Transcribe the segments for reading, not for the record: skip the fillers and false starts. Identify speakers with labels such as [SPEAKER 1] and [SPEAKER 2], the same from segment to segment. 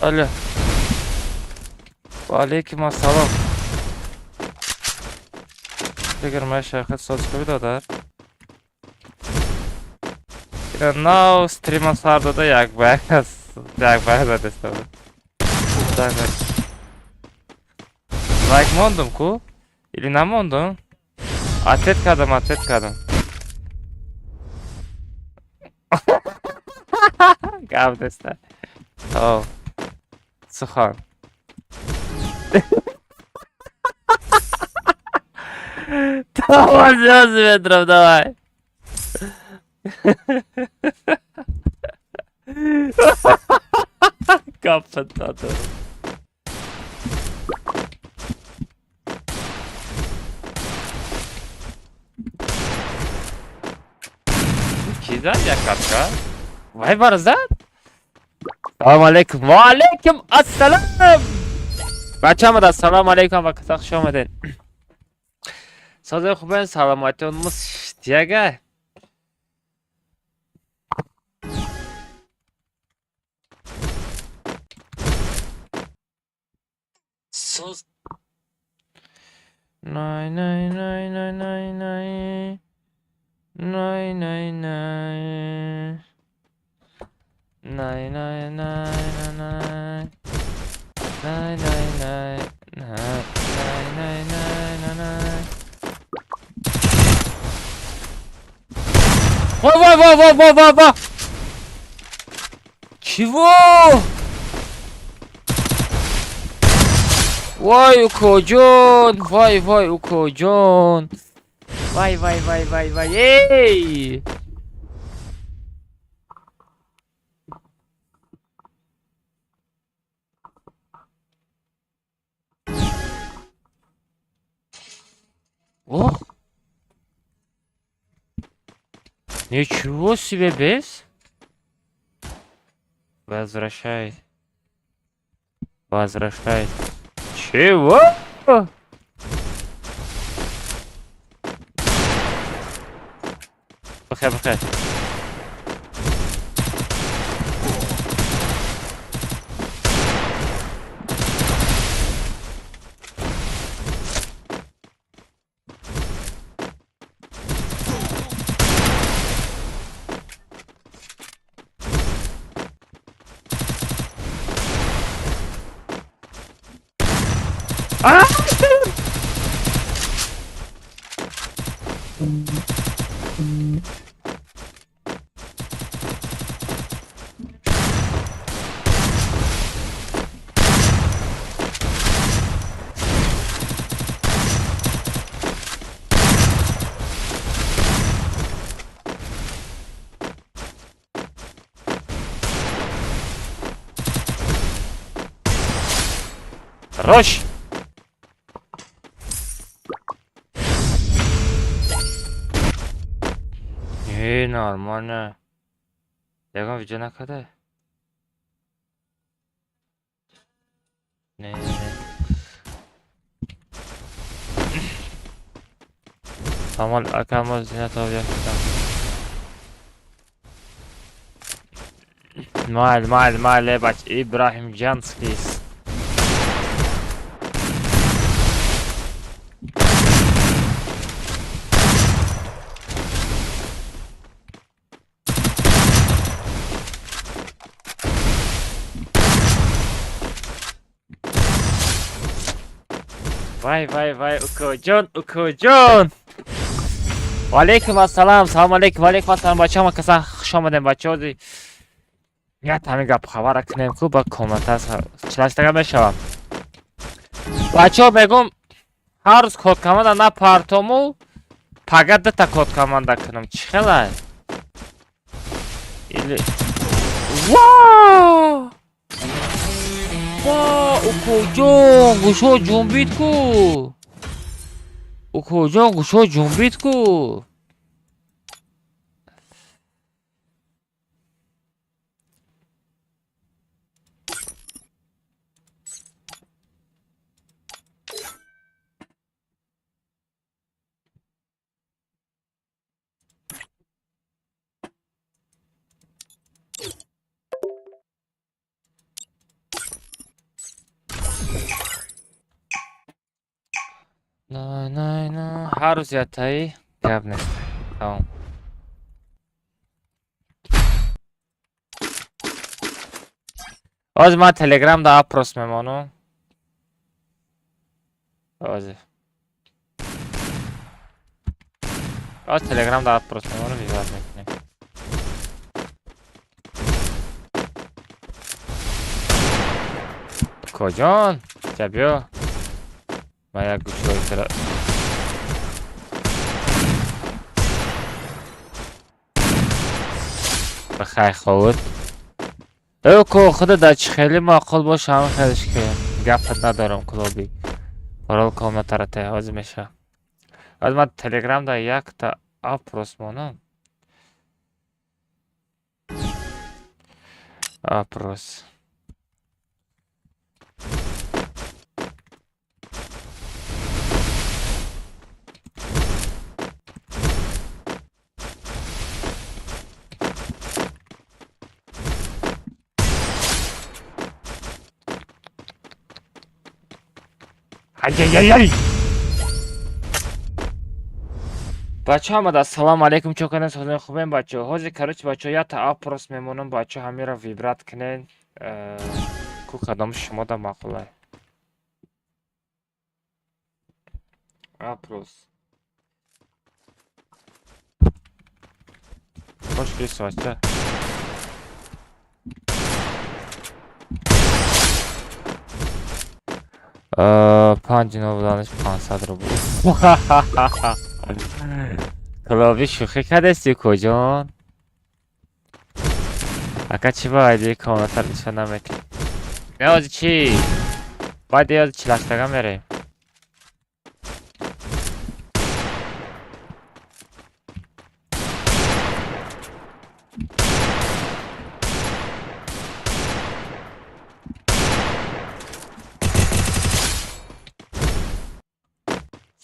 [SPEAKER 1] Алло. Ва алейкум ассалом. Фикр машахат соз хуби додар. Ина нав стрима сар дода як ба як аст. Як ба як задеста. Так. Лайк мондум ку? Или намондум? Ответ кардам, ответ кардам. Гап неста. О. Сухан. Давай, всё с ветром, давай. Капа Ки зад як катка? Вай бар зад? Салом алейкум. Ва алейкум ассалом. Бача омада, ассалому алейкум ва каса хуш омадед. Созои хубен, саломатиён муштияга. Соз Най най най най най най. Най най най. Най най най най. Най най най най най най най най. Вай вай вай вай вай вай вай. Чего? Вай укоҷон, вай вай укоҷон. Вай вай вай вай вай. Эй! Ох! Ничего себе, без? Возвращай. Возвращай. Чего? Бахай, бахай. А! Хорош! Не, нормально. Ягон видео накарда? Не, не. Самал акама зинатов яктам. Майл, майл, майл, бач Ибраҳим Ҷанский. Вай вай вай укоҷон, укоҷон. Ва алейкум ассалом, салом алейкум, ва алейкум ассалом бачаҳо, каса хуш омадем бачаҳо. Як ҳамин гап хабара кунем ку ба комната чилаштага мешавам. Бачаҳо мегум ҳар рӯз код команда на партому пага дута код команда кунам. Чӣ хелай? Или Ва! Ва, укоҷон, гӯшо ҷунбид ку. Укоҷон, гӯшо ҷунбид ку. На на на ҳар рӯз ятаи гап нест. Тамом. Ҳозир ман телеграм да опрос мемонам. Ҳозир. Ҳозир телеграм да опрос мемонам, вибрат мекунем. Коҷон? Ҷа биё. Ман як гӯшҳои тира бихай ховуд. Ё ко худа дар чӣ хеле маъқул боша, ҳама хелеш ки гапат надорам клуби. Парол комнатара тай ҳозир меша. Ҳозир ман телеграм да якта опрос монам. Опрос. Ай-яй-яй-яй! Бачаҳо омада, ассалому алайкум, чо кардем, созони хубем бачаҳо. Ҳозир короче бачаҳо якта опрос мемонам, бачаҳо ҳамеро вибрат кунед. Ку кадом шумо да маъқулай. Опрос. Хош келибсиз бача. Панҷ нол буданаш 500 рубл. Клоби шӯхӣ кардести куҷон? Ака чӣ ба айди комнатар нишон наметӣ? Не ҳозир чӣ? Баъд ҳозир чилаштага мерем.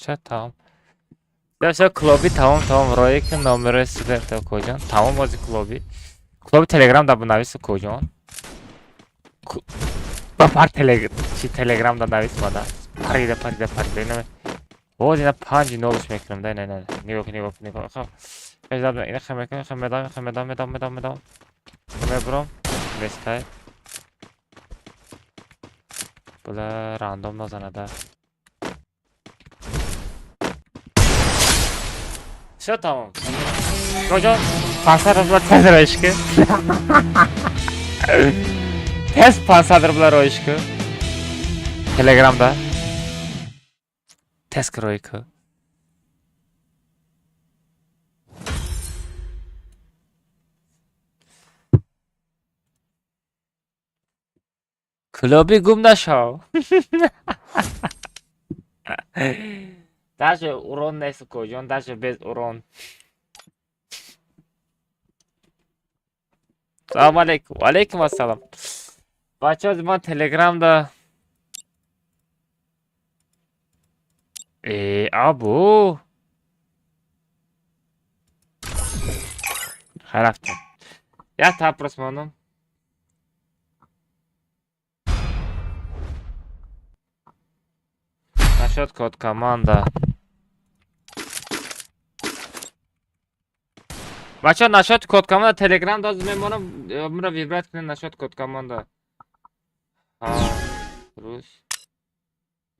[SPEAKER 1] Ча тамом. Всё клуби тамом тамом рои ки номерои студента куҷон? Тамом ҳозир клуби. Клуби телеграм да бинавис куҷон? Ба пар телег чи телеграм да навис мада. Парида парида парида ина. Ҳозир ина 5 нолш мекунам да ина ина. Нигоҳ кун нигоҳ кун нигоҳ. Хоб. Ина хем мекунам хем медам хем медам медам медам медам. Мебурам. Нестай. Бла рандом назанада. Всё тамом. Куҷон? 500 рубла тез роиш ку. Тез 500 рубла роиш ку. Телеграмда. Тез рои ку. Клуби гум нашав. Даже урон нест куҷон, даже без урон. Салом алейкум. Алейкум ассалом. Бачаҳо ман телеграмда абу. Хай рафтем. Якта опрос монам. Насчет код команда. Бачаҳо насчет код команда телеграм даз мемонам, мара вибрат кунед насчет код команда. Рӯз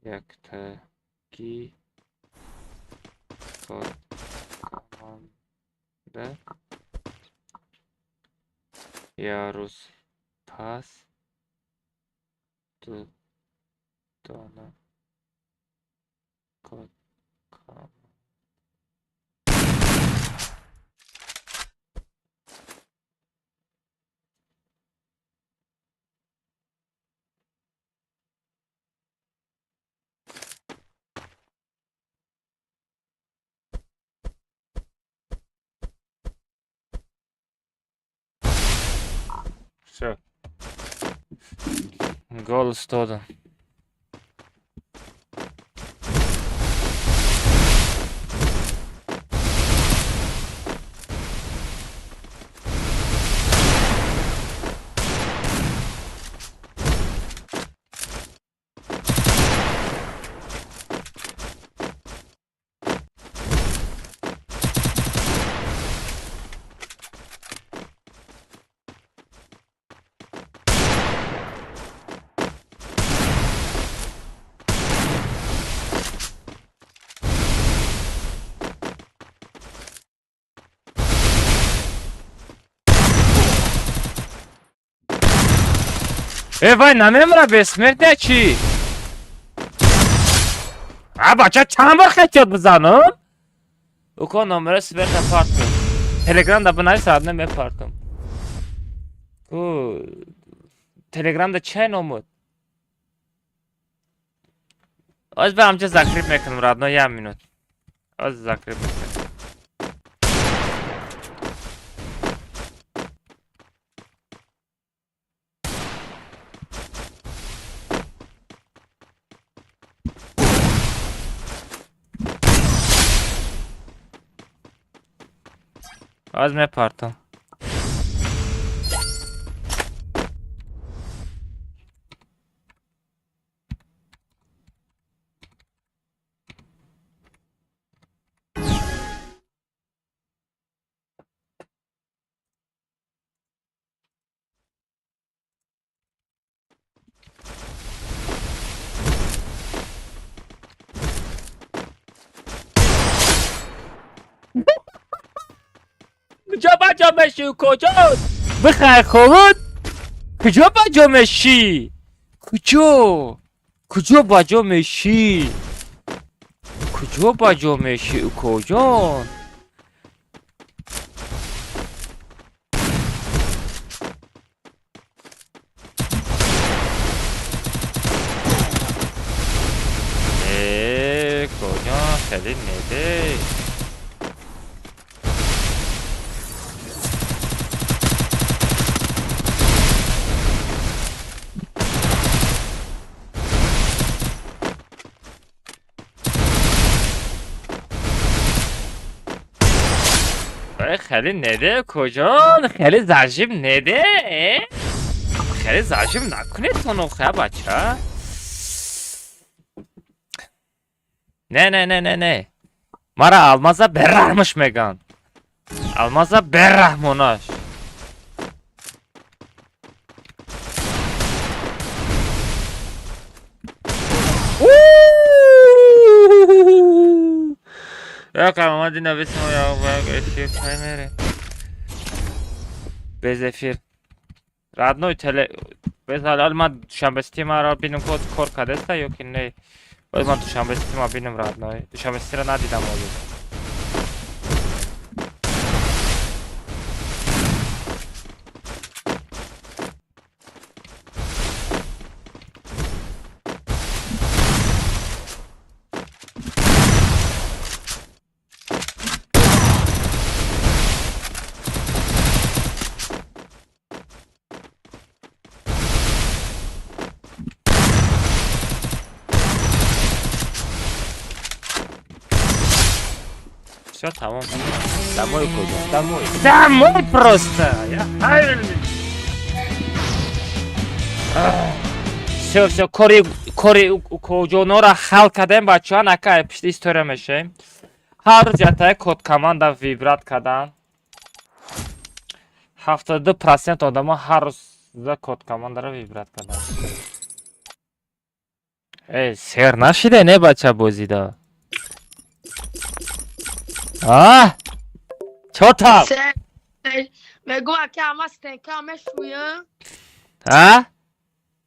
[SPEAKER 1] яктаги код команда я рӯз пас ду дона код команда. Всё. Голос додан. Э, вай намемра, бессмертия чӣ? А бача, чанд бор хетёт бизанам? Уко, номера сверта партум. Телеграмда бинавис, родной, мепартум. Ку Телеграмда чай номуд? Оз ба ҳамҷа закреп мекунам, родной, як минут. Оз закреп мекунам. Оз мепартам. کجا بجا میشی؟ کجا بخیر خود؟ کجا بجا میشی؟ کجا کجا بجا میشی؟ کجا بجا میشی؟ کجا؟ کجا خیلی نده. خیلی نده. کجا خیلی زجیب نده. خیلی زجیب نکنه تو خیلی بچه. نه نه نه نه نه، مرا алмаза бераҳмаш меган. Алмаза бераҳмонаш. Як омади нависимо, я эфир кай мерем? Без эфир. Родной, теле без ҳалал ман душанбе стимаро бинам, ко кор кардеста ё ки не. Боз ман душанбе стима бинам, родной. Душанбе стира надидам ҳозир. Все, тамом. Домой куда? Домой. Домой просто! Я Все, все, кори кори куҷонора ҳал кардем, бачаҳо, нака пишти история мешавем. Ҳар рӯз ятая код команда выбрать кардан. 72% одамо ҳар рӯза код командаро выбрать кардан. Эй, сер нашиде, не, бача, бозида? А? Чо там?
[SPEAKER 2] Мегӯ, ака, ама стенка мешӯям.
[SPEAKER 1] А?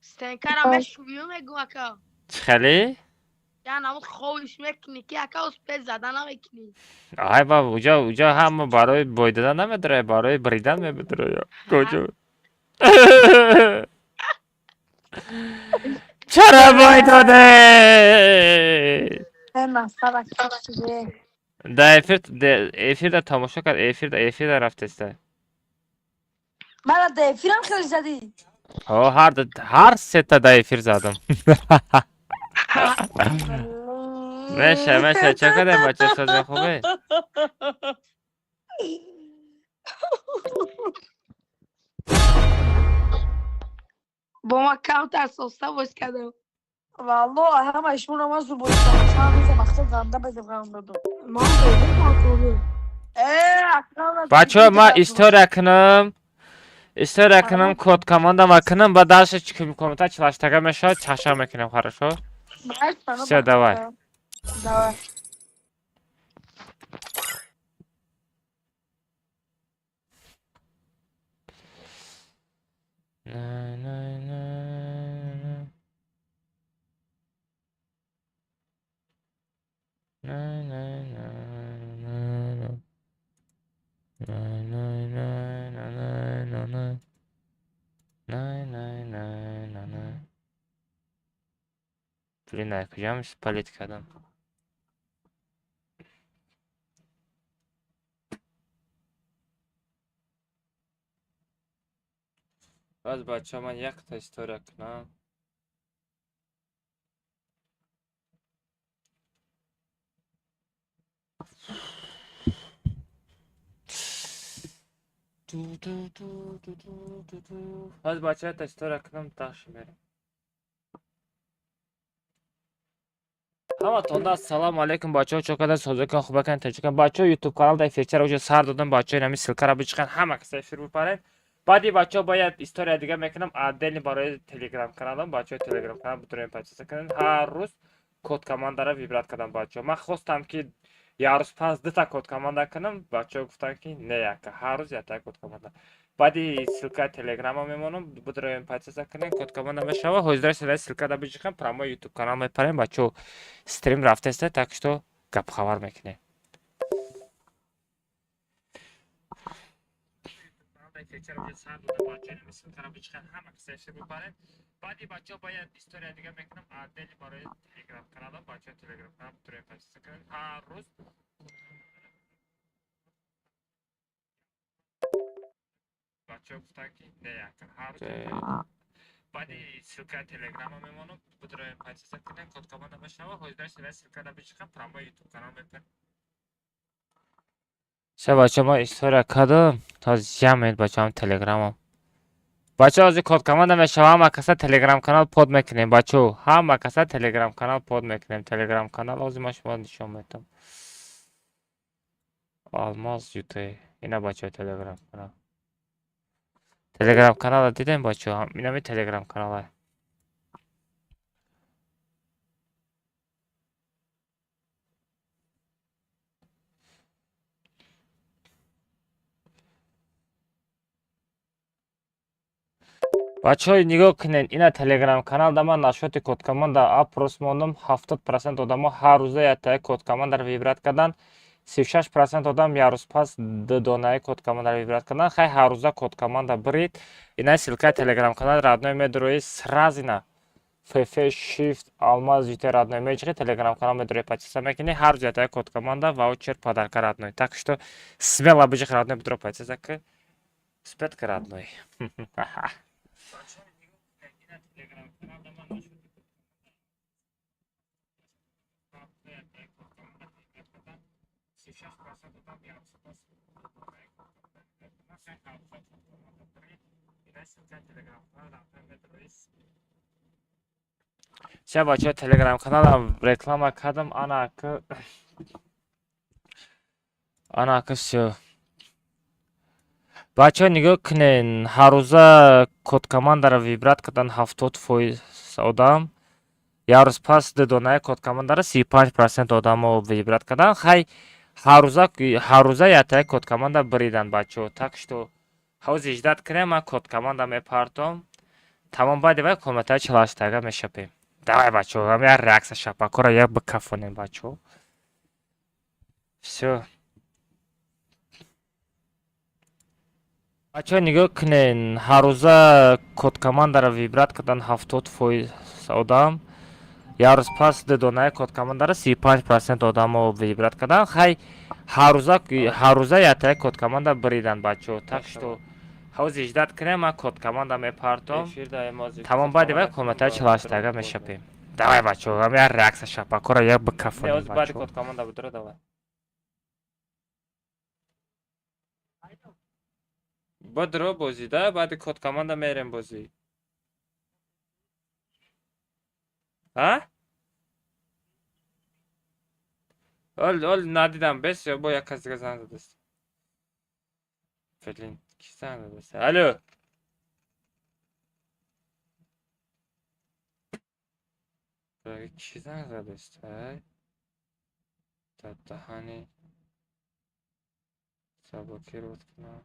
[SPEAKER 2] Стенкара мешӯям, мегӯ, ака.
[SPEAKER 1] Чӣ хеле?
[SPEAKER 2] Я намуд ховиш мекунӣ ки, ака, успеть зада намекунӣ.
[SPEAKER 1] Ай ба, уҷа ҳама барои бой додан намедурая, барои бридан мебедурая. Куҷо? Чаро бой доде? Да эфир, эфирда тамошо кард, эфирда рафтеста.
[SPEAKER 3] Мара да эфирам хеле задӣ.
[SPEAKER 1] Ҳо, ҳар сета да эфир задам. Меша, меша, чо кардем, бача, соза хубе?
[SPEAKER 2] Бо ма камтар соста боз кардам.
[SPEAKER 3] Валло, ҳама ишмона ма зур боз кардам. Чанд рӯза мақсад занда безеб ғам додум.
[SPEAKER 2] Ман додум, акобе.
[SPEAKER 3] Э,
[SPEAKER 1] Бачаҳо, ман история кунам. История кунам, код командама кунам, ба дальше комментар чилаштага мешавад, чаша мекунем, хорошо? Всё, давай.
[SPEAKER 3] Давай.
[SPEAKER 1] На, на, на. Блин, куҷам спалить кардам? Баъз бачаҳо, ман якта история кунам. Баъз бачаҳо, якта история кунам, даш мерем. Ҳаматонда ассалому алайкум, бачаҳо, чо кадан, созакан, хубакан, таҷикан. Бачаҳо, ютуб канал дар эфирчара уже сар додам, бачаҳо, инами ссылкара бичиқан, ҳама каса эфир бипарен. Баъди бачаҳо бояд история дига мекунам, отдельно барои телеграм каналам. Бачаҳо, телеграм канал бутурем, подписка кунед. Ҳар рӯз код командара выбрать кардам, бачаҳо. Ман хостам, ки як рӯз пас дута код команда кунам, бачаҳо гуфтанд, ки не, яка, ҳар рӯз якта код команда. Баъди ссылкаи телеграма мемонам, будроем, подписка кунед, код команда мешава. Ҳозира седаи ссылкада биҷиқам, прямо ютуб канал мепарем, бачаҳо, стрим рафтеста, так что гапхабар мекунем. Баъди бачаҳо бояд история дига мекунам, отдельно барои телеграм каналам. Бачаҳо, телеграм канал бутурем, подписка кунед. Ҳар рӯз бачаҳо гуфтанд, ки не, яка, ҳар рӯз. Баъди ссылкаи телеграма мемонам, будроем, подписка кунед, код команда мешава. Ҳозира седаи ссылкада бичиқам, прямо ютуб канал мепарем. Се бачаҳо, ман история кардам, ҳозир як минут, бачаҳо, телеграмам. Бачаҳо, ҳозир код команда мешава, ҳама каса телеграм канал под мекунем, бачаҳо, ҳама каса телеграм канал под мекунем. Телеграм канал ҳозир ман шумо нишон медиҳам. Алмаз ют ина, бачаҳо, телеграм канал. Телеграм канала дидем, бачаҳо, инами телеграм канала. Бачаҳо, нигоҳ кунед, ина телеграм каналда ман насчёти код команда опрос мондам. 70% одамо ҳар рӯза яктаи код командаро выбрать карданд, 36% одам як рӯз пас ду донаи код командаро выбрать карданд. Хай, ҳар рӯза код команда бирид. Ина ссылкаи телеграм канал, родной, медурои сразу ина фф shift алмаз ют родной меҷиқи, телеграм канал медурои, подписка мекунӣ, ҳар рӯз яктаи код команда, ваучер, подарка, родной. Так что смело биҷиқ, родной, бидуро, подписка ки успеть ки, родной. Ша, бачаҳо, телеграм каналам реклама кардам, анака всё. Бачаҳо, нигоҳ кунед, ҳаррӯза код командаро выбрать кардан 70% одам, як рӯз пас ду донаи код командара 35% одамо выбрать кардан. Хай, ҳаррӯза яктаи код команда биридан, бачаҳо. Так что ҳозир ждать кунем, ман код команда мепартом. Тамом, баъди вай комнатаи 48-тага мешапем. Давай, бачаҳо, ҳам як реаксия шапакора як бикафонем, бачаҳо. Всё. Бачаҳо, нигоҳ кунед, ҳаррӯза код командаро выбрать кардан 70% одам, як рӯз пас ду донаи код командара 35% одамо выбрать кардан. Хай, ҳаррӯза яктаи код команда биридан, бачаҳо. Так что ҳозир ждать кунем, ман код команда мепартом. Тамом, баъди вай комнатаи 48-тага мешапем. Давай, бачаҳо, ҳам як реаксия шапакора як бикафонем, бачаҳо. Код команда бидура, давай. Бодро бозӣ да, баъди код команда мерем бозӣ. А? Ол, ол надидам, бес ё бо як кас дига занг задаст. Блин, ки занг задаст? Алло. Ки занг задаст? Ай? Дар даҳани заблокировать кунам.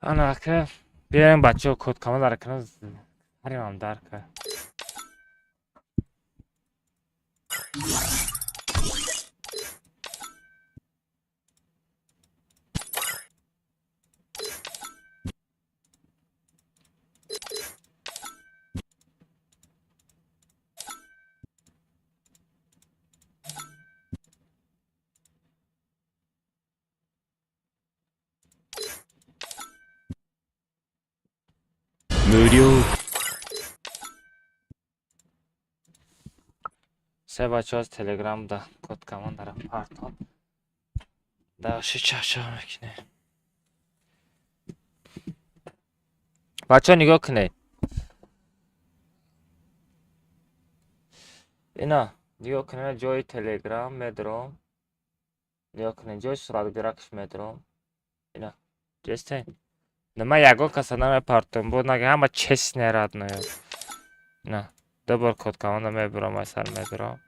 [SPEAKER 1] Ана ака, биёем, бачаҳо, код командаро кунам, ҳаримам дар кард. Се бачаҳо аз телеграмда код командара партон. Даши чахчах мекунем. Бачаҳо нигоҳ кунед. Ина нигоҳ кунед, ҷои телеграм медром. Нигоҳ кунед, ҷои суратгиракш медром. Ина ҷестен. Нима ягон каса намепартом, бо нага ҳама честне родное. Ина ду бор код команда мебурам, ай сар медурам.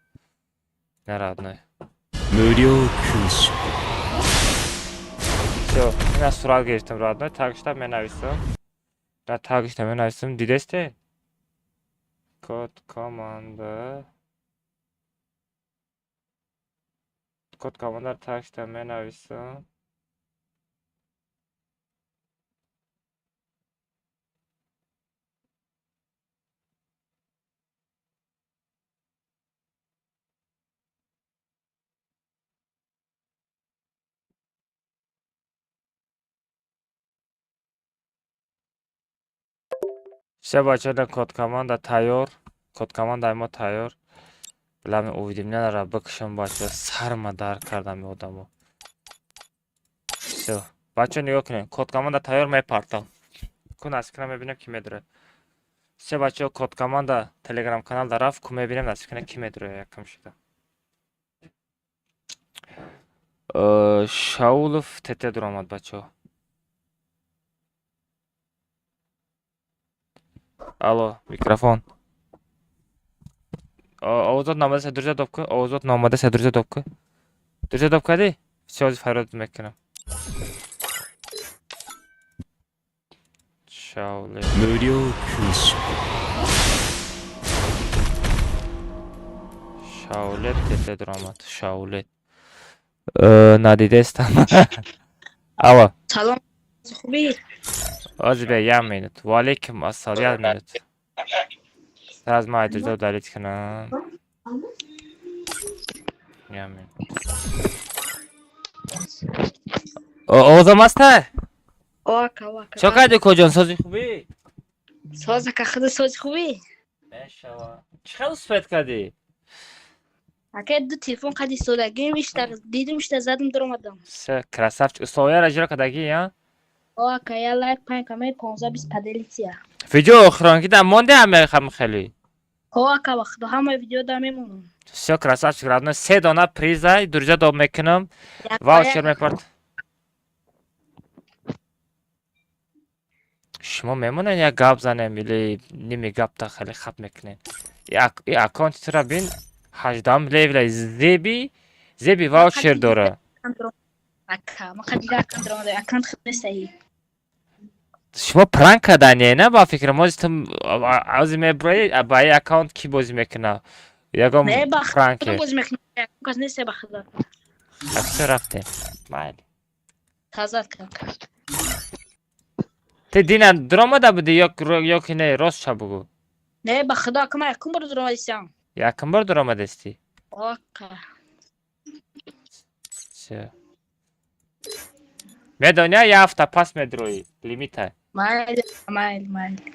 [SPEAKER 1] Не родной. Всё, ина сурат гирифтам родной, тагишта менависам. Да тагишта менависам, дидесте? Код команда. Код команда тагишта менависам. Все бачаҳо, код команда тайёр. Код командаи мо тайёр. Билами уведомлениеро бикушам бачаҳо, сарма дар кардам одамо. Всё. Бачаҳо нигоҳ кунед, код команда тайёр мепартам. Ку насиб кунам мебинем ки медурад. Всё бачаҳо, код команда телеграм канал да рафт, ку мебинем насиб кунад ки медурад якам шуда. Шаулов ТТ дуромад бачаҳо. Алло, микрофон. Овозот наомада, друзья доб ку. Овозот наомада, друзья доб ку. Друзья доб кардӣ? Всё, ҳозир фарёд мекунам. Шауле. Шаулет ТТ дуромад. Шаулет. Надидестам. Алло.
[SPEAKER 4] Салом, хубӣ?
[SPEAKER 1] Ҳозир бия, як минут. Ва алейкум ассалом, як минут. Сразу ман друзья удалить кунам. Як минут. Овозам аста?
[SPEAKER 4] Ока, ока.
[SPEAKER 1] Чо кардӣ коҷон, сози хубӣ?
[SPEAKER 4] Соз ака, худи сози хубӣ?
[SPEAKER 1] Мешава. Чӣ хел успеть кардӣ?
[SPEAKER 4] Ака, ду телефон қади истодагим, ишта дидум, ишта задум, дуромадам.
[SPEAKER 1] Всё, красавчик. Условияро иҷро кардагӣ, я?
[SPEAKER 4] Ока, я лайк панҷ камер 15-20 поделиться.
[SPEAKER 1] Видео охиронки да монде ҳаме хам хеле.
[SPEAKER 4] Ока, ба худо ҳама видео да мемонам.
[SPEAKER 1] Всё, красавчик, родной. Се дона приза, друзья доб мекунам. Ваучер мепарт. Шумо мемонед як гап занем или ними гапта хеле хап мекунед? И аккаунти тура бин, 18 левела зеби, зеби ваучер дора.
[SPEAKER 4] Ака, ма қадига аккаунт дуромада, аккаунт худ нестаи.
[SPEAKER 1] Шумо пранк кардане, на ба фикрам, ҳозир ту ҳозир меброи, ба и аккаунт кӣ бозӣ мекуна? Ягон
[SPEAKER 4] Не, ба худо
[SPEAKER 1] пранкер.
[SPEAKER 4] бозӣ мекунам, ягон кас нестай ба худо.
[SPEAKER 1] Всё, рафтем. Майли.
[SPEAKER 4] Тазат как.
[SPEAKER 1] Ти дина дуромада будӣ ё ки не, рост ша бугӯ.
[SPEAKER 4] Не, ба худо, ака, ман якум бор дуромадистам.
[SPEAKER 1] Якум бор дуромадастӣ?
[SPEAKER 4] Ока.
[SPEAKER 1] Всё. Медони, як ҳафта пас медроӣ, лимита.
[SPEAKER 4] Майли, майли, майли.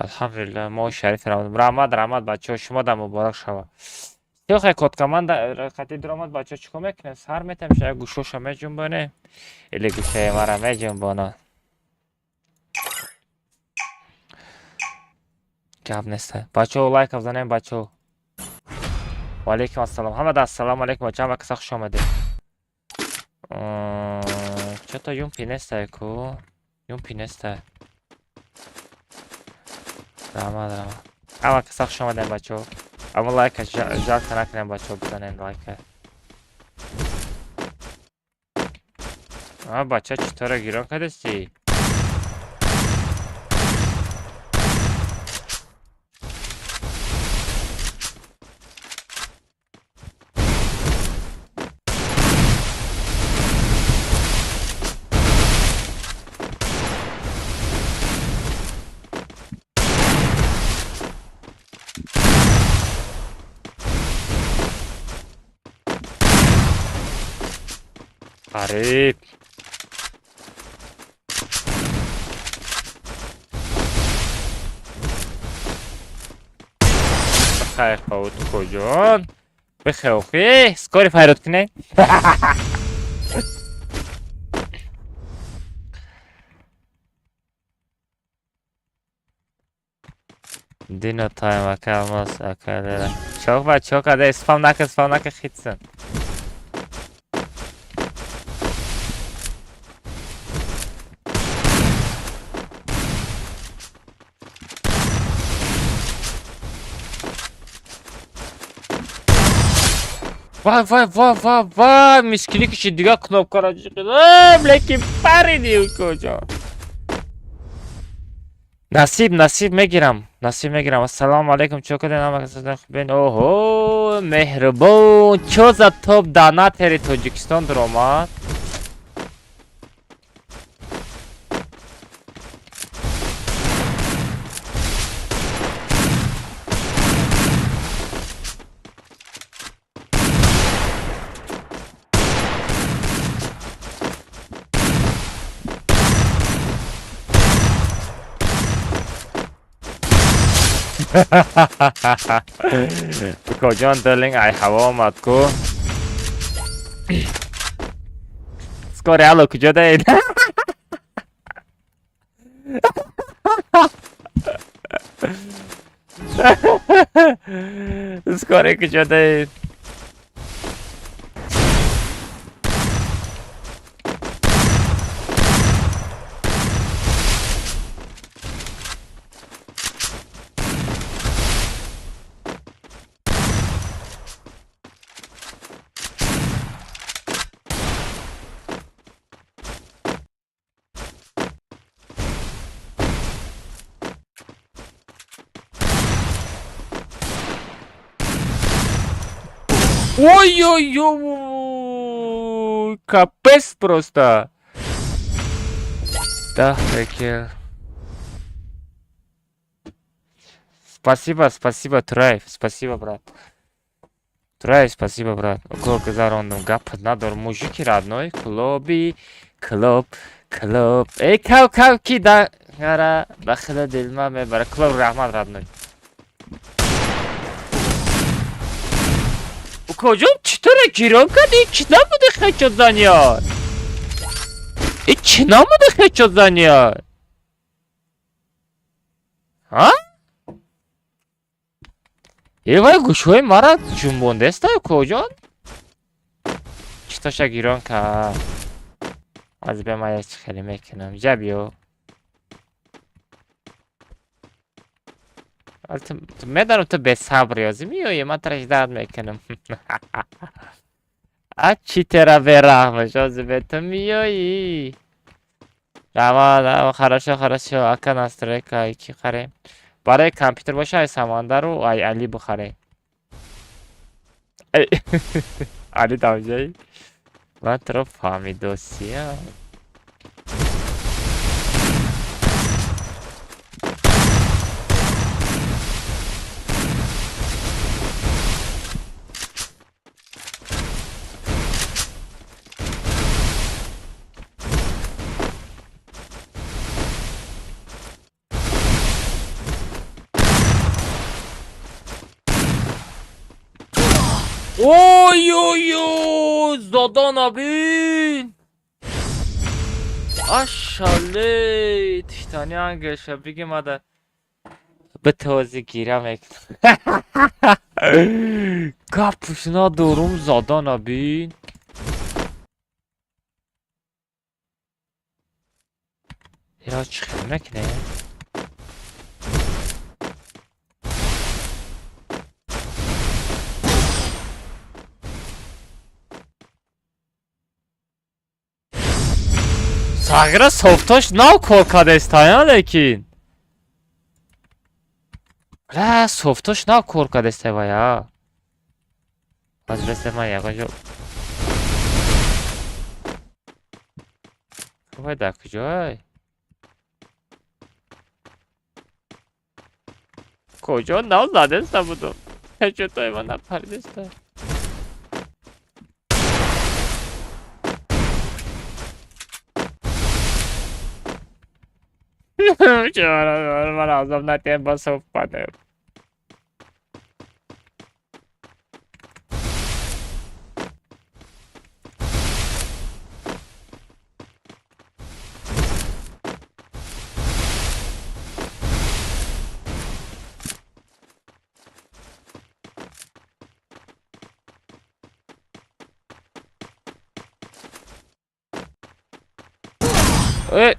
[SPEAKER 1] Алҳамдулилла, моҳи шарифи Рамазон. Раҳмат, раҳмат, бачаҳо, шумо да муборак шавад. Хе код команда қати дуромад, бачаҳо, чӣ кор мекунем? Сар метем, ша як гӯшоша меҷунбонем или гӯшаи мара меҷунбонад. Гап неста. Бачаҳо, лайка бизанем, бачаҳо. Ва алейкум ассалом. Ҳамада ассалому алейкум, бачаҳо, ҳама каса хуш омадед. Чото юмпи нестай ку? Юмпи нестай. Раҳмат, раҳмат. Ҳама каса хуш омадем, бачаҳо. Аммо лайка жалко накунем, бачаҳо, бизанем лайка. А бача читора гирон кардасти? Қариб. Бихайр ховуд куҷон. Бихайр охи, скори файрод кунед. Дино тайм ака алмаз ака лера. Чок ба чок аде спам нака спам нака хитсен. Вай вай вай вай вай мискини киши дига кнопкаро ҷиқид. Лекин париди куҷо. Насиб насиб мегирам. Насиб мегирам. Ассалому алайкум. Чо кардем ҳама хубен. Оҳо, меҳрубон. Чо за топ донатери Тоҷикистон дуромад? Куҷон дарлинг ай ҳаво омад ку. Скоро алло куҷо даед? Скоро куҷо даед? Ой-ой-ой, капец просто. Да, прикинь. Спасибо, спасибо, Тураев, спасибо, брат. Тураев, спасибо, брат. Около гузарондум, гап надор, мужики родной, клуби, клуб, клуб. Эй, кав, кав, ки да, гара, бахила дилма мебара. Клуб, раҳмат, родной. Куҷон читора гирон кардӣ? Чӣ набуди хечо заниёр? И чӣ набуди хечо заниёр? А? Е вай гӯшҳои мара ҷунбондаеста куҷон? Читоша гирон кард. Аз бия ман як чӣ хеле мекунам. Ҷа биё. Медонам ту бесабр ёзи миёӣ, ман тара ждат мекунам. А чӣ тера бераҳмаш, ҳозир бе ту миёӣ. Раҳмат, хорошо, хорошо, ака настройка ки харем. Барои компютер боша ай Самандару ай Али бихарем. Али давҷаи? Ман туро фаҳмидосиям. Ой-ой-ой, задан бин. Ашале, тиштани ангеша бигем ада. Битози гира мекунам. Гапш надорум задан бин. Ира чӣ хел мекунем? Сағира софтош нав кор кардестая лекин. Ла софтош нав кор кардестай вая. Аз бесе ман ягон ҷо. Вай дар куҷой? Куҷо нав задеста будум? Ҳеҷотой ман напаридеста. Ман азоб натем, ба суфпадем. Э!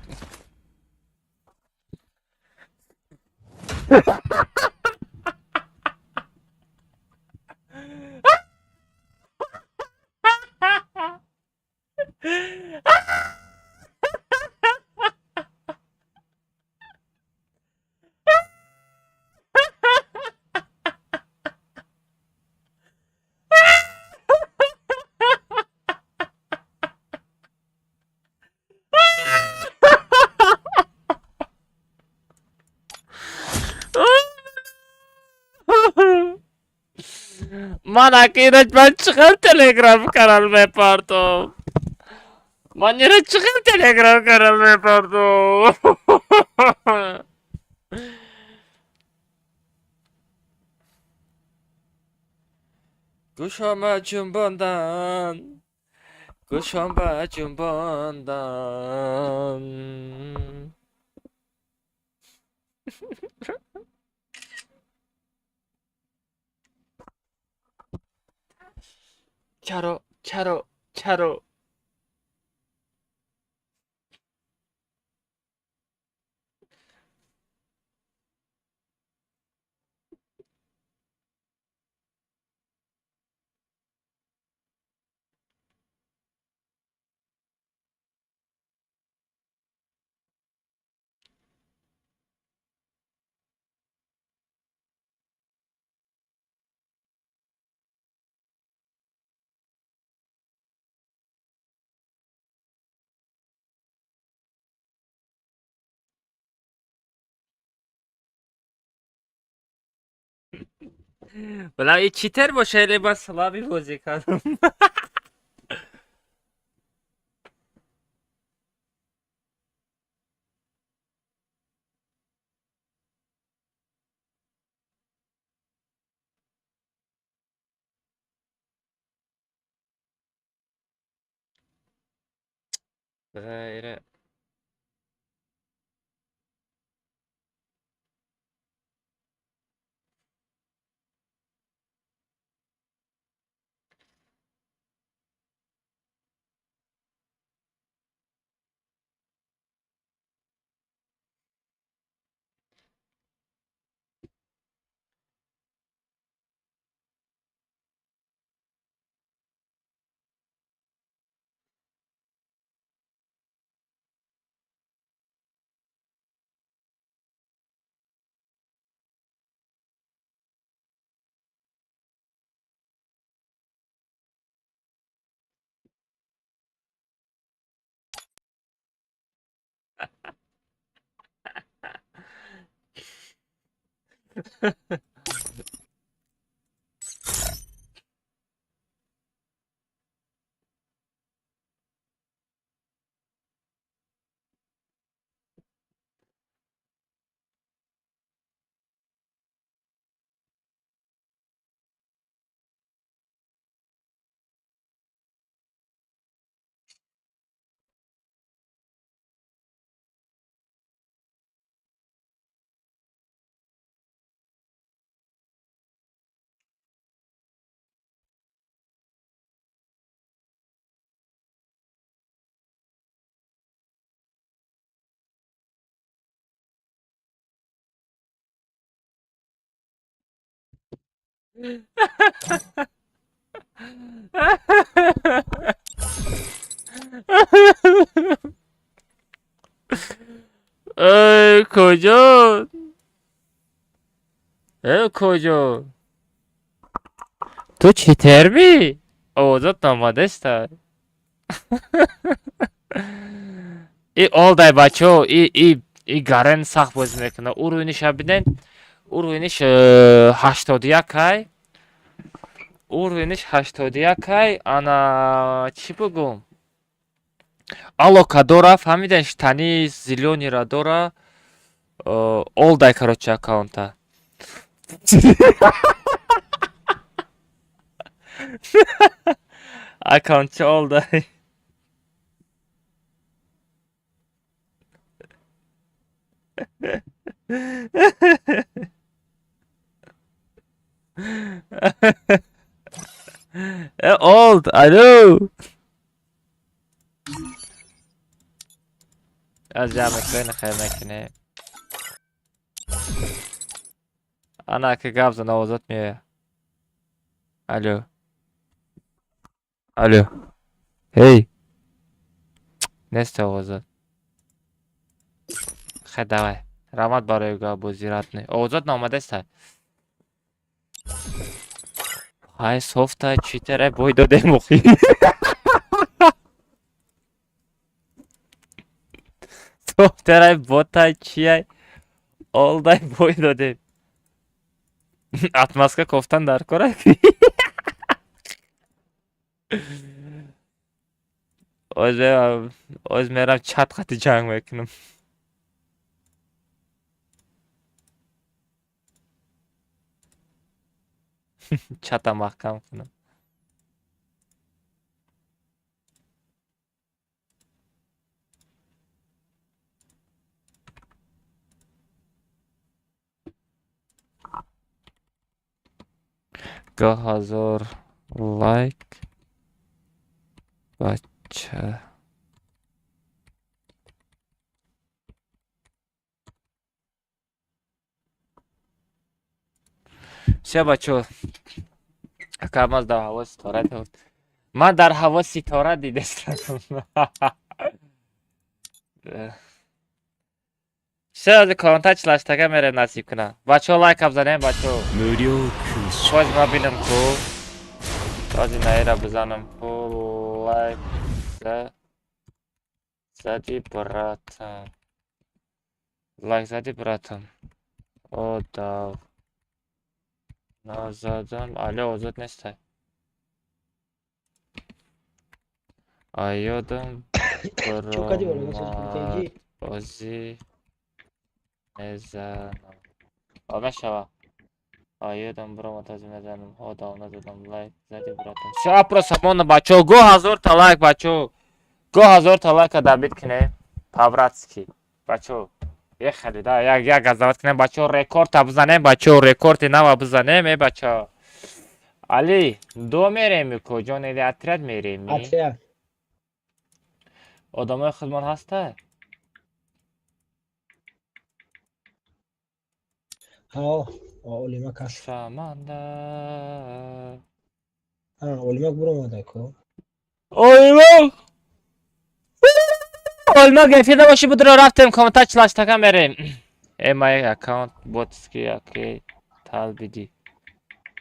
[SPEAKER 1] Ман акират, ман чӣ хел Телеграм канал мепартом? Ман ира чӣ хел Телеграм канал мепартом? Гӯшома ҷунбондан, гӯшом ба ҷунбондан. Чаро, чаро, чаро? Бала, и читер боша или ба слаби бозӣ кардам? Ира ای کجا، ای کجا؟ تو cheater می؟ овозат намадеста. И олдай, бачаҳо, и Гарен сахт бозӣ мекунад. Уровениша бинед, уровениш 81-ай, уровениш 81-ай. Ана, чӣ бугум, алока дора, фаҳмиден, штани зелёныйра дора. Олдай, короче, аккаунта. Аккаунтчи олдай. Old, алло. Аз ҷамъ кӯна хайр мекунем. Ана ки гап зан, овозат меояд. Алло. Алло. Эй. Нест овозат. Хай, давай. Раҳмат барои гапбозӣ, ратне. Овозат наомадаста. Хай, софта, читера бой додем охи. Софтерай, ботай, чияй. Олдай бой додем. Отмазка кофтан дар кора. Оз мерам чат қати ҷанг мекунам. Чата маҳкам кунам. 2000 лайк бача. Всё, бачо. Ака маз дар ҳаво ситора дид. Ман дар ҳаво ситора дидестам. Всё, аз комментар чилаштага мерем, насиб кунам. Бачо, лайк бзанем, бачо.
[SPEAKER 5] 無料空所。
[SPEAKER 1] Боз ма бинам ку. Бози наира бизанам ку, лайк за зади, братан. Лайк зади, братан. О, дав. Назадам. Алё, озод нестай. Аёдам
[SPEAKER 6] Чокади вара
[SPEAKER 1] баромад. Бозӣ мезанам. О, мешава. Аёдам баромад, аз мезанам. О, дав назадам. Лайк зади, братан. Всё, опрос ҳамона, бачо. Го ҳазорта лайк, бачо. Го ҳазорта лайка добить кунем. По-братски. Бачо. Ехали, да, як як газават кунем, бачо, рекордта бизанем, бачо, рекорди нава бизанем, э, бачо. Али, до мереми куҷо, или отряд мереми?
[SPEAKER 6] Отряд.
[SPEAKER 1] Одамои худмон ҳаста?
[SPEAKER 6] Ҳо, олимак ҳаст.
[SPEAKER 1] Шаманда.
[SPEAKER 6] Ҳа, олимак буромада ку.
[SPEAKER 1] Олимак! Олимак эфирда боши, будро, рафтем, комментар чилаштака мерем. Э, май аккаунт ботский аки талбиди.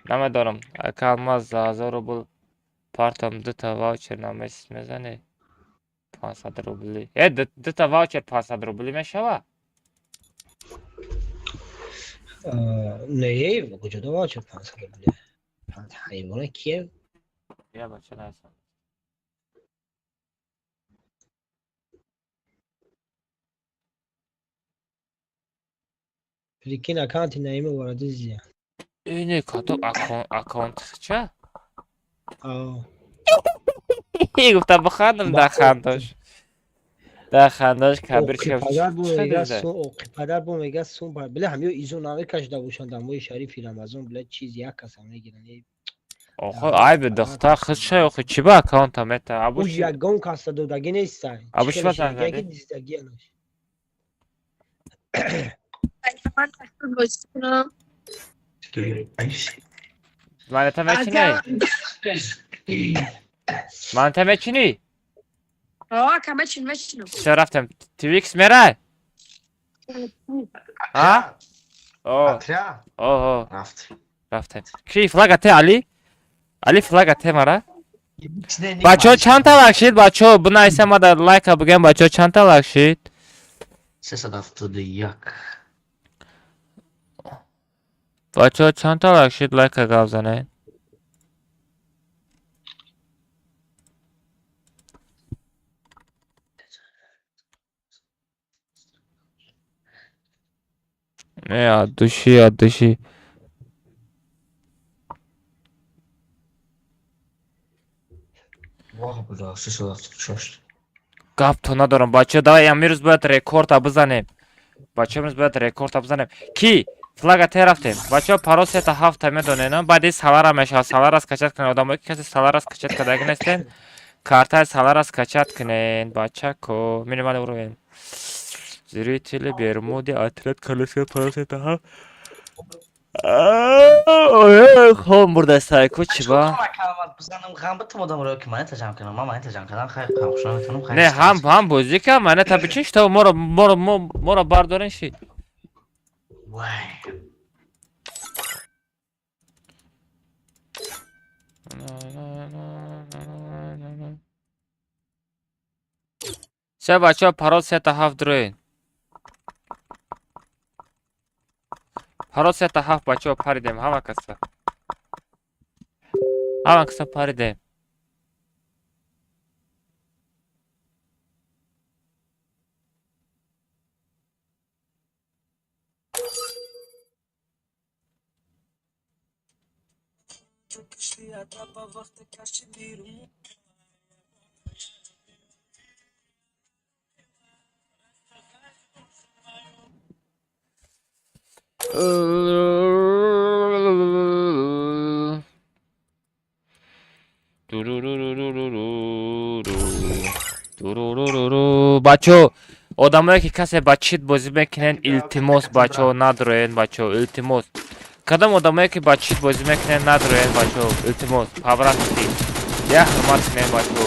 [SPEAKER 1] Намедонам. Ака Алмаз, за 1000 рубл партам дута ваучер на месяц мезанӣ? 500 рубли. Э, дута ваучер 500 рубли мешава?
[SPEAKER 6] Не, куҷода ваучер 500 рубли? Ҳайвона кие?
[SPEAKER 1] Я бача насан.
[SPEAKER 6] Прикинь, аккаунти Наима вара дизия.
[SPEAKER 1] Э, не, кадом аккаунт ча?
[SPEAKER 6] А.
[SPEAKER 1] Гуфта бихандам,
[SPEAKER 6] Ба
[SPEAKER 1] дахандош. Дахандош кабир.
[SPEAKER 6] Оқи падар бо мега сум, оқи падар бо мега сум, бля, ҳамё изо намекашида бошанд дар моҳи шарифи Рамазон, бля, чиз як каса мегиранд. Э,
[SPEAKER 1] Охо, айби духтар худша, охи чӣ ба аккаунта мета? Абу
[SPEAKER 6] ӯ ягон каса додагӣ нестай.
[SPEAKER 1] Абу чӣ ба занг задӣ?
[SPEAKER 6] Диздагианаш.
[SPEAKER 4] Ман бозӣ кунам.
[SPEAKER 1] Манета мечинӣ? Манета мечинӣ?
[SPEAKER 3] О, ака, мечин, мечинам.
[SPEAKER 1] Всё, рафтем. Твикс мерай? А? О,
[SPEAKER 7] Отряд?
[SPEAKER 1] о, о,
[SPEAKER 7] Рафт.
[SPEAKER 1] рафтем. Ки флага те, Али? Али, флага те мара?
[SPEAKER 7] Не,
[SPEAKER 1] Бачо, чандта лайк шид, бачо? Бинависа ма дар лайка бигӯям, бачо, чандта лайк шид?
[SPEAKER 7] 371.
[SPEAKER 1] Бачо, чандта лайк шид, лайка гап занед. Не, от души, от души.
[SPEAKER 5] Воҳ буда, 676.
[SPEAKER 1] Гап то надорам, бачаҳо, давай амирӯз бояд рекорда бизанем. Бачаҳо, имрӯз бояд рекорда бизанем. Ки? Флага те рафтем. Бачаҳо, парол сета ҳафта медонем, баъди салара мешавад. Салара скачать кунед. Одамое ки касе салара скачать кардаги нестен, картаи салара скачать кунед. Бачако, минимальный уровень. Зрители Бермуды, отряд колеса, парол сета ҳафт. Хом бурда сайку чиба?
[SPEAKER 5] Бизанам ғам битам одамро ки монета ҷамъ кунам. Ман монета ҷамъ кардам, хайр қамхушона метавонам, хайр.
[SPEAKER 1] Не, ҳам бозӣ кам, монета бичин, что моро бардорен ши.
[SPEAKER 5] Вай.
[SPEAKER 1] Се бачаҳо, парол сета ҳафт дроен. Парол сета ҳафт, бачаҳо, паридем, ҳама каса. Ҳама каса паридем. Бачаҳо, одамое ки касе ба чит бозӣ мекунен, илтимос, бачаҳо, надроен, бачаҳо, илтимос. Кадом одамое ки ба чит бозӣ мекунен, надроен, бачаҳо, илтимос, по-братски. Як ҳурмат кунен, бачаҳо.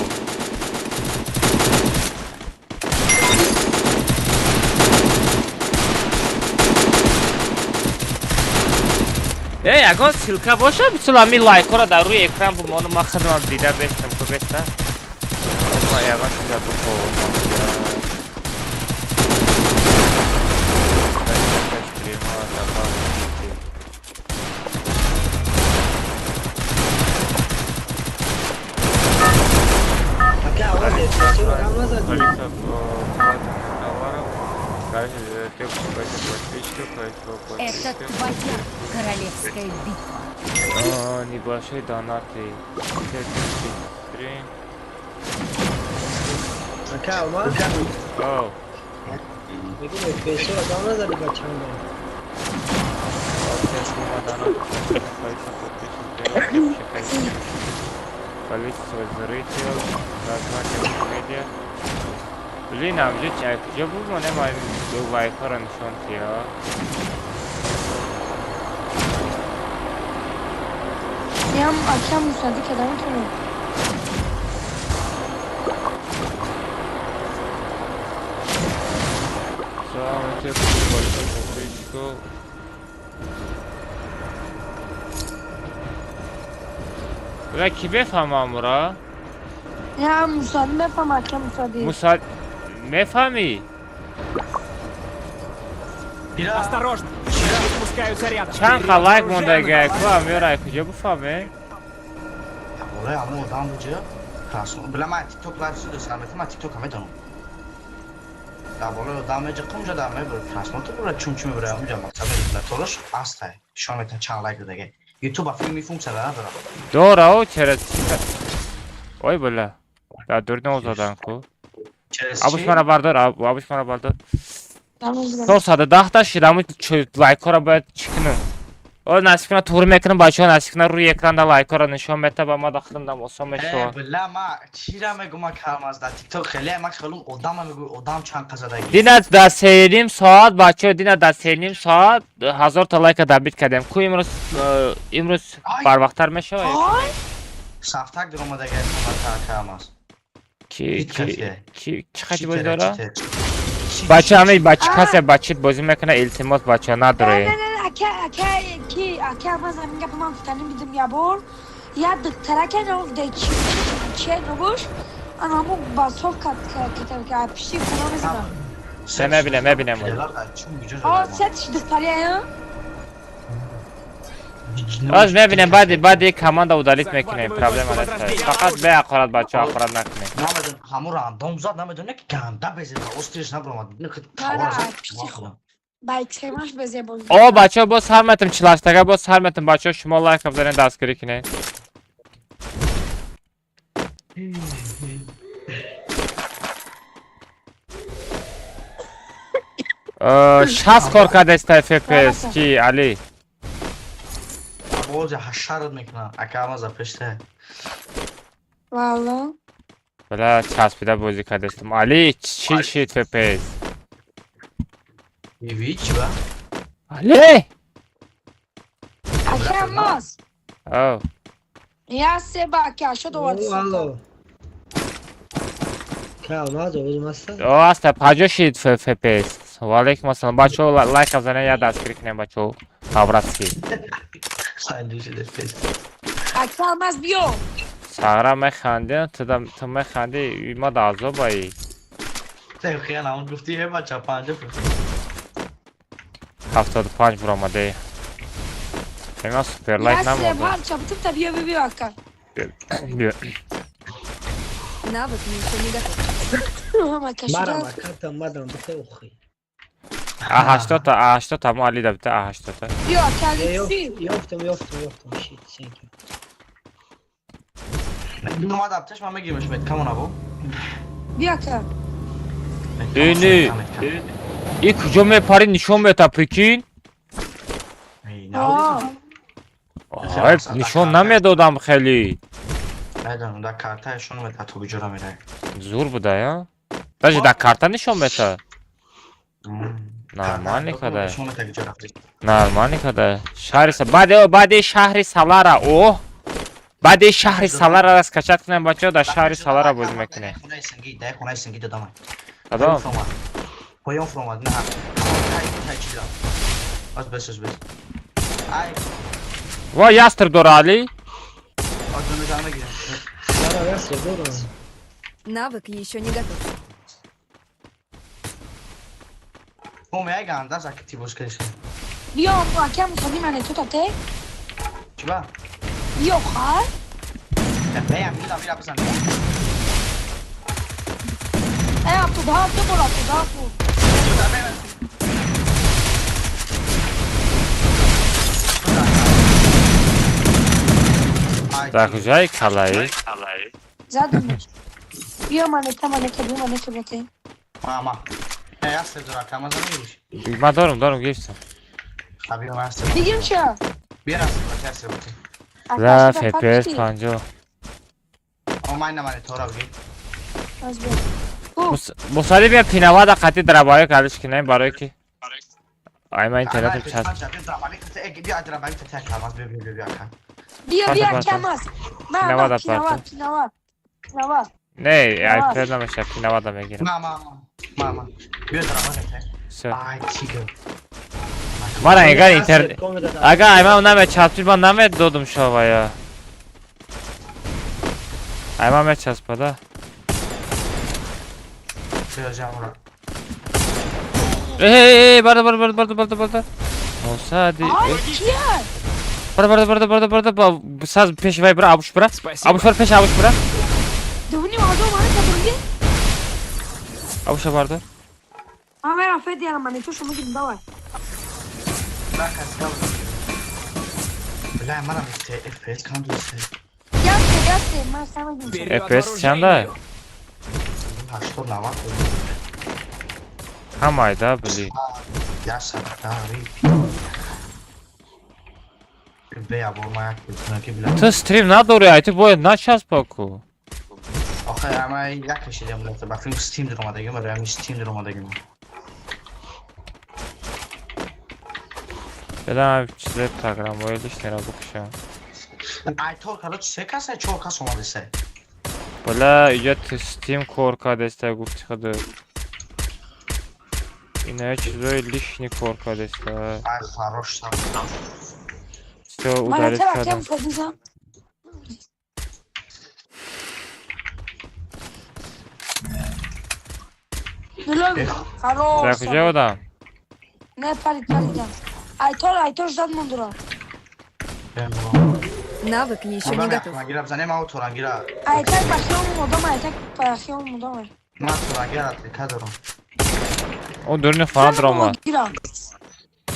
[SPEAKER 1] Э, ягон ссылка боша, мисол ҳамин лайкҳоро дар рӯи экран бумонам, ман худам дида бестам, ку беста. Ягон чиза бихоҳам.
[SPEAKER 6] Ака, аваз эфесиро ғам назадӣ.
[SPEAKER 7] Это твоя королевская битва.
[SPEAKER 1] Небольшой донаты. 33.
[SPEAKER 6] Ака, Алмаз?
[SPEAKER 1] Оу.
[SPEAKER 6] Мегӯм эфесиро ғам назадӣ ба чанд?
[SPEAKER 1] Количество зрителей, название медиа. Блин, а где чай? Куҷо бумонем лайкҳоро нишон тия?
[SPEAKER 3] Ям акам мусадди када метавонам.
[SPEAKER 1] Салом алейкум, большой подписчику. Бля, ки бефаҳмам ра?
[SPEAKER 3] Ям мусадди мефаҳмам, акам мусадди.
[SPEAKER 1] Мусад мефаҳмӣ?
[SPEAKER 8] Осторожно! Враги спускаются рядом.
[SPEAKER 1] Чанд қа лайк мондагай ку амёрай куҷо бифаҳме?
[SPEAKER 5] Болои ҳамон одам буҷа. Красно. Била ман TikTok лайв студио сар метам, ман TikTok медонам. Дар болои одам меҷа кунҷа дар мебур просмотр бура чун-чун мебура унҷа мақсад мебура тораш астай. Шон метан чанд лайк дадаге. YouTube филми функсия надорад.
[SPEAKER 1] Дора о через Ой бля. Дар дурни озодан ку.
[SPEAKER 5] Через
[SPEAKER 1] Абуш
[SPEAKER 5] чи?
[SPEAKER 1] мара бардор, абуш мара бардор. 410 та шидаму лайкҳоро бояд чӣ кунам? О, насиб кунад туғри мекунам, бачаҳо, насиб кунад рӯи экранда лайкҳоро нишон мета, ба ма дахлам дам осон
[SPEAKER 5] Э,
[SPEAKER 1] мешавад.
[SPEAKER 5] била ма чира мегум ма калмаз дар TikTok хеле ма хелум одама мегӯй одам чанд қазадаги.
[SPEAKER 1] Дина дар сеним соат, бачаҳо, дина дар сеним соат 1000 та лайка добить кардем. Ку имрӯз имрӯз
[SPEAKER 5] Ай!
[SPEAKER 1] барвақттар мешавад?
[SPEAKER 5] Сафтак даромадаги калмаз.
[SPEAKER 1] Ки
[SPEAKER 5] Чит
[SPEAKER 1] ки
[SPEAKER 5] кафе.
[SPEAKER 1] ки чӣ хати бозӣ дора?
[SPEAKER 5] Читер.
[SPEAKER 1] Бача, ҳамин бача касе ба чит бозӣ мекунад, илтимос, бачаҳо, надроед.
[SPEAKER 3] Не, не, не, ака, ака, ки, ака, ман замин гапа ман гуфтаним бидим ябор. Я духтарака но де чи чи набош. Ана ҳамун ба соф кат кат ка пишти хона мезанам.
[SPEAKER 1] Се мебинем, мебинем.
[SPEAKER 3] А сетш духтария?
[SPEAKER 1] Оз мебинем, баъди команда удалить мекунем, проблема нест. Фақат беақорат, бачаҳо, ақорат накунем.
[SPEAKER 5] Намедон ҳамун рандом зад, намедон ки ганда безеда, остриш набромад.
[SPEAKER 3] На, на, пишти. Байксемаш безебоз.
[SPEAKER 1] О, бачаҳо, боз сар метам чилаштага, боз сар метам, бачаҳо, шумо лайк бизанед, дастгирӣ кунед. 60 кор кардеста FPS ки Али.
[SPEAKER 5] Боз ҳашарат мекунам. Ака Алмаз пешта.
[SPEAKER 3] Валло.
[SPEAKER 1] Бля, часпида бозӣ кардестам. Али, 40 шид FPS.
[SPEAKER 5] Вич ба?
[SPEAKER 1] Али!
[SPEAKER 3] Ака Алмаз.
[SPEAKER 1] О.
[SPEAKER 3] Я себа ака шуд овард.
[SPEAKER 6] Алло. Ка Алмаз овоз маста?
[SPEAKER 1] О, аста 50 шид FPS. Ва алейкум ассалом. Бачаҳо, лайк бизанед, я дастгирӣ кунед, бачаҳо. По-братски.
[SPEAKER 5] 50 FPS.
[SPEAKER 3] Ака Алмаз биё.
[SPEAKER 1] Сара механди, ту механди, ма да азобаи.
[SPEAKER 5] Хеле он гуфти е бача 50
[SPEAKER 1] 75 буромаде. Ема супер лайк
[SPEAKER 3] Я
[SPEAKER 1] намонда.
[SPEAKER 3] себа чаптум та биё биё ака.
[SPEAKER 1] Биё.
[SPEAKER 7] Навык еще не готов.
[SPEAKER 3] Ака
[SPEAKER 6] Марам
[SPEAKER 3] шуд.
[SPEAKER 6] аката мадам бите охи.
[SPEAKER 1] А 80 та, а 80 та, мо Али да бите, а 80 та.
[SPEAKER 3] Биё ака Алексей.
[SPEAKER 6] Ёфтам, ёфтам, ёфтам. Shit, thank you.
[SPEAKER 5] Нума даптеш ма мегирмеш мет камона бо.
[SPEAKER 3] Биё ака.
[SPEAKER 1] Ини. И куҷо мепари нишон мета, прикинь? Ай, нишон намедодам хеле.
[SPEAKER 5] Медонам, дар карта нишон мета, то куҷо мерай.
[SPEAKER 1] Зур буда, я? Даже дар карта нишон мета. Нормально када.
[SPEAKER 5] Нишон мета куҷо рафти.
[SPEAKER 1] Нормально када. Шаҳри баъди баъди шаҳри Салара, оҳ. Баъди шаҳри Салара скачать кунем, бачаҳо, дар шаҳри Салара бозӣ мекунем.
[SPEAKER 5] Хонаи сангӣ, дар хонаи сангӣ додам.
[SPEAKER 1] Кадом?
[SPEAKER 5] Поён фуромад, на. Тай, тай чиза. Аз бес, аз бес. Ай,
[SPEAKER 1] Ва ястреб дора Али?
[SPEAKER 5] аз дона мегирам.
[SPEAKER 6] Марам ясре дорам.
[SPEAKER 7] Навык еще не готов.
[SPEAKER 5] Мо мега андаз аки ти боз кардиш.
[SPEAKER 3] Биё ака мусади мане ту та те.
[SPEAKER 5] Чӣ ба?
[SPEAKER 3] Биё хар.
[SPEAKER 5] Беям, мира, мира бизан.
[SPEAKER 3] Э, 77 бор 77 бор.
[SPEAKER 1] Дар куҷои калаи?
[SPEAKER 3] Задумаш. Биё манета манета биё манета бате.
[SPEAKER 5] Мама. Э, ясре дора, кама замегириш.
[SPEAKER 1] Ман дорам, дорам, гирифтам.
[SPEAKER 5] Биё ясре.
[SPEAKER 3] Бигирим ча?
[SPEAKER 5] Биё ясре, ясре бате.
[SPEAKER 1] Ла FPS 50.
[SPEAKER 5] О, ман на мане тора бигир.
[SPEAKER 3] Аз биё.
[SPEAKER 1] Мусади бия пинавада қати драбаё кардиш кинем барое ки ай ман интернетам часп.
[SPEAKER 5] Биё драбаё та та биё биё биё ака.
[SPEAKER 3] Биё биё ака Алмаз.
[SPEAKER 1] Пинавада
[SPEAKER 3] Пинавад, пинавад, пинавад.
[SPEAKER 1] Не, ай пред намеша, пинавада мегирам.
[SPEAKER 5] Мама, мама. Биё драбаё та.
[SPEAKER 1] Всё.
[SPEAKER 5] Ай, тиго.
[SPEAKER 1] Мара эгар интернет. Ага, ай ман намечаспид, ман намедодум шовая. Ай ман мечаспада. Эй, барда, барда, барда, барда, барда. Мусади.
[SPEAKER 3] Ай, кия?
[SPEAKER 1] Барда, барда, барда, барда, барда. Саз пеш вай бра, абуш бра. Абуш бар пеш, абуш бра.
[SPEAKER 3] Дувни мавзу манета бурги?
[SPEAKER 1] Абуша барда.
[SPEAKER 3] Ман мерам фед ярам манету шумо гирим давай.
[SPEAKER 5] Бля, манам FPS кам дӯст.
[SPEAKER 3] Ясте, ясте, ман сама гирим.
[SPEAKER 1] FPS чанда?
[SPEAKER 5] 80 90.
[SPEAKER 1] Ҳамайда били.
[SPEAKER 5] Я садари. Бля, бо ма як битна ки бля.
[SPEAKER 1] Ту стрим надори, ай ту бояд начаспа ку.
[SPEAKER 5] Охе, ама як кашидам бля, ба филм Steam даромадагим, барои ҳамин Steam даромадагим.
[SPEAKER 1] Бедам чизе программаи лишнера букушам.
[SPEAKER 5] Ай тор короче, се каса, чор кас омадасе.
[SPEAKER 1] Бля, иҷа ту Steam кор кардеста гуфти худ. Ина чизои лишний кор кардеста.
[SPEAKER 5] Ай, хорош сам.
[SPEAKER 1] Всё, удалить
[SPEAKER 3] Манета ака
[SPEAKER 1] кардам.
[SPEAKER 3] мусади зам. Дулови,
[SPEAKER 1] Дар
[SPEAKER 3] хорош.
[SPEAKER 1] куҷо будам?
[SPEAKER 3] Не, парид, паридам. Айтор, айтор ждат мондура.
[SPEAKER 7] Навык еще не готов.
[SPEAKER 5] Торангира бизанем, ау торангира.
[SPEAKER 3] Айтак ба хиёл модам, айтак ба хиёл модам.
[SPEAKER 5] Ман торангира реплика дорам.
[SPEAKER 1] О дуруни хона даромад.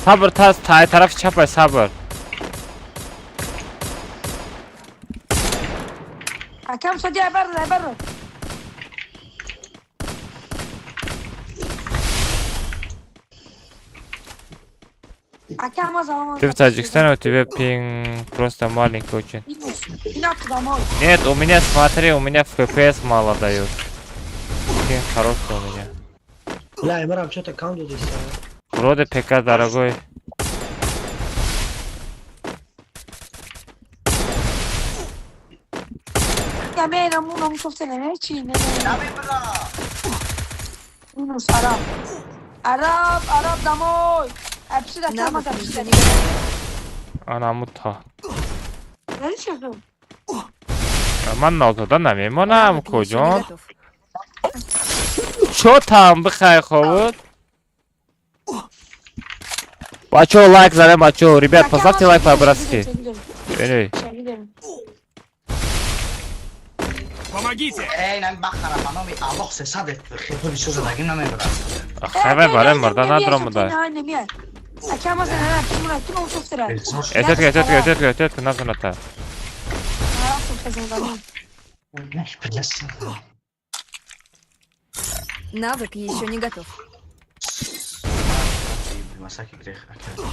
[SPEAKER 1] Сабр, та тарафи чапай, сабр.
[SPEAKER 3] Акам сади бар, бар.
[SPEAKER 1] Ты в Таджикистане, у тебя пинг просто маленький очень. Нет, у меня, смотри, у меня FPS мало дают. Пинг хороший у меня.
[SPEAKER 6] Бля, Имрам, что-то кам здесь.
[SPEAKER 1] Вроде ПК дорогой.
[SPEAKER 3] Араб, араб, домой!
[SPEAKER 1] Анамута. Ман нозода намемонам, куҷон? Чо там бихай ховуд? Бачо лайк задем, бачо. Ребят, поставьте лайк по-братски.
[SPEAKER 8] Помогите!
[SPEAKER 5] Эй, нам бахара, маноми Аллоҳ сесад хепо бисёр задагим намебарад.
[SPEAKER 1] Хабар барем марда надромада. Этетка, этетка, этетка, этетка, назаната.
[SPEAKER 7] Навык еще не готов.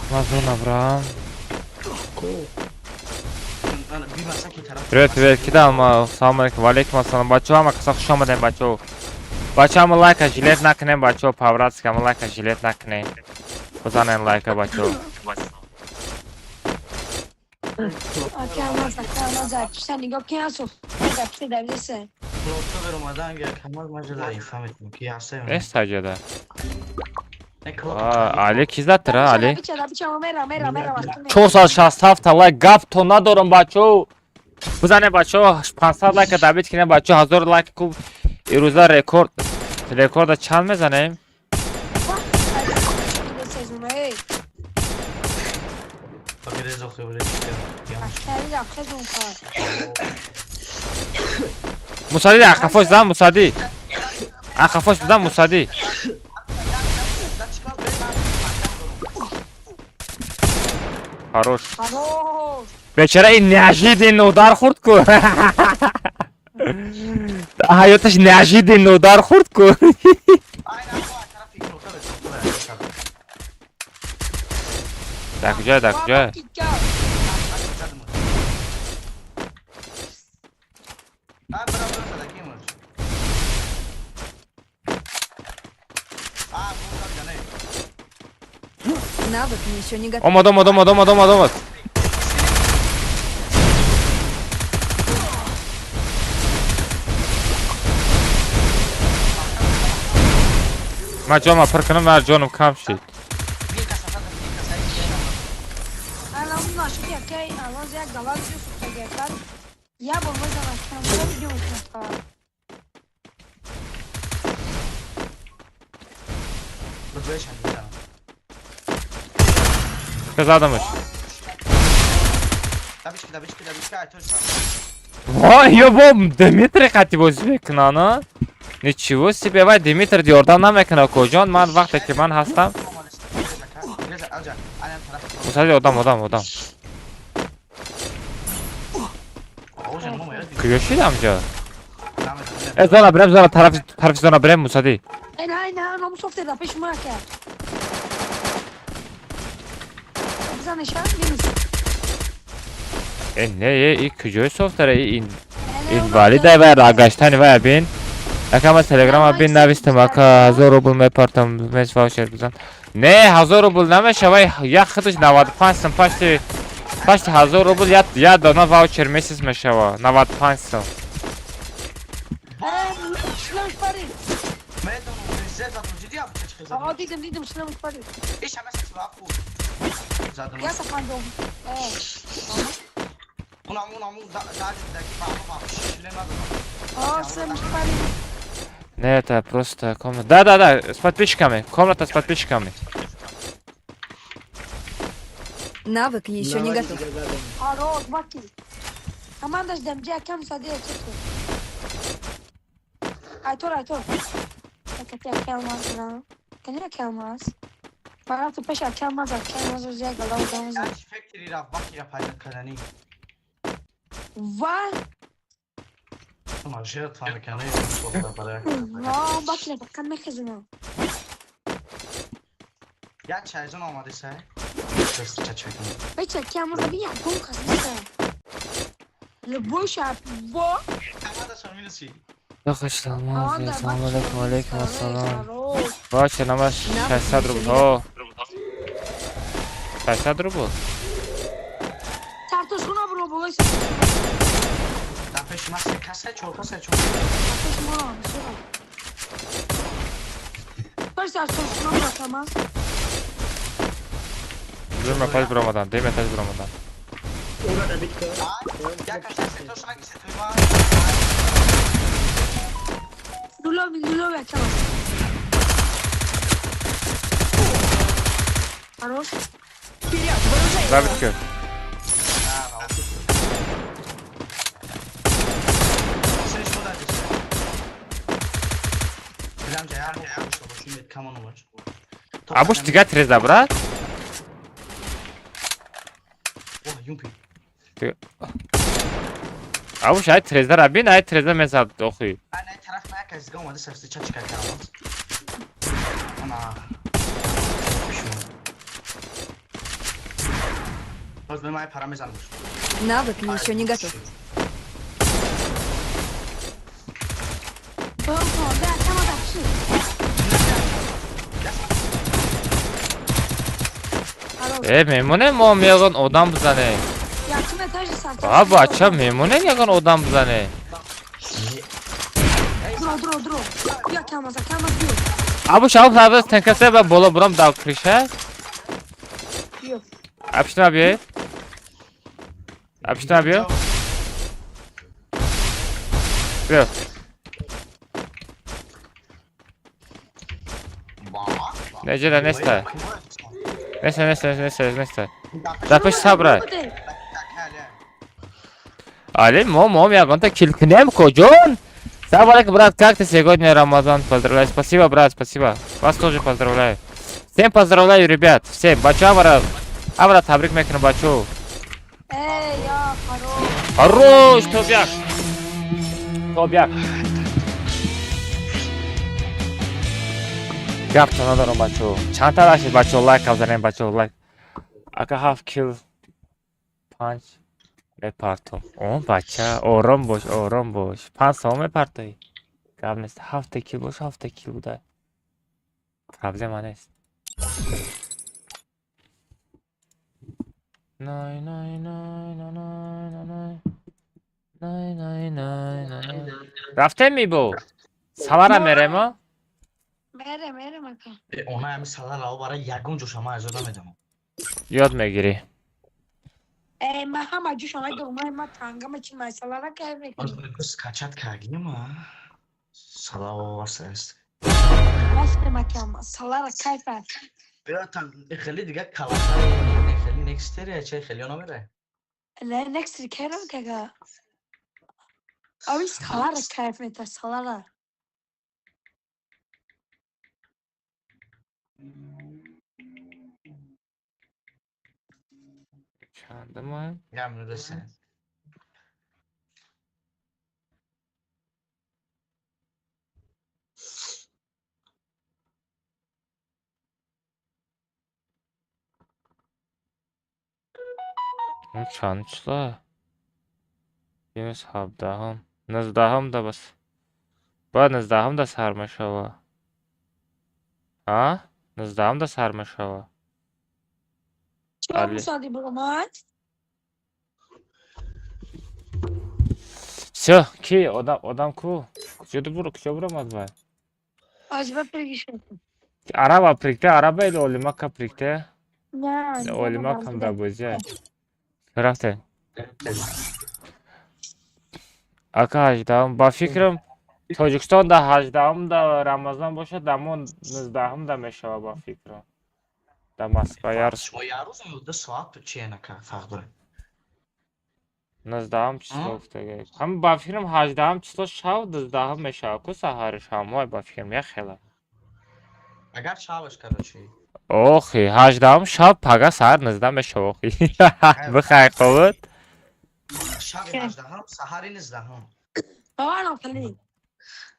[SPEAKER 1] Мазун Авраам. Привет, привет, кидал, салам алейкум, валейкум ассалам, бачо, ама каса хуш омадем, бачо. Бачо, ама лайка жилет накунем, бачо, по-братски, ама лайка жилет накунем. Бизанем лайка, бачо. Нест таҷода. Али ки зад тира, Али? 467 лайк, гап то надорам, бачо. Бизанем, бачо, 500 лайка добит кинем, бачо, 1000 лайк куб. Ирӯза рекорд. Рекорда чанд мезанем? Мусади, ақафош зан, Мусади. Ақафош зан, Мусади. Хорош. Бечара ин неожиданно удар хӯрд ку. Ҳаёташ неожиданно удар хӯрд ку. Дар куҷое, дар куҷое?
[SPEAKER 7] Навык еще не готов.
[SPEAKER 1] Омад, омад, омад, омад, омад, омад. Ман ҷонма пур кунам, ман ҷонам кам шид. Задамаш. Вой, ё бо Дмитрий қати бозӣ мекунад, а? Ничего себе, вай Дмитрий ёрдам намекунад, куҷон? Ман вақте ки ман ҳастам. Мусади, одам, одам, одам. Куҷо шидам ҷо? Э, зона брем, зона тарафи, тарафи зона брем, Мусади. Э, не, э, и куҷои софтара, и инвалида вай рагаштани вай бин. Ака ма телеграма бин навистам, ака 1000 рубл мепартам, мес ваучер бизан. Не, 1000 рубл намеша, вай як худаш 95 сум, пашти 1000 рубл як дона ваучер месяц мешава, 95 сум. Не, это просто комната. Да, да, да, с подписчиками. Комната с подписчиками.
[SPEAKER 7] Навык еще не готов.
[SPEAKER 3] Кани аки Алмаз? Ман рафтам пеши аки Алмаз, аки Алмаз оз як гала одам зад.
[SPEAKER 5] Фактори рафт бакира пайдо кардани.
[SPEAKER 3] Ва!
[SPEAKER 5] Ма жертва мекунӣ барои.
[SPEAKER 3] Ва, бакира фақат мехезонам.
[SPEAKER 5] Як чайзон омади сай? Ча мекунӣ?
[SPEAKER 3] Бача аки Алмаз аби ягон кас нест. Любой шаб во.
[SPEAKER 5] Амада минуси.
[SPEAKER 1] Алмаз, салом алейкум, алейкум ассалом. Бача, намаш 600 рубл. О. 600 рубл.
[SPEAKER 3] Сартошхона бро болой.
[SPEAKER 5] Дар пеши ман се каса, чор каса, чор.
[SPEAKER 3] Сартошхона, бисёр. Пеш сартошхона бро кама.
[SPEAKER 1] Дуюм этаж биромадан, дуюм этаж биромадан.
[SPEAKER 5] Як каса се то шаги се той ма.
[SPEAKER 3] Дулови, дулови акама. Хорош.
[SPEAKER 7] Вперед, вооружение!
[SPEAKER 1] Забит. Абуш дига треза, брат? Абуш ай треза рабин, ай треза мезад, охи.
[SPEAKER 7] Навык еще не готов.
[SPEAKER 1] Мемоне мо ягон одам бизане. А бача мемоне ягон одам бизане.
[SPEAKER 3] Дро, дро, дро. Я камаз, камаз биё.
[SPEAKER 1] Абуш аб сабз тенкасе ба боло бурам дав криша.
[SPEAKER 3] Биё.
[SPEAKER 1] Абшна биё. Абшна биё. Биё. Неҷа неста. Неста, неста, неста, неста. Дар пеши сабра. Али, мо ягонта кил кунем коҷон? Салам алейкум, брат, как ты сегодня, Рамазан? Поздравляю. Спасибо, брат, спасибо. Вас тоже поздравляю. Всем поздравляю, ребят. Всем. Бачу, авара. Авара табрик мекунам, бачу.
[SPEAKER 3] Эй, я хорош.
[SPEAKER 1] Хорош, тобяк. Тобяк. Гапто надорам, бачу. Чандта дашед, бачу, лайк занем, бачу, лайк. Ака 7 кил 5 мепартом. О, бача, ором бош, ором бош. 5 сом мепартоӣ. Гап нест. 7 кил бош, 7 кил буда. Проблема нест. Най най най най най най най най най най. Рафтем мибо. Савара меремо?
[SPEAKER 3] Мерем, мерем ака.
[SPEAKER 5] Она ҳами саларао барои ягон ҷоша ман иҷоза намедиҳам.
[SPEAKER 1] Ёд мегирӣ.
[SPEAKER 3] Э, ман ҳама ҷоша медорам, ман тангама чи ман салара кайф мекунам.
[SPEAKER 5] Скачать кардим, а? Салао аст.
[SPEAKER 3] Рафтем ака, салара кайф аст.
[SPEAKER 5] Братан, хеле дига калата, хеле некстери, чай хеле намере.
[SPEAKER 3] Не, некстери кайрам кага. Ави салара кайф мета, салара.
[SPEAKER 1] Чандама?
[SPEAKER 5] Ям,
[SPEAKER 1] Чанд числа? Минус 17-ум. 19-ум да бас. Бояд 19-ум да сар мешава. А? 19-ум да сар мешава.
[SPEAKER 3] Чӣ мусади буромад?
[SPEAKER 1] Всё, ки одам одам ку? Куҷо буро, куҷо буромад вай?
[SPEAKER 3] Аҷба пригишед.
[SPEAKER 1] Араба прикте, араба или олимака прикте?
[SPEAKER 3] Не,
[SPEAKER 1] олимакам да бозия. Рафте. Ака 18-ум, ба фикрам Тоҷикистон да 18-ум да Рамазон бошад, дамо 19-ум да мешава ба фикрам. Да Москва яр.
[SPEAKER 5] Шумо як рӯз ё 2 соат чи енака фарқ дорад?
[SPEAKER 1] 19-ум число гуфтага. Ҳам ба фикрам 18-ум число шав, 19-ум мешава. Ку саҳариш ҳамой ба фикрам як хела.
[SPEAKER 5] Агар шабаш, короче.
[SPEAKER 1] Охи, 18-ум шаб пага саҳар 19 мешава, охи. Бихайр, хобит.
[SPEAKER 5] Шаби 18-ум, саҳари 19-ум.
[SPEAKER 3] Ана хали.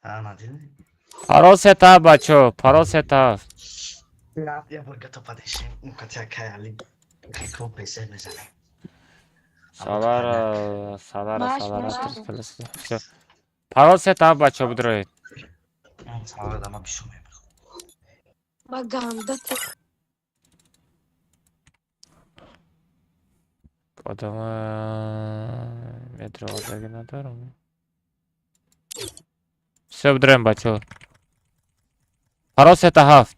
[SPEAKER 5] Ана дидӣ?
[SPEAKER 1] Парол сета, бачо, парол сета.
[SPEAKER 5] Я бор гато падешем. Он катя каяли. Ко песе мезанем.
[SPEAKER 1] Салара, салара,
[SPEAKER 3] Маш,
[SPEAKER 1] салара.
[SPEAKER 3] маш.
[SPEAKER 1] Всё. Парол сета, бачо, бидроед.
[SPEAKER 5] Салара дама бишумем.
[SPEAKER 3] Ба ганда те.
[SPEAKER 1] Одама метро надорам. Всё, бидроем, бачо. Парол сета ҳафт.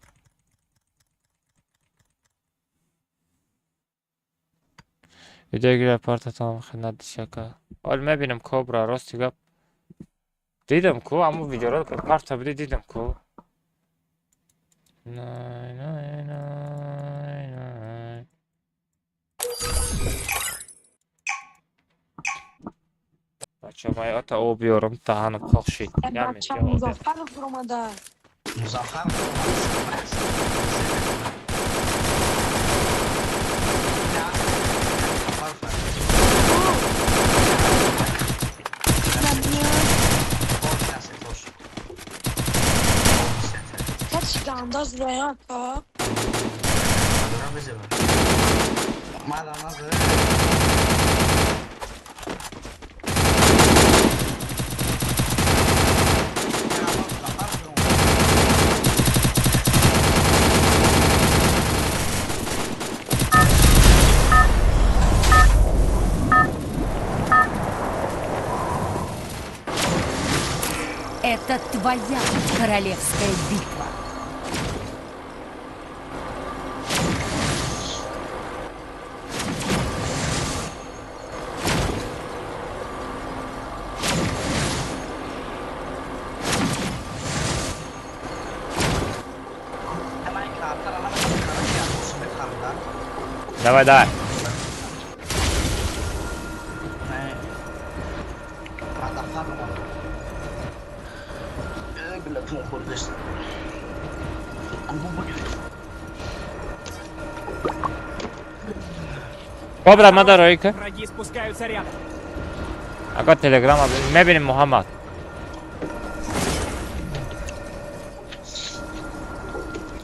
[SPEAKER 1] Видео партатон хидмат дишака. Ҳол мебинам, кобра, рости гап. Дидам ку, аммо видеоро парта буди, дидам ку. Най, най, най, най. Бачо, май ота об биёрам, даҳанам хок шид.
[SPEAKER 3] Бача Музаффаров омада.
[SPEAKER 5] Музаффар.
[SPEAKER 3] Kaç ganda zuraya ka.
[SPEAKER 7] Это твоя королевская битва.
[SPEAKER 1] Давай, давай. Кобра, мада ройка.
[SPEAKER 8] Враги спускаются рядом.
[SPEAKER 1] Ака телеграм мебинем, Муҳаммад.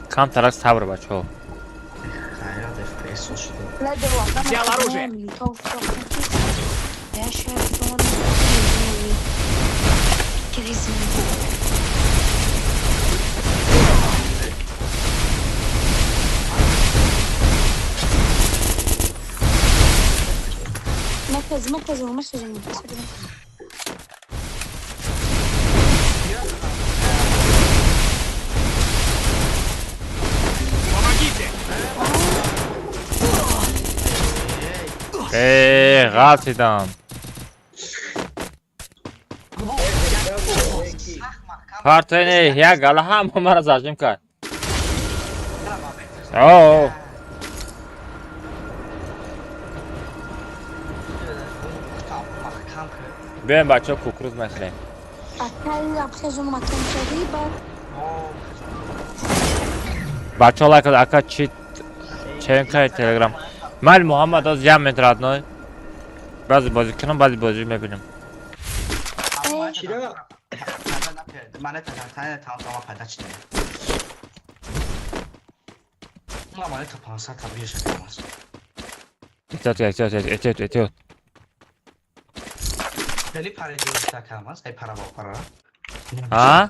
[SPEAKER 1] Камтарак сабр, бачо.
[SPEAKER 8] Взял оружие.
[SPEAKER 3] مركز مركز مركز مركز.
[SPEAKER 8] Помогите!
[SPEAKER 1] Э, ғалтидам. Партоине як гала ҳама мара зажим кард. О, биёем, бачаҳо, кукуруз мехӯрем. Бачаҳо, лайк, ака, чи ченкай телеграм. Мал Муҳаммад оз ям метр родной. Баъзе бозӣ кунам, баъзе бозӣ мебинам.
[SPEAKER 6] Чира?
[SPEAKER 5] Монета там пайда чида. Ма монета 500 та биржа камас.
[SPEAKER 1] Эҳтиёт, эҳтиёт, эҳтиёт, эҳтиёт.
[SPEAKER 5] Хеле пари дӯста камас, ай пара бо пара.
[SPEAKER 1] А?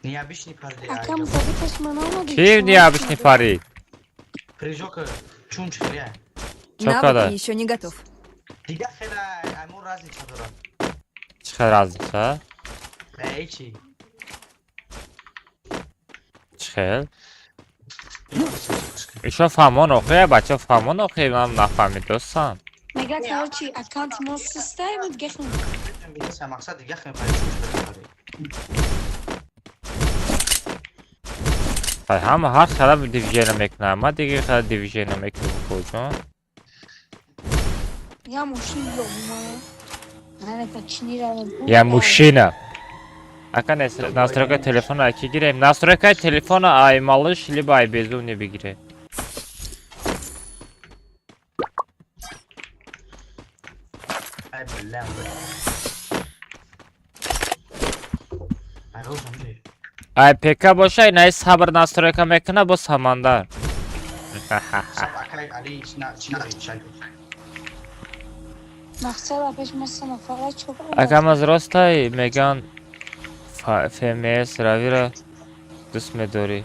[SPEAKER 5] Необычный пари.
[SPEAKER 3] Ака мусофир ман омадӣ.
[SPEAKER 1] Ки необычный пари?
[SPEAKER 5] Прыжок чун чхеле.
[SPEAKER 1] Чё
[SPEAKER 7] Навык
[SPEAKER 1] када?
[SPEAKER 7] еще не готов.
[SPEAKER 5] Дига хеле айму разница дорад.
[SPEAKER 1] Чӣ хел разница?
[SPEAKER 5] Эй чи?
[SPEAKER 1] Чӣ хел? Ишо фаҳмон охи, бача фаҳмон охи, ман нафаҳмид достам.
[SPEAKER 3] Мега, короче, аккаунт мо систем дига хел.
[SPEAKER 5] Мақсад дига хеле пари чун чхеле.
[SPEAKER 1] Ай, ҳама ҳар хела движение мекунам, ман дига хела движение мекунам, куҷо?
[SPEAKER 3] Я мошин ёбума. Ман это чинира.
[SPEAKER 1] Я мужчина. Ака, настройка телефона ки гирем? Настройкаи телефона ай малыш либо ай безумный бигире.
[SPEAKER 5] Ай, бля, ай, розам ди.
[SPEAKER 1] Ай ПК боша, инаи сабр настройка мекуна бо Самандар.
[SPEAKER 5] Саб, акай Али, чина чина чай.
[SPEAKER 3] Мақсад пеш ма се нафара чо.
[SPEAKER 1] Акам аз ростай меган ФМС равира дӯст медорӣ?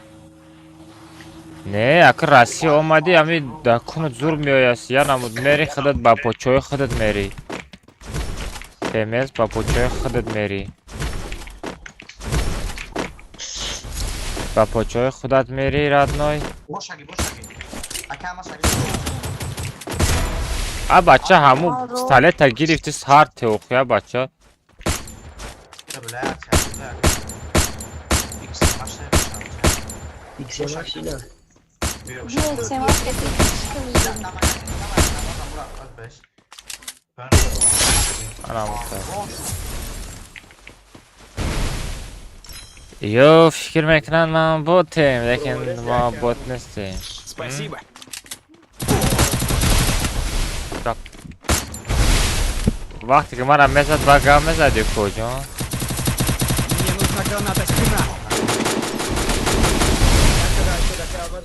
[SPEAKER 1] Не, ака, Россия омадӣ, ами да кунут зур меояст, я намуд мери, худат ба почои худат мери. ФМС ба почои худат мери. Ба почои худат мери, родной.
[SPEAKER 5] Бошаги, бошаги. Ака, ма шаги.
[SPEAKER 1] А бача, ҳаму пистолета гирифти, сар теохия, бача.
[SPEAKER 5] Бля, бля. Икс маша.
[SPEAKER 6] Икс машина.
[SPEAKER 3] Биё, сема кати.
[SPEAKER 1] Ана мута. Ё фикр мекунанд, ман ботем, лекин мо бот нестем.
[SPEAKER 8] Спасибо.
[SPEAKER 1] Вақте ки мара мезад, ба гап мезади, куҷо?
[SPEAKER 8] Мне нужна граната стена.
[SPEAKER 6] Ака Аваз,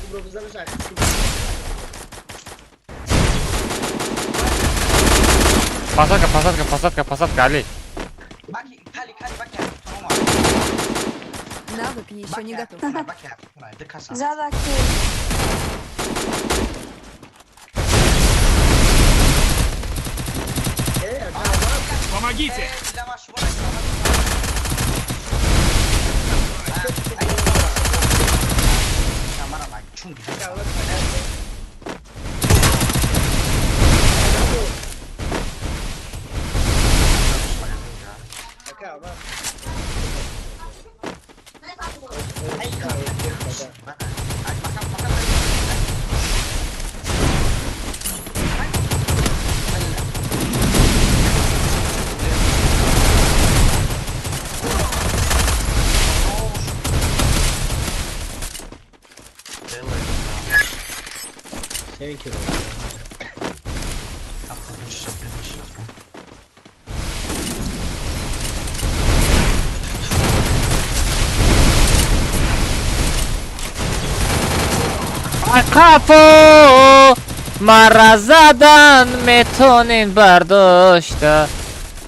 [SPEAKER 6] бубро бизанаш, ака.
[SPEAKER 1] Посадка, посадка, посадка, посадка, Али.
[SPEAKER 5] Баки, кали, кали, баки, тома.
[SPEAKER 7] Навык еще не готов.
[SPEAKER 5] Баки, декаса.
[SPEAKER 3] Зада ки.
[SPEAKER 8] Помогите!
[SPEAKER 6] Ака Аваз. Thank you.
[SPEAKER 1] Қафо мара задан метонин бардошта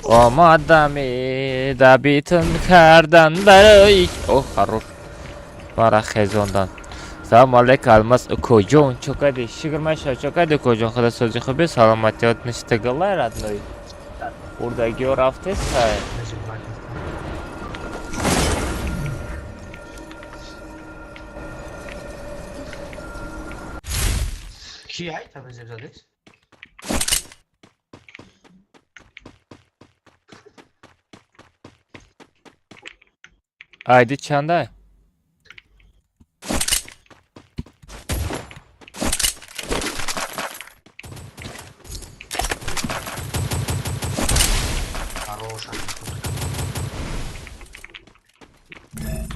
[SPEAKER 1] омадами дабитн кардан барои о хорош мара хезондан. Салом алейк, Алмаз укоҷон, чо кади? Шукр маша, чо кади, укоҷон? Худо сози хуби, саломатиёт ништагалай, родной. Хурдагиё рафтесай.
[SPEAKER 5] Ки ҳай та безеб задес?
[SPEAKER 1] Айди чандай?
[SPEAKER 5] Хорош. Бля.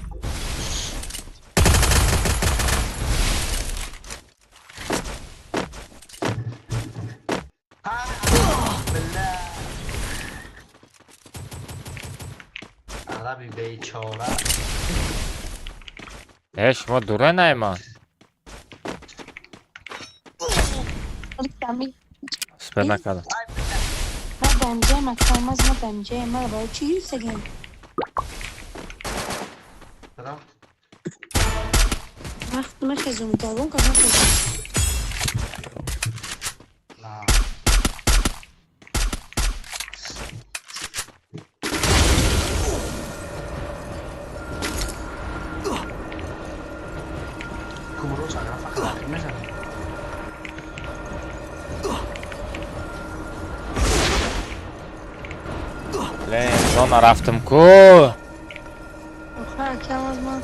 [SPEAKER 5] Араби бечора.
[SPEAKER 1] Э, шумо дура найман. Супер накардам.
[SPEAKER 3] Ма дамҷаем, ака Алмаз, ма дамҷаем, мара барои чӣ гирифтагем?
[SPEAKER 5] Дадам.
[SPEAKER 3] Вақт мехезум, давон кад мехезум.
[SPEAKER 5] На. Кумро сагра фақат мезанад.
[SPEAKER 1] Ле, зона рафтам ку.
[SPEAKER 3] Охир, ака Алмаз, ман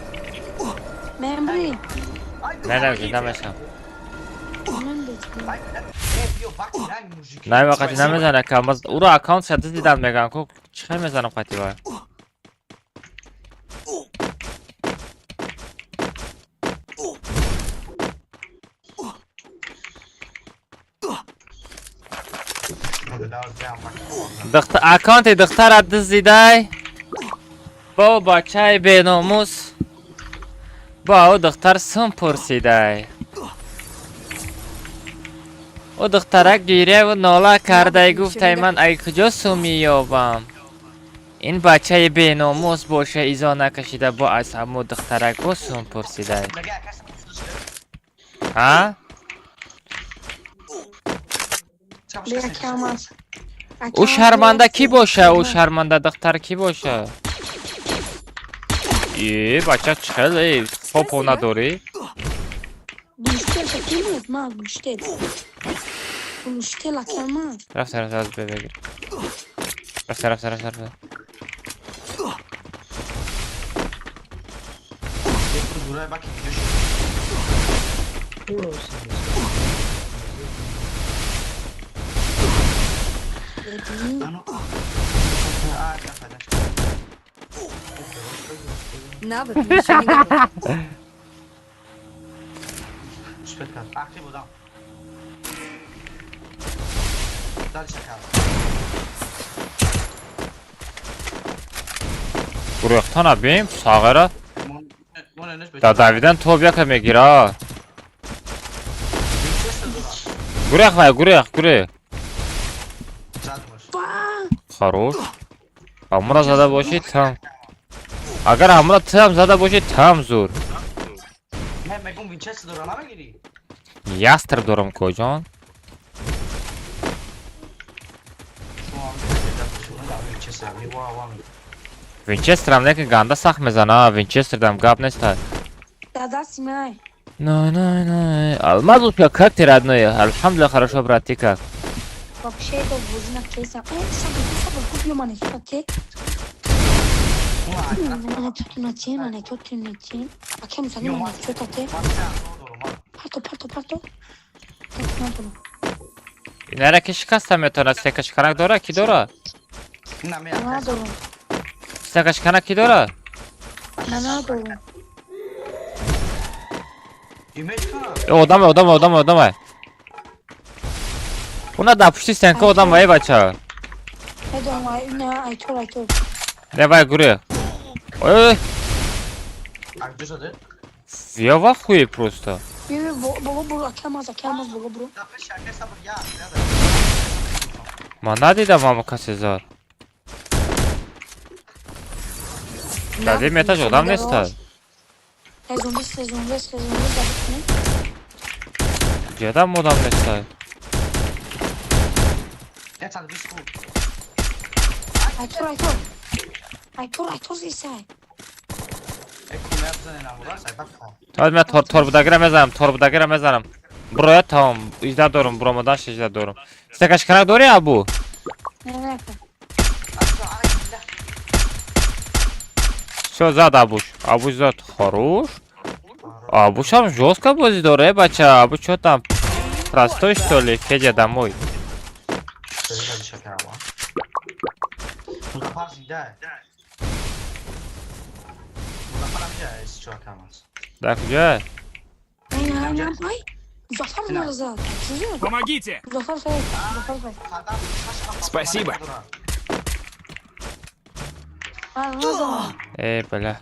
[SPEAKER 3] мембри.
[SPEAKER 1] Не, не, намешам.
[SPEAKER 3] Ман бетгам.
[SPEAKER 5] Э, биё, баки ранг мужики.
[SPEAKER 1] Най, вақати намезана, ка Алмаз. Уро аккаунт шада дидан меган ку. Чӣ хел мезанам қати вай? Аккаунти духтара дуздидай, бо бачаи беномус, бо ӯ духтар сум пурсидай. Ӯ духтарак гиряву нола кардай, гуфтай: «Ман ай куҷо сум меёбам?» Ин бачаи беномус боша, изо накашида, бо аз ҳамун духтарак бо сум пурсидай. А? Ӯ шарманда кӣ боша? Ӯ шарманда духтар кӣ боша? Е, бача, чӣ хел попо надорӣ?
[SPEAKER 3] Глуштел ки буд? Ма глуштел. Глуштел ака ма.
[SPEAKER 1] Рафта, рафта, аз бегир. Рафта, рафта, рафта, рафта.
[SPEAKER 7] Навык еще не готов.
[SPEAKER 5] Успеть кард. Ақиб одам. Дальше кард.
[SPEAKER 1] Гурехта набим, сағира. Да давидан тоб яка мегира. Гурех вай, гурех, гурех. Хорош. Ҳамура зада бошӣ там. Агар ҳамура там зада бошӣ, там зур.
[SPEAKER 5] Мегум Винчестер дора, намегирӣ?
[SPEAKER 1] Ястреб дорам, коҷон. Винчестерам лекин ганда сахт мезана, Винчестердам гап неста.
[SPEAKER 3] Дадаси май.
[SPEAKER 1] На, на, на. Алмазушка, как ты, родной? Алхамдулillah, хорошо, брат, ты как?
[SPEAKER 3] Вообще это возина кейса. Э, сабр, сабр, купил мане, сука, те. Мане тут на те, мане тут на те. А кем за ним мане что-то те? Парто, парто, парто. Так, надо.
[SPEAKER 1] Инара ки шикаста метавонад, стекашканак дора, ки дора?
[SPEAKER 3] Надо.
[SPEAKER 1] Стекашканак ки дора?
[SPEAKER 3] Надо.
[SPEAKER 1] Э, одаме, одаме, одаме, одаме. Уна дар пушти стенка одам вай, бача.
[SPEAKER 3] Не, айтор, айтор.
[SPEAKER 1] Не, вай гурех. Ой, я в ахуе просто. Ман надидам ҳама касе зад. Дар дим этаж одам неста. Ҷадам одам неста.
[SPEAKER 3] Айтор, айтор. Айтор, айтор зисай.
[SPEAKER 1] Ҳозир ман торбудагира мезанам, торбудагира мезанам. Буроя тамом, изда дорум, буромаданш изда дорум. Стакашканак дорӣ, Абу?
[SPEAKER 3] Не, не.
[SPEAKER 1] Всё, зад Абуш. Абуш зад. Хорош. Абушам жёстко бозӣ дора, э, бача. Абу чё там? Простой, что ли? Федя домой. Дар куҷо?
[SPEAKER 8] Помогите! Спасибо.
[SPEAKER 1] Э, бля.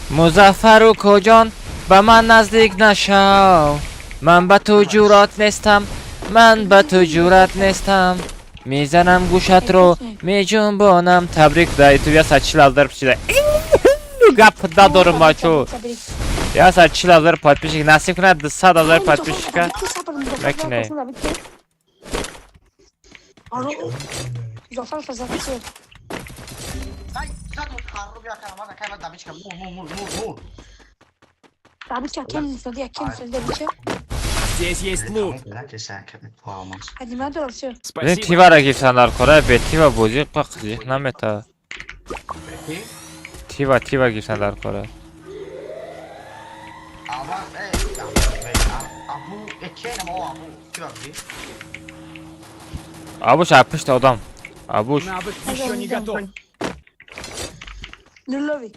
[SPEAKER 1] Музаффару коҷон, ба ман наздик нашав. Ман ба ту ҷуръат нестам, ман ба ту ҷуръат нестам. Мезанам гӯшатро, меҷунбонам. Табрик, да ютуб 140 000 пичида. Гап дадорум, бачо. 140 000 подписчик насиб кунад, 200 000 подписчика мекунем.
[SPEAKER 8] Здесь есть лут. Спасибо.
[SPEAKER 1] Тивара гирифтан дар кора, бе тива бозӣ қизиқ намета. Тива, тива гирифтан дар кора. Абуш, а пушти одам. Абуш.
[SPEAKER 8] Навык еще не готов.
[SPEAKER 3] Лулови.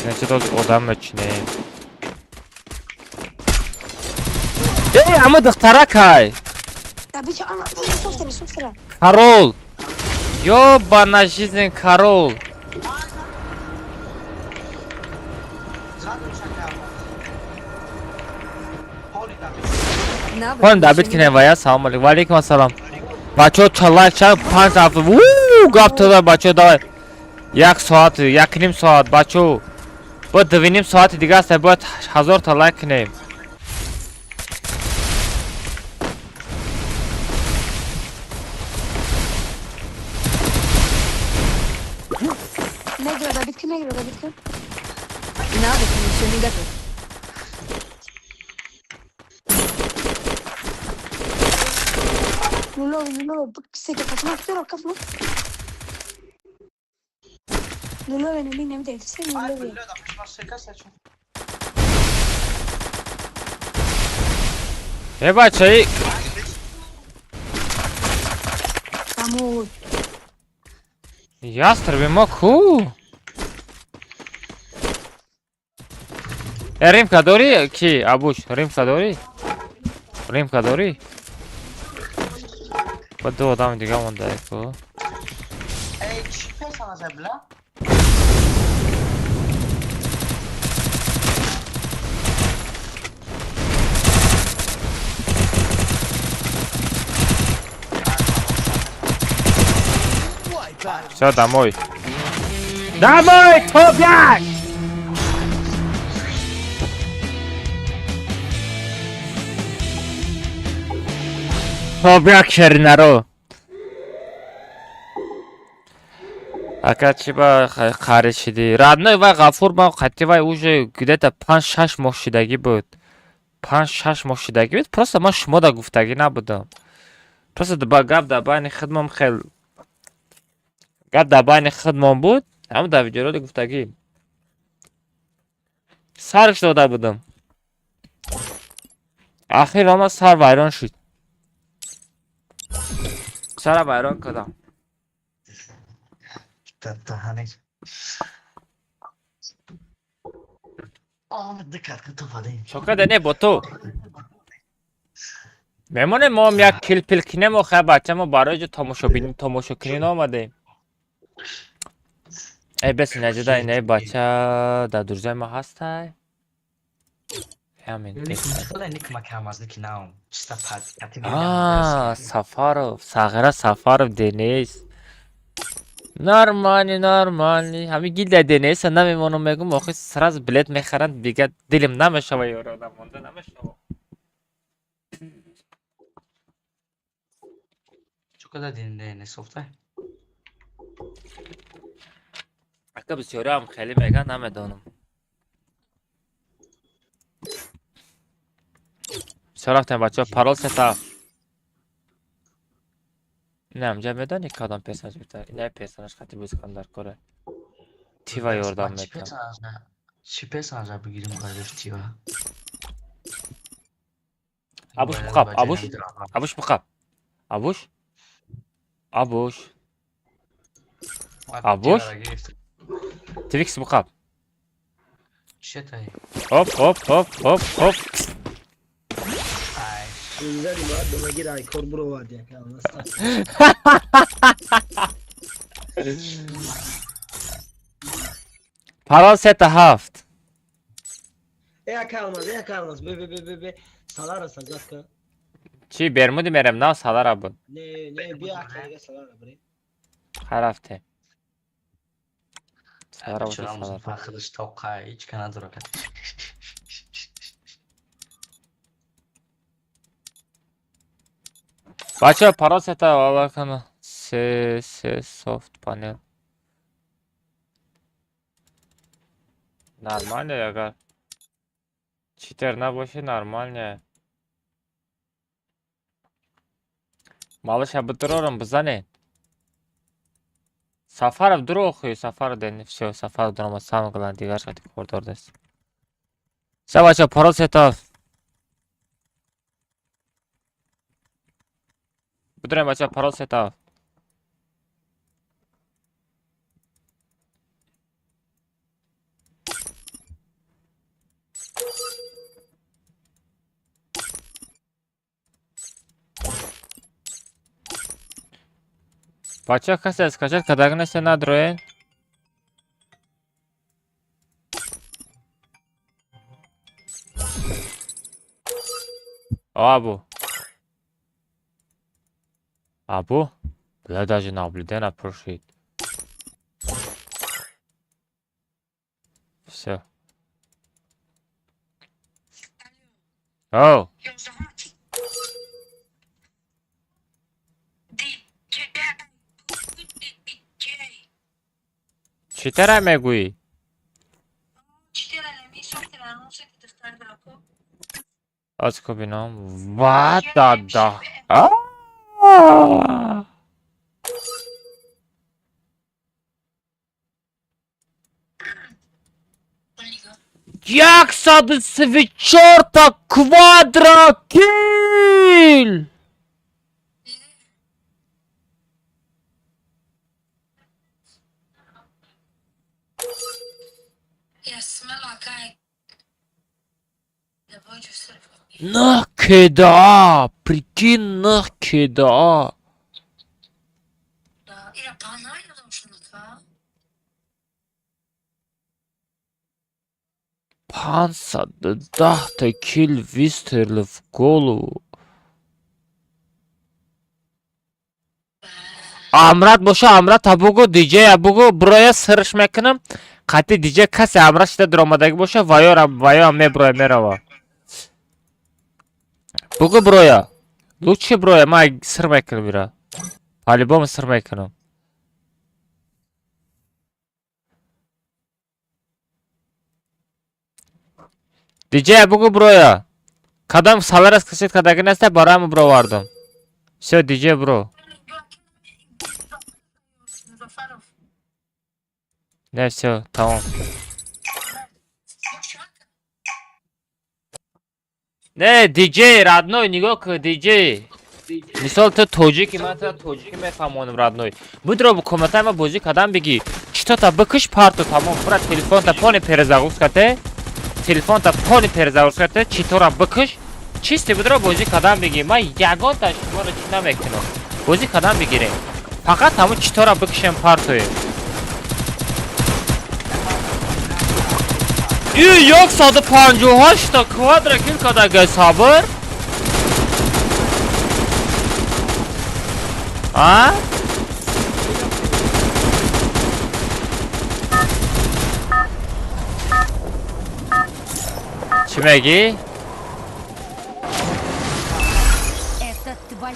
[SPEAKER 1] Значит, одам мечинем. Эй, ама духтаракай! Карол! Ёбана жизнь, Карол! Хон дабит кинем вая, салом алейкум. Валейкум ассалом. Бачо чалай ча 5 ҳафта. Уу, гап тада бачо давай. Як соат, як ним соат бачо. Бо 2.5 соати дига аст, бояд 1000 та лайк кинем.
[SPEAKER 3] Негра дабит кин, негра дабит кин.
[SPEAKER 7] Навык еще не готов.
[SPEAKER 3] Лулови, лулови, сека кафна, ктора кафна. Лулови, не минем дед, все лулови.
[SPEAKER 1] Э бачаи.
[SPEAKER 3] Амур.
[SPEAKER 1] Ястреби мо ку? Э римка дори ки абуш, римка дори? Римка дори? Ба ду одами дига монда ку.
[SPEAKER 5] Эй, чӣ персонаж бля?
[SPEAKER 1] Всё, домой. Домой, Тобяк! Тобяк шеринаро. Ака чи ба хари шиди? Родной вай Ғафур ма қати вай уже где-то 5-6 моҳ шидагӣ буд. 5-6 моҳ шидагӣ буд. Просто ман шумо да гуфтагӣ набудам. Просто ба гап дар байни худмон хел гап дар байни худмон буд, ҳам дар видеоролик гуфтагӣ. Сарш дода будам. Ахир ама сар вайрон шуд. Сара вайрон кардам. Чокада не бо ту. Мемонем мо як килпил кинем охе бача мо барои ҷо тамошобин тамошокунӣ наомадем. Эй бес наҷида инаи бача дар дурҷаи ма ҳастай. Ҳамин. Сафаров, Сағира Сафаров Денис. Нормальный, нормальный. Ҳамин гилда Дениса намемонам мегум, охи сразу билет мехаранд, дига дилим намешава ёро намонда намешава.
[SPEAKER 5] Чокада Денис софта?
[SPEAKER 1] Ака бисёриам хеле меган намедонам. Бисёр рафтем бачаҳо, парол сета. Не, амҷа медонӣ кадом персонаж беҳтар? Ина персонаж хати бузкан дар кора. Тива ёрдам мекунад.
[SPEAKER 5] Чӣ персонажа бигирим барои Тива?
[SPEAKER 1] Абуш буқаб, абуш. Абуш буқаб. Абуш. Абуш. Абуш. Твикс буқаб.
[SPEAKER 5] Читай.
[SPEAKER 1] Оп, оп, оп, оп, оп. Парол сета ҳафт. Чӣ бермуди мерем нав салара буд. Ҳар рафте. Салара буд салара. Бачаҳо парол сета аллакана се се софт панел. Нормально агар читер набоши нормально. Малыша битурорам бизане. Сафаров дуро охи Сафаров ден всё Сафаров дурома сам глан дигар шати кордор дест. Са бачаҳо парол сета. Бидурем бача парол сета. Бача касе скачать кадагнесе надроен. Абу. Абу? Бля, даже наблюдение прошит. Всё. Оу. Чӣ тара мегӯӣ? Аз ко бинам. Ва да. 134 квадрокил! Нах кеда, прикинь, нах кеда. 510 кил выстрелов в голову. Амрат боша, Амрат абугу, диджей абугу, броя сырш мекунам. Қати диджей касе Амрат шида дуромадагӣ боша, ваё меброя мерава. Бугу броя. Лучше броя, ман сыр мекунам ира. По-любому сыр мекунам. Диджей бугу броя. Кадам саларас кашид кадагӣ неста, бароям бировардам. Всё, диджей бро. Не, всё, тамом. Не, диджей, родной, нигоҳ кун, диджей. Мисол ту тоҷики, ман ту тоҷики мефаҳмонам, родной. Будро бо комнатаи ма бозӣ кардам бигӣ. Читота бикиш парту тамом, бура телефонта пони перезагрузка те. Телефонта пони перезагрузка те, читора бикиш. Чисти будро бозӣ кардам бигӣ. Ман ягонта шуморо чӣ намекунам. Бозӣ кардам бигирем. Фақат ҳамун читора бикишем партуе. И 158 квадрокил кадага сабр? А? Чӣ мегӣ?
[SPEAKER 7] Это твоя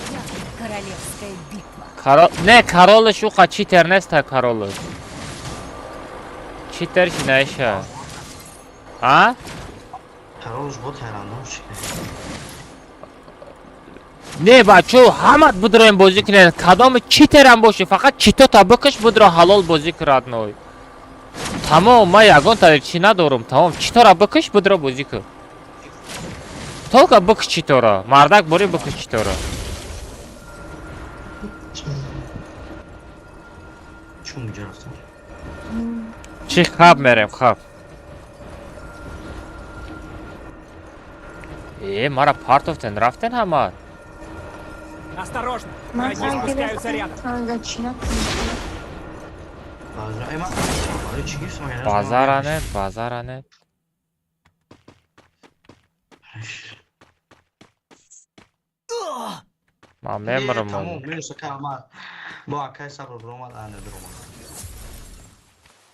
[SPEAKER 7] королевская битва.
[SPEAKER 1] Не, королш уқа читер неста королш. Читер шинаиша. А?
[SPEAKER 5] Королш бо тайрандош.
[SPEAKER 1] Не бачо, ҳамат будроем бозӣ кунед. Кадом читерам боши, фақат читота бикиш будро ҳалол бозӣ кун родной. Тамом, ман ягон тари чӣ надорам, тамом. Читора бикиш будро бозӣ кун. Только бикиш читора. Мардак бори бикиш читора. Чӣ хаб мерем, хаб. Э, мара партофтен, рафтен ҳама.
[SPEAKER 8] Осторожно, враги спускаются рядом.
[SPEAKER 1] Базаране, базаране. Ман мемирам.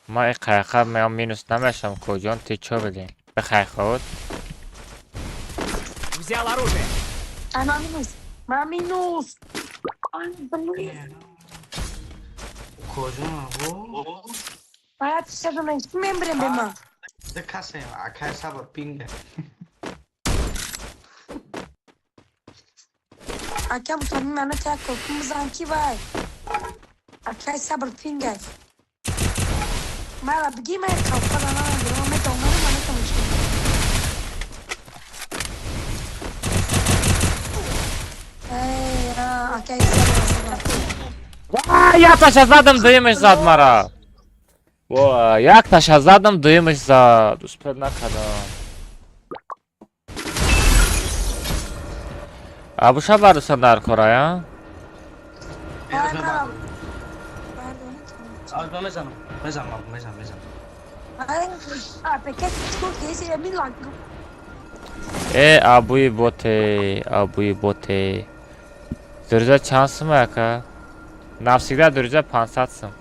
[SPEAKER 1] Ман ин қайқа меам минус намешам, куҷон ти чо бидин? Бихай худ.
[SPEAKER 8] Взял оружие.
[SPEAKER 3] Она минус. Ма минус. Ай, блин.
[SPEAKER 5] Куҷон
[SPEAKER 3] Баяд шадам, мембрем бема.
[SPEAKER 5] Да касе, акай сабр пинг.
[SPEAKER 3] Акам тани мана та кокум занки вай. Акай сабр пингай. Мара бги ма калфа на на ме то мара мана то мучки. Эй, акай сабр.
[SPEAKER 1] Якташа задам, дуюмаш зад мара. Во, якташа задам, дуюмаш зад. Успел накардам. Абуша барусан дар корая?
[SPEAKER 5] Мезанам, мезанам, мезанам, мезанам.
[SPEAKER 1] Э, абуи боте, абуи боте. Дурза чанд сум ака? Навсегда дурза 500 сум.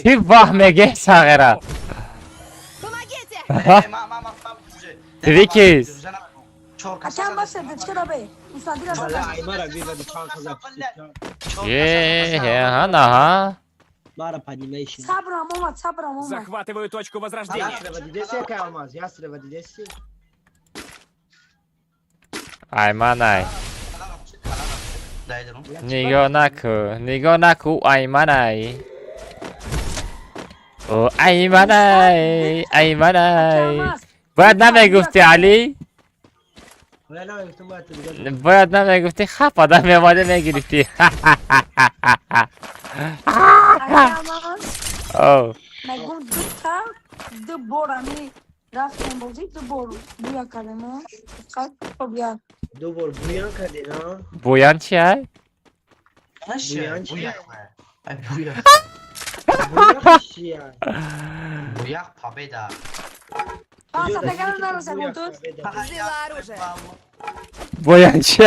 [SPEAKER 1] Чӣ ваҳ меге сағира? Твикис. Е, ага,
[SPEAKER 8] Захватываю точку возрождения.
[SPEAKER 1] Айманай. Нигоҳ наку, нигоҳ наку, айманай. О, айманай, айманай. Бояд намегуфти, Али? Бояд намегуфти, хап одам меомада мегирифти. О.
[SPEAKER 3] Мегум дута, ду бор ами рафтем бозӣ, ду бор буя кардем.
[SPEAKER 6] Ду бор буян кардем, а?
[SPEAKER 1] Буян чи ай?
[SPEAKER 6] Буян чи?
[SPEAKER 5] Буян.
[SPEAKER 6] Буян чи?
[SPEAKER 5] Буян победа.
[SPEAKER 1] Буян чи?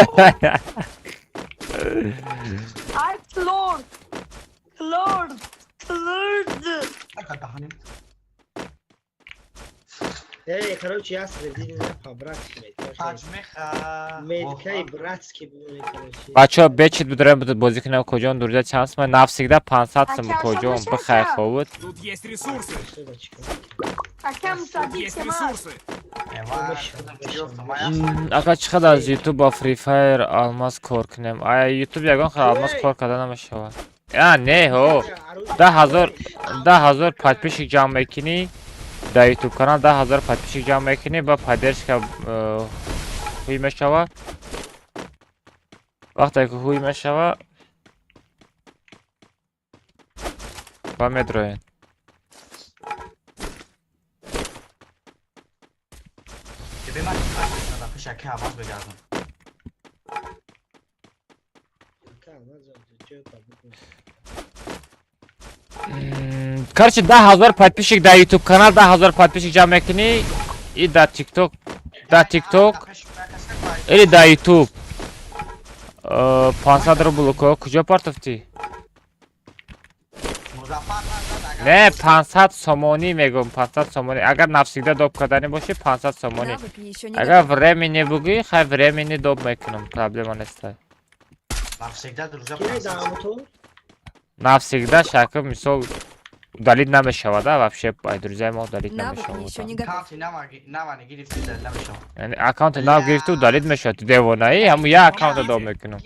[SPEAKER 3] Ай, Лорд! Лорд! Лорд!
[SPEAKER 6] Эй, короче, я среди по-братски. Медкай братски були, короче.
[SPEAKER 1] Бачо, бечид бидорем бозӣ кунем куҷон дурза чанд сум? Навсегда 500 сум куҷон бихай ховуд.
[SPEAKER 8] Тут есть ресурсы. Тут есть ресурсы.
[SPEAKER 1] Ака чӣ қадар аз YouTube ба Free Fire алмаз кор кунем? Ая YouTube ягон хел алмаз кор карда намешавад. А, не, ҳо. 10,000 подписчик ҷамъ мекунӣ. Дар YouTube канал 10,000 подписчик ҷамъ мекунӣ, ба поддержка ҳуй мешава. Вақте ки ҳуй мешава, ба медроен. Короче, 10,000 подписчик дар YouTube канал, 10,000 подписчик ҷамъ мекунӣ и дар TikTok, дар TikTok или дар YouTube 500 рубл ко куҷо партофтӣ? Не, 500 сомонӣ мегӯм, 500 сомонӣ. Агар навсегда доб карданӣ бошӣ, 500 сомонӣ. Агар времени бугӯӣ, хай времени доб мекунам, проблема нест. Навсегда шака мисол удалить намешавад, а вообще ай друзья мо удалить намешавад. Яъне аккаунти нав гирифти удалить мешавад. Ту девонаӣ, ҳамун як аккаунта доб мекунам.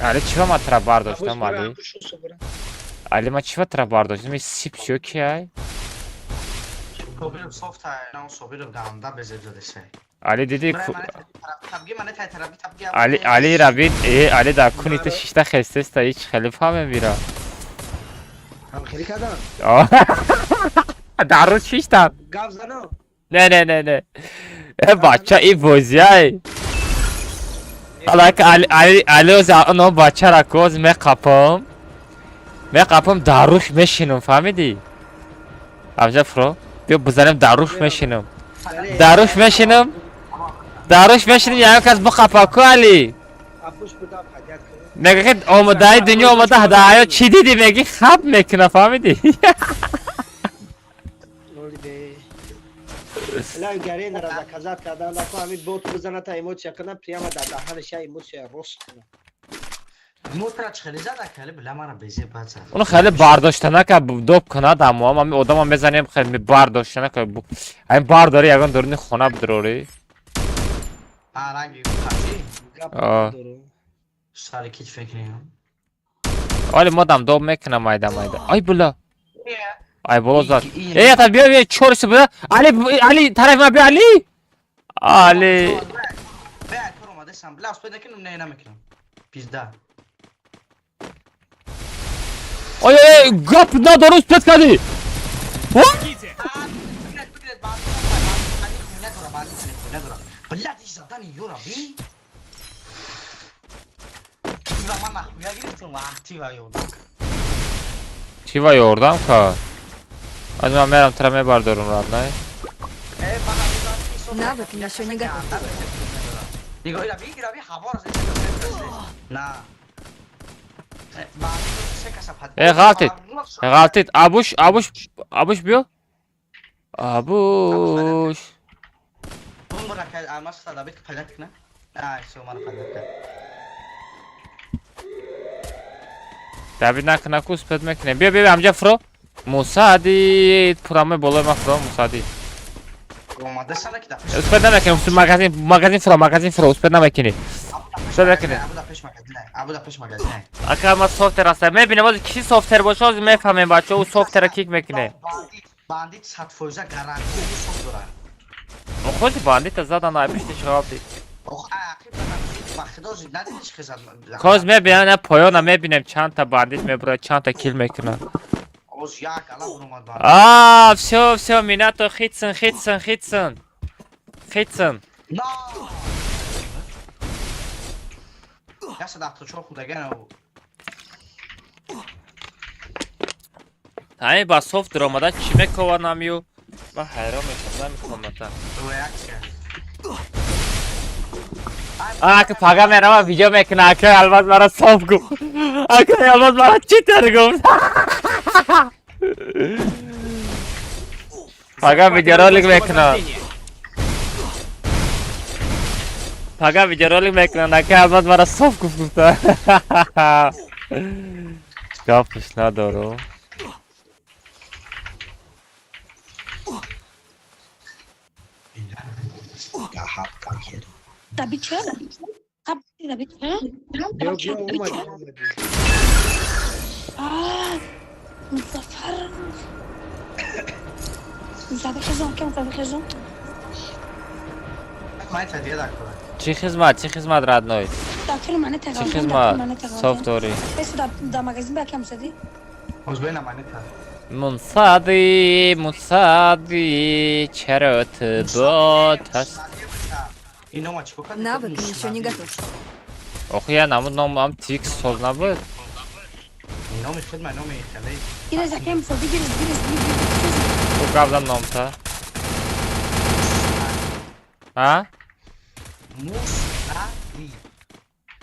[SPEAKER 1] Али чӣ ма тра бардоштам, Али? Али ма чӣ тра бардоштам? И сип чиё ки ай? Али диди Али Али рабид э Али дар куни ту шишта хестеста ҳеч хеле фаҳмем бира.
[SPEAKER 6] Хеле кардам.
[SPEAKER 1] Дар рӯз шиштам.
[SPEAKER 6] Гап занам.
[SPEAKER 1] Не не не не. Э бача и бозиай. Алак Али Али Али оз оно бачара коз меқапам. Меқапам дар рӯш мешинам, фаҳмидӣ? Абҷа фро. Биё бизанем дар рӯш мешинам. Дар рӯш мешинам. Дар рӯш мешинам ягон кас биқапа ку Али. Мега ки омадаи дунё омада дар ҳаёт чӣ дидӣ меги хаб мекуна фаҳмидӣ?
[SPEAKER 6] Лай Гарена заказать кардан дако ҳамин бот бизана та эмоция кунам прямо дар даҳанаш эмоция рост кунам.
[SPEAKER 1] Оно хеле бардоштанака доб кунад аммо ами одама мезанем хеле бардоштанака. Ами бардори ягон дуруни хона бидурори.
[SPEAKER 6] Гап
[SPEAKER 1] А.
[SPEAKER 6] надорам.
[SPEAKER 5] Сари ки фикр
[SPEAKER 1] Оли модам доб мекунам майда майда. Ай була. Ай боло зад. Эй, ята биё биё чорси буда. Али Али тарафи ма биё Али. Али.
[SPEAKER 5] Бе, кор омадасам. Бля, успед накунам, не намекунам. Пизда.
[SPEAKER 1] Ой ой, гап надору успед кардӣ.
[SPEAKER 8] Помогите!
[SPEAKER 5] Блядь, блядь, бандит, хуйня дора, бандит, хуйня дора. Блядь, иш задани ёра, би. Тива ман нахуя гирифтум, ах, тива ёрдам.
[SPEAKER 1] Чӣ ва ёрдам кард? Аз ман мерам тра мебардорум родной.
[SPEAKER 5] Э, ман
[SPEAKER 7] Навык еще не готов.
[SPEAKER 5] Нигоҳ, ира би, ира би, ҳаворо на. Бандит се каса пад.
[SPEAKER 1] Э, ғалтид. Ғалтид. Абуш, абуш, абуш биё. Абуш.
[SPEAKER 5] Бум бура ка, алмаз добит пайда кна. Ай, всё, мана пайда кард.
[SPEAKER 1] Давид накуна ку успед мекунем. Биё биё ҳамҷа фуро. Мусадид, пураме болои ман фуро Мусадид.
[SPEAKER 5] Омадасам ки да.
[SPEAKER 1] Успед намекунем, магазин, магазин фуро, магазин фуро, успед намекунӣ. Успед мекунӣ.
[SPEAKER 5] Абуда пеш магазин, абуда пеш магазин.
[SPEAKER 1] Ака ма софтер аст. Мебинем ози ки софтер боша, ози мефаҳмем бачаҳо, ӯ софтера кик мекунем.
[SPEAKER 5] Бандит, бандит 100% гарантия софт дора.
[SPEAKER 1] Хози бандита задан ай пиштиш ғалтид.
[SPEAKER 5] Ох, ақиб ба худо зид надидиш хизад.
[SPEAKER 1] Коз мебинем, на поёна мебинем чандта бандит мебурад, чандта кил мекунад.
[SPEAKER 5] Оз як ала буромад бандит.
[SPEAKER 1] А, всё, всё, Минато хитсен, хитсен, хитсен. Хитсен.
[SPEAKER 5] На! 174 худаган.
[SPEAKER 1] Ҳамин ба софт омада чӣ мековад намю? Ман ҳайрон мешавам, намефаҳмам.
[SPEAKER 5] Реаксия.
[SPEAKER 1] А, ки пага мерава видео мекуна, ака Алмаз мара софт гуфт. Ака Алмаз мара читер гуфт. Пага видеоролик мекуна.
[SPEAKER 8] Возрождение.
[SPEAKER 1] Пага видеоролик мекуна, ака Алмаз мара софт гуфт гуфта. Гапш надору.
[SPEAKER 3] Добить чё? Добить.
[SPEAKER 6] Биё биё омадӣ омадӣ.
[SPEAKER 3] А, Музаффар. Музаффар хезон, ки Музаффар хезон?
[SPEAKER 5] Ман та дига дар кора.
[SPEAKER 1] Чӣ хизмат, чӣ хизмат родной?
[SPEAKER 3] Дакил мане
[SPEAKER 1] Чӣ
[SPEAKER 3] тағалтен, дакил
[SPEAKER 1] хизмат?
[SPEAKER 3] мане
[SPEAKER 1] Софт
[SPEAKER 3] тағалтен.
[SPEAKER 1] дорӣ.
[SPEAKER 3] Бес да да магазин ба кам сади.
[SPEAKER 5] Оз бена монета.
[SPEAKER 1] Мунсади, Мунсади, чаро ту бо тас.
[SPEAKER 5] Ино ма чико кард?
[SPEAKER 7] Навык еще не готов.
[SPEAKER 1] Охи я намуд ном ам тикс соз набуд.
[SPEAKER 5] Номи хидма, номи хеле.
[SPEAKER 3] Гирез акем сади, гирез, гирез, гирез.
[SPEAKER 1] Ту гап зан номта. А?
[SPEAKER 5] Муснади.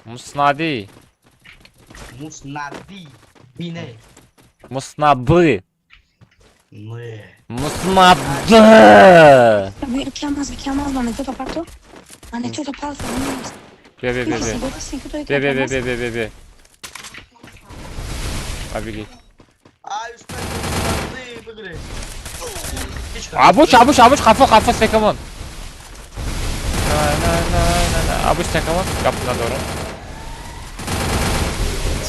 [SPEAKER 1] Муснади.
[SPEAKER 5] Муснади. Бине.
[SPEAKER 1] Муснабы.
[SPEAKER 5] Не.
[SPEAKER 1] Муснабы.
[SPEAKER 3] Аби кам аз, кам аз мане то парто. Мане то парто.
[SPEAKER 1] Биё биё биё биё. Биё биё биё биё биё биё биё. А беги.
[SPEAKER 5] Ай, успед муснади бигирез.
[SPEAKER 1] Абуш, абуш, абуш, хафо, хафо, секамон. На, на, на, на, на. Абуш секамон. Гап надорам.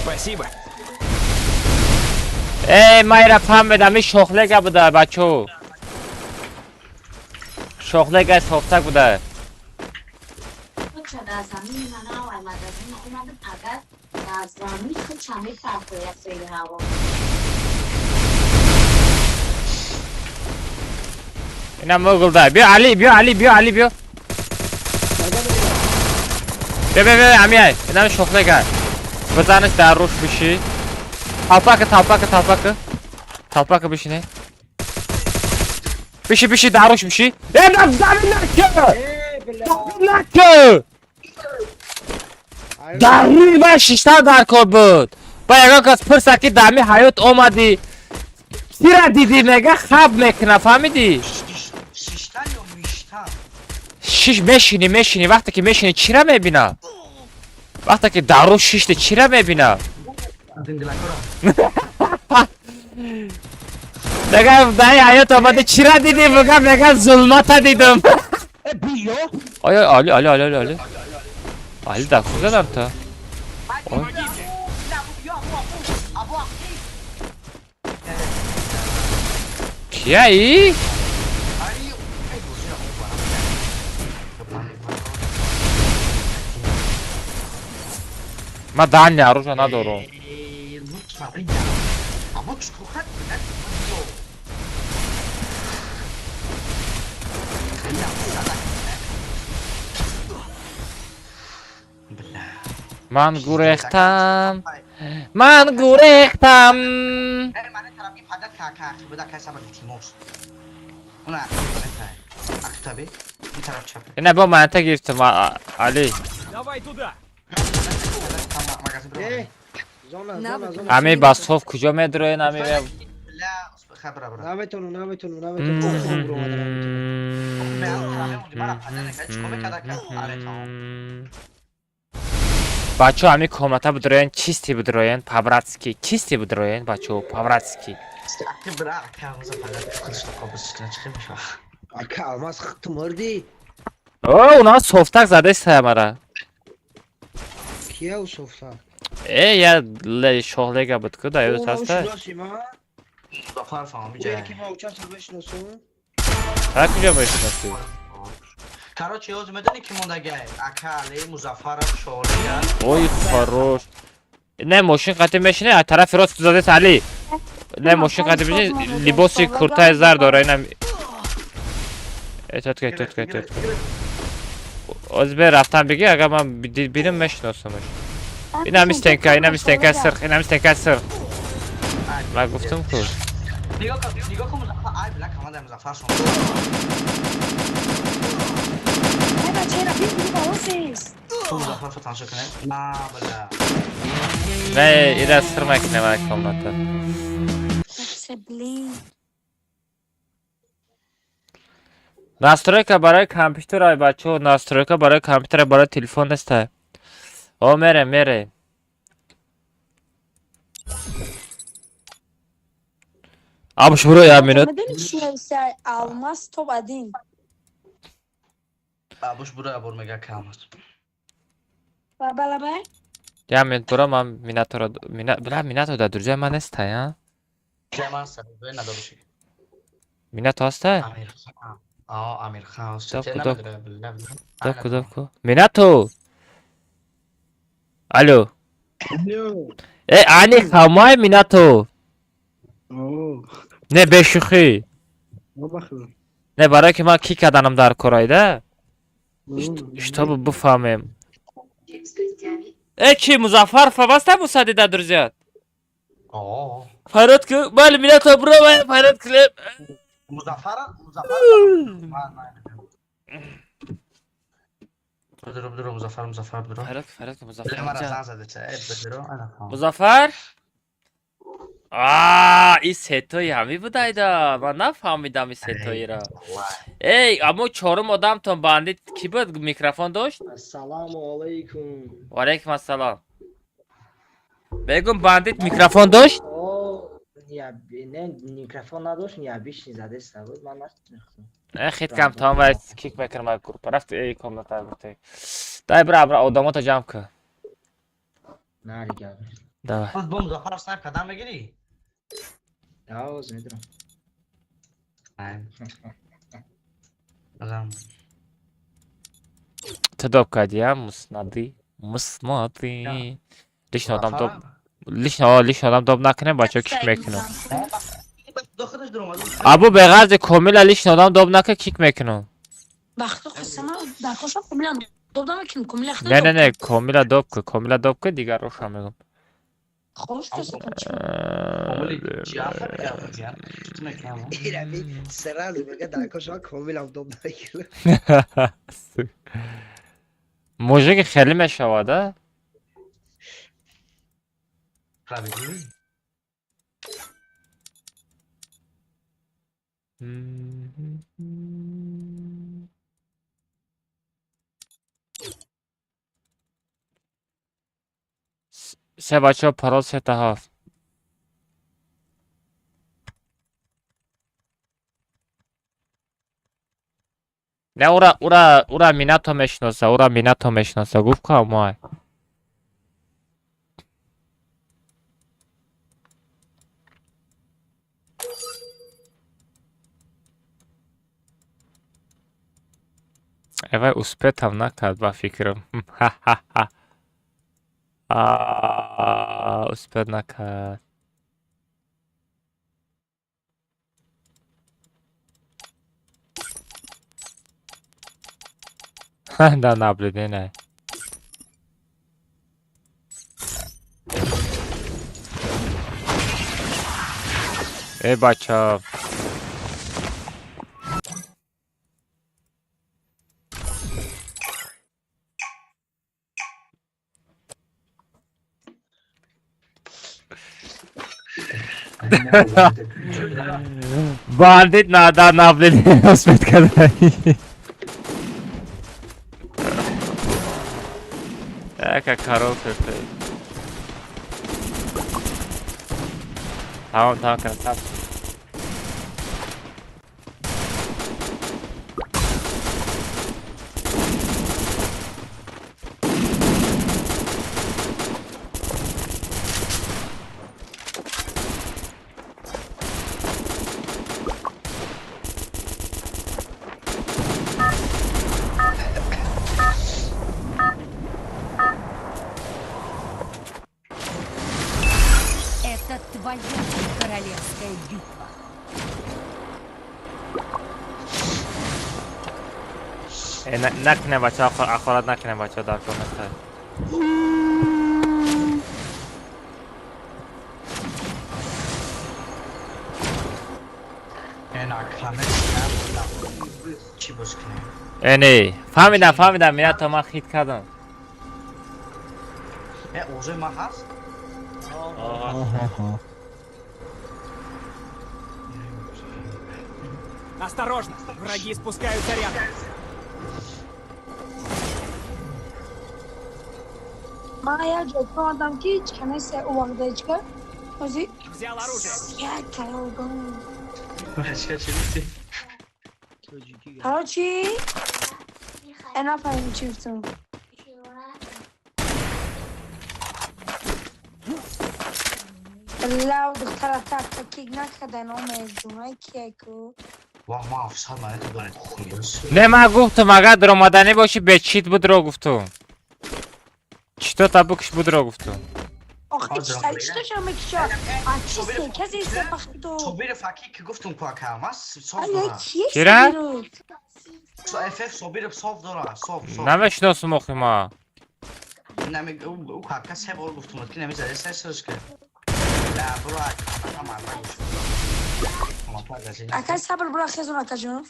[SPEAKER 8] Спасибо.
[SPEAKER 1] Эй, майра фаҳмидам, ин шохлега буда, бачо. Шохлега софтак буда.
[SPEAKER 9] Худша дар замини ман аввал магазин омадам, агар дар замин худша мепартояд сӯи ҳаво.
[SPEAKER 1] Ина мугулда. Биё Али, биё Али, биё Али, биё. Биё, биё, биё, амиай. Ина шохлега. Бизаниш дар руш биши. Талпака, талпака, талпака. Талпака бишине. Биши, биши, дар руш биши. Э, на замин нака!
[SPEAKER 6] Э, бля.
[SPEAKER 1] Нака! Дар рӯи ман шишта дар кор буд. Ба ягон кас пурса ки дар ми ҳаёт омадӣ. Кира дидӣ мега хаб мекуна, фаҳмидӣ?
[SPEAKER 5] Шиштан ё миштан?
[SPEAKER 1] Шиш мешинӣ, мешинӣ, вақте ки мешинӣ чира мебина? Вақте ки дар рӯ шишти чира мебина?
[SPEAKER 5] Динглакора.
[SPEAKER 1] Мега дар ҳаёт омадӣ чира дидӣ? Мега мега зулмата дидам.
[SPEAKER 6] Э, биё.
[SPEAKER 1] Ой, ой, Али, Али, Али, Али, Али. Али, дар куҷо задан ту?
[SPEAKER 8] Помогите!
[SPEAKER 1] Кияи? Ман дальний оружие надорам. Ман гурехтам. Ман гурехтам. Ина бо манта гирифтам, Али.
[SPEAKER 8] Давай туда!
[SPEAKER 1] Ами ба соф куҷо медроен, ами?
[SPEAKER 6] Наметонам, наметонам, наметонам.
[SPEAKER 1] Бачаҳо, ами комната бидроен, чисти бидроен, по-братски, чисти бидроен, бачаҳо, по-братски.
[SPEAKER 6] Ака, Алмаз, ту мурдӣ?
[SPEAKER 1] О, уна софтак задеста мара.
[SPEAKER 6] Кия у софтак?
[SPEAKER 1] Э, я шоҳлега буд ку, да ёдат ҳаста? Ҳа, куҷо мешиносӣ?
[SPEAKER 5] Короче, ёз медони ки мондагай? Ака Али, Музаффаров, Шоҳлега.
[SPEAKER 1] Ой, хорош. Не, мошин қатӣ мешине, а тарафи рост задест, Али. Не, мошин қатӣ мешине, либоси куртаи зар дора, инам. Этот ка, этот ка, этот ка. Оз бе рафтан бигӣ, агар ман бинам, мешиносамаш. Инам стенка, инам стенка сирх, инам стенка сирх. Ман гуфтам ку.
[SPEAKER 5] Нигоҳ кун, нигоҳ кун, Музаффар, ай била команда Музаффар шон.
[SPEAKER 3] Ай, бачаи рафиқ, биги ба.
[SPEAKER 5] Ту Музаффар фо тамошо кунем? На, била.
[SPEAKER 1] Не, ира сир мекунем ай комната.
[SPEAKER 3] Блин.
[SPEAKER 1] Настройка барои компютер, ай бачаҳо, настройка барои компютер, барои телефон неста. О, мерем, мерем. Абуш, буро як минут.
[SPEAKER 3] Медони чи нависта? Алмаз топ один.
[SPEAKER 5] Абуш буро, абур мега камаз.
[SPEAKER 3] Балабай.
[SPEAKER 1] Як минут буро, ман минаторо била, минато дар друзья ман неста, я?
[SPEAKER 5] Жаман сар, надобуши.
[SPEAKER 1] Минато ҳаста?
[SPEAKER 5] Амирхан. А, Амирхан.
[SPEAKER 1] Доб ку, доб ку, доб ку. Минато. Алло. Э, ани хамай Минато. Не, бешӯхӣ. Не, барое ки ман ки карданам дар корайда? Чтобы бифаҳмем. Э, чи Музаффар фаваста мусади дар друзья?
[SPEAKER 5] О.
[SPEAKER 1] Фарод ку, бали Минато буро, фарод килем.
[SPEAKER 5] Музаффар, Музаффар. Бидро, бидро, Музаффар, Музаффар, бидро.
[SPEAKER 1] Фарод, фарод, Музаффар.
[SPEAKER 5] Мара зан зада ча, э, бидро, ана.
[SPEAKER 1] Музаффар? Аа, и сетои ҳами будайда. Ман нафаҳмидам и сетоиро. Эй, аммо чорум одамтон бандит ки буд, микрофон дошт?
[SPEAKER 6] Ассалому алайкум.
[SPEAKER 1] Ва алайкум ассалом. Бегум, бандит микрофон дошт?
[SPEAKER 6] Не, микрофон надошт, необычный задеста буд, ман нашинохтам.
[SPEAKER 1] Э, хит кам там вай кик мекунам ай группа. Рафт эй комната гуфте. Дай бра, бра, одамото ҷамъ кун.
[SPEAKER 6] На, дига.
[SPEAKER 1] Давай.
[SPEAKER 5] Бо Музаффар снайп кадан мегирӣ?
[SPEAKER 6] Давоз медурам.
[SPEAKER 5] Базам.
[SPEAKER 1] Ту доб кардӣ, а, муснадӣ? Муснадӣ. Лично одам доб, лично, лично одам доб накунем, бачаҳо, кик мекунам. Абу беғарзи комила лично одам доб накун, кик мекунам.
[SPEAKER 3] Бахто қасама дар хоша комила доб намекунем, комила.
[SPEAKER 1] Не, не, не, комила доб кун, комила доб кун, дигар роша мегум.
[SPEAKER 3] Хош.
[SPEAKER 5] Комили чи аха мега, чӣ мекунам?
[SPEAKER 6] Ирами сразу мега дар коша комилам доб намекунам.
[SPEAKER 1] Мужики хеле мешавад, а?
[SPEAKER 5] Правильно.
[SPEAKER 1] Се, бачаҳо, парол сета ҳафт. Не, ура, ура, ура, Минато мешноса, ура, Минато мешноса. Гуфт ка май. Эвай успетам накард ба фикрам. Ха-ха-ха. Успет накард. Да, наблюдение. Эй, бача. Бандит надо наблюдение успеть когда. Яка коробка стоит. Тамам, тамам, красавчик.
[SPEAKER 7] Это твоя королевская битва.
[SPEAKER 1] Накне бача, аккурат накне бача, дар комната. Не, фаҳмидам, фаҳмидам, Минато ман хит кардам.
[SPEAKER 5] Орзуи ман ҳаст?
[SPEAKER 8] Осторожно, враги спускаются рядом.
[SPEAKER 3] Моя ҷойкоадам ки чанесе увағдечка. Ози.
[SPEAKER 8] Взял оружие.
[SPEAKER 3] Я калгон. Короче, я нафаҳмидам чӣ гуфтам. Лав духтара так кик накарда номе ҷумаи кияку.
[SPEAKER 1] Не, ман гуфтам, агар даромаданӣ бошӣ бечит будро гуфтам. Чито букш будро гуфтам.
[SPEAKER 3] Охи чито мекиша? А чисте касе сепахто.
[SPEAKER 5] Собир факи ки гуфтам ку ака, мас соф дора.
[SPEAKER 1] Чира?
[SPEAKER 5] FF Собир соф дора, соф, соф.
[SPEAKER 1] Намешиносам охи ма.
[SPEAKER 5] Нами у ака се бор гуфтам, ки намезаде се сршка. Да, бро, ака ман нагуш.
[SPEAKER 3] Ака сабр бро хезон ака ҷон.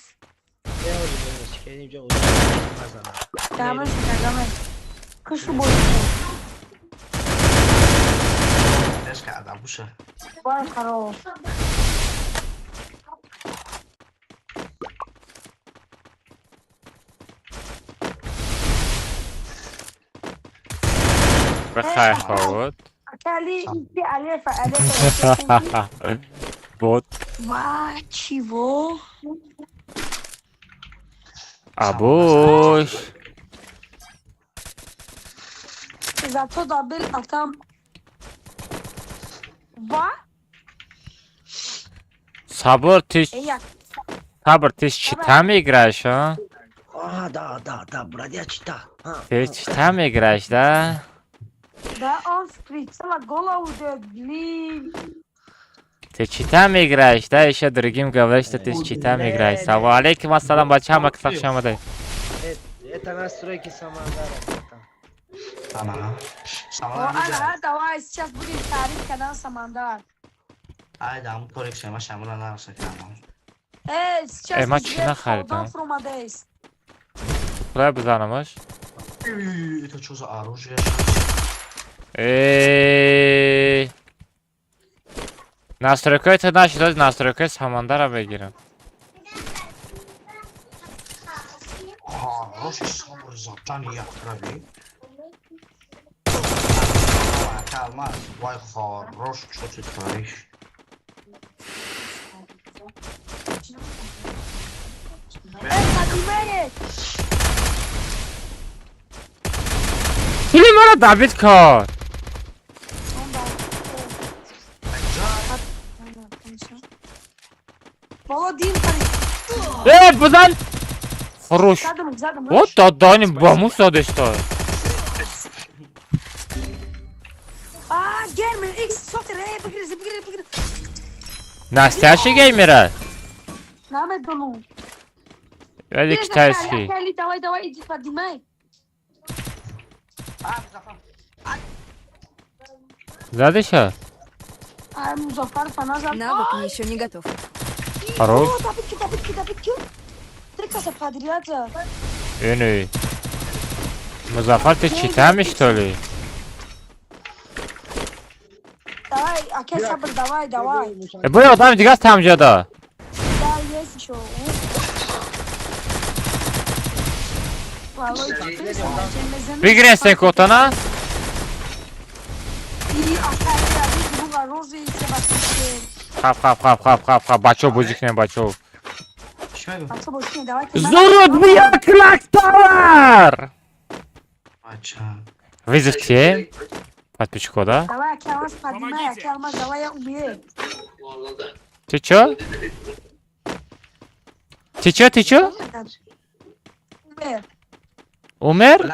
[SPEAKER 3] Дамаш, дамаш. Кушу бой. Вай хорош.
[SPEAKER 1] Бахай ховод.
[SPEAKER 3] Акали, алефа, алефа.
[SPEAKER 1] Вот.
[SPEAKER 3] Ва, чего?
[SPEAKER 1] Абуш.
[SPEAKER 3] Зато добил атам. Ва?
[SPEAKER 1] Сабр, ты... Сабр, ты с читами играешь, а?
[SPEAKER 6] А, да, да, да, брат, я чита.
[SPEAKER 1] Ты с читами играешь, да?
[SPEAKER 3] Да, он с прицела голову дает, блин.
[SPEAKER 1] Ты читами играешь, да? Еще другим говоришь, что ты с читами играешь. Салам алейкум, ассалам, бачам, аксакшамадай.
[SPEAKER 6] Это настройки Самандара.
[SPEAKER 3] Ага, давай, сейчас будем тарить канал Самандар.
[SPEAKER 5] Ай, да, мы коррекция, мы шамула на канал.
[SPEAKER 3] Эй, сейчас
[SPEAKER 1] мачина харидам. Куда бизанамаш?
[SPEAKER 5] Это что за оружие?
[SPEAKER 1] Эй, настройка это наши, настройка Самандара бегирам.
[SPEAKER 5] Хороший сабр задан як трави. Алмаз, вай хорош, что ты творишь?
[SPEAKER 3] Поднимает.
[SPEAKER 1] Пули мара добит кар. Э, бузан. Хорош. Вот дадани ба му задешта.
[SPEAKER 3] А, геймер, X софтер, эй, бигир, бигир, бигир.
[SPEAKER 1] Настоящий геймер.
[SPEAKER 3] Намедонам.
[SPEAKER 1] Вали китайский.
[SPEAKER 3] Давай, давай, иди поднимай.
[SPEAKER 1] Задеша?
[SPEAKER 3] А, Музафар фаназа.
[SPEAKER 7] Навык еще не готов.
[SPEAKER 1] Хорош.
[SPEAKER 3] Добитки, добитки, добитки. Три каса подряд.
[SPEAKER 1] Эни. Музафар, ты читами, что ли?
[SPEAKER 3] Давай, аке сабр, давай, давай.
[SPEAKER 1] Бой, одам дигас там жада.
[SPEAKER 3] Да, есть еще.
[SPEAKER 1] Бигирен секотана. Хап, хап, хап, хап, хап, хап, бачо бозӣ кунем, бачо. Зурут бия клактар! Вызов кем? Подписчико, да?
[SPEAKER 3] Давай, аке алмаз поднимай, аке алмаз, давай, я умею.
[SPEAKER 1] Ты чё? Ты чё, ты чё?
[SPEAKER 3] Умер.
[SPEAKER 1] Умер?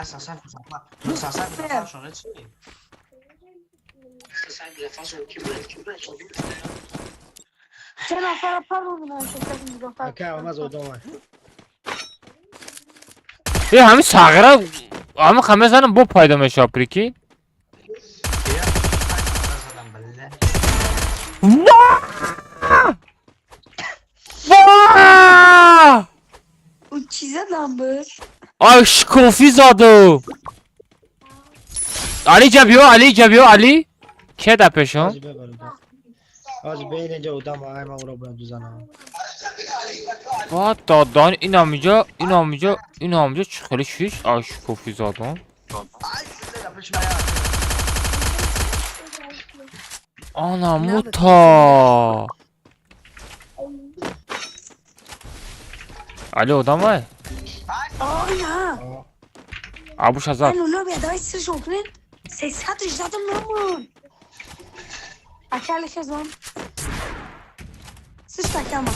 [SPEAKER 1] Э, ҳамин сағира, ҳамин хама занам бо пайдо мешава, прикинь? Ай, шкофи заду. Али ҷа биё, Али ҷа биё, Али. Ке да пешон?
[SPEAKER 6] Аз бейн инҷа одам, ай ман уро бояд бизанам.
[SPEAKER 1] Ва додан инам инҷа, инам инҷа, инам инҷа чӣ хеле шиш, ай шкофи задам. Ана мута. Али одам ай? Абуш азад.
[SPEAKER 3] Давай сиршон кунем. Сесатиш задам намон. Акали хезон. Сиш такама.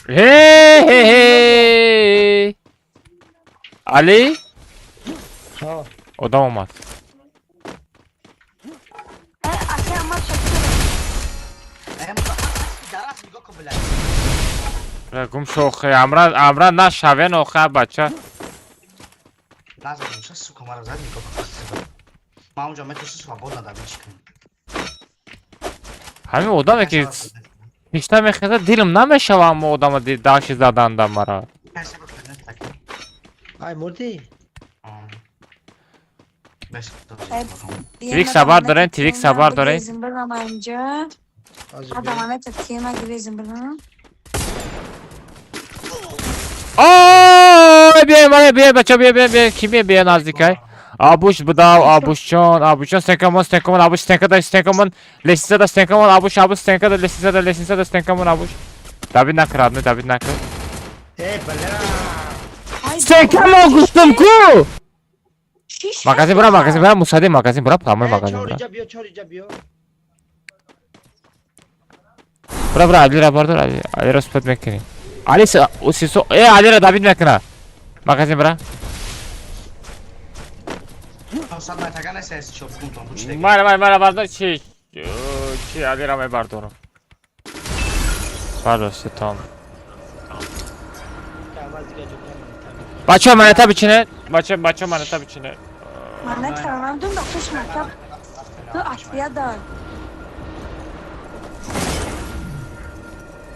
[SPEAKER 1] Хе хе хе. Али?
[SPEAKER 6] Ҳа.
[SPEAKER 1] Одам омад. Гум шохе, амра, амра нашавен охе бача. Ҳамин одаме ки ҳечта мехезад, дилам намешава аммо одама даши заданда мара.
[SPEAKER 6] Ай мурдӣ?
[SPEAKER 1] Твик сабар дорем, твик сабар дорем. Ой, биёй, мана биёй, бача, биёй, биёй, биёй, ки биёй, биёй наздикай. Абуш будав, Абушчон, Абушчон, стенкамон, стенкамон, Абуш стенкада, стенкамон, лестницада, стенкамон, Абуш, Абуш стенкада, лестницада, лестницада, стенкамон, Абуш. Давид накр, Давид накр.
[SPEAKER 6] Э, бля.
[SPEAKER 1] Стенкамон гуфтам ку! Магазин бра, магазин бра, мусади, магазин бра, пламой магазин бра.
[SPEAKER 6] Чор иҷа биё, чор иҷа биё.
[SPEAKER 1] Бра, бра, Алира бардор, Али, Алира спот мекунӣ. Али, сисо, э, Алира Давид мекуна. Магазин бра. Мара, мара, мара, бардор, чи, чи, Алира мебардорам. Бардор, сетон. Бача, манета бичине. Бача, бача, манета бичине.
[SPEAKER 3] Манета, ман дум дохтуш мактаб. Ту атфия дар.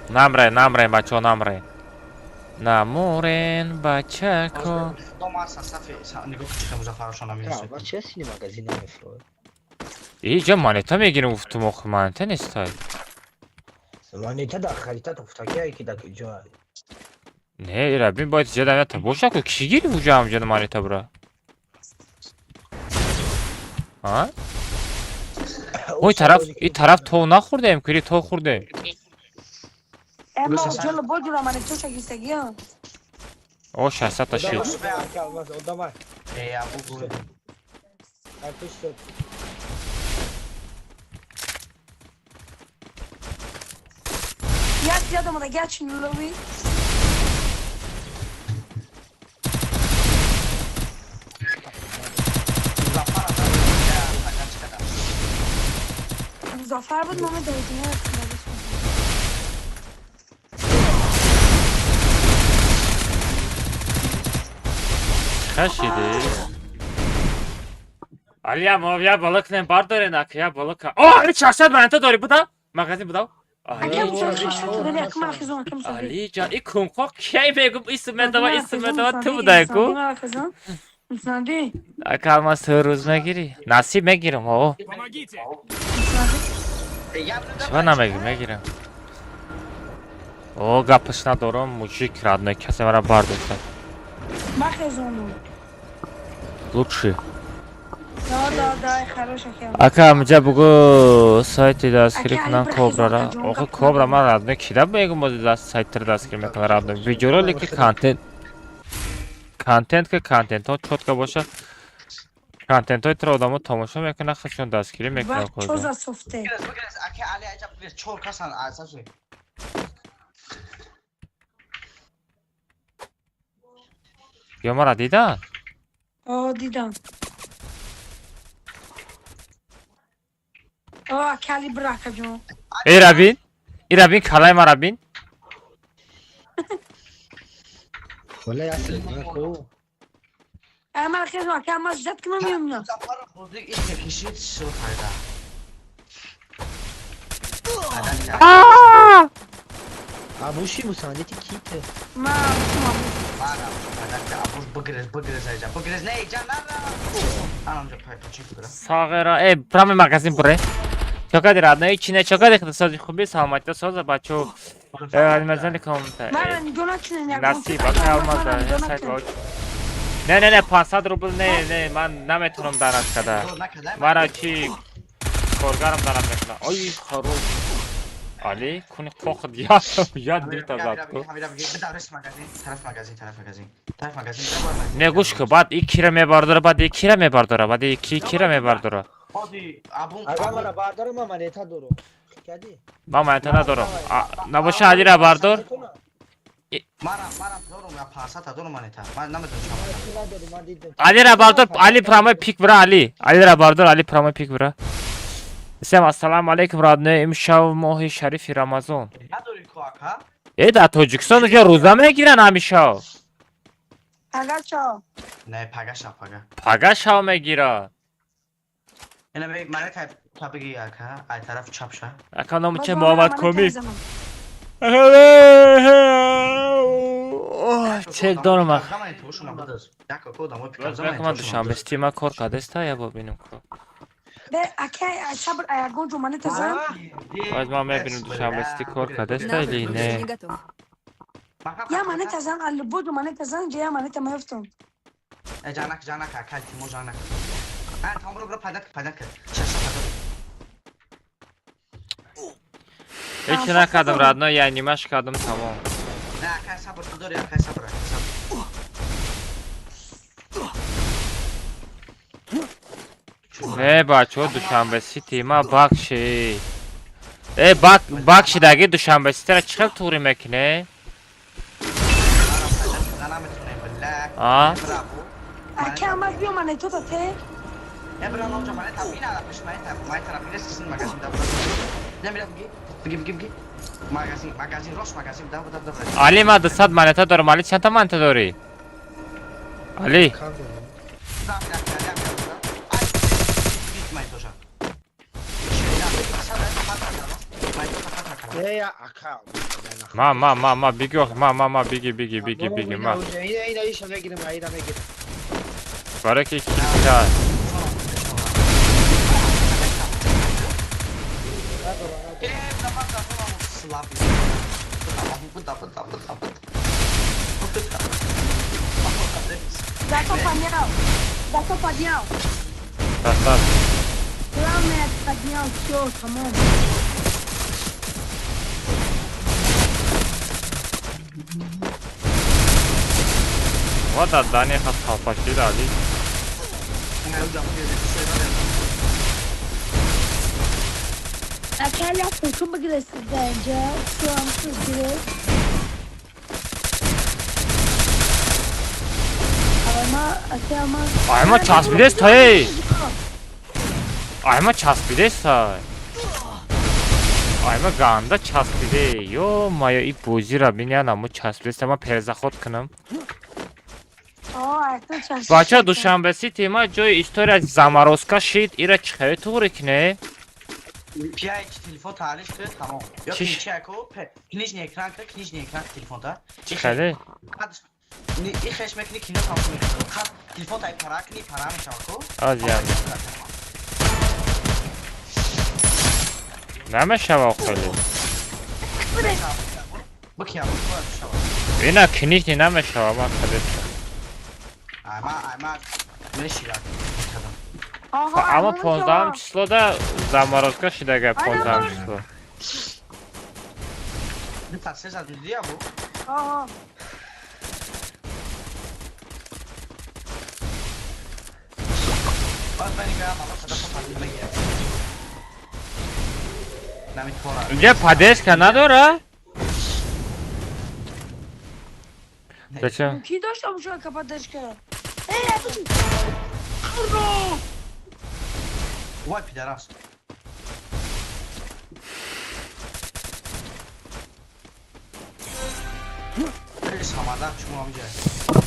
[SPEAKER 1] Намрай, намрай, бачо, намрай. Намурен, бачако. Иҷа монета мегирим, гуфтум, охи монета нестай.
[SPEAKER 6] Монета дар харита туфтакия ки дар куҷоа?
[SPEAKER 1] Не, ира бин бояд ҷа дамята боша ку киши гирифт уҷа ҳамҷа монета бура? А? Ой тараф, и тараф то нахӯрдем, кири то хӯрдем.
[SPEAKER 3] Ма ҷоло боҷура манетоша гирифтагиам.
[SPEAKER 1] О, 600 та шид.
[SPEAKER 6] Одамай.
[SPEAKER 5] Э, абу гул.
[SPEAKER 6] Ай пушт.
[SPEAKER 3] Як зиёд омада, як чинлови. Музаффар буд номи дойдина.
[SPEAKER 1] Хашиди. Алия мо я боло кунем бардорен ак я боло ка. О, али 600 манета дори буда? Магазин буда? Али ҷон, и кунқо кей мегум исм медава, исм медава ту будай ку? Ака алмаз ту рӯз мегирӣ? Насиб мегирам, о.
[SPEAKER 8] Помогите!
[SPEAKER 1] Чиба намегирам, мегирам. О, гапаш надорам, мужик родной, касе мара бардошта. Лучше.
[SPEAKER 3] Да, да, да, хорошая хема.
[SPEAKER 1] Ака, мҷа бугу сайти дастгирӣ кунам Кобрара. Охи Кобра ман родной кида мегум бози даст сайтро дастгирӣ мекунам родной. Видеоролики контент. Контент ки контентҳо чётко боша. Контентҳои туро одамо тамошо мекунанд, худшон дастгирӣ мекунанд.
[SPEAKER 3] Вақт чо за софте?
[SPEAKER 5] Бигрез, ака Али аҷаб бигрез, чор касан асаси.
[SPEAKER 1] Ё мара дидан?
[SPEAKER 3] О, дидам. О, кали брака ҷон.
[SPEAKER 1] Эй рабин, эй рабин, калай ма рабин.
[SPEAKER 6] Валай асл ку.
[SPEAKER 3] Ама хез ма кама зад кунам меомна.
[SPEAKER 5] Музаффар бузург ин кишид шо файда.
[SPEAKER 1] Аа!
[SPEAKER 6] Абуши мусандити ките.
[SPEAKER 3] Ма, ма.
[SPEAKER 5] Абуш бигрез, бигрез аҷа. Бигрез не, ҷан на. Анам ҷа пай пучи бигра.
[SPEAKER 1] Сағира, э, прямо магазин буре. Чокади родной, чине чокади худсози хуби саломатиё соза бачо. Алмазани комната.
[SPEAKER 3] Мара нигоҳ накунем як.
[SPEAKER 1] Насиб, ака алмаза, сайт воч. Не, не, не, 500 рубл не, не, ман наметонам дарат када. Мара чи коргарам дарат мекунад. Ой, хорош. Али, куни қоқ яд, яд дита зад ку.
[SPEAKER 5] Тараф магазин, тараф магазин. Тараф магазин.
[SPEAKER 1] Не гӯш ку, баъд и кира мебардора, баъд и кира мебардора, баъд и ки кира мебардора.
[SPEAKER 5] Оди, абун
[SPEAKER 6] Агар мара бардорам, ман монета дорам. Кади?
[SPEAKER 1] Ман монета надорам. Набоша Алира бардор.
[SPEAKER 5] Мара, мара дорам, я 500 дорам монета. Ман намедонам чӣ.
[SPEAKER 1] Алира бардор, Али прямой пик бра, Али. Алира бардор, Али прямой пик бра. Всем ассаламу алейкум, родные. Имшав моҳи шарифи Рамазон.
[SPEAKER 5] Надори ку ака?
[SPEAKER 1] Э, дар Тоҷикистон уже рӯза мегиранд ҳамишав.
[SPEAKER 3] Пага чо?
[SPEAKER 5] Не, пага шав, пага.
[SPEAKER 1] Пага шав мегиранд.
[SPEAKER 5] Ина монета та бигӣ ака, ай тараф чап ша.
[SPEAKER 1] Ака номи че Муҳаммад Комик. Чек дорам ах. Ман душанбе стима кор кардеста, я бибинем ку.
[SPEAKER 3] Бе, ака, сабр, ягон ҷо монета зан.
[SPEAKER 1] Баъд ман мебинем душанбе сти кор кардеста или не.
[SPEAKER 3] Я монета зан, алло ҷо монета зан, ҷа я монета меёфтам.
[SPEAKER 5] Э, ҷанак, ҷанак, ака, тимо ҷанак. А, там бро, бро, пайда, пайда кар. 600 дорам.
[SPEAKER 1] Ҳеч накардам, родной, я нимаш кардам, тамом.
[SPEAKER 5] Не, ака, сабр, ту дори, ака, сабр, ака, сабр.
[SPEAKER 1] Не, бачо, Душанбе Сити, ма бакши. Э, бак, бакшидаги Душанбе Ситира чӣ хел туғрӣ мекунӣ? А?
[SPEAKER 3] Ака, амаз биё монета та те.
[SPEAKER 5] Не, бро, номҷа монета, бина, пеш монета, монета бигрез, син магазин да. Не, бира, биги, биги, биги, биги. Магазин, магазин, рост магазин, да, да, да.
[SPEAKER 1] Али, ма 200 монета дорам, Али чанд та монета дорӣ? Али. Ма, ма, ма, ма, биги, ох, ма, ма, ма, биги, биги, биги, биги, ма. Барои ки кита.
[SPEAKER 3] Дато поднял. Дато поднял.
[SPEAKER 1] Красавчик.
[SPEAKER 3] Главное, поднял, всё, тамом.
[SPEAKER 1] Вот отдание хас почти дали.
[SPEAKER 3] Акаля фото бигиред инҷа, ту ҳам бигиред.
[SPEAKER 1] Ама часпидест тай. Ама часпидест тай. Ама ганда часпиде. Ё моё и бозира биням амо часпидест, ама перезаход кунам. Бача Душанбе Сити ма ҷои история заморозка шид, ира чӣ хеле туғри кине?
[SPEAKER 5] Пять телефон таълиш ки тамом. Ё книжчако, книжный экран ки, книжный экран телефон та.
[SPEAKER 1] Чӣ хеле?
[SPEAKER 5] И хеш мекни кино тамом мекни. Хат телефон тай пара кни пара мешава ко.
[SPEAKER 1] Азия. Намешава хеле.
[SPEAKER 5] Бикия мешава.
[SPEAKER 1] Ина книжный намешава ма хеле.
[SPEAKER 5] Ама мешира.
[SPEAKER 1] Ама 15 числода заморозка шидага 15 число.
[SPEAKER 5] Та се задидия бу?
[SPEAKER 3] Ага.
[SPEAKER 1] Инҷа поддержка надора? Зачем?
[SPEAKER 3] Ки дошта бошад ка поддержка?
[SPEAKER 5] Ой, пидорас.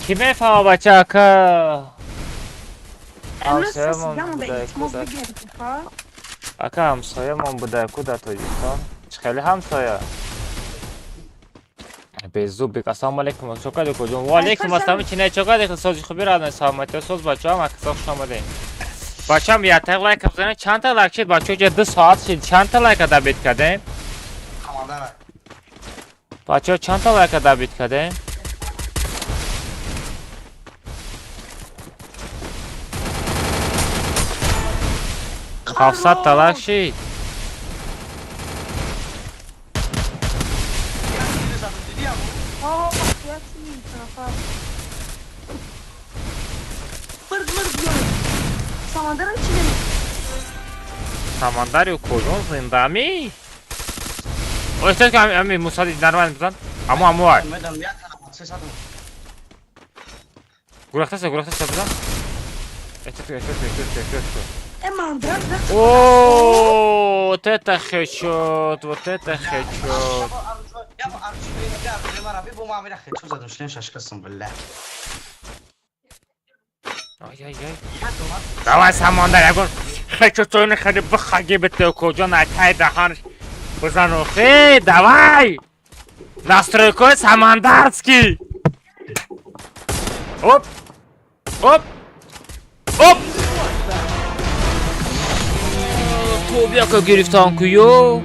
[SPEAKER 1] Ки мефаҳма бача ака? Ака ҳамсоямон буда ку дар Тоҷикистон. Чӣ хеле ҳамсоя? Беззубик. Ассалому алайкум. Чо кардӣ куҷо? Ва алайкум ассалом. Чи не чо кардӣ? Сози хуби радно саломатӣ. Соз бачаам ака хуш омадед. Бачаам якта лайк бизанед. Чанд та лайк шид бачаҳо? Ҷа 2 соат шид. Чанд та лайк дабит кардем? Бачаҳо чанд та лайк дабит кардем? 700 та лайк шид. Самандари куҷон зиндами? Ой, ки ами мусади нормал бизан. Амо амо ай. Гурахтаса, гурахтаса бизан. Эчет, эчет, эчет, эчет. О, вот это хедшот, вот это хедшот. Ай-ай-ай. Давай, Самандар, ягон хедшот хеле бихаги бите куҷо натай даҳанш бизан охи, давай! Настройкаи самандарский. Оп! Оп! Оп! Тобияка гирифтан ку ё?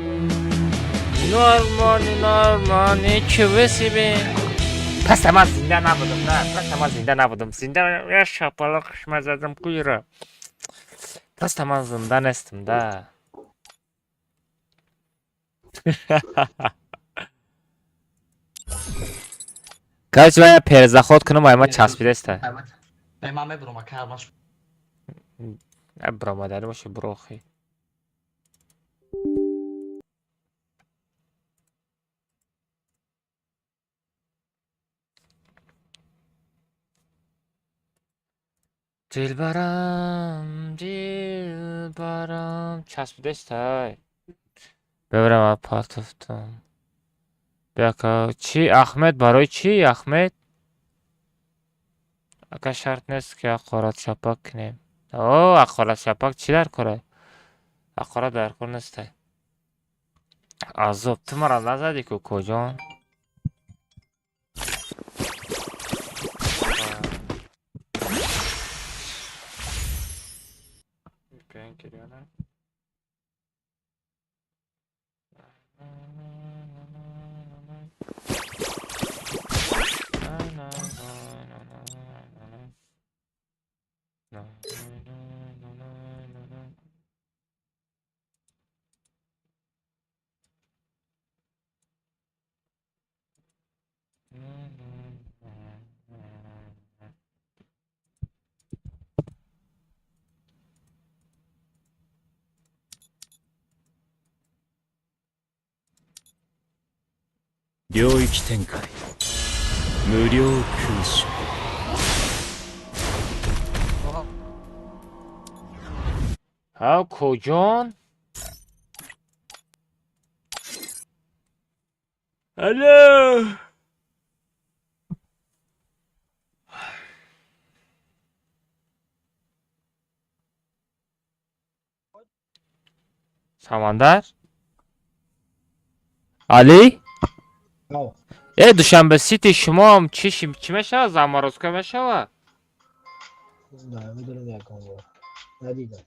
[SPEAKER 1] Нормально, нормально, ничего себе. Пас ман зинда набудам, да, пас ман зинда набудам. Зинда я шапалақ мазадам куира. Пас ман зинда нестам, да. Короче, я перезаход кунам, ай ма часпидеста.
[SPEAKER 5] Ма мебурам, ака маш.
[SPEAKER 1] Бромадари боши брохи. Дилбарам, дилбарам, часпидестай. Бебарам партофтам. Бяка, чӣ Ахмед барои чӣ Ахмед? Ака шарт нест ки ақорат шапак кунем. О, ақорат шапак чӣ дар кора? Ақорат дар кор нестай. Азоб, ту маро назадӣ ку куҷон?
[SPEAKER 8] 領域展開無料空所
[SPEAKER 1] Ҳа, куҷон? Алло! Самандар? Али? Э, Душанбе Сити шумоам чӣ чӣ мешавад? Заморозка мешавад?
[SPEAKER 6] Намедонам, ягон бор надидам.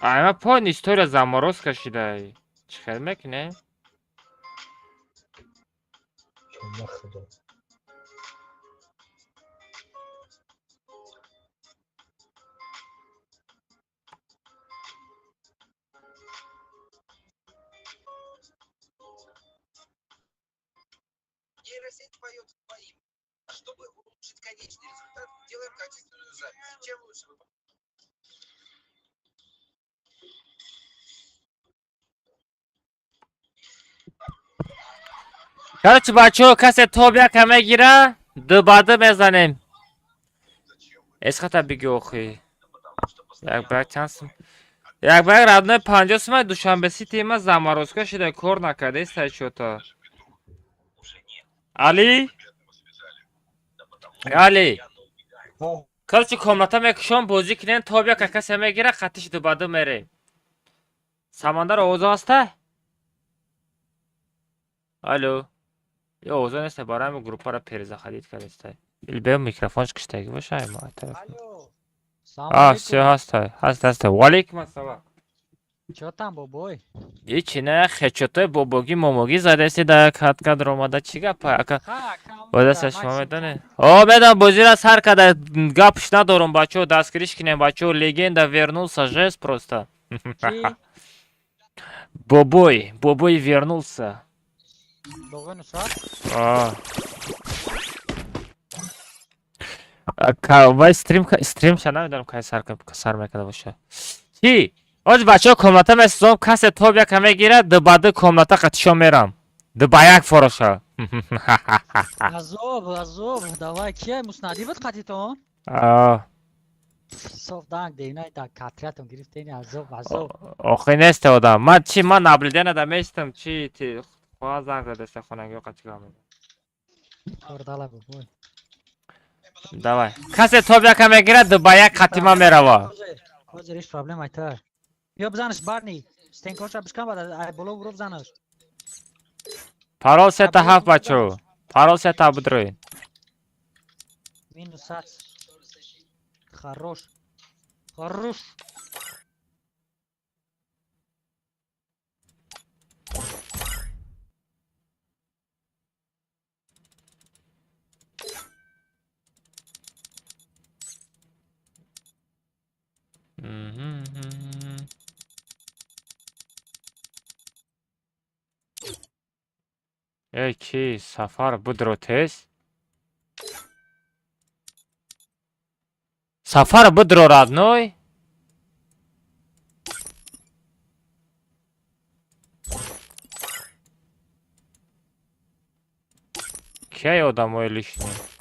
[SPEAKER 1] Ама пон история заморозка шидай. Чӣ хел мекунем?
[SPEAKER 6] Чонба худо.
[SPEAKER 10] Нейросеть поет своим. А чтобы улучшить конечный результат, делаем качественную запись. Чем лучше вы
[SPEAKER 1] Короче, бачаҳо, касе тоб яка мегира, ду ба ду мезанем. Эсхата биги охи. Як ба як чанд сум? Як ба як, родной, 50 сума. Душанбе Сити ма заморозка шида, кор накарда истай чё-то. Али? Али? Короче, комната мекушом, бозӣ кунем, тоб яка касе мегира, қатиш ду ба ду мерем. Самандар, овозо ҳаста? Алло. Ё овозо неста, барои ҳамин группаро перезаходить кардестай. Илбе микрофонш киштагӣ боша ма тараф. А, всё, ҳаста, ҳаст, ҳаста. Ва алейкум ассалом.
[SPEAKER 11] Чё там, бобой?
[SPEAKER 1] Ҳечи не, хечотои бобогӣ момогӣ задаси да катка даромада, чӣ гапа ака? Бодаста шумо медонед? О, медонам, бозиро сар карда, гапш надорум, бачаҳо, дастгириш кунем, бачаҳо, легенда вернулся, жест просто. Бобой, бобой вернулся.
[SPEAKER 11] Бобой Нусрат?
[SPEAKER 1] А. Вай стрим стримша намедонам кай сар мекарда боша. Чӣ? Оз бачаҳо, комната месозом, касе тоб яка мегирад, ду ба ду комната қатишо мерам. Ду ба як фороша.
[SPEAKER 11] Азоб, азоб, давай, кия муснади буд қатитон?
[SPEAKER 1] А.
[SPEAKER 11] Соф данг дейнай да катриятон гирифтени, азоб, азоб.
[SPEAKER 1] Охи несте одам. Ман чӣ, ман наблюдение да местам, чӣ ти хоҳа занг задаста хонагиҳо қатӣ гап мезанам.
[SPEAKER 11] Кордала, бобой.
[SPEAKER 1] Давай. Касе тоб яка мегирад, ду ба як қатима мерава.
[SPEAKER 11] Ҳозир ҳеч проблем айта. Биё бизанаш, барни. Стенкоша бишкан, баъд ай боло буро бизанаш.
[SPEAKER 1] Парол сета ҳафт, бачаҳо. Парол сета бидроед.
[SPEAKER 11] Минус сад. Хорош. Хорош. Эй, ки Сафар, будро тез. Сафар, будро, родной. Кияй одамои лишний?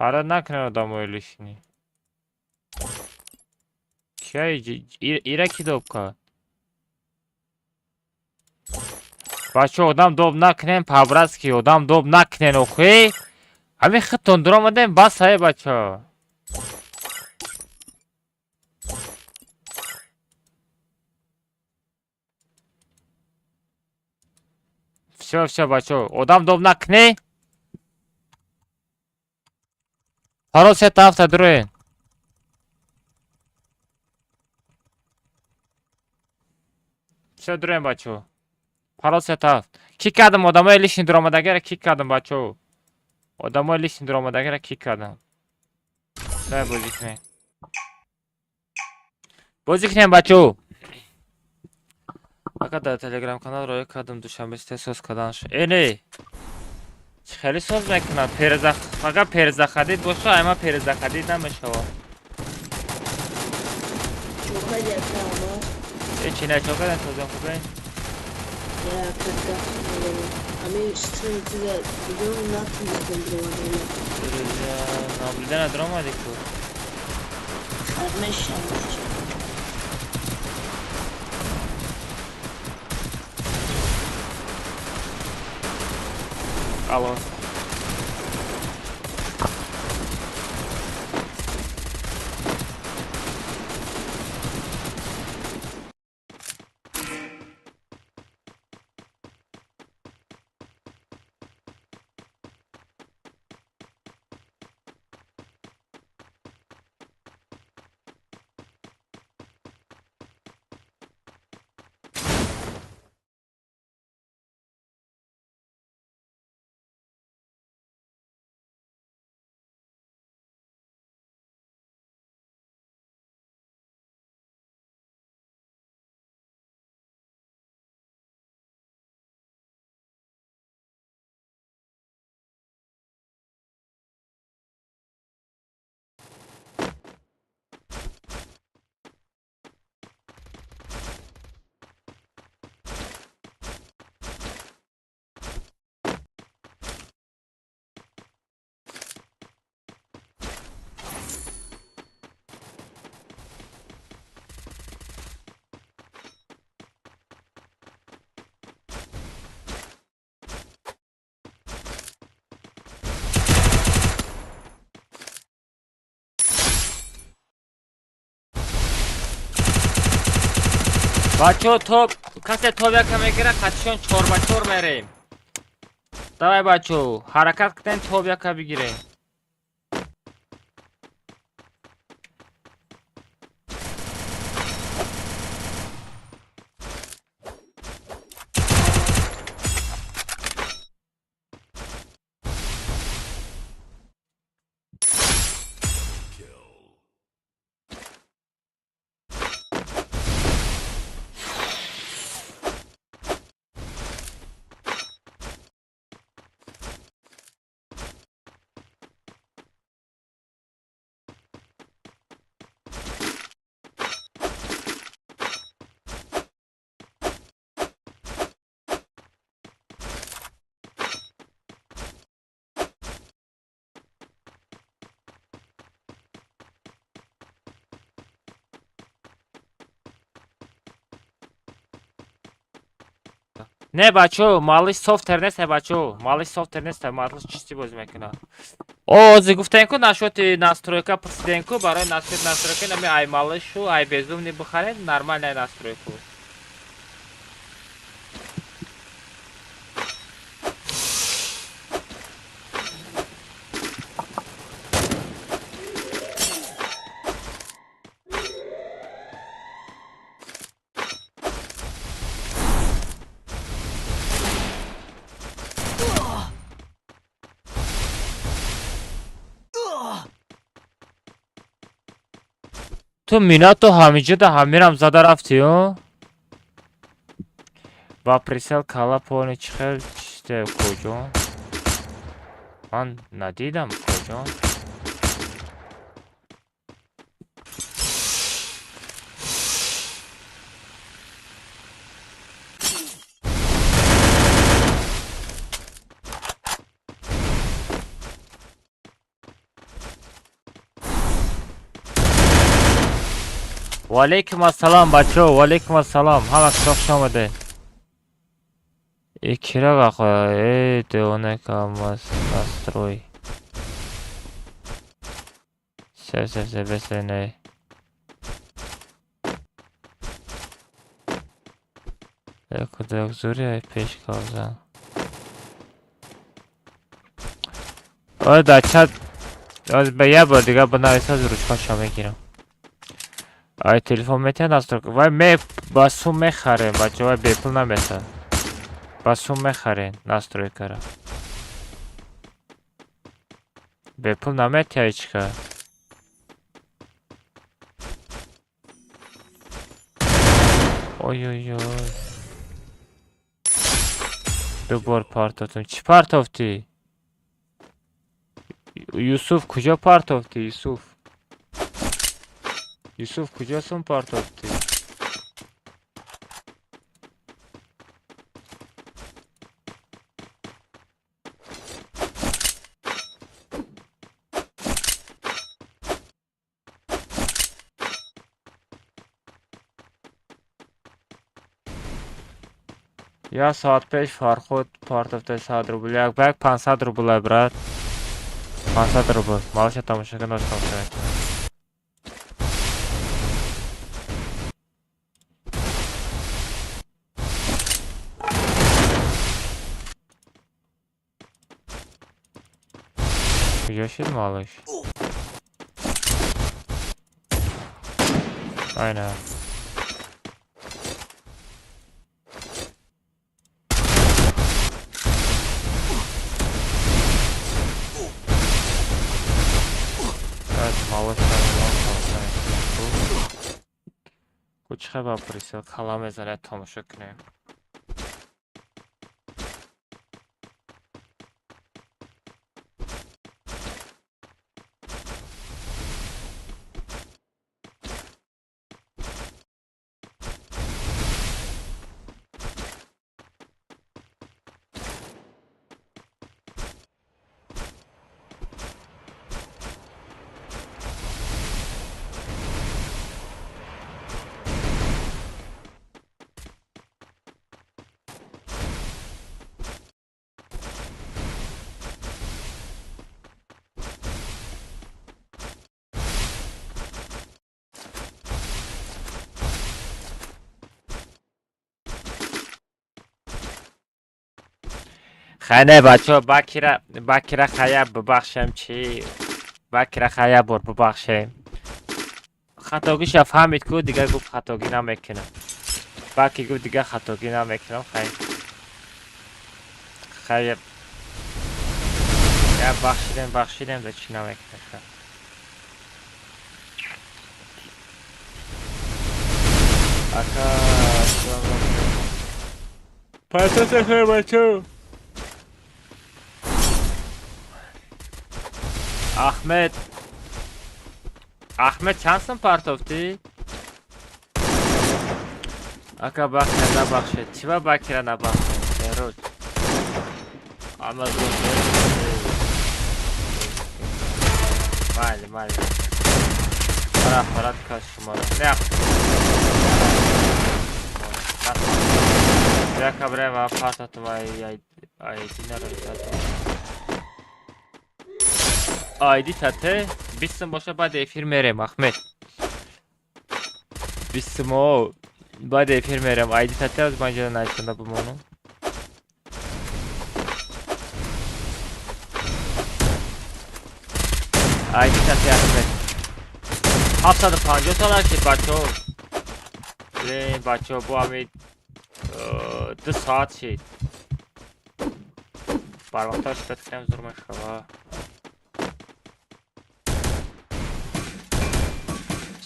[SPEAKER 11] Фарад накунед одамои лишний. Кияй ира ки доб кард? Бачаҳо, одам доб накунем, по-братски одам доб накунен охи. Ҳамин худтон дуромадем, бас ҳае, бачаҳо. Всё, всё, бачаҳо, одам доб накунӣ. Парол сета ҳафта дуроен. Всё, дуроен, бачаҳо. Парол сета ҳафт. Кик кардам одамои лишний дуромадагиро, кик кардам, бачаҳо. Одамои лишний дуромадагиро кик кардам. Давай бозӣ кунем. Бозӣ кунем, бачаҳо. Ака, дар телеграм канал роя кардам, Душанбе Сити соз карданаш. Э, не. Чӣ хеле соз мекунад? Перезах, агар перезаходить боша, айма перезаходить намешавад.
[SPEAKER 1] Ҳечи не, чо кардем, тоза хубе? Наблюдение даромадӣ ку? Алло. Бачо, топ касе топ яка мегира, қатишон 4 ба 4 мерем. Давай, бачо, ҳаракат кунем, топ яка бигирем. Не, бачо, малиш софтер нест, бачо. Малиш софтер нест, малиш чисти бозӣ мекунад. Ози гуфтем ку насчёти настройка пурсидем ку, барои насчёти настройка нами ай малишу, ай безумный бихаред, нормальная настройку. Ту минато ҳамиҷода ҳамирам зада рафтӣ, ё? Ба прицел кала пони чӣ хел чисте, куҷо? Ман надидам, куҷо? Валейкум ассалом, бачо, валейкум ассалом. Ҳама касо хуш омаде. Икира вақо, э, девона камас настрой. Се се се бесе не. Як зури ай пеш кавзан. Ой, да чат. Аз ба я бор дига бинависа, ручкаша мегирам. Ай телефон метиҳад настройка. Вай ме ба сум мехарем, бача, вай бепул намета. Ба сум мехарем настройкара. Бепул наметиҳад ҳечка. Ой ой ой. Ду бор партофтам. Чӣ партофтӣ? Юсуф куҷо партофтӣ, Юсуф? Юсуф куҷо сум партофтӣ?
[SPEAKER 11] Як соат пеш Фархуд партофта 100 рубл. Як ба як 500 рублай, брат. 500 рубл. Малаша тамошо кун, ош тамошо мекунам. Куҷо шид малыш? Айна. Малыш кучха ба присел кала мезанад, тамошо кунем. Хайне, бачаҳо, бакира бакира хая бибахшем, чи бакира хая бор бибахшем. Хатогиша фаҳмид ку, дигар гуфт хатогӣ намекунам. Баки гуфт дигар хатогӣ намекунам. Хай хай я бахшидем, бахшидем, да чӣ намекунам. Ака пасаса, бачаҳо. Ахмед, Ахмед, чанд сум партофтӣ? Ака, бахшед, набахшед. Чиба бакира набахшед? Беруз. Амазон. Майли, майли. Фара, фарат кас шуморо. Не. Яка брева партотум ай ай динара. Айди тате 20 сум боша, баъд эфир мерем, Ахмед. 20 сумо баъд эфир мерем. Айди тате аз ман ҷода нависонда бимонам. Айди тате, Ахмед. 750 доллар шид, бачаҳо. Блин, бачаҳо, бо ҳамин 2 соат шид. Барвақтар шидат кунем, зур мешава.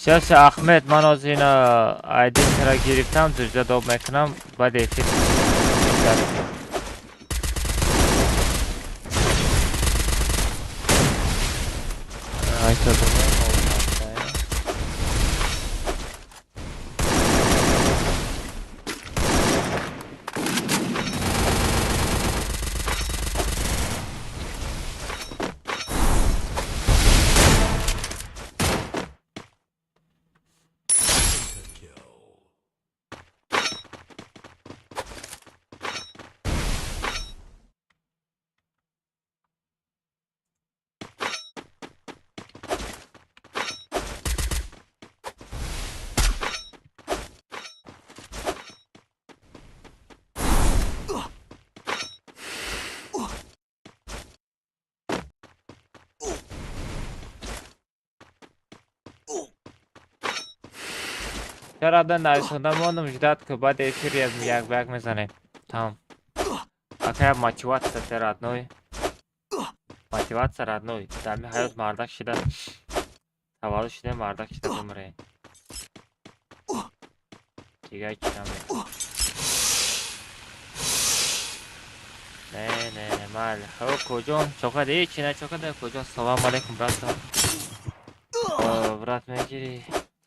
[SPEAKER 11] Сейчас, Ахмед, ман ҳозир ина айди тара гирифтам, дужда доб мекунам, баъд эфир. Айта. Чаро да нависонда мондум, ждать ку, баъд эфир як ба як мезанем. Тамом. Акая, мотивация те, родной. Мотивация, родной. Дар ми ҳаёт мардак шида таваллуд шида, мардак шида бимре. Дигар чӣ наме. Не, не, не, майли. Хо, куҷон? Чокада ҳечи не, чокада куҷон? Салом алейкум, брат. Брат, мегирӣ?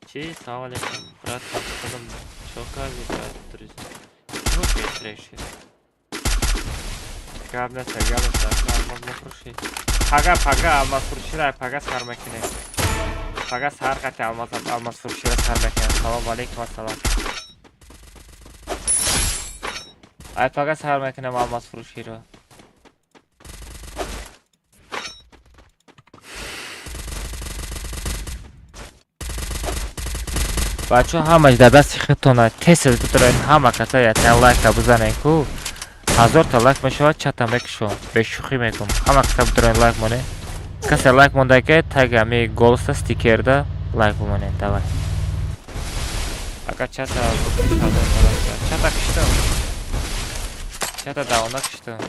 [SPEAKER 11] Чӣ? Салом алейкум, брат. Худам чо кардӣ, брат? Друзья. Ну, пеш решил. Гап нест, гап нест, алмаз мефурӯшӣ. Пага, пага, алмазфурӯширо пага сар мекунем. Пага сар қати алмаз алмазфурӯширо сар мекунем. Салом алейкум, ассалом.
[SPEAKER 1] Ай пага сар мекунем алмаз фурӯширо. Бачаҳо ҳамаш дар дасти худтона, тез бидоред ҳама каса якта лайка бизанед ку. 1000 та лайк мешавад, чата мекушом. Бешӯхӣ мегӯм. Ҳама каса бидоред лайк монед. Касе лайк монда ки таги ҳами голоса стикерда лайк бимонед. Давай. Агар чата 1000 та лайк шавад. Чата киштам. Чата давона киштам.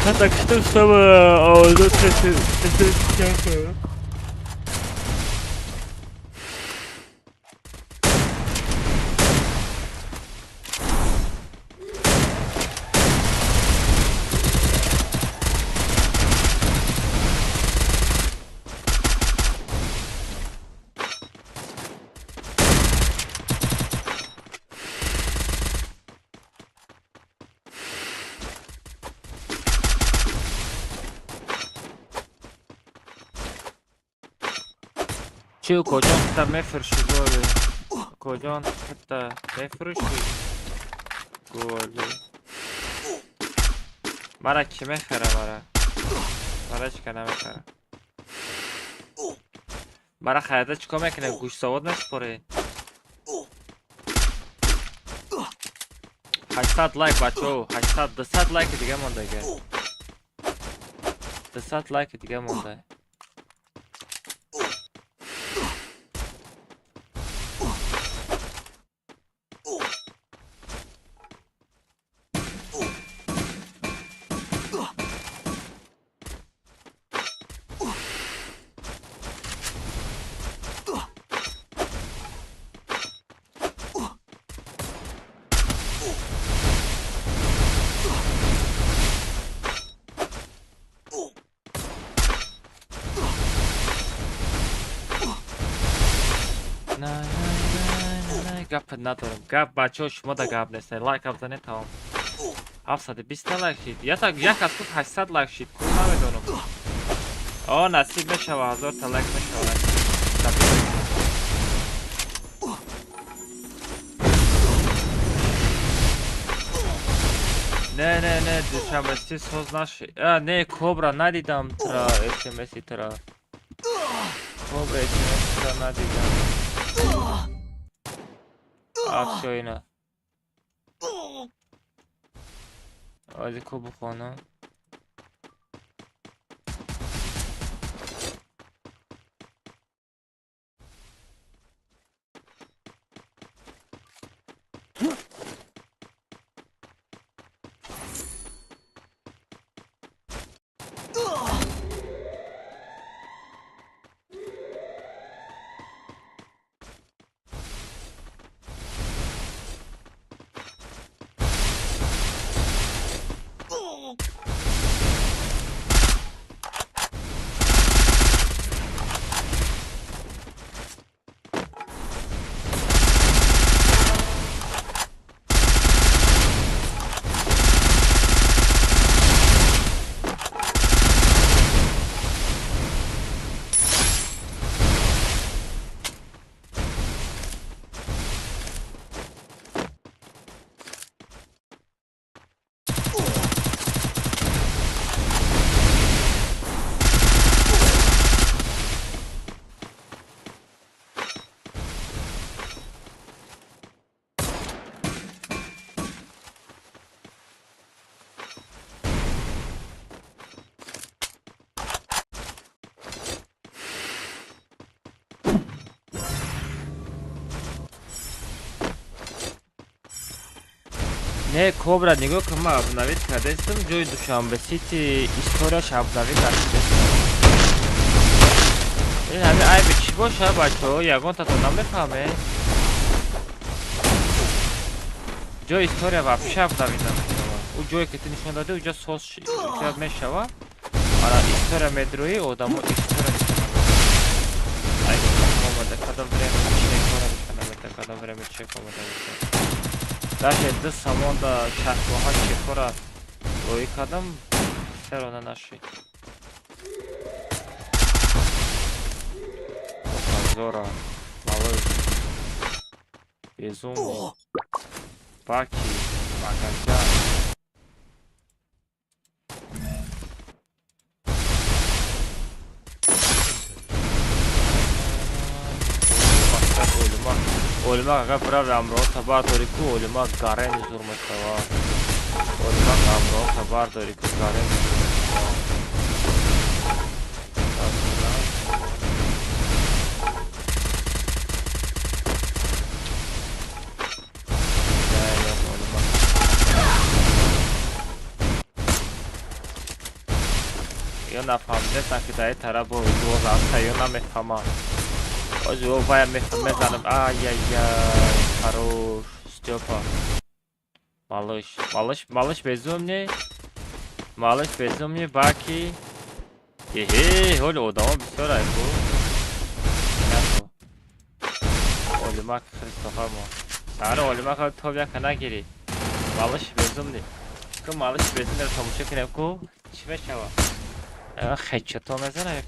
[SPEAKER 1] Чата киштам, чтобы овоза тез тез. Чӣ куҷон хита мефурӯшӣ голи? Куҷон хита мефурӯшӣ голи? Мара кӣ мехара мара? Мара чӣ ка намехара? Мара харида чӣ кор мекунед? Гӯштсовод месупоред? 800 лайк бачаҳо, 800, 200 лайки дига мондага. 200 лайки дига монда. Гап надорам. Гап бачаҳо шумо да гап нест. Лайк бизанед тамом. 720 лайк шид. Як аз гуфт 800 лайк шид. Ку намедонам. О, насиб мешава, 1000 та лайк мешава. Не, не, не, душанбе соз наши. А, не, Кобра надидам тра, СМС тра. Кобра СМС тра надидам. А, всё, ина. Ози ку бухонам. Не, Кобра, нигоҳ кун, ман обновить кардастам, ҷои Душанбе Сити историяш обновить кардастам. Ин ҳами айби чӣ боша, бачаҳо? Ягонтатон намефаҳмед? Ҷои история вообще обновить намешавад. Ӯ ҷое ки ту нишон додӣ, уҷа соз мешавад. Ара история медрӯӣ, одамо история нишон намедиҳанд. Ай омада, кадом время чек нишон намедиҳад, кадом время чек омада мешавад. Даже ду самонда чархгоҳа чекора роӣ кардам, серона нашид.
[SPEAKER 11] Зора, малыш. Безумный. Баки, Багажа. Олимак ага бирав амро хабар дори ку Олимак гарем зур мешава. Олимак амро хабар дори ку гарем зур мешава. Ё нафаҳмидастам ки дар ин тараф бо дуоз аста ё намефаҳмам. Ози о вая мезанам. Ай-яй-яй, хорош, Стёпа. Малыш, малыш, малыш безумный. Малыш безумный, Баки. Эҳе, ҳоли одамо бисёр айку. Олимак Христофамо. Саро Олимак то яка нагирӣ. Малыш безумный. Ку малыш безумный тамошо кунем ку чӣ мешава? Хечото мезана як.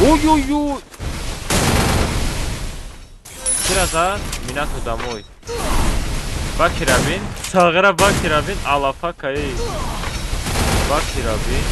[SPEAKER 11] Ой-ой-ой! Кира Минату домой. Бакирабин, Сағира Бакирабин, алафакаи. Бакирабин.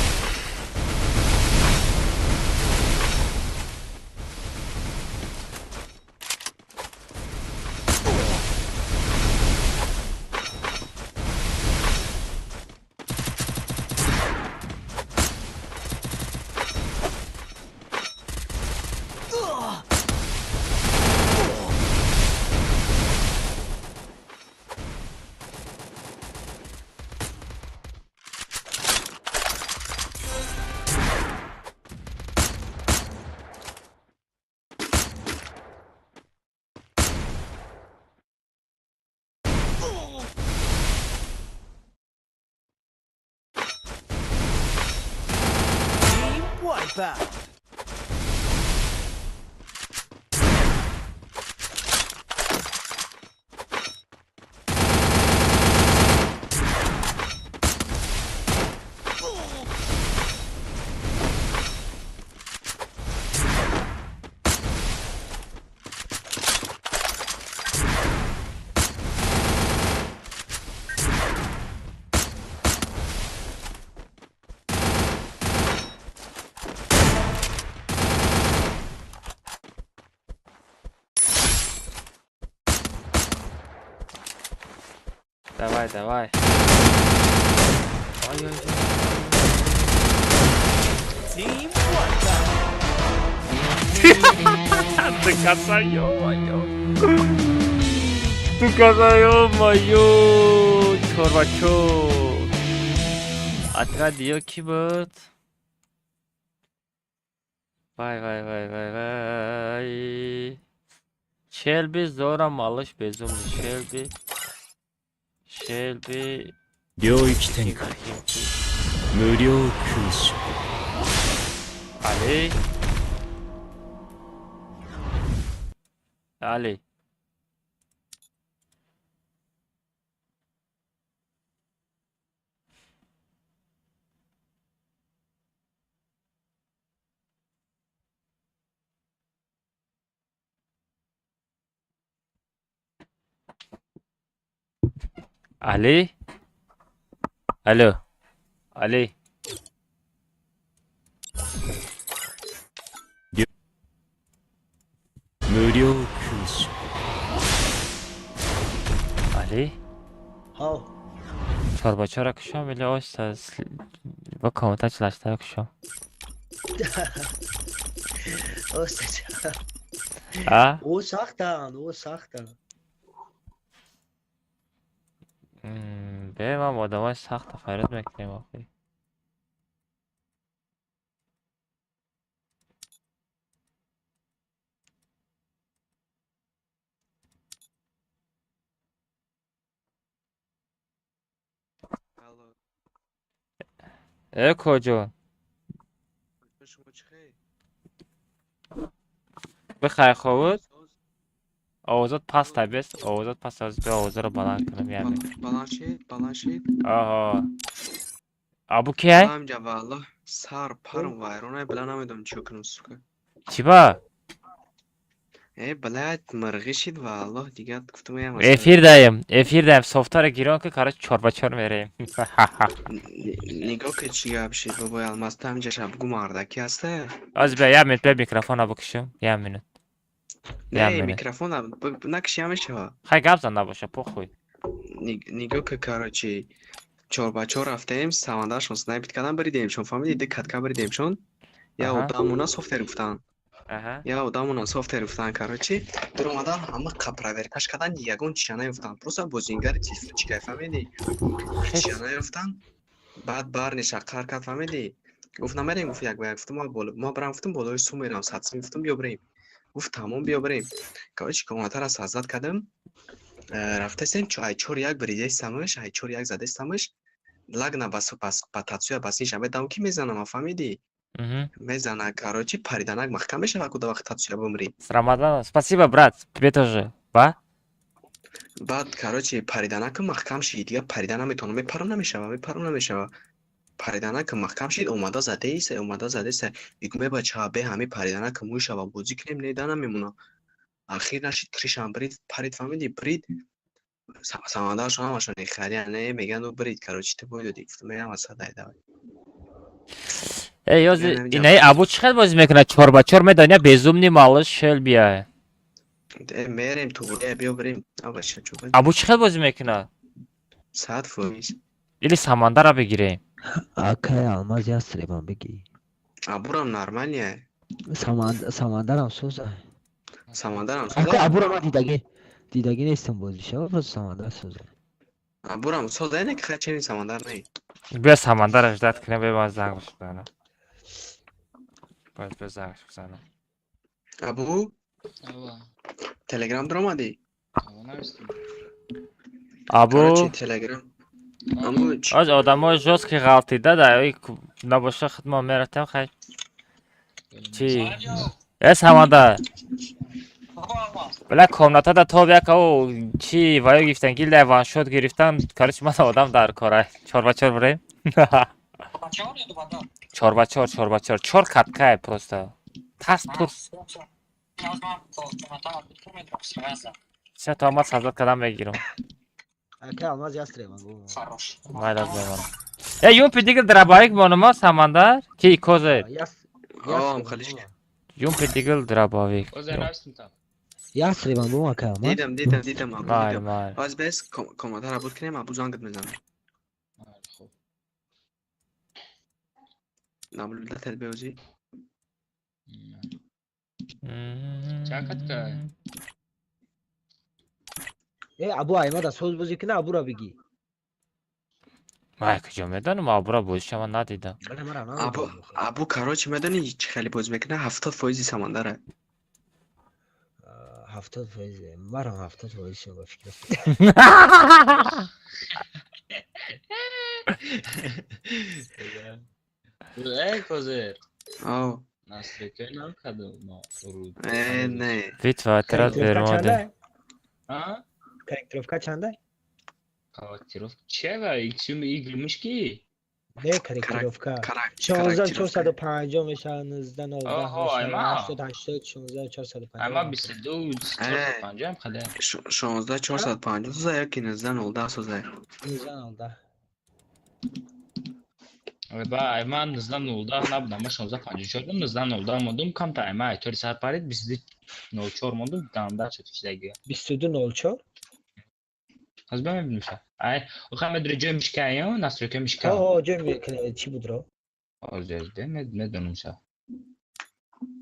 [SPEAKER 10] Wipeout.
[SPEAKER 11] Давай, давай. Ой-ой-ой. Ты коза, ё-моё. Ты коза, ё-моё. Чорбачок. Отряд её кибот. Вай, вай, вай, вай, вай. Шелби Зора малыш безумный. Шелби. Шелби.
[SPEAKER 8] 領域展開無料空所
[SPEAKER 11] Али. Али. Али. Алло. Али.
[SPEAKER 8] 無料空所
[SPEAKER 11] Али.
[SPEAKER 6] Ҳав.
[SPEAKER 11] Чорбачора кушом или оста ба комната члашта кушом.
[SPEAKER 6] Оста.
[SPEAKER 11] А?
[SPEAKER 6] О сахтан, о сахтан.
[SPEAKER 11] Бе ман одамои сахта файрод мекунем охи.
[SPEAKER 1] Э, коҷон.
[SPEAKER 12] Шумо чӣ хел?
[SPEAKER 1] Бихай, ховуд. Овозот паст бес, овозот паст аст, бе овозаро баланд кунам яме.
[SPEAKER 12] Баланд шид, баланд шид.
[SPEAKER 1] Аҳо. Абу ки ай?
[SPEAKER 12] Ҳамҷа, валлоҳ, сар парм вайронай, била, намедонам чӣ кунам, сука.
[SPEAKER 1] Чӣ ба?
[SPEAKER 12] Э, блядь, мирғӣ шид, валлоҳ, дигар гуфтам ям.
[SPEAKER 1] Эфир даем, эфир даем, софтара гирон ки, короче, чор ба чор мерем.
[SPEAKER 12] Нигоҳ ки чӣ гап шид, бобои Алмаз, ту ҳамҷа шабгу мардаки ҳаста.
[SPEAKER 1] Оз бия, як минут, бия микрофона бикушам, як минут. Як
[SPEAKER 12] Не,
[SPEAKER 1] минут.
[SPEAKER 12] Микрофона накиши, ҳамешава.
[SPEAKER 1] Хай, гап зан набоша, похуй.
[SPEAKER 12] Нигоҳ ки, короче, чор ба чор рафтаем, самандаршон снайпить кардан, бридемшон, фаҳмидӣ, ду катка бридемшон. Я одамона софтер гуфтан. Я одамона софтер гуфтан, короче, дуромадан, ҳама проверкаш кардан, ягон чиза наёфтан. Просто бозингари телефончикай, фаҳмидӣ? Чиза наёфтан. Баъд барниша қар кард, фаҳмидӣ? Гуфт, намерем, гуфт, як ба як, гуфтам, ма боло, ма барам, гуфтам, болои сум мерам, садсум, гуфтам, биё бирем. Гуфт, тамом, биё бирем. Короче, комнатара создать кардам. Рафтастем, ай чор як бридестамаш, ай чор як задестамаш. Лагна бас бас ба татсуя басиша медам ки мезанам, фаҳмидӣ? Мезана, короче, париданак маҳкам мешава, куда вақт татсуя бумрӣ.
[SPEAKER 1] С Рамаданом. Спасибо, брат, тебе тоже. Ба?
[SPEAKER 12] Баъд, короче, париданака маҳкам шид, дигар парида наметавонам, мепарам, намешава, мепарам, намешава. Париданака маҳкам шид, омада задеиса, омада задеиса. Мегӯм, е бача, бе ҳами париданака мӯй шава, бозӣ кунем, не, да намемонам. Ахир нашид, кришам брид, парид, фаҳмидӣ, брид. Самандаршон ҳамашон хария, не, мегӯянд, ӯ брид, короче, ту бой додӣ. Гуфтам, ме ҳама садай, давай.
[SPEAKER 1] Э, ёзи инаи Абу чӣ хел бозӣ мекунад? Чор ба чор медоня, безумный малыш шел бия.
[SPEAKER 12] Э, мерем ту, э, биё бирем. Абаша, чӯ.
[SPEAKER 1] Абу чӣ хел бозӣ мекунад?
[SPEAKER 12] 100%.
[SPEAKER 1] Или Самандара бигирем.
[SPEAKER 6] Акай Алмаз, ястребам бигӣ.
[SPEAKER 12] Абурам нормальный.
[SPEAKER 6] Самандарам соза.
[SPEAKER 12] Самандарам
[SPEAKER 6] Акай
[SPEAKER 12] соза.
[SPEAKER 6] Абурам ман дидагӣ нестам бозиша, просто Самандар соза.
[SPEAKER 12] Абурам соза, не, ки хай чени Самандар не.
[SPEAKER 1] Биё Самандара ждать кунем, бе ман занг бизанам. Бояд биё зангш бизанам.
[SPEAKER 12] Абу? Телеграм дуромадӣ?
[SPEAKER 1] Абу.
[SPEAKER 12] Короче, Телеграм. Аму
[SPEAKER 1] Оз одамои жёсткий ғалтида да набоша, худмо мератем, хай. Чӣ? Э, Самандар. Бля, комнатада тоб як о чӣ ваё гирифтан, гилда ваншот гирифтан. Короче, ман одам дар кора. Чор ба чор бирем. Чор ба чор, чор ба чор. Чор каткае просто. Тас турс. Се то омад, создать кардам, мегирам.
[SPEAKER 6] Акай Алмаз, ястребам.
[SPEAKER 1] Майла, бемон. Э, юмпи дигар дробовик монума, Самандар? Ки козер?
[SPEAKER 12] Ом халишка.
[SPEAKER 1] Юмпи дигар дробовик.
[SPEAKER 6] Ястребам бо, акай Алмаз.
[SPEAKER 12] Дидам, дидам, дидам, Абу
[SPEAKER 1] Майли,
[SPEAKER 12] дидам.
[SPEAKER 1] майли.
[SPEAKER 12] Аз бес комнатара буд кунем, Абу зангат мезанам. Наблюдатель беозӣ.
[SPEAKER 13] Чанд катка?
[SPEAKER 6] Э, Абу аймада соз бозӣ кина, Абура бигӣ.
[SPEAKER 1] Май куҷо медонам, Абура бозиша ман надидам.
[SPEAKER 6] Бале, мара
[SPEAKER 12] Абу, Абу, короче, медонӣ чӣ хеле бозӣ мекунад? 70 фоизи Самандара.
[SPEAKER 6] 70%. Марам 70% ба фикр.
[SPEAKER 13] Э, козер.
[SPEAKER 12] Ав.
[SPEAKER 13] Настройка нам кадом ма руд.
[SPEAKER 12] Э, не.
[SPEAKER 1] Битва отряд Бермуды.
[SPEAKER 13] А?
[SPEAKER 6] Корректировка чанда?
[SPEAKER 13] Корректировка. Чева, иксюм игры мышки?
[SPEAKER 6] Не, корректировка. 16 450 мешава, 19 09
[SPEAKER 13] Оҳо,
[SPEAKER 6] мешава,
[SPEAKER 13] айма.
[SPEAKER 6] 80 80 16 450.
[SPEAKER 13] Ама 22 450 ам халя.
[SPEAKER 12] 16 450 соза ё ки 19 09 соза?
[SPEAKER 6] 19 09.
[SPEAKER 13] Ба, айма 19 09 набудам, ма 16 54 19 09 мондум, камта айма айтори сар парид 22 04 мондум, дамда чот кишдаги.
[SPEAKER 6] 22 04?
[SPEAKER 13] Аз ба мебинуша. Ай, оха медри ҷои мишка ё настройка мишка.
[SPEAKER 6] О, ҷои микра чӣ буд ро?
[SPEAKER 13] Оз оз медонам ша.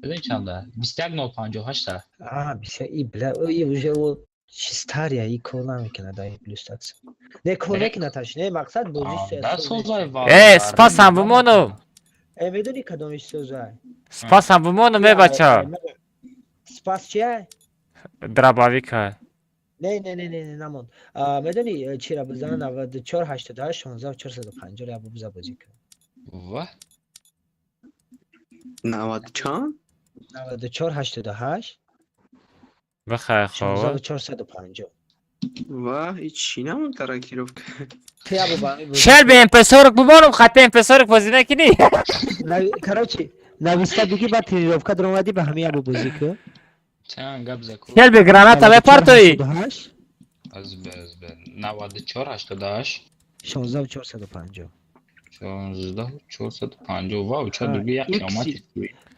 [SPEAKER 13] Бедон чанда? 21 058 та.
[SPEAKER 6] А, бися и бля, и уже о стария, и кор намекунад, ай BlueStacks. Не, кор мекунад, таш, не, мақсад бозиш.
[SPEAKER 13] Да, созай ва.
[SPEAKER 1] Э, спасам бимонум.
[SPEAKER 6] Э, медони кадомиш созай?
[SPEAKER 1] Спасам бимонум, э, бача.
[SPEAKER 6] Спас чия?
[SPEAKER 1] Дробовика.
[SPEAKER 6] Не, не, не, не, не, намон. Медони чира бизан? 94 88 16 450 ро биза бозӣ кун.
[SPEAKER 13] Ва?
[SPEAKER 12] 90 чанд?
[SPEAKER 6] 94 88
[SPEAKER 11] Бихай хоб.
[SPEAKER 6] 450.
[SPEAKER 12] Ва, ҳеч чӣ намонд рокировка.
[SPEAKER 11] Шел бе МП40 бумонам, хати МП40 бозӣ накунӣ.
[SPEAKER 6] Короче, нависта биги ба тренировка даромадӣ ба ҳамин ябо бозӣ ку.
[SPEAKER 13] Чанд гап заку?
[SPEAKER 11] Шел бе граната мепартоӣ.
[SPEAKER 13] Аз бе, аз бе. 94 88
[SPEAKER 6] 16 450.
[SPEAKER 13] 16 450. Вау, ча дуги як қиёмати.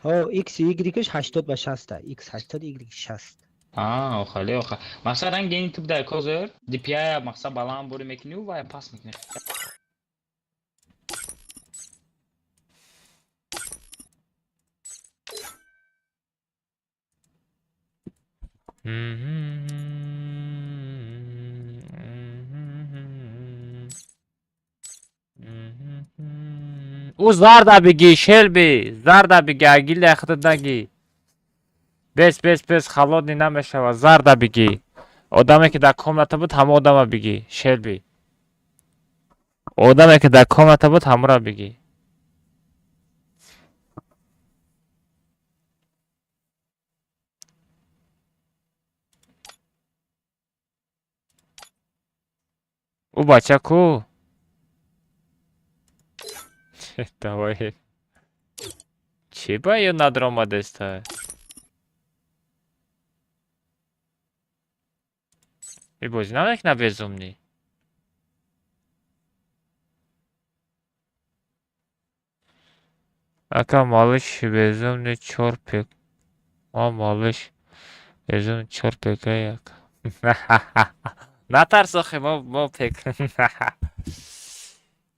[SPEAKER 6] Ҳо, X Y 80 ба 60. X 80 Y 60.
[SPEAKER 13] А, охали, оха. Мақсад ранг гейн тип дай козер, DPI мақсад баланд бори мекунӣ ва пас мекунӣ.
[SPEAKER 11] Ӯ зарда бигӣ, Шелби, зарда бигӣ, агилда худат нагӣ. Бес, бес, бес, холодный намешавад, зарда бигӣ. Одаме ки дар комната буд, ҳама одама бигӣ, Шелби. Одаме ки дар комната буд, ҳамаро бигӣ. Ӯ бача ку? Давай. Чӣ ба ё надромадеста? И бозӣ намекуна безумный. Ака малыш безумный чор пек. Ма малыш безумный чор пека як. Натарс охи, мо пек.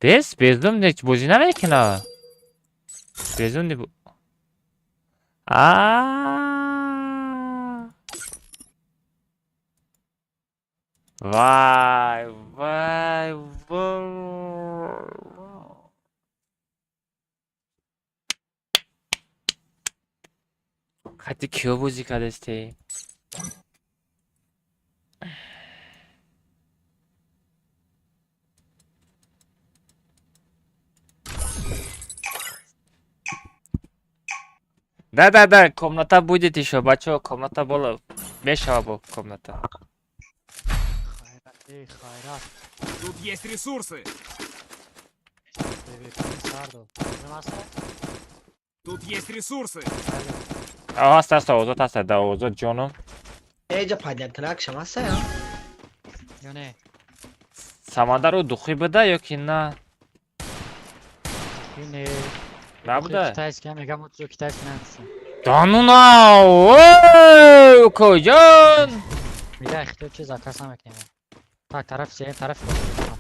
[SPEAKER 11] Бес безумный бозӣ намекуна. Безумный бу. Вай, вай, вай. Хати киё бозӣ кардасте? Да, да, да, комната будет ещё, бачо, комната бола. Мешава бо комната.
[SPEAKER 14] Хайрат.
[SPEAKER 8] Тут есть ресурсы. Тут есть ресурсы.
[SPEAKER 11] А, аста, аста, озод аста, да, озод ҷоном.
[SPEAKER 6] Эҷа падят кунак шама аста я?
[SPEAKER 14] Ё не?
[SPEAKER 11] Самандар ӯ духӣ буда ё ки на?
[SPEAKER 14] Духӣ не.
[SPEAKER 11] Набуда?
[SPEAKER 14] Китайский, мегам, ӯ китайский намеса.
[SPEAKER 11] Да ну на! Ой, укоҷон!
[SPEAKER 14] Мига, ихтиёр чи заказ намекунем. Так, тараф сеем, тараф.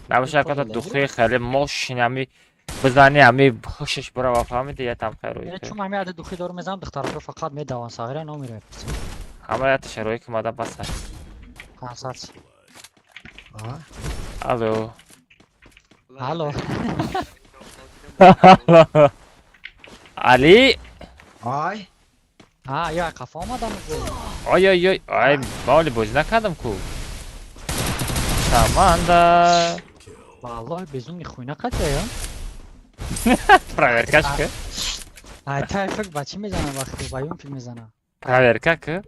[SPEAKER 11] Набошад, ката духи хеле мошин ами бизани ами хушаш бурава, фаҳмиди, я там хайрӯи.
[SPEAKER 14] Чун ами ада духи дор мезанам, духтарако фақат медаванд, сағира номиро.
[SPEAKER 11] Ҳама ята шарои ки мада баса.
[SPEAKER 14] 500.
[SPEAKER 11] Алло.
[SPEAKER 14] Алло.
[SPEAKER 11] Али?
[SPEAKER 5] Ай.
[SPEAKER 14] А, ё қафо омадам.
[SPEAKER 11] Ой ой ой, ай, маоли бозӣ накардам ку. Саманда.
[SPEAKER 14] Валлоҳи безумни хуйна қатия ё?
[SPEAKER 11] Проверка ку?
[SPEAKER 14] Ай, тай фикр ба чӣ мезанам вақте ба юм фикр мезанам.
[SPEAKER 11] Проверка ку?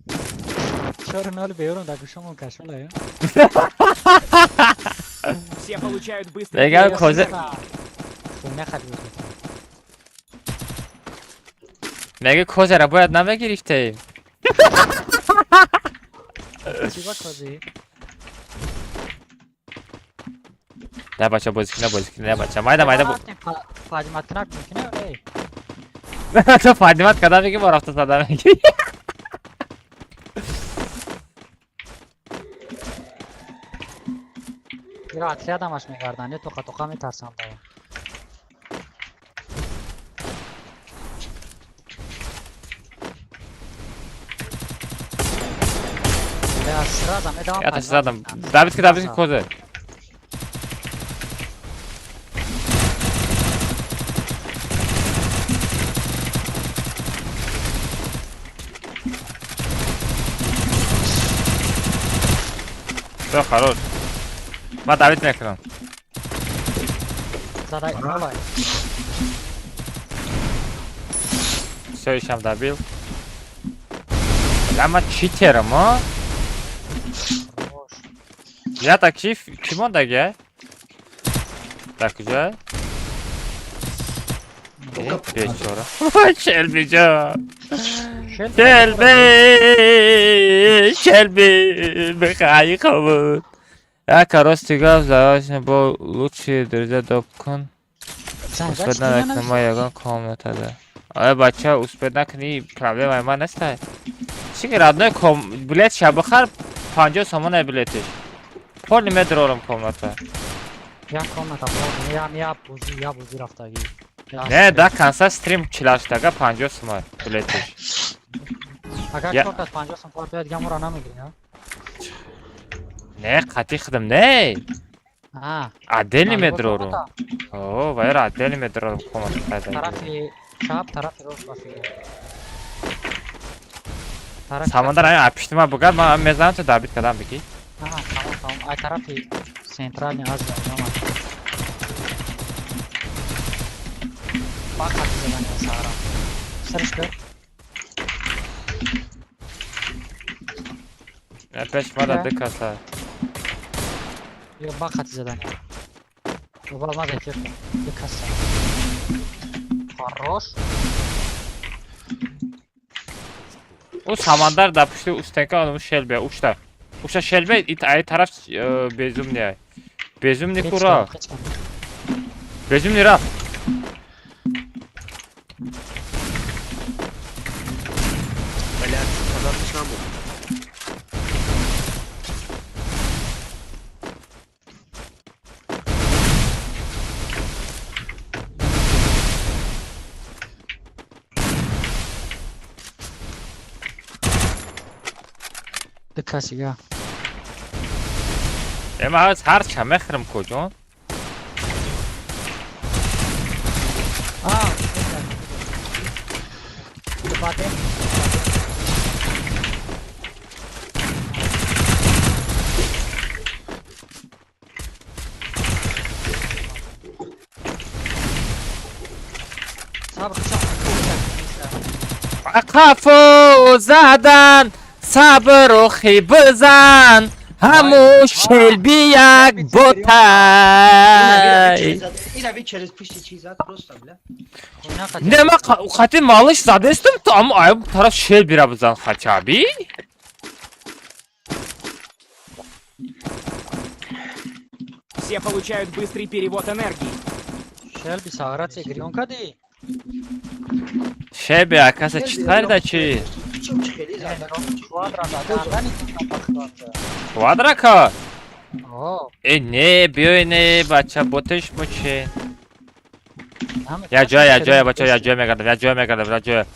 [SPEAKER 14] 4-0 берун дар гӯшамон кашола ё?
[SPEAKER 8] Все получают быстрый.
[SPEAKER 11] Мегам козе.
[SPEAKER 14] Хуйна қат буд.
[SPEAKER 11] Мега козера бояд намегирифтем.
[SPEAKER 14] Чӣ ба кози?
[SPEAKER 11] Да бача бозӣ кина, бозӣ кина, бача. Майда, майда.
[SPEAKER 14] Фадимат кунак мумкина эй.
[SPEAKER 11] То фадимат када меги, мо рафта зада меги.
[SPEAKER 14] Ира отрядамаш мегарданд, тоқа тоқа метарсам дава.
[SPEAKER 11] Я задам. Давид, Давид, козе. Все, хорош. Ма Давид мекунам.
[SPEAKER 14] Задай, давай.
[SPEAKER 11] Все, ишам добил. Бля, ма читерам, а? Я так ки мондаги? Так куҷо? Бечора. Шелби ҷон. Шелби, Шелби, бихай хобуд. Яка рости гап заочно бо лучшие друзья добкун. Успеть накунам ма ягон комнатада. Ай бача, успеть накунӣ проблемаи ман нестай. Чи ки родной ком билет ша бихар 50 сомон билетиш. Пол медрорам комната.
[SPEAKER 14] Я комната пол, я бузи, я бузи рафтагӣ.
[SPEAKER 11] Не, да конца стрим 48 тага 50 сомон билетиш.
[SPEAKER 14] Агар
[SPEAKER 11] Я-
[SPEAKER 14] чор кас 50 сом пул биёд, дигар моро намегирӣ, ҳа?
[SPEAKER 11] Не, қати худам не.
[SPEAKER 14] А.
[SPEAKER 11] Отдельно
[SPEAKER 14] Налибо
[SPEAKER 11] медрорум.
[SPEAKER 14] комната?
[SPEAKER 11] О, вайра отдельно медрорум комната хайда.
[SPEAKER 14] Тарафи чап, тарафи рост ба фикр. Тарафи
[SPEAKER 11] Самандар ай апиштима бугад, ман мезанам ту дабит кадам бики.
[SPEAKER 14] А, тамом, тамом. Ай тарафи центральный Азия, одам. Ба қати задани саҳара. Сариш кар.
[SPEAKER 11] Я пеш мада ду каса.
[SPEAKER 14] Ё ба қати задани. Ё ба мада эфир кун. Ду каса. Хорош.
[SPEAKER 11] У Самандар да пушти устенка одам шелбе, ушта. Ушта шелбе ит ай тараф безумный. Безумный
[SPEAKER 14] Ҳеч
[SPEAKER 11] кура.
[SPEAKER 14] кам, ҳеч кам.
[SPEAKER 11] Безумный рафт.
[SPEAKER 12] Блядь, казатиш набуд.
[SPEAKER 14] Ду каси га.
[SPEAKER 11] Эма ҳаз ҳар ча мехӯрам куҷон?
[SPEAKER 14] А, баде. Сабр, сабр.
[SPEAKER 11] Қафо задан, сабру хи бизан, ҳаму шелби як ботай.
[SPEAKER 6] Ина би через пушти чи зад просто бля.
[SPEAKER 11] Не, ма хати малыш задестим, то аму ай тараф шелбира бизан хачаби.
[SPEAKER 15] Все получают быстрый перевод энергии.
[SPEAKER 14] Шелби саҳара це гирён кардӣ?
[SPEAKER 11] Шелби акаса чӣ харида чи?
[SPEAKER 6] Чим чи хели зад?
[SPEAKER 14] Квадра задани
[SPEAKER 11] Квадрака?
[SPEAKER 14] О,
[SPEAKER 11] Э, не, биёй не, бача, ботеш муче. Я ҷоя, я ҷоя, бача, я ҷоя мегардам, я ҷоя мегардам, я ҷоя.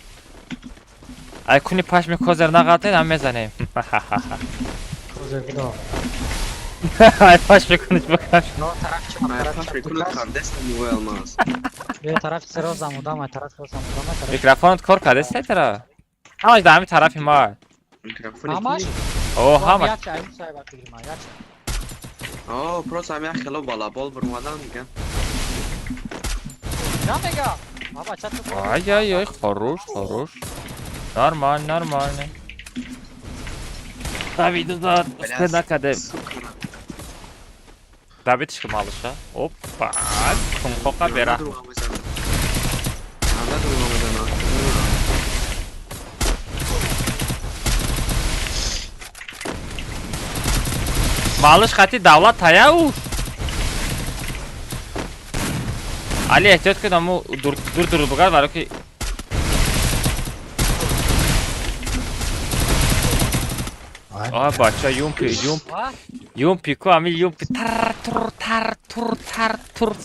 [SPEAKER 11] Ай куни пашми козер нағалтед, ҳам мезанем.
[SPEAKER 14] козер бидо.
[SPEAKER 11] Ай пашми куниш бикаш.
[SPEAKER 14] Но тараф чап,
[SPEAKER 12] Ай
[SPEAKER 14] тараф
[SPEAKER 12] паш
[SPEAKER 14] чап.
[SPEAKER 12] мекунад кардест мувай алмаз.
[SPEAKER 14] Ё тарафи рост замудам, ай тарафи рост замудам, ай тарафи.
[SPEAKER 11] Микрофонат кор кардест тара? Ҳамаш дар ҳамин тарафи ма.
[SPEAKER 12] Микрофони
[SPEAKER 14] Ҳамаш?
[SPEAKER 11] О, ҳамаш.
[SPEAKER 14] Яча, ай усай ба фикри ман, яча.
[SPEAKER 12] О, просто ҳам як хело балабол бурмадан мегам.
[SPEAKER 14] Намега. А бача ту.
[SPEAKER 11] Ай ай ай, хорош, хорош. Нормально, нормально. Давид зад, успе накаде. Давид ши малыша. Опа, кунхоқа бера.
[SPEAKER 12] Анда дуруға мезанад.
[SPEAKER 11] Малыш хати давлат тая уш. Али эҳтиёт кун, аму дур дур дур бугар баро ки А бача юмпи юмп юмпи ку ами юмпи тар тур тар тур тар тур.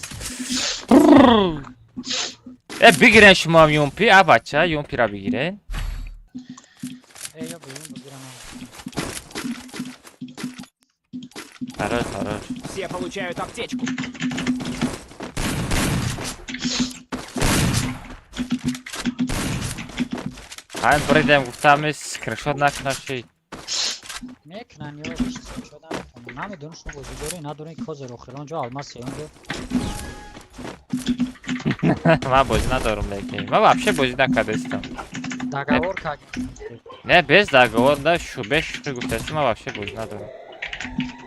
[SPEAKER 11] Э бигирен шумо ҳам юмпи, а бача юмпира бигирен.
[SPEAKER 14] Э, ё бигирам, бигирам.
[SPEAKER 11] Хорош, хорош.
[SPEAKER 15] Все получают аптечку.
[SPEAKER 11] Ҳамин буридем гуфтам скриншот накунаши.
[SPEAKER 14] Мекунан ё скриншот намекунан. Намедонам шумо бозӣ доред, надоред козер охир онҷо алмаз се онҷо.
[SPEAKER 1] Ман бозӣ надорам, лекин ман вообще бозӣ накардастам.
[SPEAKER 14] Договор как?
[SPEAKER 1] Не, без договор, да, шубе шӯхӣ гуфтастам, ман вообще бозӣ надорам.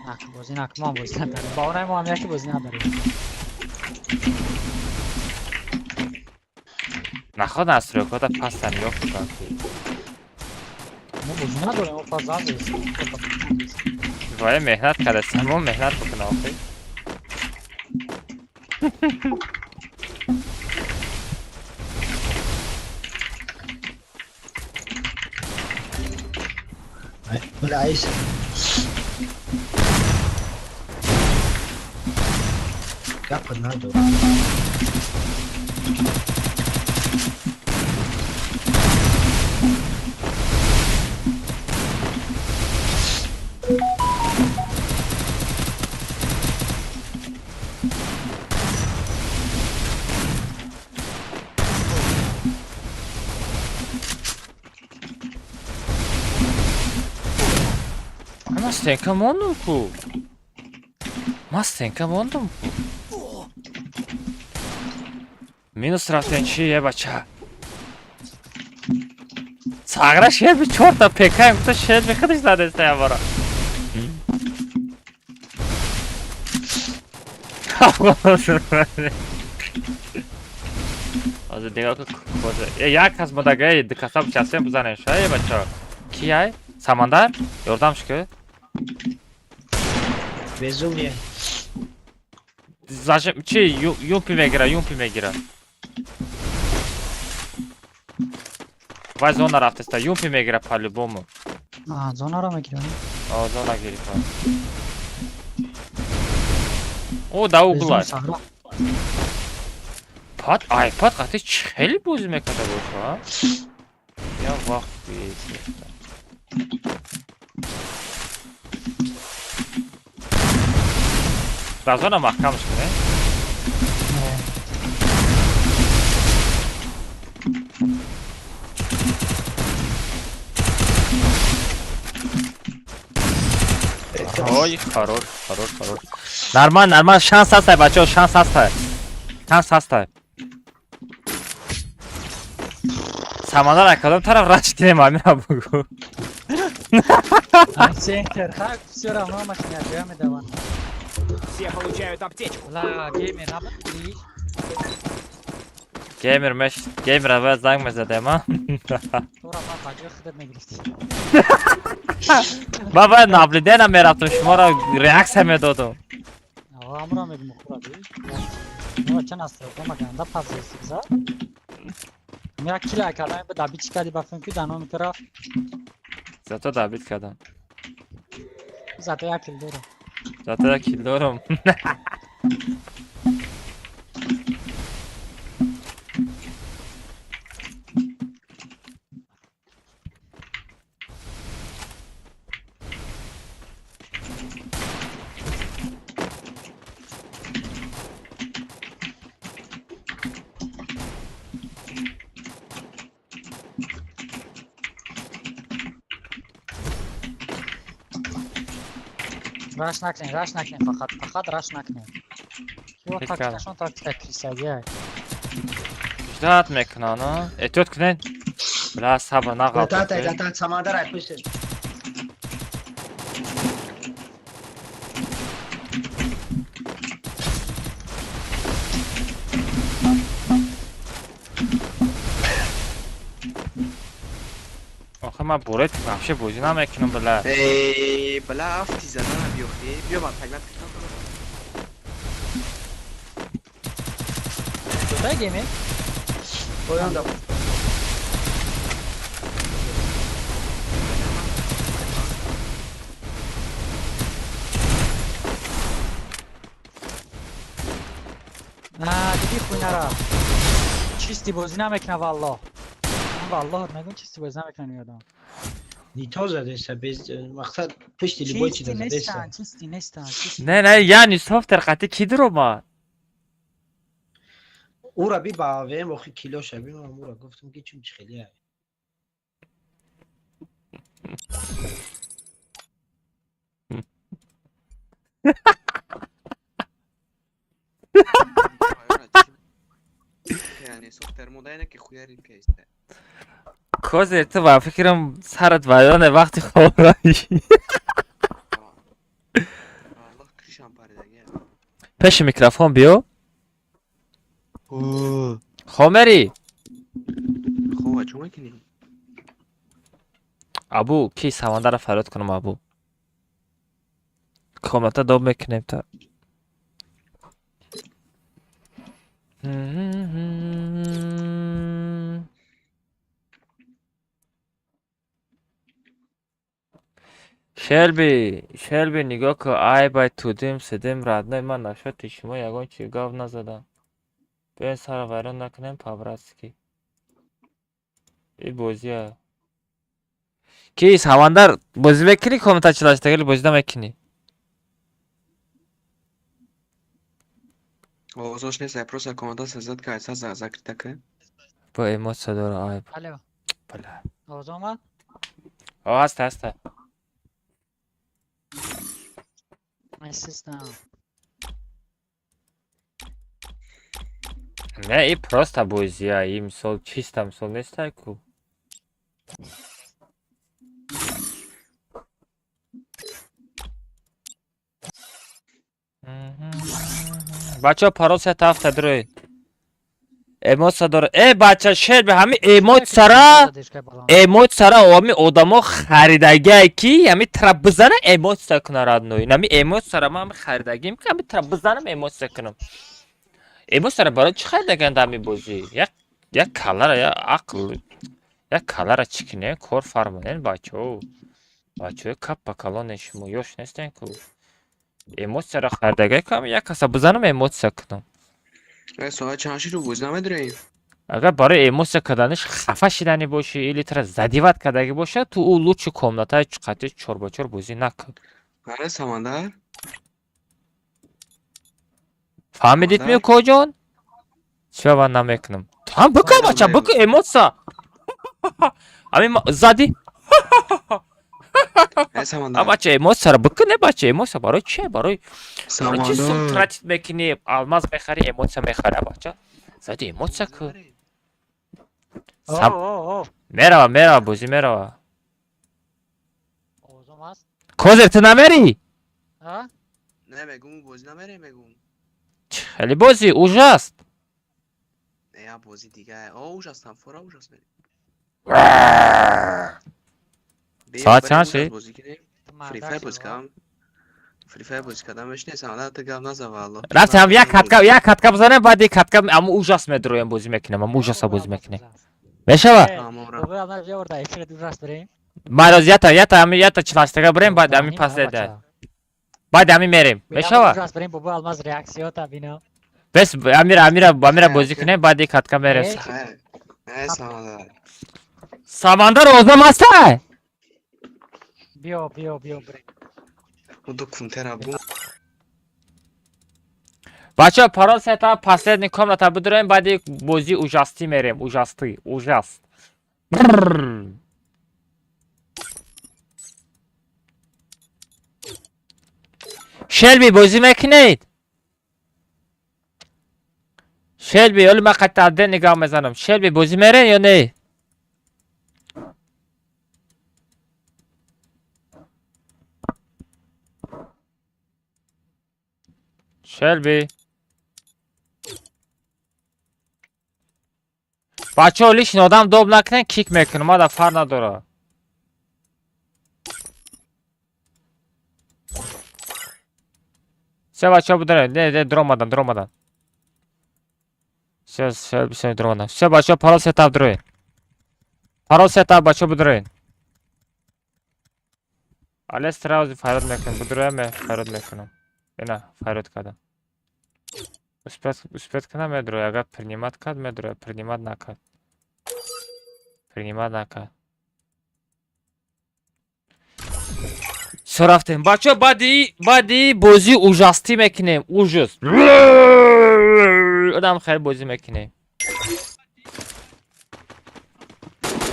[SPEAKER 14] Нак, бозӣ нак, ман бозӣ надорам. Баҳонаи мо ҳам яки бозӣ надорем.
[SPEAKER 1] Наход настройкода пастан ёфт кунам.
[SPEAKER 14] Мо бозӣ надорем, мо фарзанд
[SPEAKER 1] Вай меҳнат кардастам, мо меҳнат бикунам охи.
[SPEAKER 6] Бля, айс. Гапа надорам.
[SPEAKER 1] Ман стенка мондум ку. Ман стенка мондум ку. Минус рафтен чи е бача? Сагра шелби чорта ПК гуфта шелби худаш задеста я бора. Ҳозир нигоҳ кун, як кас модагаи ду каса бичастем бизанем ша е бача. Ки ай? Самандар? Ёрдамш ки?
[SPEAKER 6] Безумие.
[SPEAKER 1] Зачем? Чи юмпи мегира, юмпи мегира. Вай зона рафтеста, юмпи мегира по-любому.
[SPEAKER 14] А, зонаро мегира.
[SPEAKER 1] О, зона гирифта. О, да угла. Пад, айпад қати хеле бозӣ мекарда боша, а? Я вақт бесехта. Дар зона маҳкамш кунем. Ой, хорош, хорош, хорош. Нормально, нормально, шанс ҳастай, бачаҳо, шанс ҳастай. Шанс ҳастай. Самандар аз кадом тараф раш кунем, амира бугӯ.
[SPEAKER 14] Центр, хак, всё равно машина ҷоя медаванд.
[SPEAKER 15] Все получают аптечку.
[SPEAKER 14] Ла, геймер, набудӣ?
[SPEAKER 1] Геймер меш, геймер аввал занг мезадем, а?
[SPEAKER 14] Тура ман ба ҷои худат мегирифтӣ.
[SPEAKER 1] Ман бояд наблюдение мерафтам, шуморо реаксия медодам.
[SPEAKER 14] Амро мегум хӯрадӣ. Мо чанд настройка маганда пас зиза. Мера кила кардам, ба дабит кардӣ ба филм ки даном тара.
[SPEAKER 1] Зато дабит кардам.
[SPEAKER 14] Зато як кил дорам.
[SPEAKER 1] Зато як кил дорам.
[SPEAKER 14] Раш накунем, раш накунем фақат, фақат раш накунем. Ё тактикашон тактика крисагия.
[SPEAKER 1] Ждать мекунан, а? Эҳтиёт кунед. Бля, сабр нағалт.
[SPEAKER 6] Дата, дата, Самандар ай пушт.
[SPEAKER 1] Охе ман борет вообще бозӣ намекунам, бля.
[SPEAKER 12] Эй, бля, афти задана биёхти. Биё ман тагмат кунам.
[SPEAKER 14] Куда геймер?
[SPEAKER 6] Поён да.
[SPEAKER 14] На, диди хуйнара. Чисти бозӣ намекуна валлоҳ. Валлоҳ мегӯм чисти бозӣ намекуна меёдам.
[SPEAKER 6] Нито задеста без мақсад пушти любой чиз задеста.
[SPEAKER 14] Чисти нестан, чисти.
[SPEAKER 1] Не, не, яъни софтер қати ки дуромад?
[SPEAKER 6] Ура би ба АВМ охи килоша би ман ура гуфтам ки чун чи хеле ай.
[SPEAKER 12] Софтер мода ки хуярим кайста.
[SPEAKER 1] Козер, ту ба фикрам сарат вайроне вақти хобравӣ.
[SPEAKER 12] Аллоҳ кришам паридаги.
[SPEAKER 1] Пеши микрофон биё. Хомери.
[SPEAKER 12] Хова чӣ мекунӣ?
[SPEAKER 1] Абу, ки Самандарро фарёд кунам абу. Комната доб мекунем та. Шелби, Шелби, нигоҳ кун, ай бай тудим, сидим, родной, ман нашоти шумо ягон чи гап назадам. Биёен сара вайрон накунем по-братски. И бозия. Ки Самандар бозӣ мекунӣ комната чилаштагили бозӣ намекунӣ?
[SPEAKER 12] Овозош нест, ай просто комната сазад ка, айса закрита ка.
[SPEAKER 1] Бо эмоция дора ай.
[SPEAKER 14] Алло.
[SPEAKER 1] Бля.
[SPEAKER 14] Овоз омад?
[SPEAKER 1] О, ҳаста, ҳаста.
[SPEAKER 14] Систам.
[SPEAKER 1] Не, и просто бозия, и мисол чиста мисол нестай ку. Бачаҳо парол сета ҳафта дуроед. Эмоция дора. Э, бача, шер бе ҳами эмоцияра, эмоцияра ҳами одамо харидагие ки ҳами тра бизана эмоция куна родной. Ҳами эмоцияра ман ҳами харидагием ки ҳами тра бизанам эмоция кунам. Эмоцияра барои чӣ харидагианд ҳами бозӣ? Як як калара, як ақл, як калара чӣ кине кор фармонен бачаҳо. Бачаҳои каппа калоне шумо ёш нестен ку. Эмоцияра харидагие ки ҳами як каса бизанам эмоция кунам.
[SPEAKER 12] Э, соат чанд шид бозӣ намедорем?
[SPEAKER 1] Агар барои эмоция карданиш хафа шиданӣ бошӣ или тра задевать кардагӣ бошад, ту ӯ лучше комнатаи қати чор ба чор бозӣ накун.
[SPEAKER 12] Аре, Самандар?
[SPEAKER 1] Фаҳмидид ми коҷон? Чиба ман намекунам? Ту ҳам бикун бача, бикун эмоция. Ҳамин зади.
[SPEAKER 12] Э, Самандар.
[SPEAKER 1] А бача эмоцияро бикун, э бача, эмоция барои чи? Барои чи сум
[SPEAKER 12] Самандар.
[SPEAKER 1] тратить мекунӣ, алмаз мехарӣ, эмоция мехарӣ, а бача? Зади эмоция ку.
[SPEAKER 14] О, о, о.
[SPEAKER 1] Мерава, мерава, бозӣ мерава.
[SPEAKER 14] Овозом ҳаст?
[SPEAKER 1] Козер, ту намерӣ?
[SPEAKER 14] А?
[SPEAKER 12] Не, мегум, бозӣ намерем, мегум.
[SPEAKER 1] Хеле бозӣ ужас.
[SPEAKER 12] Не, я бозӣ дига. О, ужас там, фора ужас мерем.
[SPEAKER 1] Соат чанд шид?
[SPEAKER 12] Бозӣ кунем. Free Fire бозӣ кардам. Free Fire бозӣ кардам, мешне, Самандар, ту гап наза валло.
[SPEAKER 1] Рафтем як катка, як катка бизанем, баъд як катка аму ужас медроем бозӣ мекунем, аму ужаса бозӣ мекунем. Мешава?
[SPEAKER 14] Бобои Алмаз биё орда эфират ужас бирем.
[SPEAKER 1] Майроз ята, ята, ами ята чилаштага бирем, баъд ами пас деда. Баъд ами мерем. Мешава?
[SPEAKER 14] Ужас бирем, Бобои Алмаз реаксиёта бинам.
[SPEAKER 1] Бес амира, амира, амира бозӣ кунем, баъд як катка мерем.
[SPEAKER 12] Э, Самандар.
[SPEAKER 1] Самандар озам ҳастай?
[SPEAKER 14] Биё, биё, биё бирем.
[SPEAKER 12] Ду кунтера бу.
[SPEAKER 1] Бачаҳо парол сета последний комната бидуроем, баъд як бозӣ ужастӣ мерем, ужастӣ, ужас. Шелби бозӣ мекунед? Шелби, оли ман қати адде нигоҳ мезанам. Шелби бозӣ мерен ё не? Шелби. Бачаҳо лишний одам доб накунен, кик мекунам, мада фар надора. Се бачаҳо буданд, не, не, дуромадан, дуромадан. Се, се, се, дуромадан. Се бачаҳо парол сетап дуроен. Парол сетап бачаҳо будуроен. Але сразу фарёд мекунам, будуроем, фарёд мекунам. Ина, фарёд кардам. Успеть, успеть кунам медроя, агар принимать кард медроя, принимать накард. Принимать накард. Всё рафтем. Бачаҳо баъди баъди бозӣ ужастӣ мекунем, ужас. Одам хеле бозӣ мекунем.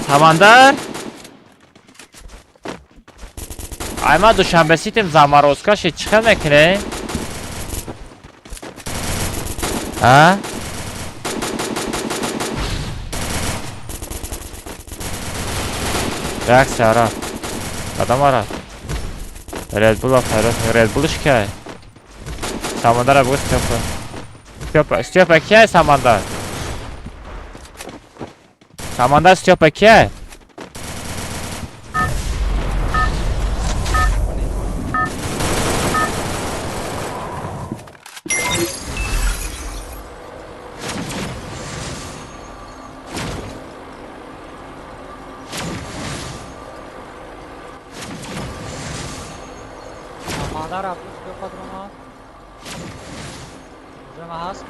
[SPEAKER 1] Самандар? Ай ма Душанбе ситем заморозка шид, чӣ хел мекунем? А? Реакция ра. Адам ара. Red Bull файрат. Red Bull кай? Самандара бугу Степа. Степа, Степа кай Самандар? Самандар Степа кай?
[SPEAKER 14] Самандар абдус бепадрома. Уже ҳаст.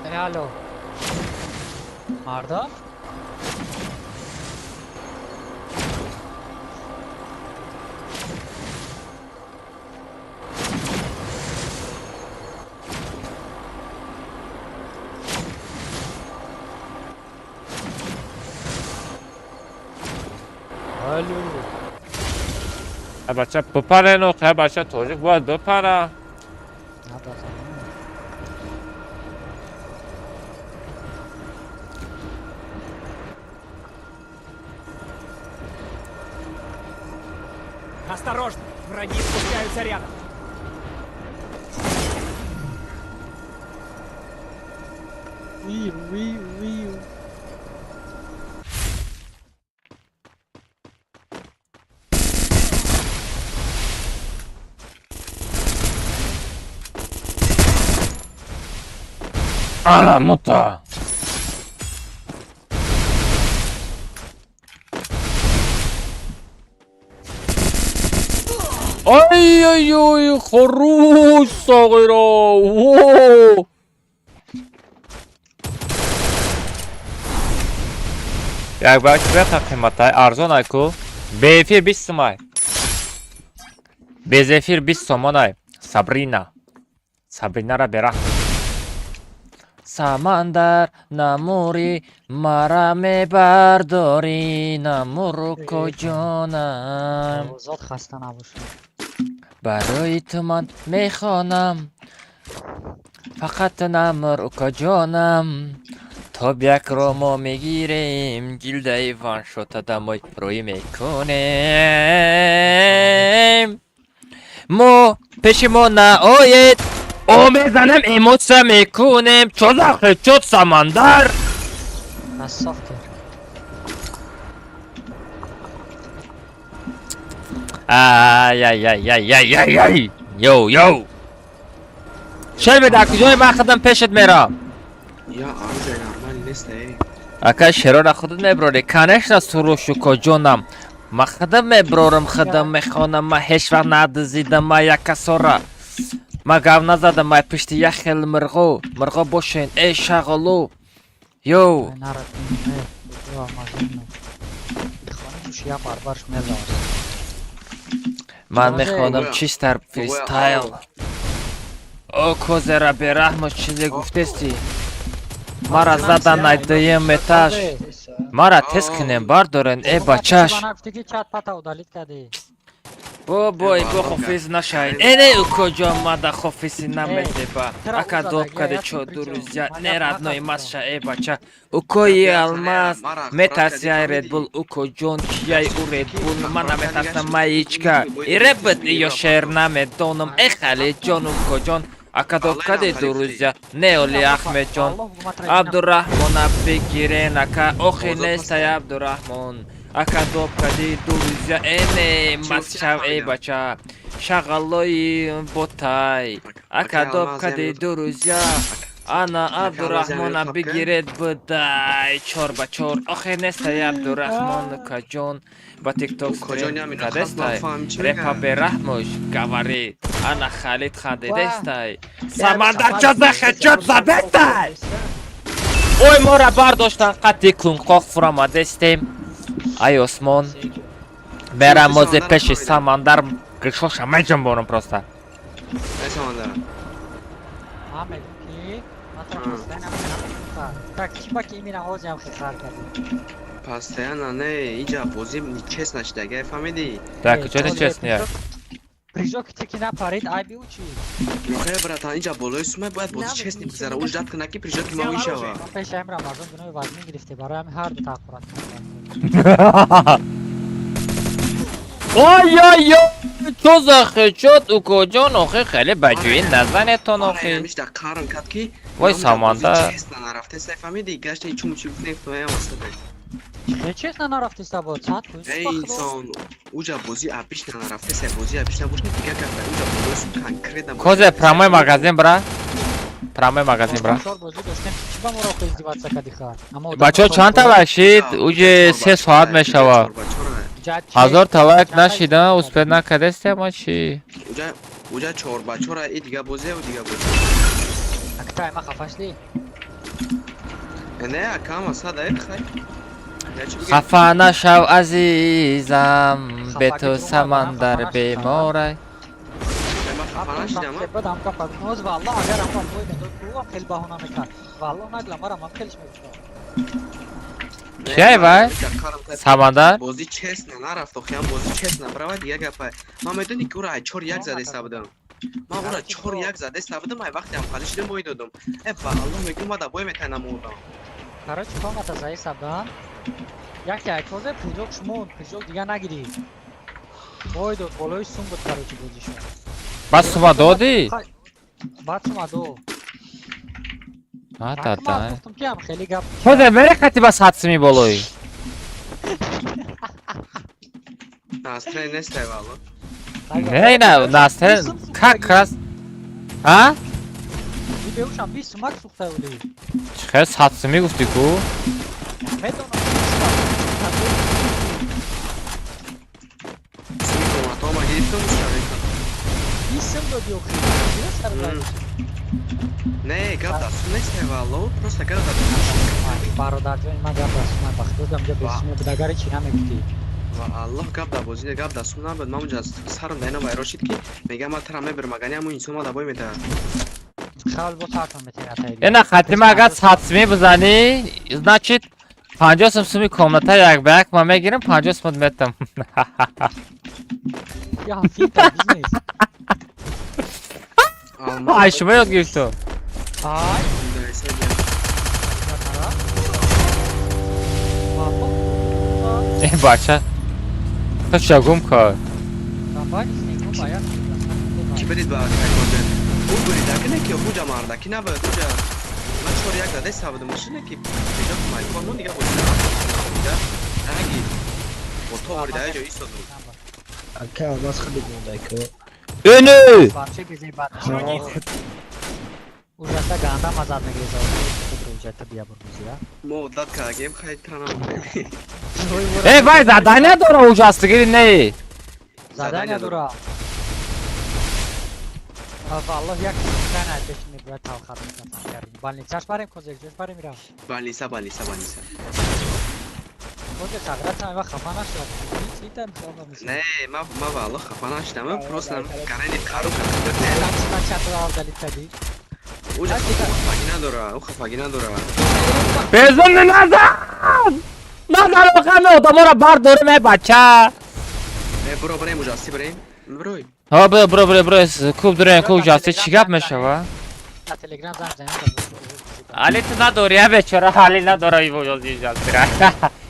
[SPEAKER 14] Э, алло. Марда? Алло.
[SPEAKER 1] Бача бипаре ну, бача тоҷик бояд бипара.
[SPEAKER 15] Осторожно, враги спускаются рядом.
[SPEAKER 14] Уиу, уиу, уиу.
[SPEAKER 1] Ана мута. Ай-ай-ай, хорош, сағира. Воу. Як бача бета қиматай, арзон ай ку. Бе эфир 20 сомай. Без эфир 20 сомон ай. Сабрина. Сабринара берах. Самандар намури мара мебардорӣ намуру коҷонам.
[SPEAKER 14] Озод хаста набошад.
[SPEAKER 1] Барои ту ман мехонам. Фақат намур укоҷонам. Тоб якро мо мегирем, гилдаи ваншота дамой рӯй мекунем. Мо пеши мо наоед, о мезанем, эмоция мекунем. Чо захе, чо Самандар?
[SPEAKER 14] Красавки.
[SPEAKER 1] Ай-ай-ай-ай-ай-ай-ай! Йоу, йоу! Шербе, дар куҷои ман худам пешат мерам?
[SPEAKER 12] Я оружие нормально нест, эй.
[SPEAKER 1] Ака шерора худат меброрӣ. Конечно, Суруш укоҷонам. Ман худам меброрам, худам мехонам, ман ҳеҷ вақт надизидам, ман як касора. Ман гап назадам, ман пишти як хел мирғо. Мирғо бошен, эй шағолу. Йоу! Ман мехонам чистар фристайл. О, козера бераҳмо чизе гуфтести. Мара задан ай дуюм этаж. Мара тез кунем бардорен, э бачаш. Бобой, бо хофиз нашай. Э не укоҷон, мада хофиси намезеба. Ака доб каде чо друзья, не родной масша, э бача. Укои алмаз, метарси ай Red Bull, укоҷон, кияй у Red Bull, ман наметарсам маичка. И ребет ё шер намедонам, э Халиҷон, укоҷон. Ака доб каде друзья, не оли Ахмедҷон. Абдурраҳмона бигирен, ака охи нестай Абдурраҳмон. Ака доб кади друзья, э не масшав, э бача. Шағалои ботай. Ака доб кади друзья. Ана Абдурраҳмона бигиред будай чор ба чор. Охи нестай Абдурраҳмон укаҷон. Ба тикток стрим кадестай. Репа бераҳмош говорит. Ана Халид хандидестай. Самандар чо захе чо задестай. Ой мора бардоштан қати кунқоқ фурамадестем. Ай Осмон. Мерам озе пеши Самандар гишоша меҷунбонам просто.
[SPEAKER 12] Эй Самандар.
[SPEAKER 14] Ман мегӯм ки ман тра постоянно так чӣ ба ки имина ҳозиам хисар кардӣ?
[SPEAKER 12] Постоянно не, иҷа бозӣ нечестно шида, гай фаҳмидӣ?
[SPEAKER 1] Так, чё нечестно?
[SPEAKER 14] Прыжок ки напарид, ай би учи.
[SPEAKER 12] Нохе, братан, инҷа болои сумай бояд бози честни бигзара. Уж ждат кунад ки прыжоки ма шава.
[SPEAKER 14] Пеш ам Рамазон гуноҳи вазмин гирифте, барои ҳамин ҳар ду таъқурат.
[SPEAKER 11] Ой ой ой, чо за хечот укоҷон, охи хеле баҷӯӣ назанетон охи.
[SPEAKER 12] Ҳамиш дар қарн кард ки
[SPEAKER 11] Вой саманда.
[SPEAKER 12] Честно нарафте, сай фаҳмиди, гашта чум чи гуфтем, фаҳмам асада.
[SPEAKER 14] Чӣ честно нарафте сабо? Чат кун.
[SPEAKER 12] Эй инсон, уҷа бози абишна нарафте, сай бози абишна бошни дигар гап, уҷа бози конкретно.
[SPEAKER 11] Козе прямой магазин бра. Прямой магазин бра.
[SPEAKER 14] Бозӣ доштем, чӣ ба моро охи издеваться кади хар?
[SPEAKER 11] Бачаҳо чанд та лайк шид? Уҷе 3 соат мешава. 1000 та лайк нашида, успеть накардестем ма чӣ?
[SPEAKER 12] Уҷа 4 ба 4 и дига бози, у дига бози.
[SPEAKER 14] Актай ма хафа шди?
[SPEAKER 12] Не, акам асада, э хай.
[SPEAKER 11] Хафа нашав азизам, бе ту самандар беморай.
[SPEAKER 12] Хафа нашидам.
[SPEAKER 14] Бадам кафа. Ноз валлоҳ агар ам бой медод, ку ам хел баҳона мекард. Валлоҳ нагла марам ам хелш мегуфт.
[SPEAKER 11] Кияй вай? Самандар?
[SPEAKER 12] Бози честно нарафт, охи ам бози честно брава дига гапай. Ман медони ки ура ай 4-1 задеста будам. Ман ура 4-1 задеста будам, ай вақте ам хали шидам бой додам. Э валлоҳ мегӯм ма да бой метанам урдам.
[SPEAKER 14] Короче, комната заиса будам. Яке айкозе прыжок шумон, прыжок дига нагирӣ. Бой дод, болои сум буд, короче, бозишон.
[SPEAKER 11] Баъд сума додӣ?
[SPEAKER 14] Баъд сума дод.
[SPEAKER 11] А, та та.
[SPEAKER 14] Гуфтам ки ам хеле гап.
[SPEAKER 11] Козе мере хати ба сад суми болои.
[SPEAKER 12] Настроение нестай валло.
[SPEAKER 11] Не, на, настроение как раз. А?
[SPEAKER 14] Беушам 20 сумак сухта буди.
[SPEAKER 11] Чӣ сад суми гуфтӣ ку?
[SPEAKER 14] Медонам.
[SPEAKER 12] Суми комната ма гирифтам шавикам.
[SPEAKER 14] 20 сум додӣ охи. Чӣ сар додӣ?
[SPEAKER 12] Не, гап да сум нестай валло, просто гап да
[SPEAKER 14] Бародарҷон, ман гап да сум бахтодам ҷа бесума буд, агар чӣ намегуфтӣ.
[SPEAKER 12] Ва Аллоҳ гап да бозӣ не, гап да сум набуд. Ман унҷа сарам да ина вайрон шид ки мегам ман тара мебарам, агар не ҳамун инсон ма да бой метаҳад.
[SPEAKER 14] Хавл бо сартон метаҳад.
[SPEAKER 11] Ина хатима агар сад суми бизанӣ, значит 50 сум суми комната як ба як ман мегирам, 50 сум метам.
[SPEAKER 14] Я фита бизнес.
[SPEAKER 11] Ай шумо ёд гирифтум.
[SPEAKER 14] Ай.
[SPEAKER 11] Э бача. Худша гум кар.
[SPEAKER 12] Ки берид ба кайкозе? Ӯ бурида ки не ки хуҷа марда ки набуд уҷа. Ман 4-1 задаста будам, машина ки прыжок майкор мон дига бозӣ нарафт. Наги. Бо то бурида ҷо истодум.
[SPEAKER 6] Ака алмаз хеле гундай ку.
[SPEAKER 11] Эне!
[SPEAKER 14] Вообще безе бад. Ужаса ганда мазад мегиреза. Уҷата бия бур бозира.
[SPEAKER 12] Мо одат кардагем, хай транам.
[SPEAKER 11] Э вай задания дора ужастигири не.
[SPEAKER 14] Задания дора. Валлоҳ як кана пеш мебурад талхат мекунад. Больницаш барем козек, ҷош барем мирам.
[SPEAKER 12] Больница, больница, больница.
[SPEAKER 14] Козек саграт ама хафа нашуд. Чӣ там хафа мешавад?
[SPEAKER 12] Не, ма валлоҳ хафа нашудам, просто карани қару кард.
[SPEAKER 14] Чат удалить кардӣ?
[SPEAKER 12] Уҷа хафагӣ надора, ӯ хафагӣ надора.
[SPEAKER 11] Безун назан! Назан охаме одаморо бардорем эй бача.
[SPEAKER 12] Э бро барем ужасти барем. Брой.
[SPEAKER 11] Ҳа бро бро бро бро куб дурем ку ужасти чӣ гап мешава?
[SPEAKER 14] На Телеграм занг занем.
[SPEAKER 11] Али ту надори, я бечора, Али надора и ужасти.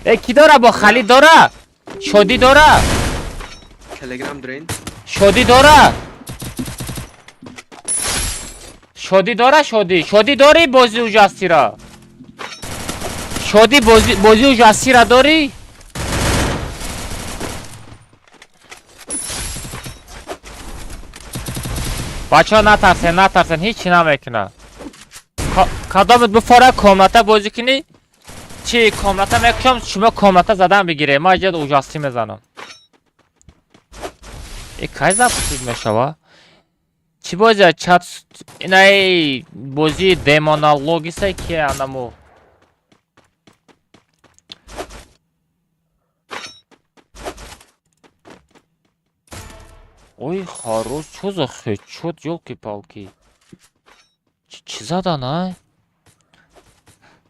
[SPEAKER 11] Э ки дора бо Хали дора? Шодӣ дора?
[SPEAKER 12] Телеграм дурен.
[SPEAKER 11] Шодӣ дора? Шодӣ дора шодӣ? Шодӣ дорӣ бози ужастиро? Шодӣ бози ужастиро дорӣ? Бачаҳо натарсен, натарсен, ҳеҷ чӣ намекунад. Кадомет бифора комната бозӣ кунӣ? Чӣ комната мекушам, шумо комната задан бигиред. Ман иҷа ужастӣ мезанам. Э кай запуск мешава? Чӣ бозия чат инаи бозии демонологиса ки анаму Ой хорош, чё за хедшот, ёлки-палки. Чӣ задан, ай?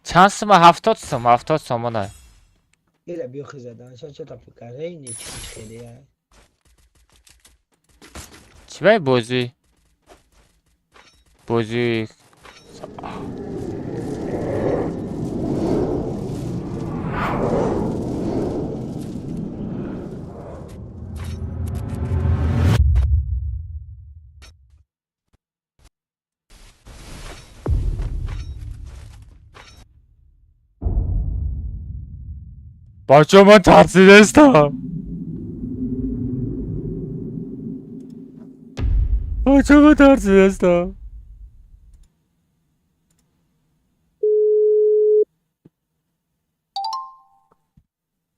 [SPEAKER 11] Чанд сума? 70 сум, 70 сомон ай.
[SPEAKER 6] Ила биё хи задан, ча ча тапу карей, не чи хеле ай.
[SPEAKER 1] Чӣ бай бозӣ? Бозӣ. Бачаҳо, ман тарсидастам. Бачаҳо, ман тарсидастам.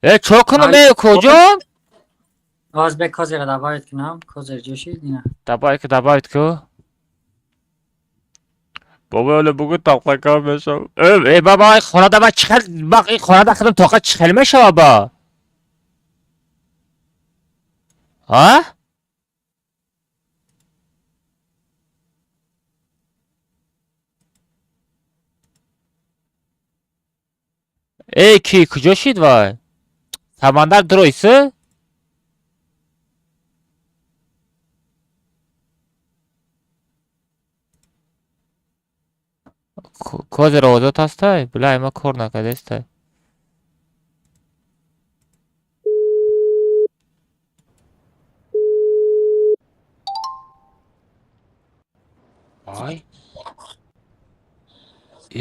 [SPEAKER 1] Э, чо кунам, э, куҷон?
[SPEAKER 14] Аз бе козера добавить кунам, козер ҷӯшид ина.
[SPEAKER 1] Добавить ку, добавить ку. Бобо, ҳоло бугу тоқакам мешавам. Э, э, баба, хонада ба чӣ хел, бақ ин хонада худам тоқа чӣ хел мешава ба? А? Эй, ки куҷо шид вай? Самандар дуроисы? Козер озод ҳастай? Билай, ма кор накардестай. Ай.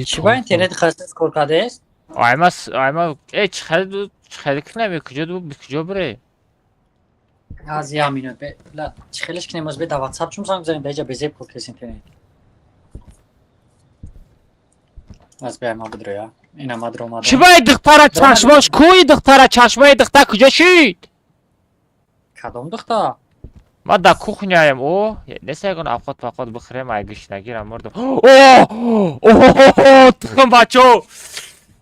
[SPEAKER 14] Чӣ ба интернет хастас кор кардест?
[SPEAKER 1] Айма, айма, э, чӣ хел, чӣ хел кунем, куҷо, куҷо бире?
[SPEAKER 14] Аз як минут, бе, ла, чӣ хелеш кунем, аз бе да WhatsApp чум занг бизанем, да иҷа безеб кор кардест интернет. Аз бе ма бидроя. Ина ма дромадам.
[SPEAKER 1] Чӣ бай духтара чашмош кӯи, духтара чашмои духтар куҷо шид?
[SPEAKER 14] Кадом духтар?
[SPEAKER 1] Ман дар кухняем, о, неста ягон авқот пақот бихӯрем, ай гушнагирам мурдам. О, о, тухм, бачо.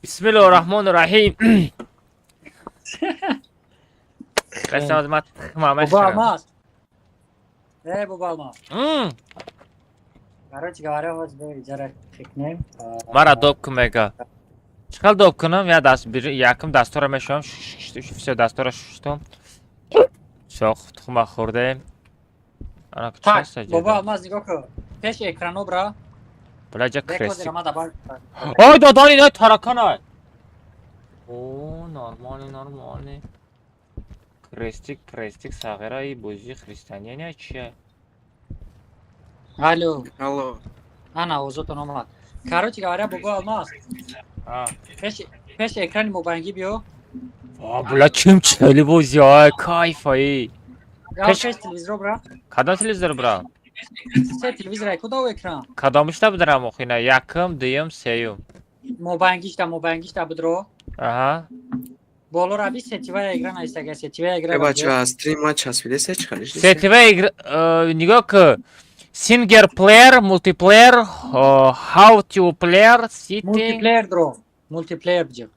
[SPEAKER 1] Бисмиллоҳи раҳмони раҳим. Қасам, ман тухма
[SPEAKER 14] Бобо
[SPEAKER 1] мехӯрам.
[SPEAKER 14] Алмаз. Э, бобо Алмаз. Короче говоря, вот бе иҷара кунем.
[SPEAKER 1] Мара доб кун мега. Чӣ хел доб кунам? Я даст якум дастора мешавам, всё, дастора шуштум. Всё, тухма хӯрдем. Ана
[SPEAKER 14] Так,
[SPEAKER 1] часта
[SPEAKER 14] бобо
[SPEAKER 1] ҷеда?
[SPEAKER 14] Алмаз, нигоҳ кун. Пеш экрано бра.
[SPEAKER 1] Била ҷа
[SPEAKER 14] Бе
[SPEAKER 1] крестик.
[SPEAKER 14] козера ма добавить.
[SPEAKER 1] Ой, додани, ой, тараканай. О, нормально, нормально. Крестик, крестик, сағира и бозии христианияне чия?
[SPEAKER 14] Алло.
[SPEAKER 12] Алло.
[SPEAKER 14] Ана, овозотон омад. Короче говоря, бобо Алмаз.
[SPEAKER 1] А.
[SPEAKER 14] Пеш экрани мобайнгӣ биё.
[SPEAKER 1] А, бля, чим чели бози, ай, кайф, ай.
[SPEAKER 14] Пеш телевизор бра.
[SPEAKER 1] Кадом телевизор бра?
[SPEAKER 14] Се телевизор ай куда экран?
[SPEAKER 1] Кадомишта бидарам охина? Якум, дуюм, сеюм.
[SPEAKER 14] Мобайнгишта, мобайнгишта бидро.
[SPEAKER 1] Аҳа.
[SPEAKER 14] Боло раби сетевая игра наистага, сетевая игра.
[SPEAKER 12] Э, бача, стрим ма часпидеса чӣ хелиш?
[SPEAKER 1] Сетевая игра, нигоҳ ку. Single player, multiplayer, how to player, sitting.
[SPEAKER 14] Мултиплеер дро. Мултиплеер биҷа.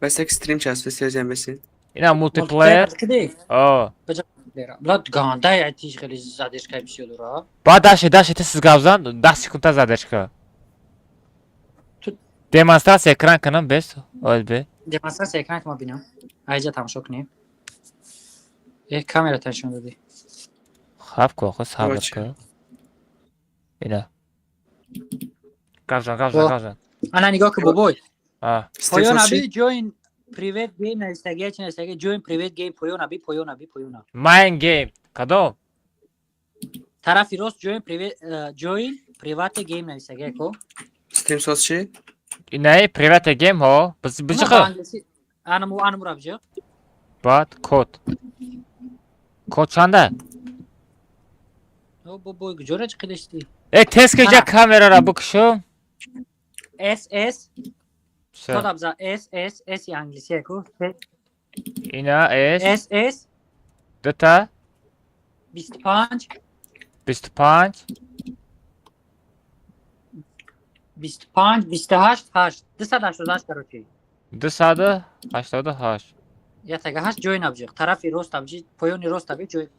[SPEAKER 12] Бас як стрим часпидеса зиям бесин.
[SPEAKER 1] Ина мултиплеер.
[SPEAKER 14] Киди?
[SPEAKER 1] О.
[SPEAKER 14] Биҷа мултиплеер. Бла гандай айтиш хеле задержка бисёр дора.
[SPEAKER 1] Баъд даши, даши, тез гап зан, 10 секунда задержка. Демонстрация экран кунам бес, оз бе.
[SPEAKER 14] Демонстрация экран ки ма бинам. Айҷа тамошо кунем. Э, камера нишон додӣ.
[SPEAKER 1] Хаб ку, охо сабр
[SPEAKER 12] Короче.
[SPEAKER 1] ку. Ина. Гап зан, гап зан,
[SPEAKER 14] О.
[SPEAKER 1] гап зан.
[SPEAKER 14] Ана нигоҳ ку, бобой.
[SPEAKER 1] А.
[SPEAKER 12] Стрим
[SPEAKER 14] Поён
[SPEAKER 12] соз
[SPEAKER 14] аби
[SPEAKER 12] шид?
[SPEAKER 14] Join private game наистагия, чи наистагия, join private game, поён аби, поён аби, поён аби.
[SPEAKER 1] Main game. Кадом?
[SPEAKER 14] Тарафи рост join private, join private game наистагия ко.
[SPEAKER 12] Стрим соз шид?
[SPEAKER 1] Инаи private game ҳо. Биз
[SPEAKER 14] Уна
[SPEAKER 1] биҷиқа.
[SPEAKER 14] ба англиси анаму анамура биҷа.
[SPEAKER 1] Баъд код. Код чанда?
[SPEAKER 14] О, бобой, куҷора чиқидашти?
[SPEAKER 1] Э, тез ки ҷа
[SPEAKER 14] Ана.
[SPEAKER 1] камерара бикушум.
[SPEAKER 14] S S.
[SPEAKER 1] Всё.
[SPEAKER 14] Код абза S S S англисия ку.
[SPEAKER 1] Ина S.
[SPEAKER 14] S S.
[SPEAKER 1] Дута.
[SPEAKER 14] 25.
[SPEAKER 1] 25.
[SPEAKER 14] 25 28 8 288, короче.
[SPEAKER 1] 288.
[SPEAKER 14] Я тага ҳашт join абҷиқ. Тарафи рост абҷи, поёни рост аби join.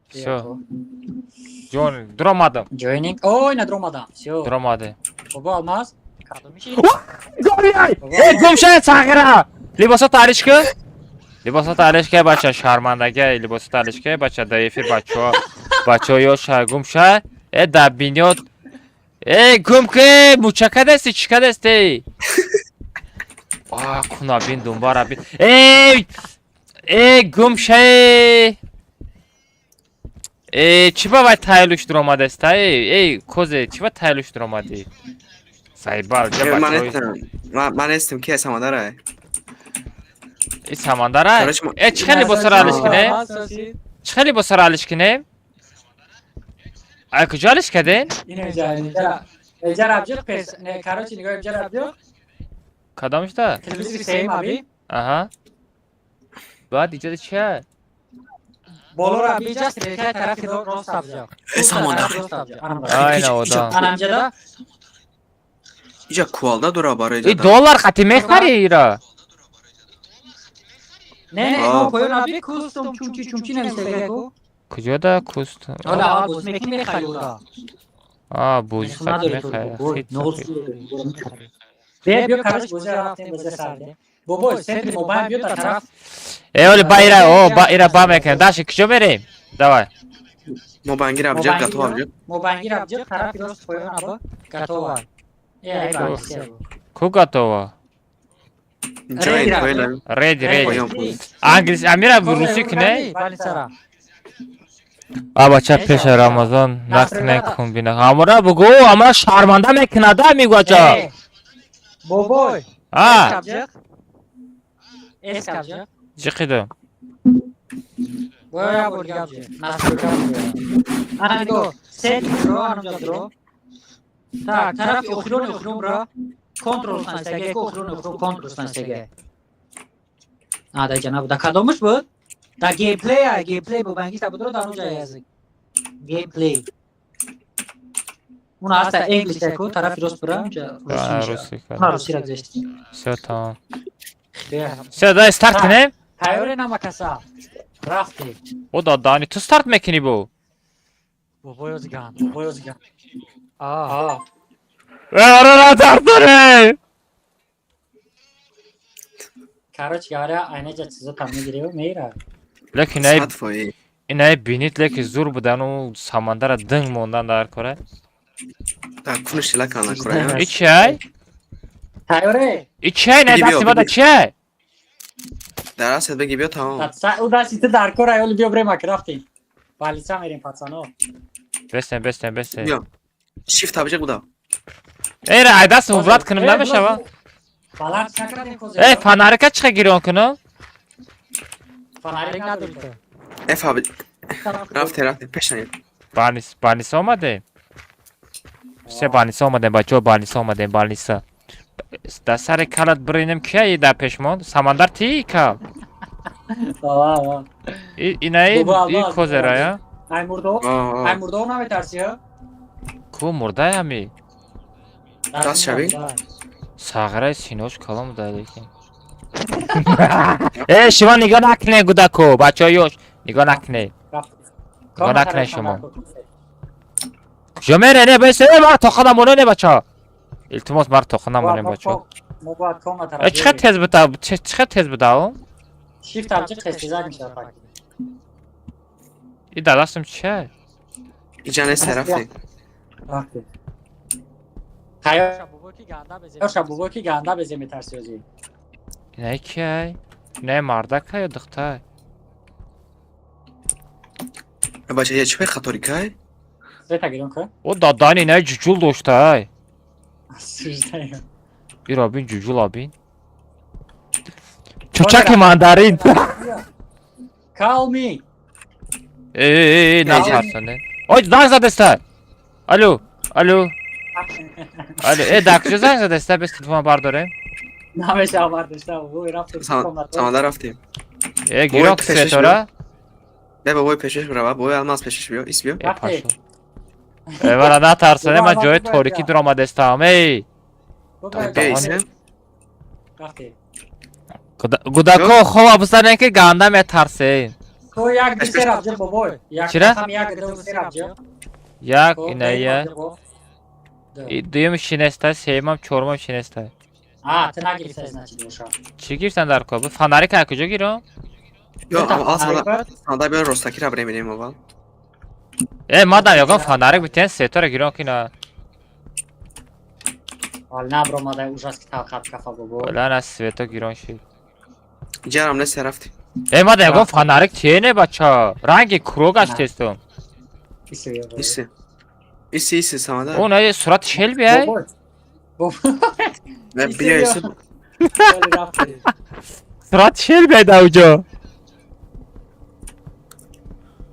[SPEAKER 1] Всё. Ҷон, дуромадам.
[SPEAKER 14] Joining. Ой, надромадам. Всё.
[SPEAKER 1] Дуромадем.
[SPEAKER 14] Бобо Алмаз. Кадомиши?
[SPEAKER 1] Э, гум шуда, сағира. Либосо тариш ку. Либосата алиш кай, бача, шармандагай, либосата алиш кай, бача, да эфир бачаҳо, бачаҳо ёша гум ша, э да бинёд. Э гум ке, мучака дасти, чӣ кадасти? А, куна бин, думбара бин. Эй! Э гум ша. Э, чӣ ба вай тайлуш дуромадаста? Эй, эй, козе, чӣ ба тайлуш дуромадӣ? Сайбал, ҷа
[SPEAKER 12] Ман
[SPEAKER 1] бачаҳо.
[SPEAKER 12] нестам. Ман нестам, ки Самандарай.
[SPEAKER 1] И Самандарай?
[SPEAKER 12] Короче,
[SPEAKER 1] Э, чӣ хел либосаро алиш кинем? Чӣ хел либосаро алиш кинем? Ай куҷо алиш кардем?
[SPEAKER 14] Инҷа, инҷа. Инҷа рабҷиқ пес, не, короче, нигоҳ, инҷа рабҷиқ.
[SPEAKER 1] Кадомишта?
[SPEAKER 14] Телевизори сеюм аби.
[SPEAKER 1] Аҳа. Баъд иҷода чия?
[SPEAKER 14] Боло рабиҷа, стрелкаи тарафи рост абҷиқ.
[SPEAKER 12] Э, Самандар.
[SPEAKER 1] Айна одам.
[SPEAKER 14] Анамҷада?
[SPEAKER 12] Иҷа кувалда дора барои
[SPEAKER 1] И доллар қати мехари ира?
[SPEAKER 14] Не, не, мо поён аби кустум чумчи чумчи нависага ку.
[SPEAKER 1] Куҷода куст?
[SPEAKER 14] Ҳола аввал боз мекунӣ, мехари ура.
[SPEAKER 1] А, бозӣ қати
[SPEAKER 14] Надори
[SPEAKER 1] мехари.
[SPEAKER 14] ту. Биё, биё, короче, бозӣ рафтем, бозӣ сардем. Бобой, центри мобайл биё дар тараф.
[SPEAKER 1] Э, оли ба ира, о, ба ира ба мекунем. Даши куҷо мерем? Давай.
[SPEAKER 12] Мобайнгир абҷиқ, готов абҷиқ.
[SPEAKER 14] Мобайнгир абҷиқ, тарафи рост поён аба, готова. Э, ай ба.
[SPEAKER 1] Ку готова?
[SPEAKER 12] Join, поён.
[SPEAKER 1] Реди, реди.
[SPEAKER 12] Поён, поён.
[SPEAKER 1] Англис, амира русӣ куне?
[SPEAKER 14] Балисара.
[SPEAKER 1] А бача пеша Рамазон накне кун бина. Амра бугу, амра шарманда мекунада мигӯ.
[SPEAKER 14] Бобой.
[SPEAKER 1] А.
[SPEAKER 14] Эс кабҷиқ.
[SPEAKER 1] Ҷиқиду.
[SPEAKER 14] Боя я бор дига абҷиқ. Настройка. Ана нигоҳ, сеттинг ро, анамҷа дро. Так, тарафи охирони охирон ро. Контрол снастаге, ку охирони охирон контрол снастаге. А, да ҷанаб, да кадомаш буд? Да геймплей, а геймплей бу бангиста буд ро дар онҷа язык. Геймплей. Уна аста English ку тарафи рост бура, онҷа русӣ.
[SPEAKER 1] Русӣ.
[SPEAKER 14] Уна русиро гузашти.
[SPEAKER 1] Всё тамом. Всё, дай старт кунем?
[SPEAKER 14] Тайёре намакаса. Рафти.
[SPEAKER 1] О, дадани, ту старт мекунӣ бу?
[SPEAKER 14] Бобой озган, бобой озган. А.
[SPEAKER 1] Э, ара дардоре.
[SPEAKER 14] Короче говоря, айнаҷа чизо там мегирев, меира.
[SPEAKER 1] Лекин ай инай бинит, лекин зур будану Самандара динг мондан дар кора.
[SPEAKER 12] Так, куниш лакана кора.
[SPEAKER 1] И чай?
[SPEAKER 14] Тайёре?
[SPEAKER 1] И чай, не дасти бада чай?
[SPEAKER 12] Дар асад беги биё тамом.
[SPEAKER 14] У дасти ту дар кора, ёли биё брем рафтем. Балица мерем, пацано.
[SPEAKER 1] Бестем, бестем, бестем.
[SPEAKER 12] Биё. Shift абҷиқ буда.
[SPEAKER 1] Эра, ай даст мувлат кунем намешава?
[SPEAKER 14] Баланс накардем козе.
[SPEAKER 1] Э, фонарика чӣ гирён кунам?
[SPEAKER 14] Фонарик надорӣ ту.
[SPEAKER 12] F аб. Рафте, рафте, пеш наед.
[SPEAKER 1] Балнис, балниса омадем. Все балниса омадем, бачаҳо, балниса омадем, балниса. Дар сари калат биринем кия дар пешмон? Самандар ти кал.
[SPEAKER 14] Ва ва.
[SPEAKER 1] Инаи и козера я?
[SPEAKER 14] Ай мурдо? Ай мурдо наметарси, ҳа?
[SPEAKER 1] Ку мурдай ами?
[SPEAKER 12] Даст шавӣ?
[SPEAKER 1] Сағираи синош калом буда лекин. Э, шумо нигоҳ накунед гудако, бачаҳо ёш, нигоҳ накунед. Нигоҳ накунед шумо. Куҷо мере? Не, бес, э, мара тоқа намонед, не бачаҳо. Илтимос, мара тоқа намонед, бачаҳо. Э, чӣ хел тез буда? Чӣ хел тез буда о?
[SPEAKER 14] Shift абҷиқ тез тезак мешавад факт.
[SPEAKER 1] И дар дастам чия?
[SPEAKER 12] Иҷа нест, рафте.
[SPEAKER 14] Рафте. Тайёр бобо ки ганда безе метарси озӣ.
[SPEAKER 1] Инаи кияй? Инаи мардака ё духтар?
[SPEAKER 12] Бача, я чӣ пай хаторӣ кай?
[SPEAKER 14] Света гирён ка?
[SPEAKER 1] О, дадани, инаи ҷуҷул доштай.
[SPEAKER 14] Суждаем.
[SPEAKER 1] Иро бин, ҷуҷула бин. Чучаки мандарин.
[SPEAKER 14] Call me.
[SPEAKER 1] Э, э, э, натарсане. Ой, занг задеста. Алло, алло. Алло, э, дар куҷо занг задеста? Бес телефон бардорем.
[SPEAKER 14] Намешава бардошта, бобой рафтем.
[SPEAKER 12] Самандар рафтем.
[SPEAKER 1] Э, гирён светора?
[SPEAKER 12] Не, бобой пешаш бирава, бобой алмаз пешаш биё, ис биё.
[SPEAKER 1] Э, пашо. Э, вара натарсане, ман ҷои торикӣ дуромадестам. Эй.
[SPEAKER 14] Рафтем.
[SPEAKER 1] Гудако хова бизанем ки ганда метарсем.
[SPEAKER 14] Ко як ду се рафт бобой. Як
[SPEAKER 1] Чира?
[SPEAKER 14] ҳам як ду се рафт.
[SPEAKER 1] Як иная. Дуюм шинеста, сеюмам, чорумам шинеста.
[SPEAKER 14] А, ту нагирифта, значит, боша.
[SPEAKER 1] Чӣ гирифтан дар кор? Фонарик аз куҷо гирам?
[SPEAKER 12] Ё, аввал санда биё ростакира бирем мерем аввал.
[SPEAKER 1] Э, мадам ягон фонарик битен сетора гирон кина.
[SPEAKER 14] Ҳол набромада ужас ки талқат кафа бобо.
[SPEAKER 1] Бля, на свето гирон шид.
[SPEAKER 12] Ҷарам нест рафти.
[SPEAKER 1] Э, мадам ягон фонарик тиене бача. Ранги кругаш тестум.
[SPEAKER 12] Иси. Иси, иси, самада.
[SPEAKER 1] О, не, сурат шел биай.
[SPEAKER 12] Не, биё иси.
[SPEAKER 1] Сурат шел биай да уҷо.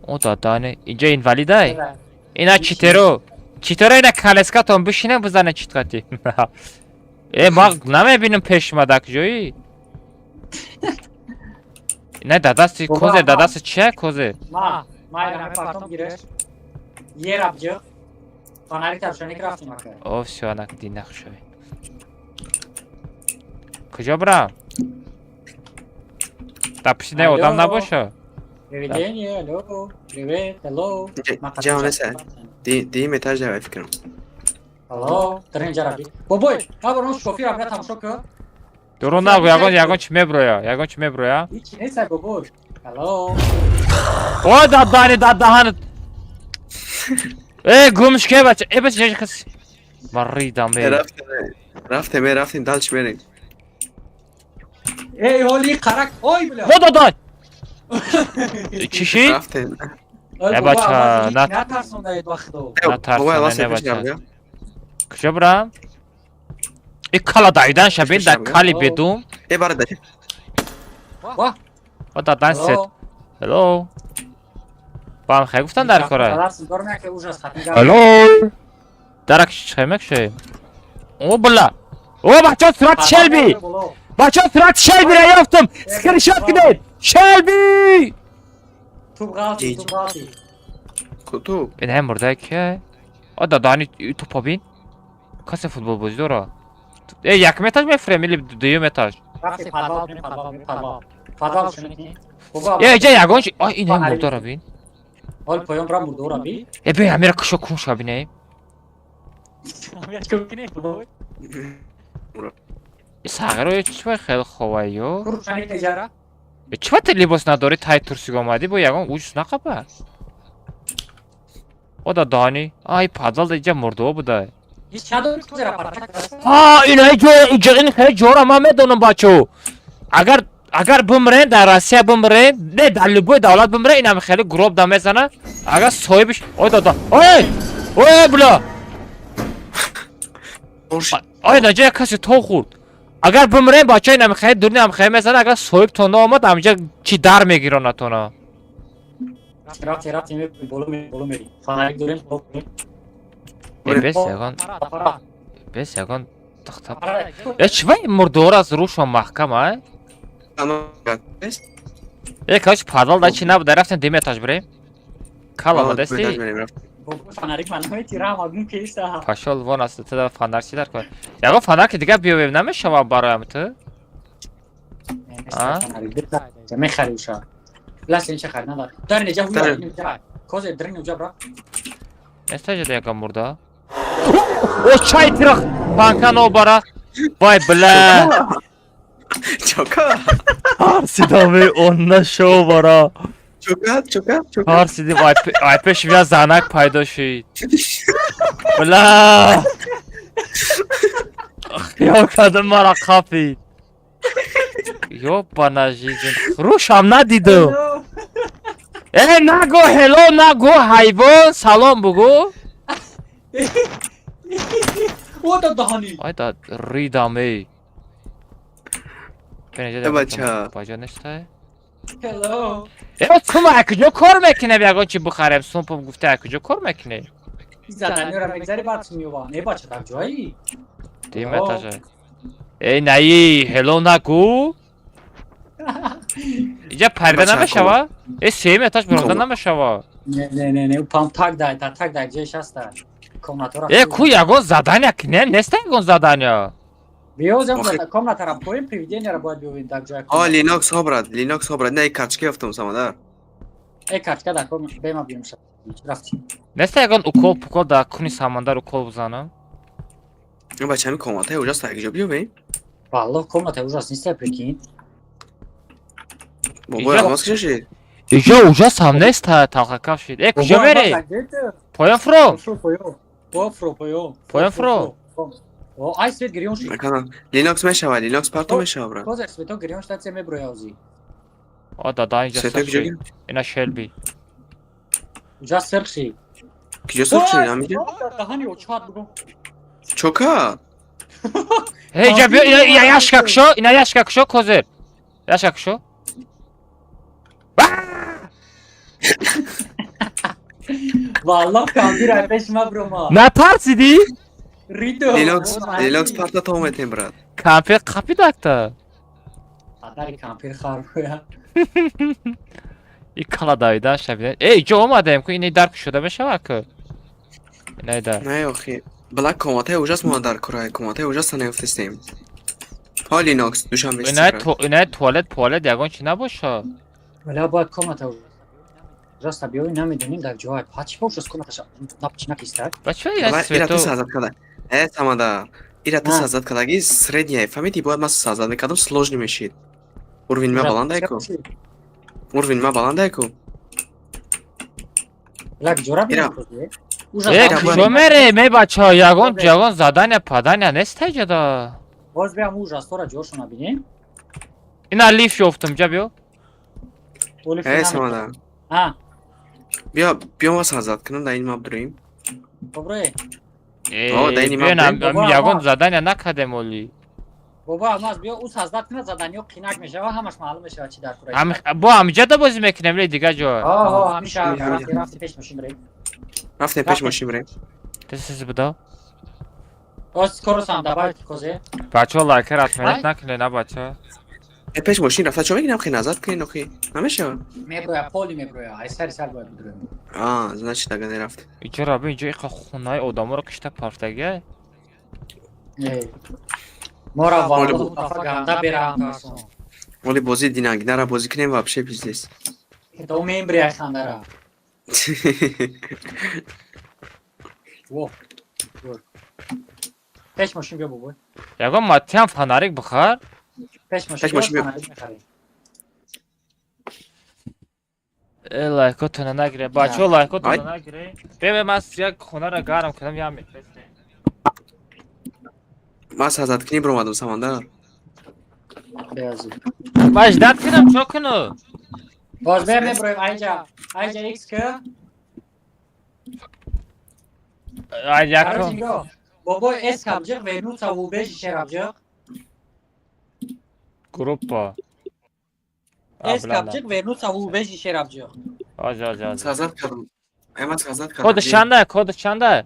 [SPEAKER 1] О, дадане, инҷа инвалидай. Ина читеро. Читеро ина калескатон бишинем бизане читқати. Э, ма намебинам пешмадак ҷои. Не, дадасти козе, дадасти чия козе?
[SPEAKER 14] Ма, ма ира мепартом гиреш. Ераб ҷиқ. Фонарик таршоник рафтим ака.
[SPEAKER 1] О, всё, анак динах шуд. Куҷо бирам? Дар пишти не одам набоша?
[SPEAKER 14] Привидение, алло, привет, hello.
[SPEAKER 12] Ҷарам нест. Дим этаж давай фикрам.
[SPEAKER 14] Алло, дар инҷа раби. Бобой, ма барон шофи рабра тамошо кун.
[SPEAKER 1] Дурӯғ нагӯ, ягон ягон чи меброя, ягон чи меброя.
[SPEAKER 14] Ҳеч нест бобой. Алло.
[SPEAKER 1] О, дадани дадаҳанат. Э, гумш ке бача, э бача, ҷаҷи кас. Ма ридам э.
[SPEAKER 12] Рафтем, рафтем, дальше мерем.
[SPEAKER 14] Эй, ҳоли қарак, ой бля.
[SPEAKER 1] Во дадай. Чӣ шид?
[SPEAKER 12] Рафтем.
[SPEAKER 1] Э бача, на
[SPEAKER 14] натарсондаед ба худо.
[SPEAKER 1] натарсонда не бача. Куҷо бирам? И кала давидан шабин дар кали бедум.
[SPEAKER 12] Э, барада.
[SPEAKER 14] Ва.
[SPEAKER 1] О, дадан сет. Hello. Ба ҳам хай гуфтан дар кора. Hello. Дарак чӣ мекши? О, бла. О, бача, сурат Шелби. Бача, сурат Шелби ра ёфтам. Скриншот кунед. Шелби!
[SPEAKER 14] Туп ғалти, туп ғалти.
[SPEAKER 12] Кутуб.
[SPEAKER 1] Ин ҳам мурда ки? О, дадани тупо бин. Касе футболбозӣ дора. Э, якум этаж мефурем или дуюм этаж?
[SPEAKER 14] Рафти подвал, подвал, подвал. Подвал шуни. Бобо.
[SPEAKER 1] Э, иҷа ягон чи. Ай, ин ҳам мурдара бин.
[SPEAKER 14] Ҳол поён бра мурдора би.
[SPEAKER 1] Э, бин ҳамира кушо кун ша бинем. Сағиро чӣ хеле ховайё?
[SPEAKER 14] Куршани теҷара.
[SPEAKER 1] Чӣ ту либос надорӣ тай турсиг омадӣ бо ягон уҷус нақаба? О, дадани. Ай, подвал иҷа мурдо буда. Ҳа, ина иҷа ин хеле ҷора ман медонам бачо. Агар бимрен дар Россия бимрен, не дар любой давлат бимрен, инам хеле гроб да мезана. Агар соҳибиш, ой дада. Ой! Ой, бля! Ой, наҷа касе то хӯрд. Агар бимрен бача инам хеле дурни ам хеле мезана, агар соҳибтон наомад, амҷа чи дар мегиронатона.
[SPEAKER 14] Рафти, рафти, боло мери, боло мери. Фонарик дорем,
[SPEAKER 1] Бес ягон. Бес ягон тахта. Э, чӣ вай мурдор аз рӯшон маҳкам, ай? Э, короче, подвал да чи набуда, рафтем дим этаж бирем. Кал омадасти?
[SPEAKER 14] Фонарик ман наметирам, агун кеста.
[SPEAKER 1] Пошёл вон аст, ту да фонарь чи дар кор. Ягон фонарь ки дигар биёвем намешава бароям ту? А?
[SPEAKER 14] Мехари уша. Лас инча хари надор. Дар неҷа ҳуя. Козе дрин уҷа бра.
[SPEAKER 1] Неста ҷада ягон мурда? О, чай тирах! Панка нобара! Вай, бля!
[SPEAKER 12] Чока!
[SPEAKER 1] Тарсидам, он нашо бара!
[SPEAKER 12] Чока, чока, чока.
[SPEAKER 1] Тарсидим, ай пеш вя занак пайдо шид. Бля! Хиёл кардам мара қапид. Ёбана жизнь. Рӯшам надидам. Э, нагӯ ҳело, нагӯ ҳайвон, салом бугӯ.
[SPEAKER 14] О, дадаҳани.
[SPEAKER 1] Ай да ридам эй.
[SPEAKER 12] Э, бача.
[SPEAKER 1] Бача нестай?
[SPEAKER 14] Hello.
[SPEAKER 1] Э, сум ай куҷо кор мекунем ягон чи бихарем? Сумпум гуфта ай куҷо кор мекунем?
[SPEAKER 14] Заданёра мегзари баъд сум ёва. Не бача дар ҷои?
[SPEAKER 1] Дим этажа. Эй, наи, ҳело нагӯ. Иҷа парида намешава? Э, сеюм этаж бирода намешава.
[SPEAKER 14] Не, не, не, не, пам так дай, та так дай, ҷои шаста. Комнатора.
[SPEAKER 1] Э, ку ягон задания не, неста ягон задания.
[SPEAKER 14] Биё, зам комнатара поем, привиденияра бояд биёвем дар ҷоя.
[SPEAKER 12] О, Linux обрат, Linux обрат. Не, карточка ёфтам самодар.
[SPEAKER 14] Э, карточка дар кор бема биём ша. Рафти.
[SPEAKER 1] Неста ягон укол пукол дар куни самандар укол бизанам?
[SPEAKER 12] Бача, ҳамин комнатаи ужас дар ҷо биёвем?
[SPEAKER 14] Валлоҳ, комната ужас неста, прикинь.
[SPEAKER 12] Бобои алмаз кишашид?
[SPEAKER 1] Иҷо ужас ҳам нест, талхакав шид. Э, куҷо мерӣ? Поён фуро. Поён фуро.
[SPEAKER 14] Ай свет гирён шид.
[SPEAKER 12] Линокс мешавад, Линокс парто мешавад, брат.
[SPEAKER 14] Козер свето гирён шид, се меброя ози.
[SPEAKER 1] О, дада, инҷа
[SPEAKER 12] Свето куҷо гирён?
[SPEAKER 1] Ина Шелби.
[SPEAKER 14] Уҷа сирх шид.
[SPEAKER 12] Куҷо сирх шид? Ҳамиҷа?
[SPEAKER 14] Даҳани очат бугум.
[SPEAKER 12] Чока?
[SPEAKER 1] Эй, иҷа биё, ина яшка кушо, ина яшка кушо, козер. Яшка кушо.
[SPEAKER 14] Валлоҳ кампир ай пеш ма брома.
[SPEAKER 1] Натарсидӣ?
[SPEAKER 14] Ридо.
[SPEAKER 12] Линокс, Линокс парта то метем, брат.
[SPEAKER 1] Кампир қапидакта.
[SPEAKER 14] Падари кампир хар буя.
[SPEAKER 1] И кала давидан шабидан. Эй, иҷо омадаем ку, ини дар кушода мешавад ку. Инаи дар.
[SPEAKER 12] Не, охи. Бла коматаи ужас мо дар курай, коматаи ужас наёфтестем. Ҳо Линокс, душанбе.
[SPEAKER 1] Инаи туалет, туалет ягон чи набоша.
[SPEAKER 14] Валя бояд комата ужас биёи, намедонем дар ҷой. Пачи ба ужас коматаша напчи накиста.
[SPEAKER 1] Бача, ина свето.
[SPEAKER 12] Сазад када. Э, самада. Ира ту сазад кадаги средняя. Фаҳмидӣ, бояд ман сазад мекардам, сложный мешид. Уровень ма баландай ку. Уровень ма баландай ку.
[SPEAKER 14] Лак ҷора
[SPEAKER 12] Ира.
[SPEAKER 1] Э, куҷо мере, ме бачаҳо, ягон ягон задания падания нест ҷада.
[SPEAKER 14] Боз биям ужастора ҷошона бинем.
[SPEAKER 1] Ина лифт ёфтум, ҷа биё.
[SPEAKER 12] Э, самада.
[SPEAKER 14] А.
[SPEAKER 12] Биё, биё ма сазад кунам, дар ин мап дуроим.
[SPEAKER 14] Добре.
[SPEAKER 12] О, дар ин мап.
[SPEAKER 1] Ягон задания накардем оли.
[SPEAKER 14] Бобо Алмаз биё ӯ сазад кунад, заданиё қинак мешава, ҳамаш маълум мешава чи дар кура.
[SPEAKER 1] Бо ҳамиҷа да бозӣ мекунем, ле дигар ҷо.
[SPEAKER 14] Ҳо, ҳамиша рафти пеш мошин бирем.
[SPEAKER 12] Рафтем пеш мошин бирем.
[SPEAKER 1] Тез бидо.
[SPEAKER 14] Боз корусам давай козе.
[SPEAKER 1] Бачаҳо лайка ратманат накунед, на бачаҳо.
[SPEAKER 12] Э, пеш мошин рафта чо мекунам, хе назад кунед, охи. Намешава?
[SPEAKER 14] Меброя, поли меброя, ай сари сар бояд бидроем.
[SPEAKER 12] А, значит, ага нерафт.
[SPEAKER 1] Иҷо раби, инҷо иқа хонаи одаморо кишта парфтага.
[SPEAKER 14] Э. Мора валлоҳ тафа ганда бераам тарсон.
[SPEAKER 12] Оли бозӣ динагинара бозӣ кунем вообще пиздец.
[SPEAKER 14] То мембри ай хандара. Во. Пеш мошин биё бобой.
[SPEAKER 1] Ягон матиам фонарик бихар.
[SPEAKER 14] Пеш мошин биё фонарик мехарем.
[SPEAKER 1] Э, лайкотона нагире, бачаҳо лайкотона нагире. Бебе ман як хонаро гарм кунам, ям мефрестем.
[SPEAKER 12] Ман сазад кунӣ биромадам, Самандар.
[SPEAKER 1] Ман ждат кунам, чо куну?
[SPEAKER 14] Боз бер меброем айҷа. Айҷа X к.
[SPEAKER 1] Ай якум.
[SPEAKER 14] Бобой S кабҷиқ вернуться в убежище рабҷиқ.
[SPEAKER 1] Группа.
[SPEAKER 14] S кабҷиқ вернуться в убежище рабҷиқ.
[SPEAKER 1] Оз оз оз.
[SPEAKER 12] Сазад кардам. Ай ман сазад кардам.
[SPEAKER 1] Код чанда? Код чанда?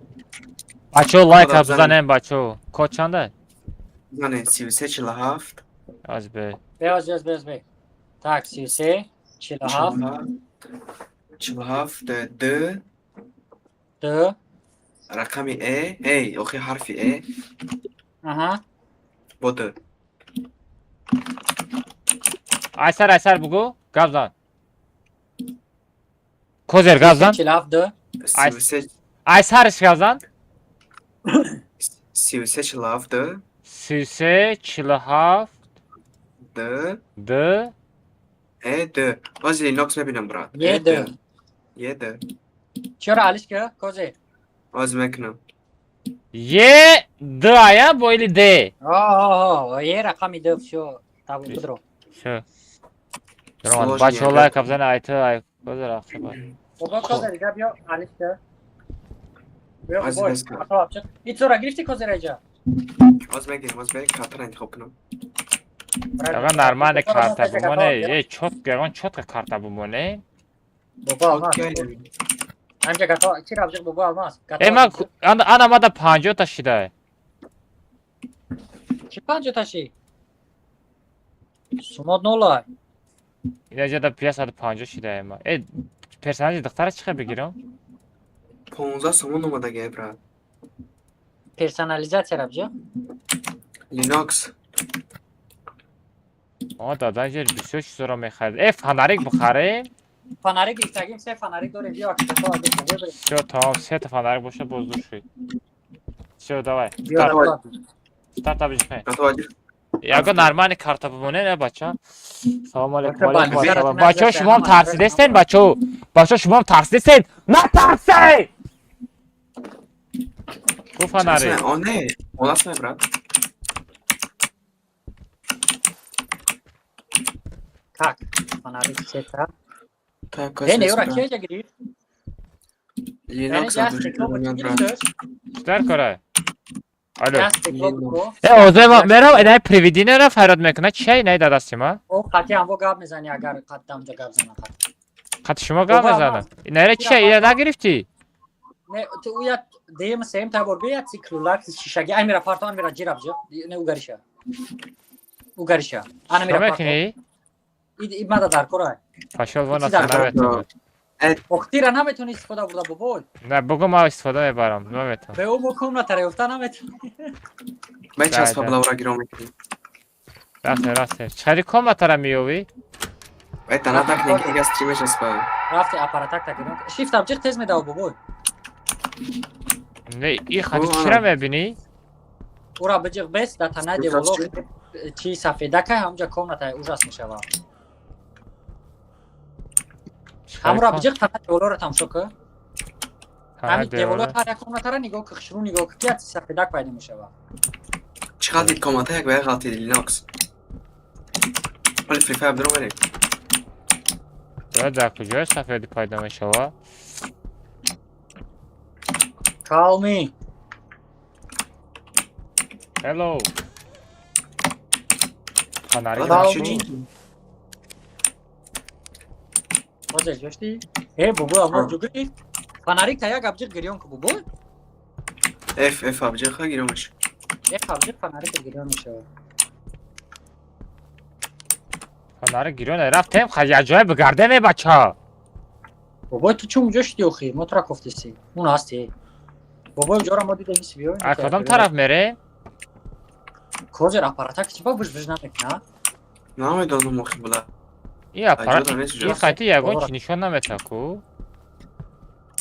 [SPEAKER 1] Бачаҳо лайк бизанем, бачаҳо. Код чанда?
[SPEAKER 12] Зане 33 47.
[SPEAKER 1] Аз бе.
[SPEAKER 14] Бе оз оз бе бе. Так 33 47
[SPEAKER 12] 47 Д
[SPEAKER 14] Д
[SPEAKER 12] рақами Э, эй, охи ҳарфи Э.
[SPEAKER 14] Аҳа.
[SPEAKER 12] Бо Д.
[SPEAKER 1] Айсар, айсар бугу, гап зан. Козер гап зан.
[SPEAKER 14] 47 Д.
[SPEAKER 12] 33
[SPEAKER 1] Айсариш гап зан.
[SPEAKER 12] 33 47 Д.
[SPEAKER 1] 33 47
[SPEAKER 12] Д
[SPEAKER 1] Д
[SPEAKER 12] Э Д. Боз Линокс мебинам, брат.
[SPEAKER 14] Е Д.
[SPEAKER 12] Е Д.
[SPEAKER 14] Чора алиш ка, козе?
[SPEAKER 12] Боз мекунам.
[SPEAKER 1] Е Д ая бо или Д?
[SPEAKER 14] О, е рақами Д, всё, табу бидро.
[SPEAKER 1] Всё. Бачаҳо лайк бизанед, айта ай козер рафта ба.
[SPEAKER 14] Бобо козер дига биё алиш ка. Биё бой. И цора гирифти козер айҷа?
[SPEAKER 12] Боз мегирам, боз бе картаро интихоб кунам.
[SPEAKER 1] Ягон нормальный карта бумоне, е чётко, ягон чётко карта бумоне.
[SPEAKER 14] Бобо алмаз. Анҷа гато, чи рабҷиқ бобо алмаз?
[SPEAKER 1] Э, ман ана мада 50 та шида.
[SPEAKER 14] Чи 50 та ши? Сумод нола.
[SPEAKER 1] Ина ҷада 550 шида ма. Э, персонажи духтара чӣ хел бигирам?
[SPEAKER 12] 15 сомон омадаги, брат.
[SPEAKER 14] Персонализация рабҷиқ?
[SPEAKER 12] Линокс.
[SPEAKER 1] О, дада, инҷа бисёр чизоро мехарид. Э, фонарик бихарем?
[SPEAKER 14] Фонарик гирифтагим, се фонарик дорем, биё
[SPEAKER 1] Всё, тамом, сета фонарик боша, боз дур шуд. Всё, давай. Старт обижихе. Ягон нормальный карта бимоне, не бача. Салом алейкум, алейкум ассалом. Бачо, шумоам тарсидестен, бачо. Бачо, шумоам тарсидестен. Натарсей! Ку фонари.
[SPEAKER 12] О, не, у нас не, брат.
[SPEAKER 14] Так, фонари сета.
[SPEAKER 12] Так,
[SPEAKER 14] Не, не, ура, ки гирифт?
[SPEAKER 12] Ленокс.
[SPEAKER 1] Читар кора? Алло. Э, озе мерам, инай привидение фарёд мекунад. Чия инай дар дасти ма?
[SPEAKER 14] О, қати ҳамво гап мезани, агар қаддамҷа гап зана қат.
[SPEAKER 1] Қати шумо гап мезанам. Инайра чия? Ина нагирифтӣ?
[SPEAKER 14] Не, ту уя дем сем табор бия циклулак шишаги амира парто амира ҷираб ҷо. Не угариша. Угариша. Ана мира парто.
[SPEAKER 1] Мекунӣ?
[SPEAKER 14] И мада дар кора.
[SPEAKER 1] Пашол вон наметавонад.
[SPEAKER 14] Охтира наметавонӣ истифода бурда бобой.
[SPEAKER 1] Не, бугу ма истифода мебарам, наметавонам.
[SPEAKER 14] Бе ӯ мо комната ёфта наметавонӣ.
[SPEAKER 12] Ман часпа блаура гиром мекунӣ.
[SPEAKER 1] Рафте, рафте. Чари комнатара меёвӣ?
[SPEAKER 12] Это на так не я стриме часпа.
[SPEAKER 14] Рафте аппаратак так гиром. Шифт абҷиқ тез медава бобой.
[SPEAKER 1] Не, и хати чира мебинӣ?
[SPEAKER 14] Ура биҷиқ бес да танаи деволо чи сафедакай ҳамҷа комната ужас мешава. Ҳамура биҷиқ танаи деволоро тамошо кӣ. Ҳамин деволо ҳар як комнатара нигоҳ кӣ, хушрӯ нигоҳ кӣ, ки сафедак пайдо мешава.
[SPEAKER 12] Чӣ ғалтид комната як ба як ғалтид Linux. Вале Free Fire даром мерем.
[SPEAKER 1] Дар куҷои сафеди пайдо мешава?
[SPEAKER 14] Call me.
[SPEAKER 1] Hello. Фонари.
[SPEAKER 14] Ҳозир ҷошти? Э, бобой, алмаз ҷо гирифт? Фонарик та як абҷиқ гирён ку бобой?
[SPEAKER 12] F F абҷиқ ха гирёмаш.
[SPEAKER 14] F абҷиқ фонарик гирён мешавад.
[SPEAKER 1] Фонарик гирён рафтем, ха як ҷое бигардем, э бача.
[SPEAKER 14] Бобой, ту чун ҷо шуди охи? Мо тура кофтеси. Он ҳасти. Бобой, ҷора мо дидем ис биё.
[SPEAKER 1] А кадом тараф мере?
[SPEAKER 14] Козер аппаратак чӣ ба буш намекуна?
[SPEAKER 12] Намедонам охи била.
[SPEAKER 1] И аппарат и қайти ягон чи нишон намета ку?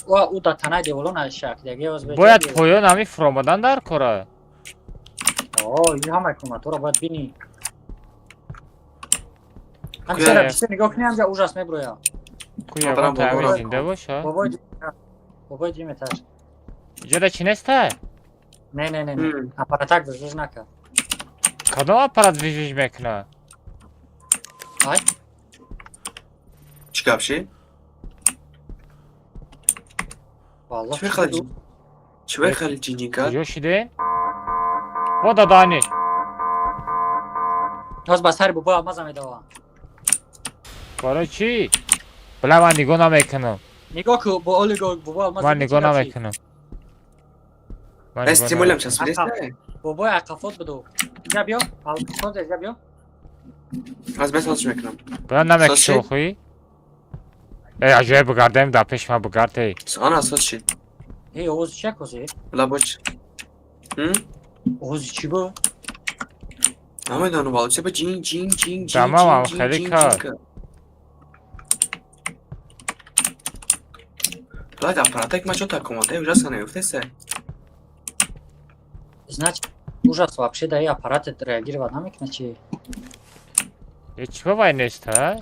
[SPEAKER 14] Ва ӯ да танаи деволо нашак.
[SPEAKER 1] Бояд поён ҳами фуромадан дар кора.
[SPEAKER 14] О, ин ҳамаи комнатаро бояд бинӣ. Ҳамсера бисёр нигоҳ кунӣ, ҳамҷа ужас меброя.
[SPEAKER 1] Ку ягон таъмир зинда боша?
[SPEAKER 14] Бобой, бобой дим этаж.
[SPEAKER 1] Иҷода чи неста?
[SPEAKER 14] Не, не, не, не. Аппаратак вижвиж накард.
[SPEAKER 1] Кадом аппарат вижвиж мекунад?
[SPEAKER 14] Ай?
[SPEAKER 12] Чӣ гап ши?
[SPEAKER 14] Валлоҳ.
[SPEAKER 12] Чӣ мехали ҷинҷинка?
[SPEAKER 1] Куҷо шидем? Во дадани.
[SPEAKER 14] Ҳоз ба сари бобой алмаза медавам.
[SPEAKER 1] Барои чӣ? Била ман нигоҳ намекунам.
[SPEAKER 14] Нигоҳ ку, бо олиго бобой алмаз.
[SPEAKER 1] Ман нигоҳ намекунам.
[SPEAKER 12] Стимулям часпидеста?
[SPEAKER 14] Бобой ақафот буду. Иҷа биё, алқафот иҷа биё.
[SPEAKER 12] Аз бес ҳозир мекунам.
[SPEAKER 1] Била намекуши охи? Э, аҷоиб бигардем, дар пеши ман бигард, эй.
[SPEAKER 12] Ана соз шид.
[SPEAKER 14] Эй, овози чия козе?
[SPEAKER 12] Била боч.
[SPEAKER 14] Овози чӣ бу?
[SPEAKER 12] Намедонам, вале чӣ ба ҷин ҷин ҷин ҷин.
[SPEAKER 1] Тамом, хеле кар.
[SPEAKER 12] Блядь, аппаратак ма чё так комната ужасно наёфтеса.
[SPEAKER 14] Значит, ужас вообще да и аппарат реагировать намекунад чи?
[SPEAKER 1] Э, чӣ ба вай нест, ҳа?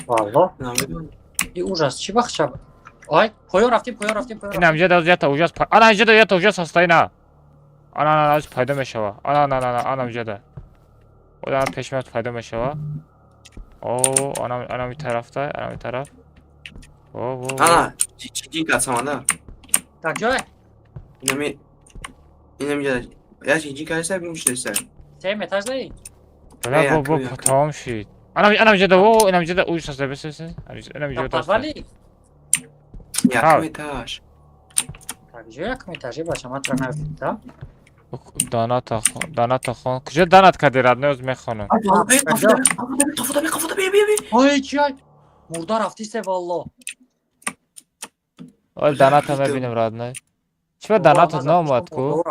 [SPEAKER 14] Валлоҳ.
[SPEAKER 12] Намедонам.
[SPEAKER 14] И ужас чӣ бахша? Ай, поён рафтем, поён рафтем, поён.
[SPEAKER 1] Ин ҳамҷа да ята ужас. Ана инҷа да ята ужас ҳаста ина. Ана ана ана пайдо мешава. Ана ана ана ана инҷа да. Одам пеш меояд пайдо мешава. О, ана ана ми тарафта, ана ми тараф. О, о.
[SPEAKER 12] Ана, ҷин касаманда.
[SPEAKER 14] Так ҷой?
[SPEAKER 12] Инами инами ҷа. Я ҷин каса гум шудеса.
[SPEAKER 14] Сеюм этаж даи?
[SPEAKER 1] Била бо бо тамом шид. Ана ана инҷа да, о, ина инҷа да ужас ҳаста, бес бес. Ина инҷа да.
[SPEAKER 14] Подвали?
[SPEAKER 12] Якум этаж.
[SPEAKER 14] Так ҷо якум этаже бача, ман тура наёфтам.
[SPEAKER 1] Даната даната хон. Куҷо данат кардӣ раднои оз мехонам.
[SPEAKER 14] Ой, чи ай? Мурда рафтисе валло.
[SPEAKER 1] Ой, даната мебинем радной. Чӣ ба даната наомад ку?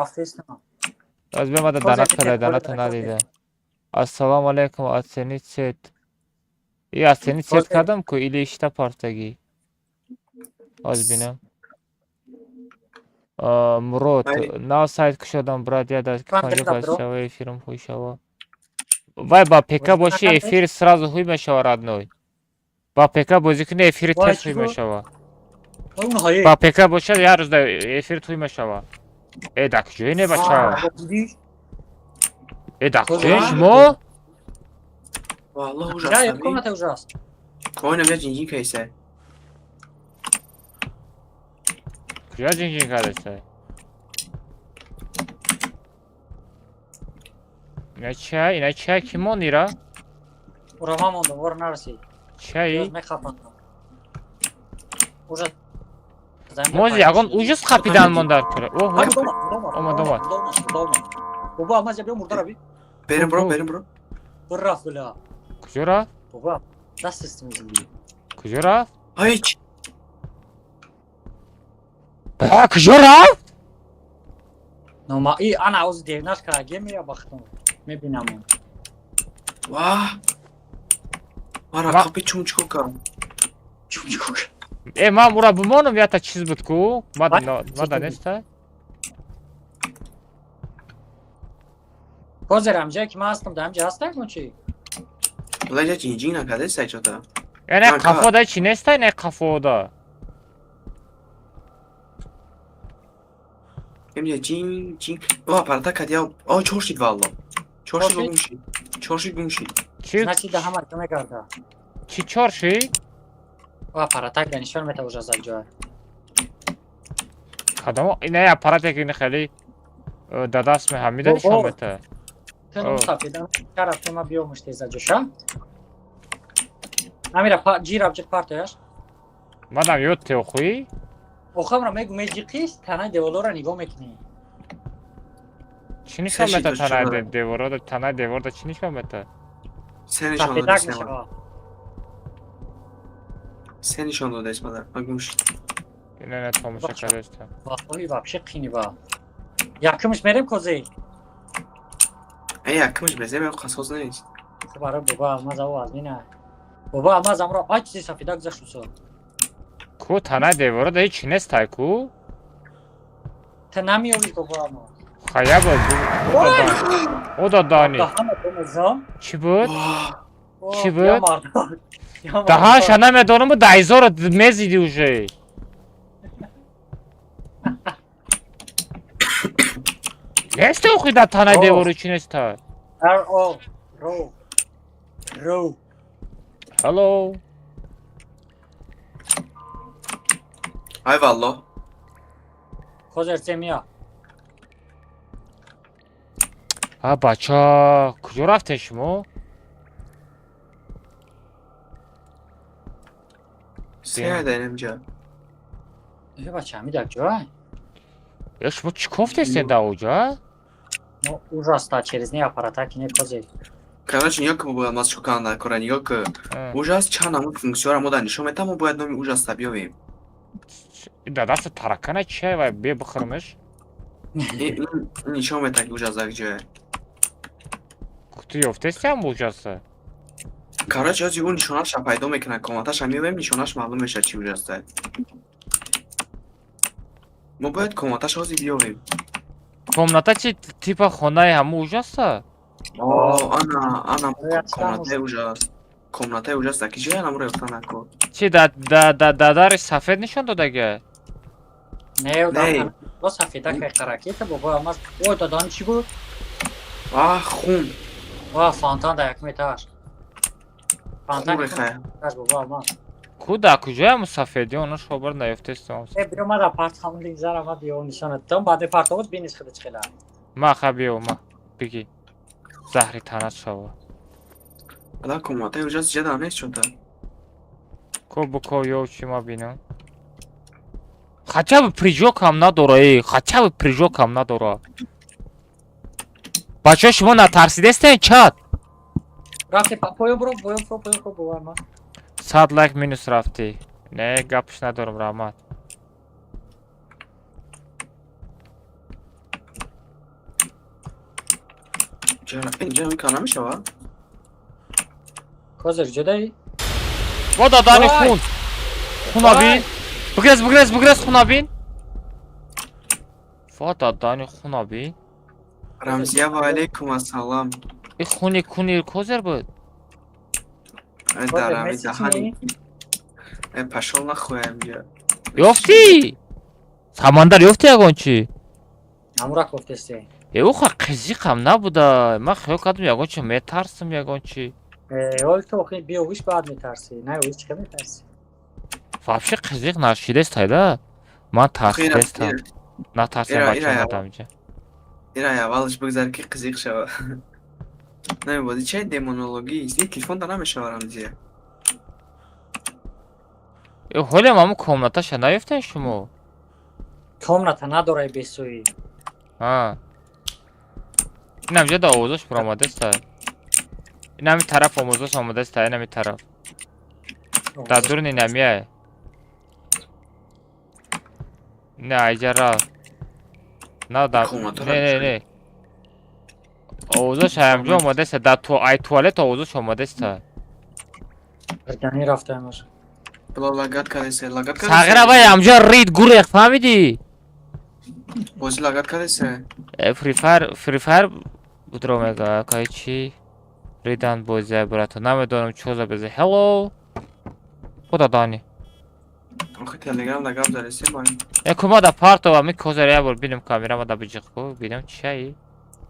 [SPEAKER 1] Аз бемада данат карда, даната надида. Ассалому алайкум, оценить цвет. И оценить цвет кардам ку или ишта партагӣ? Оз бинам. Мурод, нав сайт кушодам, брат, я даст 50 шава, эфирам ҳуй шава. Вай, ба ПК боши, эфир сразу ҳуй мешава, родной. Ба ПК бозӣ кунӣ, эфири тез ҳуй мешава. Ба ПК бошад, як рӯз эфир ҳуй мешава. Э, да куҷое не, бача? Э, да куҷое шумо?
[SPEAKER 12] Валлоҳ, ужас.
[SPEAKER 14] Комната ужас.
[SPEAKER 12] Коинам я ҷинҷин кайса.
[SPEAKER 1] Куҷо ҷинҷин кардеса? Ина чай, ина чай ки мондира?
[SPEAKER 14] Ура ман мондам, ура нарасид.
[SPEAKER 1] Чай?
[SPEAKER 14] Мехапандам. Ужас.
[SPEAKER 1] Мози ягон ужас қапидан мондар кура. Оҳ, омад, омад.
[SPEAKER 14] Бобо, алмаз я биё мурдара би.
[SPEAKER 12] Берем бро, берем бро.
[SPEAKER 14] Бир рафт била.
[SPEAKER 1] Куҷо рафт?
[SPEAKER 14] Бобо, даст истимизли.
[SPEAKER 1] Куҷо рафт?
[SPEAKER 12] Ай,
[SPEAKER 1] Ба, куҷо рафт?
[SPEAKER 14] Нома, и ана оз дернаш караге мея бахтам. Мебинам.
[SPEAKER 12] Ваҳ. Мара қапи чун чико кардам.
[SPEAKER 14] Чун чико.
[SPEAKER 1] Э, ман ура бимонам, ята чиз буд ку? Мада неста?
[SPEAKER 14] Ҳозир ҳамҷое ки ман ҳастам, дар ҳамҷа ҳастак мо чи?
[SPEAKER 12] Валай ҷинҷин накарда сайчота.
[SPEAKER 1] Э, не қафода чи неста, не қафода.
[SPEAKER 12] Эмҷа ҷин ҷин. О, аппарата кадия. О, чор шид валло. Чор шид гум шид. Чор шид гум шид.
[SPEAKER 1] Чи?
[SPEAKER 14] Значит, да ҳама ҷо мегарда.
[SPEAKER 1] Чи чор шид?
[SPEAKER 14] О, аппаратак да нишон мета ужас ак ҷоя.
[SPEAKER 1] Кадом ина аппарате ки хеле дадаст меҳамида нишон мета.
[SPEAKER 14] Ту сафеда кара ту ма биёмуш теза ҷоша. Амира ҷираб ҷиқ партояш.
[SPEAKER 1] Мадам ёд теохӯӣ?
[SPEAKER 14] Охамра мегу меҷиқис, танаи деворора нигоҳ мекунӣ.
[SPEAKER 1] Чӣ нишон мета танаи деворора, танаи деворда чӣ нишон мета?
[SPEAKER 12] Се нишон
[SPEAKER 14] Сафедак
[SPEAKER 12] додааст.
[SPEAKER 14] мешава.
[SPEAKER 12] Се нишон додааст мадар. Ман гум шид.
[SPEAKER 1] Ина не тамоша кардастам.
[SPEAKER 14] Валлоҳи вообще қини ба. Якумш мерем козе.
[SPEAKER 12] Э, якумш безем, қасос нест.
[SPEAKER 14] Хуб, ара бобо алмаз ав аз мина. Бобо алмаз амро ай чизи сафедак гузашт усо.
[SPEAKER 1] Ку танаи деворада ҳеҷ нестай ку?
[SPEAKER 14] Та намеёвӣ бобо алмаз.
[SPEAKER 1] Хая буд. О додани. Чӣ буд? Чӣ буд? Даҳанша намедонам, даҳизоро мезиди уже. Неста охи дар танаи девору чӣ неста?
[SPEAKER 14] R O ро ро.
[SPEAKER 1] Hello.
[SPEAKER 12] Ай валло.
[SPEAKER 14] Ҳозир се мия.
[SPEAKER 1] А бача, куҷо рафтем шумо?
[SPEAKER 12] Се дар инҷа.
[SPEAKER 14] Э, бача, ҳами дар ҷой?
[SPEAKER 1] Э, шумо чӣ кофтестед дар оҷа?
[SPEAKER 14] Ну, ужас та через не аппарата ки не козе.
[SPEAKER 12] Короче, нигоҳ ки бояд мас чико кардам дар кора, нигоҳ ки ужас чанд намуд функсияро мо дар нишон метам, мо бояд номи ужаста биёвем.
[SPEAKER 1] Дар дасти таракана чия вай, бе бихӯрмиш?
[SPEAKER 12] Ин нишон мета ки ужас дар ҷое.
[SPEAKER 1] Ту ёфтести ҳам ужаса?
[SPEAKER 12] Короче, ҳозир ӯ нишонаша пайдо мекунад, комнаташа меёвем, нишонаш маълум мешавад чи ужаста. Мо бояд комнаташа ҳозир биёвем.
[SPEAKER 1] Комната чи типа хонаи ҳамун ужаса?
[SPEAKER 12] О, ана, ана комнатаи ужас. Комнатаи ужас дар ки ҷое намуро ёфта накун.
[SPEAKER 1] Чи да дари сафед нишон додага?
[SPEAKER 14] Не, да, бо сафедак ракета бобо алмаз. Ой, дадани чӣ буд?
[SPEAKER 12] Ваҳ, хун.
[SPEAKER 14] Ва, фонтан дар якум этаж. Фонтан
[SPEAKER 12] рехая.
[SPEAKER 14] Бобо алмаз.
[SPEAKER 1] Ку дар куҷоя мусафеди оно шобар наёфтестам.
[SPEAKER 14] Э, биё ма дар партам линзара ма биё нишонат дам, баъди партовот бинис худа чӣ хела.
[SPEAKER 1] Ма ха биё, ма биги. Заҳри танат шава.
[SPEAKER 12] Ада комнатаи ужас ҷада нест чота.
[SPEAKER 1] Ко буко ё чи ма бинам? Хотя бы прыжок ҳам надора, э, хотя бы прыжок ҳам надора. Бачаҳо, шумо натарсидестен чат?
[SPEAKER 14] Рафти поён бро, поён бро, поён бро, бобо алмаз.
[SPEAKER 1] 100 лайк минус рафтӣ. Не, гапш надорам, раҳмат.
[SPEAKER 12] Инҷа мекара намешава?
[SPEAKER 14] Ҳозир ҷудаи?
[SPEAKER 1] Во дадани хун. Хуна бин. Бигрез, бигрез, бигрез, хуна бин. Ва дадани хуна би.
[SPEAKER 12] Рамзия ва алейкум ассалам.
[SPEAKER 1] И хуни куни козер буд.
[SPEAKER 12] Дар ами даҳани. Э пошёл нахуй амҷа.
[SPEAKER 1] Ёфтӣ? Самандар ёфтӣ ягон чӣ?
[SPEAKER 14] Амура кофтесте.
[SPEAKER 1] Э уха қизиқам набуда. Ман хиёл кардам ягон чи метарсам ягон чи.
[SPEAKER 14] Э ҳол ту охи биёвиш баъд метарсӣ. На ёвиш чӣ метарсӣ?
[SPEAKER 1] Вообще қизиқ нашидест айда. Ман тарсидестам. Натарсем бача омадам инҷа.
[SPEAKER 12] Ира аввалаш бигзар ки қизиқ шава. Намебоди чай демонологӣ. И телефон да намешава Рамзия.
[SPEAKER 1] Э ҳолям ҳамун комнаташа наёфтем шумо?
[SPEAKER 14] Комната надорай бесӯӣ.
[SPEAKER 1] А. Инам ҷо да овозош баромадаста. Инами тараф овозош омадаста, инами тараф. Дар дуруни намия. Не, айҷа рафт. На да. Не, не, не. Овозош аямҷо омадаста, дар ту ай туалет овозош омадаста.
[SPEAKER 14] Бирдани рафтаамаш.
[SPEAKER 12] Бла лагат кардеса, лагат кардеса.
[SPEAKER 1] Сағира вай амҷо рид гурех, фаҳмидӣ?
[SPEAKER 12] Бози лагат кардеса.
[SPEAKER 1] Free Fire, Free Fire будро мега, кай чи? Ридан бозия брато, намедонам чо за безе. Hello. Худа дани.
[SPEAKER 12] Охи Телеграм да гап зареси бай.
[SPEAKER 1] Э кума да парто ами козар я бор бинем камера ма да биҷиқ ку, бинем чиаи?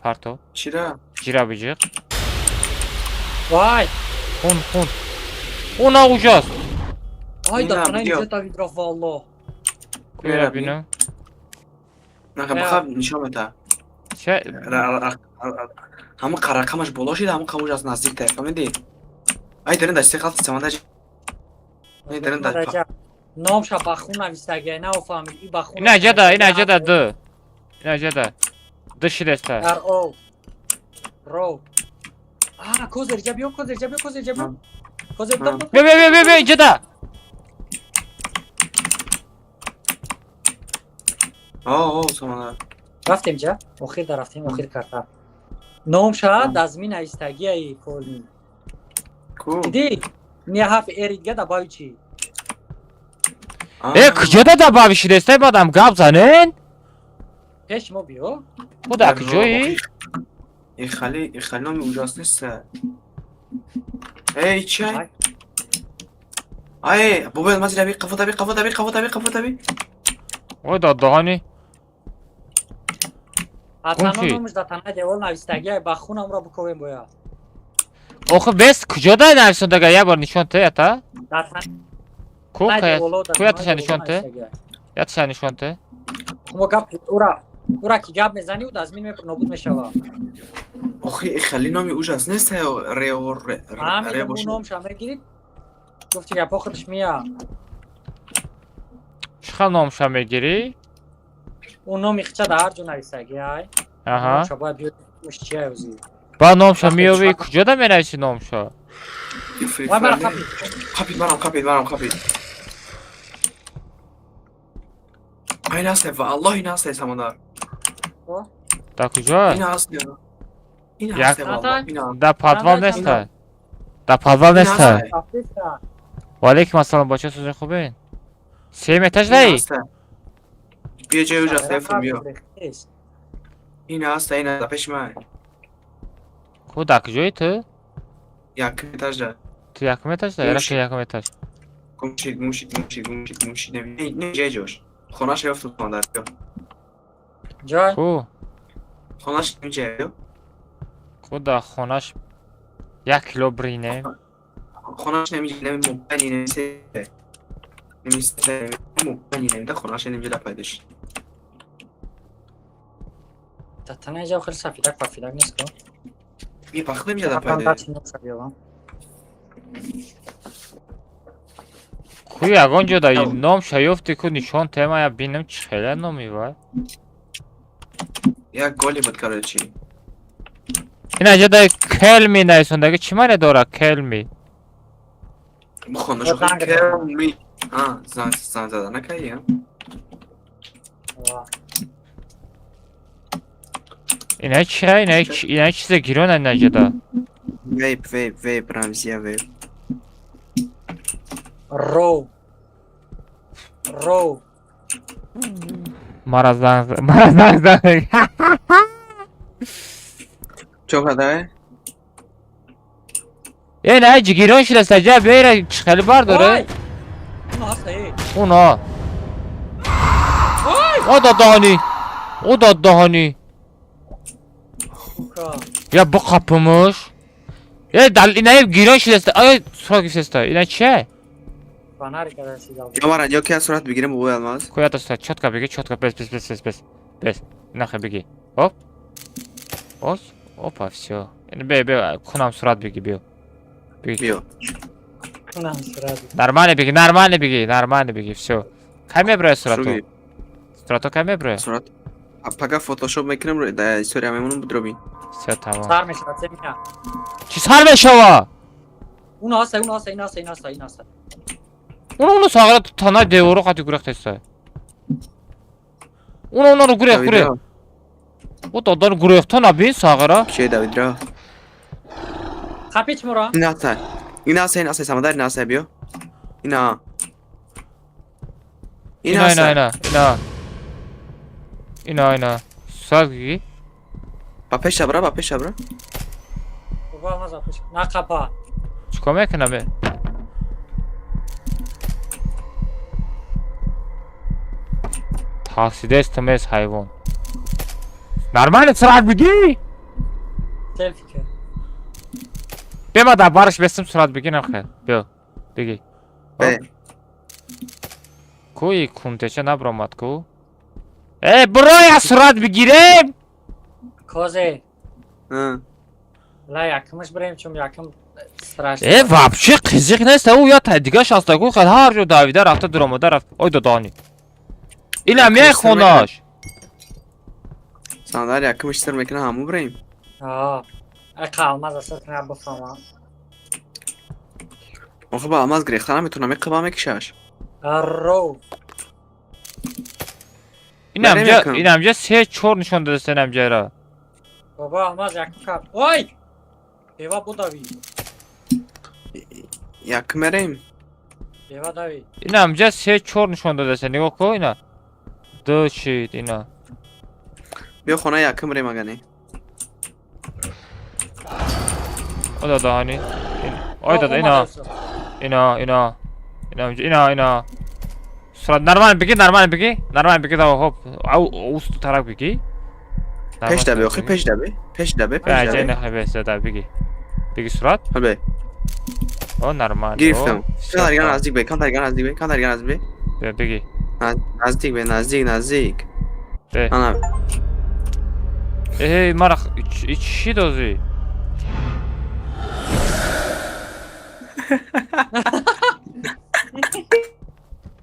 [SPEAKER 1] Парто.
[SPEAKER 12] Чира?
[SPEAKER 1] Чира биҷиқ.
[SPEAKER 14] Вай!
[SPEAKER 1] Хун, хун. Уна ужас.
[SPEAKER 14] Ай да тана инҷо та видро валло.
[SPEAKER 1] Куя бинем.
[SPEAKER 12] Наха бихаб нишон мета.
[SPEAKER 1] Че?
[SPEAKER 12] Ҳама рақамаш боло шида, ҳама қабуш аз наздик та, фаҳмидӣ? Ай дарин дасти қалти саманда. Ай дарин да.
[SPEAKER 14] Номша ба хун навистагия, нафаҳмид, и ба хун.
[SPEAKER 1] Ина ҷада, ина ҷада д. Ина ҷада. Д шидеста.
[SPEAKER 14] Дар о. Ро. А, козер ҷа биё, козер ҷа биё, козер ҷа биё. Козер биё.
[SPEAKER 1] Биё, биё, биё, биё, ҷада.
[SPEAKER 12] О, о, саманда.
[SPEAKER 14] Рафтем ҷа? Охир да рафтем, охир карта. Номша дазми навистагияи полни.
[SPEAKER 12] Ку?
[SPEAKER 14] Диди? Не ҳарф эри дига добави чи?
[SPEAKER 1] Э, куҷода добави шидестай баъдам гап занен?
[SPEAKER 14] Пеш мо биё.
[SPEAKER 1] Худа куҷои?
[SPEAKER 12] Ихали, ихали номи ужас нест. Эй, чай. Ай, бобояд мазира би қафо таби, қафо таби, қафо таби, қафо таби.
[SPEAKER 1] Ой, дадаҳани.
[SPEAKER 14] Атано номаш да танаи девол навистагия, ба хунамро биковем бояд.
[SPEAKER 1] Охи бес куҷода нависондага як бор нишон те, ята? Ку ку яташа нишон те? Яташа нишон те?
[SPEAKER 14] Мо гап ура ура ки гап мезани ӯ дазмин мепур нобуд мешава.
[SPEAKER 12] Охи ихали номи ужас нест, рео ре
[SPEAKER 14] ре бош. Номша мегирид. Гуфти гапо худаш мия.
[SPEAKER 1] Чӣ хел номша мегирӣ?
[SPEAKER 14] Ӯ номи хича дар ҳар ҷо навистагия, ай.
[SPEAKER 1] Аҳа.
[SPEAKER 14] Номша бояд биёд муш чия ӯзи.
[SPEAKER 1] Ба номша меёвӣ, куҷода менависӣ номша?
[SPEAKER 14] Вай мара қапид.
[SPEAKER 12] Қапид марам, қапид марам, қапид. Ай насте, ва Аллоҳ ин ҳасте самандар.
[SPEAKER 1] Да куҷо?
[SPEAKER 12] Ин ҳасте. Ин ҳасте валлоҳ, ин ҳасте.
[SPEAKER 1] Да подвал неста. Да подвал неста. Ва алейкум ассалом, бача сӯзи хубен? Сеюм этаж даи?
[SPEAKER 12] Биё ҷои ужас ефтам биё. Ин ҳаста, ин ҳаста пеши ман.
[SPEAKER 1] Ку да куҷои ту?
[SPEAKER 12] Якум этажда.
[SPEAKER 1] Ту якум этажда? Яра ки якум этаж.
[SPEAKER 12] Гумшид, гумшид, гумшид, гумшид, гумшид. Не, не ҷои ҷош. Хонаш ёфтум самандар биё.
[SPEAKER 14] Ҷой?
[SPEAKER 1] Ку?
[SPEAKER 12] Хонаш инҷа биё.
[SPEAKER 1] Ку да хонаш як кило бринем.
[SPEAKER 12] Хонаш намиҷа, нами мобайни намисе. Намисе, мобайни намида хонаш намиҷа да пайдо шуд.
[SPEAKER 14] Да танаи ҷав хеле сафидак пафидак нест ко?
[SPEAKER 12] Ми пахт намиҷа да пайдо.
[SPEAKER 1] Ку ягон ҷо да ном шаёфти ку нишон тема я бинам чӣ хеле номи вай.
[SPEAKER 12] Як голи буд короче.
[SPEAKER 1] Ина ҷо да келми нависондаги чӣ маъне дорад келми?
[SPEAKER 12] Бихонаш келми. А, занг занг зада накарди, а?
[SPEAKER 1] Ина чия, ина ина чизе гирон ина ҷода.
[SPEAKER 12] Вейп, вейп, вейп, Рамзия вейп.
[SPEAKER 14] Роу. Роу.
[SPEAKER 1] Мара занг, мара занг зад.
[SPEAKER 12] Чо кадай?
[SPEAKER 1] Э, на, ҷигирон шидаста, ҷа бера хеле бардоре. Уна. О дадаҳани. О дадаҳани. Я бақапымыш. Э, дал ина гирон шидаста. Ай, сурат гирифтаста. Ина чия?
[SPEAKER 12] Я мара, ё ки сурат бигирем бобои Алмаз.
[SPEAKER 1] Куя даста, чётко беги, чётко, без, без, без, без, без. Без. Нахе беги. Оп. Ос, опа, всё. Бе, бе, кунам сурат беги, биё. Беги.
[SPEAKER 14] Кунам сурат.
[SPEAKER 1] Нормально беги, нормально беги, нормально беги, всё. Кай меброя сурату? Сурату кай меброя?
[SPEAKER 12] Сурат. А пага фотошоп мекунем, да история мемонам будробин.
[SPEAKER 1] Всё, тамом.
[SPEAKER 14] Сар мешава, це мина.
[SPEAKER 1] Чӣ сар мешава?
[SPEAKER 14] Уна ҳаста, уна ҳаста, ина ҳаста, ина ҳаста, ина ҳаста.
[SPEAKER 1] Уна, уна сағра тана девору қати гурехтеста. Уна, уна гурех, гурех. О дадан гурехта набин сағра.
[SPEAKER 12] Чӣ Давидра?
[SPEAKER 14] Хапич мура.
[SPEAKER 12] Ина ҳаста. Ина ҳаста, ина ҳаста, Самадар ина ҳаста, биё. Ина.
[SPEAKER 1] Ина, ина, ина, ина. Ина, ина. Сурат гиги.
[SPEAKER 12] Ба пеша бра, ба пеша бра.
[SPEAKER 14] Бобо Алмаз, ба пеш. На қапа.
[SPEAKER 1] Чикор мекунам? Тарсидестам эс ҳайвон. Нормально сурат бигӣ?
[SPEAKER 14] Селфи ка.
[SPEAKER 1] Бема дар бараш бестам сурат бигӣ нахел. Биё. Бигӣ. Куи кунтеча набромад ку? Э, буроя сурат бигирем!
[SPEAKER 14] Козе. Ла якмаш бирем чун якм страшно.
[SPEAKER 1] Э, вообще қизиқ нест, ӯ я та дигаш аста ку хел ҳар ҷо давида рафта дуромада рафт. Ой додани. Ина меяй хонаш.
[SPEAKER 12] Самадар якмаш сир мекунам ҳаму бирем.
[SPEAKER 14] Аа. Ақа Алмаз асар кунам бифаҳмам.
[SPEAKER 12] Охи ба Алмаз гирехта наметунам, иқиба мекишаш.
[SPEAKER 14] Арро.
[SPEAKER 1] Инамҷа, инамҷа 3-4 нишон дадаст инамҷаро.
[SPEAKER 14] Бобо Алмаз якм кап. Ой! Бева будави.
[SPEAKER 12] Якм мерем.
[SPEAKER 14] Бева дави.
[SPEAKER 1] Инамҷа 3-4 нишон дадаст, нигоҳ кун ина. Ду шид ина.
[SPEAKER 12] Биё хона якм рем агане.
[SPEAKER 1] О дадаҳани. Ой дада ина. Ина, ина. Инамҷа, ина, ина. Сурат нормально бигӣ, нормально бигӣ, нормально бигӣ, давай, хоп, ау, усту тарак бигӣ.
[SPEAKER 12] Пеш дабе, охи пеш дабе, пеш дабе, пеш дабе.
[SPEAKER 1] Не, не, не, да, бигӣ. Бигӣ сурат?
[SPEAKER 12] Ҳабе.
[SPEAKER 1] О, нормально.
[SPEAKER 12] Гирифтам. Кан наздик бе, кан наздик бе, кан наздик бе.
[SPEAKER 1] Бе, бигӣ.
[SPEAKER 12] Наздик бе, наздик, наздик.
[SPEAKER 1] Бе.
[SPEAKER 12] Ана.
[SPEAKER 1] Эй, мара, чӣ дозӣ?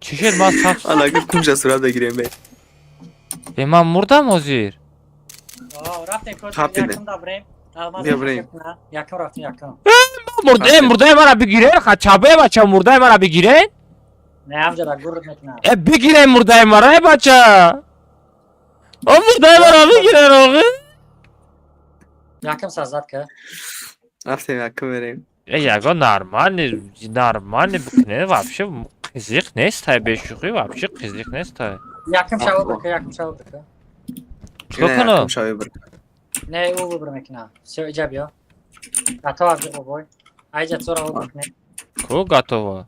[SPEAKER 1] Чӣ шуд ман саб?
[SPEAKER 12] Ана кумша сурат бигирем бе.
[SPEAKER 1] Э, ман мурдам ҳозир.
[SPEAKER 14] Рафтем якм да бирем. Алмаз якм рафтем якм.
[SPEAKER 1] Мурда, мурдаи мара бигирен, хачабе бача, мурдаи мара бигирен?
[SPEAKER 14] Не, ҳамҷа да гурд мекунам.
[SPEAKER 1] Э, бигирен мурдаи мара, э бача. О, мурдаи мара бигирен, охи.
[SPEAKER 14] Якм сазад ка.
[SPEAKER 12] Рафтем якм мерем.
[SPEAKER 1] Э, ягон нормальный, нормальный бикунен, вообще қизиқ нест, ай бешӯхӣ, вообще қизиқ нест, ай.
[SPEAKER 14] Якм шава бирка, якм шава бирка.
[SPEAKER 1] Чикор кунам?
[SPEAKER 14] Не, ӯ выбор мекунам. Всё, иҷа биё. Готова бир бобой. Айҷа цора выбор кунем.
[SPEAKER 1] Ку готова?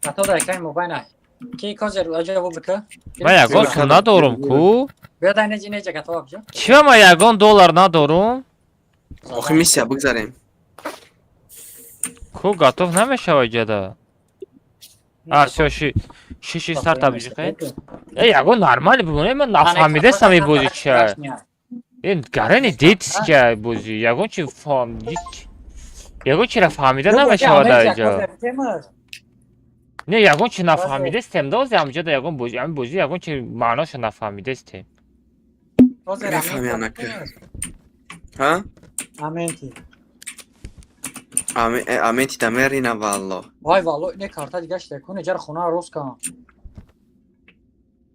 [SPEAKER 14] Готова дар экрани мобайн ай. Ки козер аҷа выбор ка?
[SPEAKER 1] Ман ягон сум надорум ку?
[SPEAKER 14] Биё дар неҷа неҷа готова биҷо.
[SPEAKER 1] Чӣ ман ягон доллар надорум?
[SPEAKER 12] Охи миссия бигзарем.
[SPEAKER 1] Ку готов намешава иҷада? А, всё, ши старта биҷиқе. Э, ягон нормали бимоне, ман нафаҳмидастам ин бози чия. Ин гарани детская бози, ягон чи фаҳм, ягон чиро фаҳмида намешава дар иҷо. Не, ягон чи нафаҳмидастем, да ози ҳамҷода ягон бози, ҳамин бози ягон чи маъношо нафаҳмидастем.
[SPEAKER 12] Нафаҳмиям нака. Ҳа?
[SPEAKER 14] Аменти.
[SPEAKER 12] Аменти да мерина валло.
[SPEAKER 14] Вай валло, не карта дига шида кун, иҷара хона рост кан.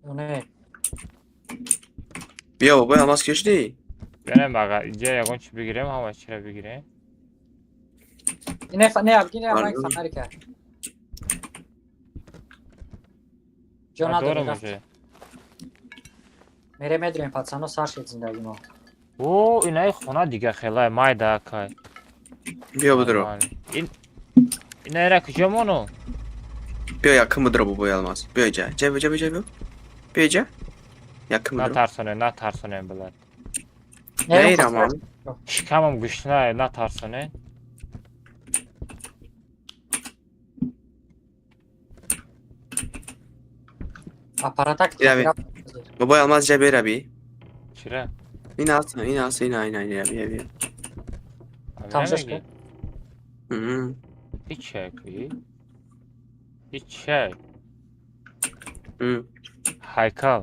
[SPEAKER 14] Не.
[SPEAKER 12] Биё бобои Алмаз кишди?
[SPEAKER 1] Бинем ага, иҷа ягон чи бигирем, ҳама чиро бигирем.
[SPEAKER 14] Не, не, абги не, ранг фонарика. Ҷо надорем. Мере медурем, пацано, сар шед зиндаги мо.
[SPEAKER 1] О, инаи хона дига хелай майда акай.
[SPEAKER 12] Биё будро.
[SPEAKER 1] Ин инаира куҷо мону?
[SPEAKER 12] Биё якум будро бобои Алмаз. Биё иҷа. Ҷа биё, ҷа биё. Биё иҷа. Якум будро.
[SPEAKER 1] Натарсонем, натарсонем, блядь.
[SPEAKER 12] Наирамам.
[SPEAKER 1] Шикамам гушнае, натарсонем.
[SPEAKER 14] Аппаратак.
[SPEAKER 12] Бобои Алмаз ҷа бераби.
[SPEAKER 1] Чира?
[SPEAKER 12] Ин аст, ин аст, ина, ина, ина, бия, бия.
[SPEAKER 14] Тамошош кун.
[SPEAKER 1] Ҳеч ки? Ҳеч. Ҳайкал.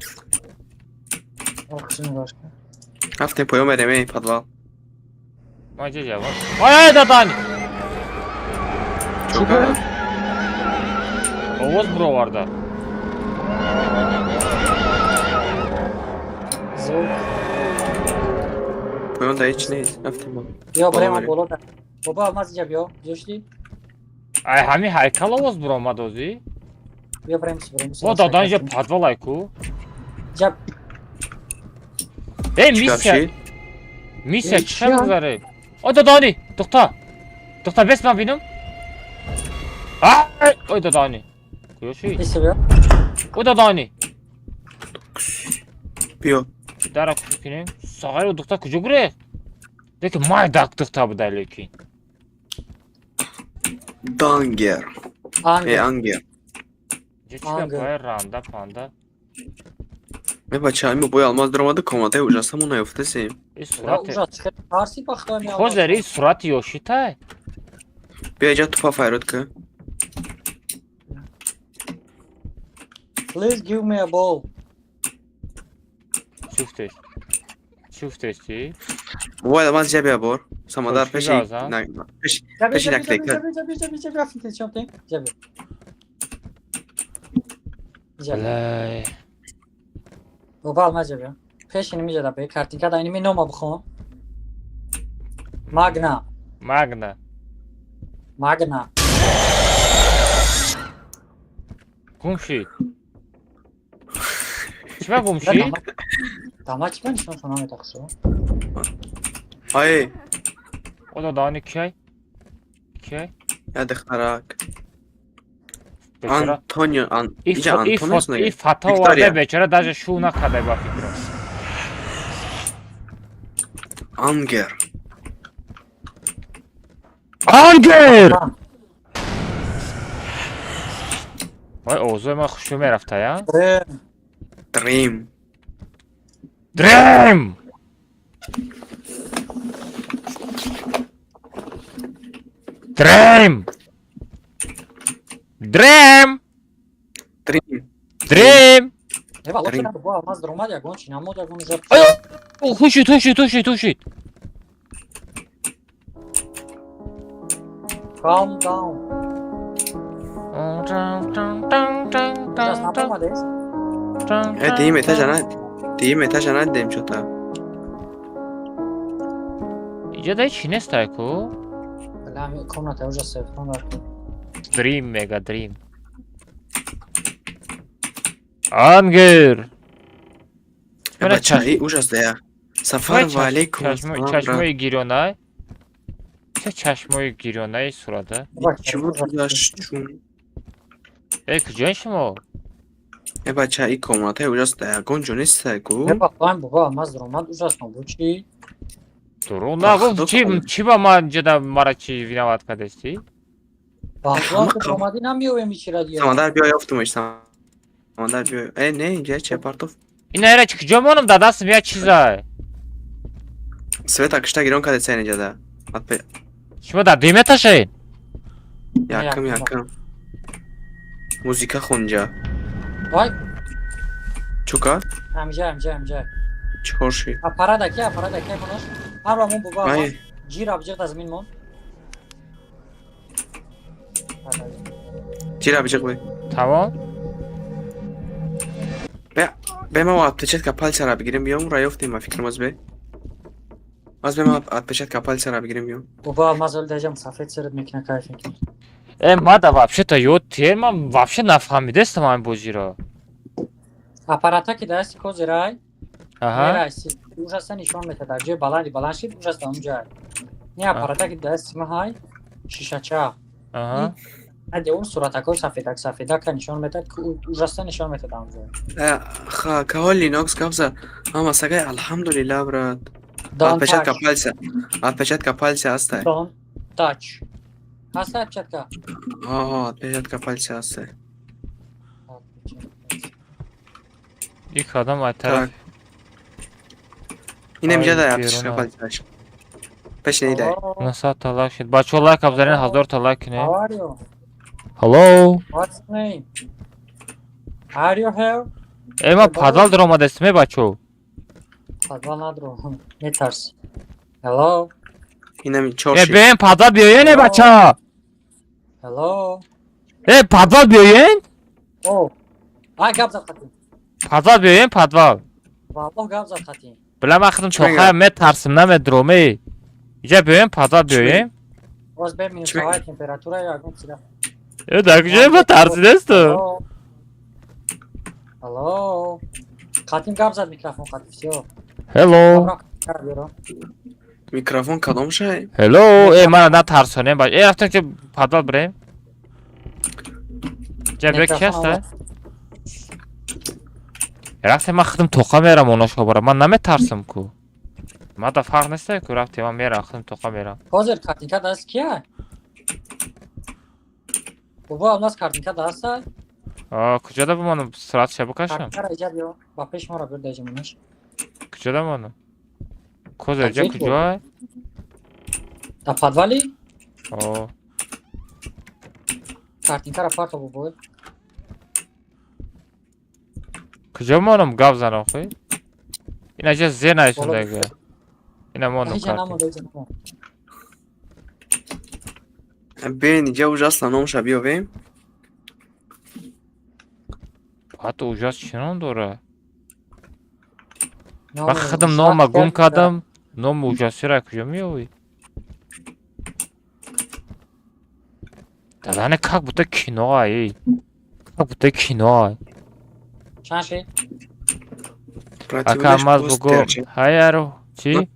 [SPEAKER 12] Рафтем поён мерем, эй, подвал.
[SPEAKER 1] Ма ҷа ҷавоб. Ай, ай, дадани.
[SPEAKER 12] Чӯка?
[SPEAKER 1] Овоз буроварда.
[SPEAKER 14] Звук.
[SPEAKER 12] Поён да ҳеч нест. Рафтем боло.
[SPEAKER 14] Биё барем боло. Бобо Алмаз иҷа биё. Куҷо шудӣ?
[SPEAKER 1] Ай ҳамин ҳайкал овоз буромад озӣ?
[SPEAKER 14] Биё барем, барем.
[SPEAKER 1] О, дадан иҷа подвал ай ку?
[SPEAKER 14] Ҷа
[SPEAKER 1] Эй, миссия. Миссия чӣ хел гузаре? Ой, дадани, духта. Духта, бес ман бинам. Ай, ой, дадани. Куҷо шуд?
[SPEAKER 14] Миссия биё.
[SPEAKER 1] Ой, дадани.
[SPEAKER 12] Биё.
[SPEAKER 1] Дара куҷо кунем? Сағари духта куҷо гурехт? Лекин майдак духта буда лекин.
[SPEAKER 12] Дангер. Э, ангер.
[SPEAKER 1] Ҷа чӣ гапҳои ранда панда?
[SPEAKER 12] Э, бача, ин бобои Алмаз даромада комнатаи ужасамон наёфтасем.
[SPEAKER 1] Ин сурати.
[SPEAKER 14] Ужас, хел тарси бахта ми.
[SPEAKER 1] Хозер ин сурати ёшитай?
[SPEAKER 12] Биё иҷа тупа файрод ка.
[SPEAKER 14] Please give me a ball.
[SPEAKER 1] Чӣ гуфтеш? Чӣ гуфтести?
[SPEAKER 12] Бобои Алмаз иҷа биё бор. Самодар пеши пеши пеши наклейка.
[SPEAKER 14] Ҷа биё, ҷа биё, ҷа биё, рафтем, чӣ ҷа биё. Ҷа биё. Бобо Алмаз ҷа биё. Пеш иними ҷа да бе, картинка да иними нома бихон. Магна.
[SPEAKER 1] Магна.
[SPEAKER 14] Магна.
[SPEAKER 1] Гум шид. Чӣ ба гум шид?
[SPEAKER 14] Дама чӣ ба нишон шуна метақсо?
[SPEAKER 12] Ай.
[SPEAKER 1] О, дадани киай? Киай?
[SPEAKER 12] Я духтарак. Антонио, иҷа Антонио аст
[SPEAKER 1] И фата оварда бечора даже шу накарда ба фикрам.
[SPEAKER 12] Ангер.
[SPEAKER 1] Ангер! Вай, овозои ман хушрӯ мерафта, я?
[SPEAKER 12] Дрим.
[SPEAKER 1] Дрим! Дрим! Дрим!
[SPEAKER 12] Дрим.
[SPEAKER 1] Дрим!
[SPEAKER 14] Ева, лоша бобо Алмаз даромад ягон чи намуд ягон ужа.
[SPEAKER 1] Хушид, хушид, хушид, хушид.
[SPEAKER 14] Calm down. Ужас напомадес?
[SPEAKER 12] Э, дим этажа на. Дим этажа надидем чё-то.
[SPEAKER 1] Иҷа дай чӣ нестай ку?
[SPEAKER 14] Бля, комната ужас сефтон дар ку.
[SPEAKER 1] Дрим мега дрим. Ангер!
[SPEAKER 12] Э, бача, и ужас да я. Сафар ва алейкум ассалом.
[SPEAKER 1] Чашмои гирёнай? Ча чашмои гирёнаи сурата?
[SPEAKER 12] Чӣ буд гузашт чун?
[SPEAKER 1] Э, куҷои шумо?
[SPEAKER 12] Э, бача, и комнатаи ужас да ягон ҷо нестай ку?
[SPEAKER 14] Э, бахтаем бобо Алмаз даромад ужас набуд чӣ?
[SPEAKER 1] Дурӯғ нагуфт, чӣ чӣ ба ман ҷада мара чӣ виноват кардести?
[SPEAKER 14] Бахтаем даромадӣ намеёвем ичира дия.
[SPEAKER 12] Самандар биё ёфтумеш, Самандар биё. Э, не, инҷа ча партов.
[SPEAKER 1] Ина ира куҷо монам да дастам як чизай.
[SPEAKER 12] Света кишта гирон кардед сен инҷа да.
[SPEAKER 1] Шумо дар дим меташед?
[SPEAKER 12] Якм, якм. Музика хон инҷа.
[SPEAKER 14] Вай.
[SPEAKER 12] Чӯка?
[SPEAKER 14] Ҳамҷа, ҳамҷа, ҳамҷа.
[SPEAKER 12] Чикор шид?
[SPEAKER 14] Аппарата ки, аппарата ки конаш? Ҳамра мон бобо Алмаз. Ҷир абҷиқ да замин мон.
[SPEAKER 12] Ҷир абҷиқ бе.
[SPEAKER 1] Тамом?
[SPEAKER 12] Бе, бе ма отпечатка пальцара бигирем биём, ра ёфтем ба фикрам аз бе. Аз бе ма отпечатка пальцара бигирем биём.
[SPEAKER 14] Бобо Алмаз оли даҷам сафед серед мекина кайф мекина.
[SPEAKER 1] Э, мада вообще-то ёд тер ман вообще нафаҳмидестам ҳамин бозиро.
[SPEAKER 14] Аппарата ки дасти козирай?
[SPEAKER 1] Аҳа.
[SPEAKER 14] Ужаса нишон метад. Дар ҷои баланди баланд шид, ужас дар онҷа. Не аппарата ки дасти ма ҳай, шишача.
[SPEAKER 1] Аҳа.
[SPEAKER 14] Аде он суратакҳои сафедак сафедака нишон метад, ки ужаса нишон метад онҷо.
[SPEAKER 12] Ха, каҳо Linux гап зад. Ҳама сагай алҳамдулилла, брат.
[SPEAKER 14] Don't
[SPEAKER 12] Отпечатка
[SPEAKER 14] touch.
[SPEAKER 12] пальца. Отпечатка пальца ҳастай.
[SPEAKER 14] Don't touch. Ҳаста отпечатка?
[SPEAKER 12] Ҳо, отпечатка пальца ҳастай.
[SPEAKER 1] Ик одам ай тараф.
[SPEAKER 12] Инам
[SPEAKER 1] Ай,
[SPEAKER 12] ҷа дай отпечатка
[SPEAKER 1] беруна.
[SPEAKER 12] пальцаш. Пеш не дай.
[SPEAKER 1] 900 та лайк шид. Бачаҳо, лайк абзарин, 1000 та лайк кунед.
[SPEAKER 14] How are you?
[SPEAKER 1] Hello.
[SPEAKER 14] What's name? Are you here?
[SPEAKER 1] Э, ман подвал даромадастим, э, бачаҳо.
[SPEAKER 14] Подвал надро. Метарс. Hello.
[SPEAKER 12] Инами чор
[SPEAKER 1] Э,
[SPEAKER 12] шид.
[SPEAKER 1] биёен подвал, биёен, э, бача.
[SPEAKER 14] Hello.
[SPEAKER 1] Э, подвал биёен?
[SPEAKER 14] Oh. Ай гап зад хатим.
[SPEAKER 1] Подвал биёен, подвал.
[SPEAKER 14] Валлоҳ гап зад хатим.
[SPEAKER 1] Била, ман худам
[SPEAKER 12] Чӣ мегӯяд?
[SPEAKER 1] чоха метарсим, намедуром, э. Иҷа биёем, подвал биёем.
[SPEAKER 14] Боз бе минусовая температура ё ягон чиза.
[SPEAKER 1] Э, дар куҷое ба тарсидесту?
[SPEAKER 14] Hello. Hello. Хатим гап зад микрофон хатим. Всё.
[SPEAKER 1] Hello.
[SPEAKER 14] Биёро.
[SPEAKER 12] Микрофон кадом шай?
[SPEAKER 1] Hello. Э, мана натарсонем, бач. Э, рафтем ки подвал бирем. Ҷа биё, ки ҳаста? Рафтем, ман худам тоқа мерам, оношо бара. Ман наметарсам ку. Ман да фарқ неста ку, рафтем, ман мерам, худам тоқа мерам.
[SPEAKER 14] Ҳозир картинка даст кия? Бобо, алмаз, картинка даста?
[SPEAKER 1] А, куҷода бимонам? Суратша бикашам?
[SPEAKER 14] Картинкара иҷа биё. Ба пеш моро биёр даҷа монаш.
[SPEAKER 1] Куҷода монам? Коза, иҷа
[SPEAKER 14] Аҷиб.
[SPEAKER 1] куҷоа?
[SPEAKER 14] Дар подвали?
[SPEAKER 1] О.
[SPEAKER 14] Картинкара парто, бобой.
[SPEAKER 1] Куҷо монам, гап занам хуй? Ина ҷа зер наисондага. Ина мондам
[SPEAKER 14] Иҷа
[SPEAKER 1] картин.
[SPEAKER 14] намонда, иҷа намонда.
[SPEAKER 12] Бен, иҷа ужасно номша биёвем.
[SPEAKER 1] Ҳатто ужас чӣ ном дора?
[SPEAKER 14] Номи
[SPEAKER 1] Ман худам
[SPEAKER 14] ужас
[SPEAKER 1] нома гум
[SPEAKER 14] кардинка.
[SPEAKER 1] кардам. Номи ужасиро куҷо меёвӣ? Дадане, как будто кино ай. Как будто кино ай.
[SPEAKER 14] Чанд шид?
[SPEAKER 1] Ака Алмаз, бугу хайр чӣ?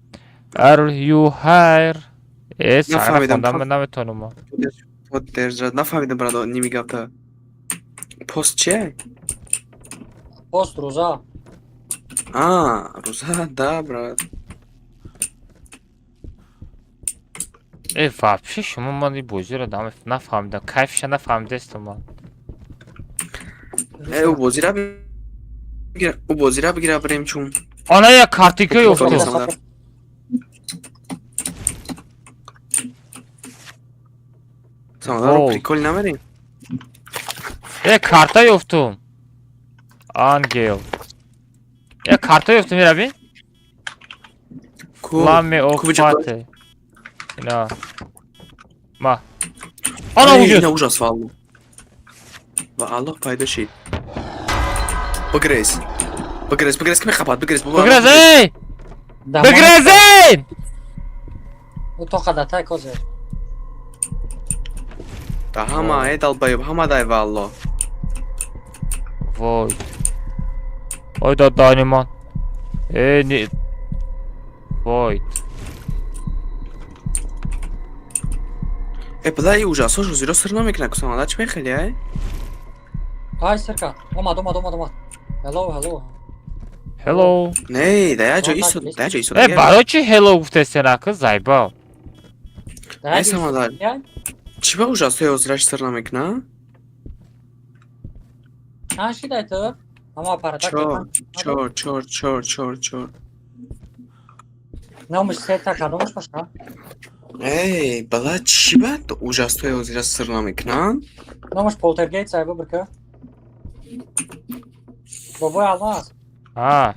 [SPEAKER 1] Are you here? Э, сара
[SPEAKER 12] Нафаҳмидам.
[SPEAKER 1] хондам наметонам ман.
[SPEAKER 12] Поддержать. Нафаҳмидам, брат, ними гапта. Пост чия?
[SPEAKER 14] Пост рӯза.
[SPEAKER 12] А, рӯза, да, брат.
[SPEAKER 1] Э, вообще шумо ман ин бозиро нафаҳмидам. Кайфша нафаҳмидестам ман.
[SPEAKER 12] Э, ӯ бозира бигира, ӯ бозира бигира бирем чун.
[SPEAKER 1] Ана як картинка ёфтум.
[SPEAKER 12] Самадаро
[SPEAKER 1] Вау.
[SPEAKER 12] прикол намерем.
[SPEAKER 1] Э, карта ёфтум. Ангел. Э, карта ёфтум, мираби?
[SPEAKER 12] Ку.
[SPEAKER 1] Ламе
[SPEAKER 12] Ку биҷа.
[SPEAKER 1] офате. Ина. Ма. Ана
[SPEAKER 12] Эй,
[SPEAKER 1] ужас.
[SPEAKER 12] Ина ужас валло. Ва Аллоҳ пайдо шид. Бигрез. Бигрез, бигрез, ки мехапад, бигрез. Бобо,
[SPEAKER 1] Бигрез, эй! Бигрез, эй!
[SPEAKER 14] Ӯ тоқа да тай козер.
[SPEAKER 12] Да ҳама, э, долбоёб, ҳама дай валло.
[SPEAKER 1] Вой. Ой, да даниман. Э, не. Вой.
[SPEAKER 12] Э, била и ужасош узиро сир намекунад, ку самада чӣ мехели, ай?
[SPEAKER 14] Ай сирка. Омад, омад, омад, омад. Hello, hello.
[SPEAKER 1] Hello.
[SPEAKER 12] Не, да як ҷо истод, да як ҷо истод.
[SPEAKER 1] Э, барои чӣ hello гуфтестен, ака, зайба?
[SPEAKER 12] Э, самада. Чӣ ба ужасҳои озираш сир намекунад?
[SPEAKER 14] Чанд шидай ту? Ама аппарата.
[SPEAKER 12] Чор, чор, чор, чор, чор, чор.
[SPEAKER 14] Номиш сета кадомаш боша?
[SPEAKER 12] Эй, бала чӣ ба ужасҳои озира сир намекунанд?
[SPEAKER 14] Номаш полтергейст ай бибирка. Бобои Алмаз.
[SPEAKER 1] А.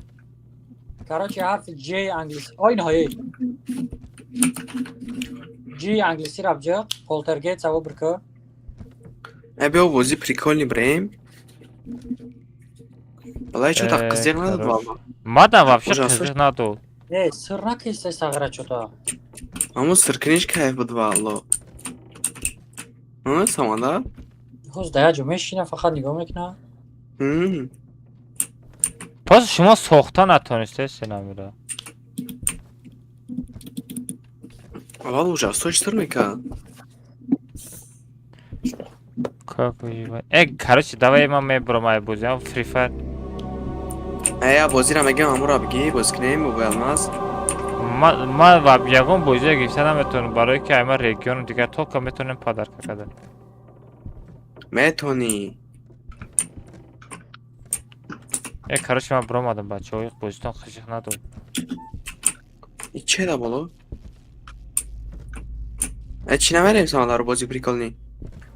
[SPEAKER 14] Короче, ҳарфи J англиси. Ой, ниҳоят. G англиси рабҷа, полтергейст ай бибирка.
[SPEAKER 12] Э, биё бозӣ прикольный бирем. Бала чо та
[SPEAKER 1] Э,
[SPEAKER 12] қизиқ надод
[SPEAKER 1] хорош.
[SPEAKER 12] валло.
[SPEAKER 1] Мадам вообще
[SPEAKER 12] Ужасош.
[SPEAKER 1] қизиқ надод.
[SPEAKER 14] Э, сир накистай сағира чота.
[SPEAKER 12] Аммо сиркиниш кайф буд валло. Самада?
[SPEAKER 14] Ҳоз да як ҷо мешина, фақат нигоҳ мекуна.
[SPEAKER 1] Просто шумо сохта натонистед намира.
[SPEAKER 12] Аввал ужасҳо чӣ тур мекард?
[SPEAKER 1] Как выживать? Э, короче, давай ман мебурам ай бозиам Free Fire.
[SPEAKER 12] Э, я бозиро мегам, ҳамуро бигӣ, боз кунем бобои Алмаз.
[SPEAKER 1] Ман ва ягон бозия гирифта наметавонам, барое ки ай ман региону дигар только метавонем подарка кардан.
[SPEAKER 12] Метонӣ.
[SPEAKER 1] Э, короче, ман буромадам, бачаҳо, бозитон қишиқ надод.
[SPEAKER 12] И че да боло? Э, чӣ намерем самадаро бози прикольный?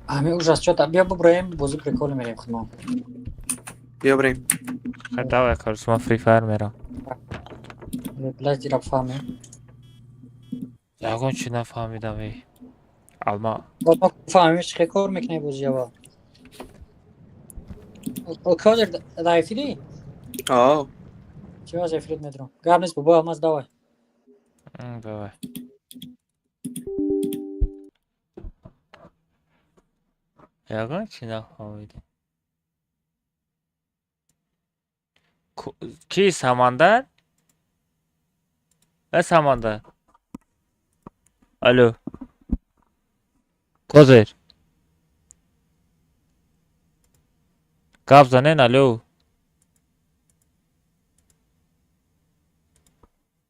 [SPEAKER 14] Ҳами ужас чота биё буброем, бози прикольный мерем худмон.
[SPEAKER 12] Биё бирем.
[SPEAKER 1] Хай, давай, короче, ман Free Fire мерам.
[SPEAKER 14] Блядь, дира фаҳмем.
[SPEAKER 1] Ягон чи нафаҳмидам, эй. Алма.
[SPEAKER 14] Мо фаҳмем чӣ кор мекунем бози ава. Козир дар эфири?
[SPEAKER 12] О.
[SPEAKER 14] Чӣ аз эфирит медурам? Гап нест, бобои Алмаз, давай.
[SPEAKER 1] Давай. Ягон чи нафаҳмидам. Ки Самандар? Э, Самандар. Алло. Козир. Гап занен, алло.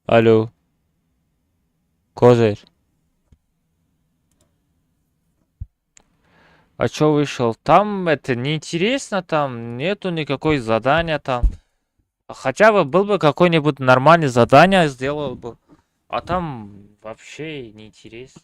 [SPEAKER 1] Алло. Козырь. А чё вышел? Там это неинтересно, там нету никакой задания там. Хотя бы был бы какой-нибудь нормальный задание сделал бы. А там вообще неинтересно.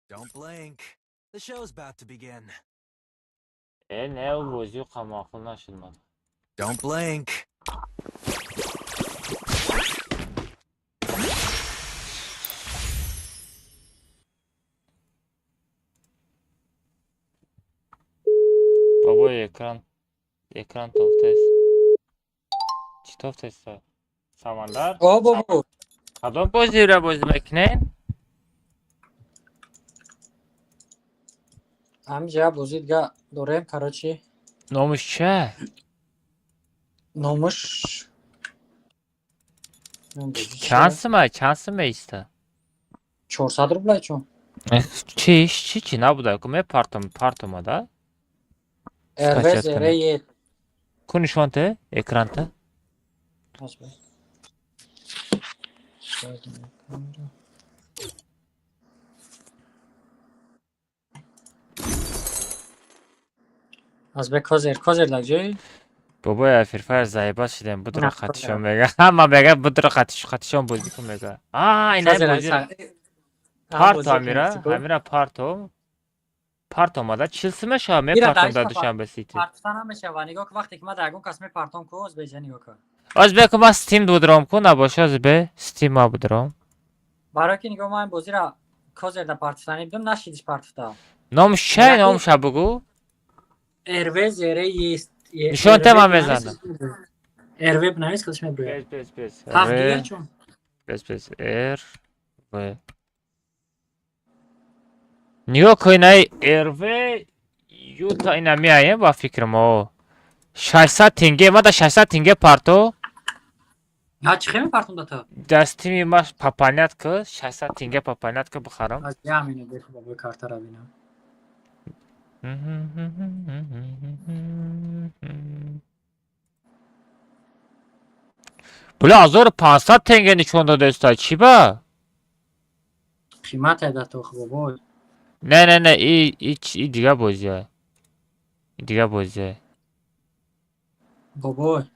[SPEAKER 10] Don't blink. The show's about to begin.
[SPEAKER 1] Э, не, бозиё маъқул нашуд ман.
[SPEAKER 10] Don't blink.
[SPEAKER 1] Бобои, экран тофтест. Чӣ тофтест? Самандар?
[SPEAKER 14] О, бобо.
[SPEAKER 1] Кадом бозиро бозӣ мекунед?
[SPEAKER 14] Ҳамиҷа бозӣ дига дорем, короче.
[SPEAKER 1] Номаш че?
[SPEAKER 14] Номаш
[SPEAKER 1] Чанд сима? Чанд сима иста?
[SPEAKER 14] 400 рубля чун.
[SPEAKER 1] Чи чи чи набуда? Ку мепартом партома да?
[SPEAKER 14] РВ ЗР Е.
[SPEAKER 1] Ку нишонте экранта?
[SPEAKER 14] Аз бе козер, козер дар ҷои?
[SPEAKER 1] Бобои, Free Fire заеба шудем, будро қатишон мега. Ҳама мега будро қатиш қатишон бозӣ кун мега. А, ина бозӣ. Парто амира, амира парто. Парто омада 40 сима шава мепартом дар Душанбе Сити.
[SPEAKER 14] Партофта намешава. Нигоҳ ку, вақте ки ман дар ягон кас мепартом ку, оз беҷа нигоҳ ку.
[SPEAKER 1] Оз бе ку ман Steam будром ку набоша, оз бе Steam ма будром.
[SPEAKER 14] Барои ки нигоҳ, ман ин бозиро козер да партофта нибудам, нашидиш партофта.
[SPEAKER 1] Номш чай, номша бугу?
[SPEAKER 14] РВ ЗР есть.
[SPEAKER 1] Нишон те ман мезанам.
[SPEAKER 14] РВ бинавис, худаш мебурад.
[SPEAKER 1] Бес, бес, бес.
[SPEAKER 14] Ҳафт дига чун.
[SPEAKER 1] Бес, бес. Р В. Нигоҳ кун, инаи РВ юта ина меоем ба фикрам о. 600 тенге, ма да 600 тенге парто.
[SPEAKER 14] Ҳа, чӣ хел мепартом да ту?
[SPEAKER 1] Дар Steam ма пополнять ку, 600 тенге пополнять ку бихарам.
[SPEAKER 14] Аз ям ина беху бобои картара бинам.
[SPEAKER 1] Бля, 1500 тенге нишон додеста, чӣ ба?
[SPEAKER 14] Қимат да ту бобой.
[SPEAKER 1] Не, не, не, и и и дига бозия. Дига бозие.
[SPEAKER 14] Бобой.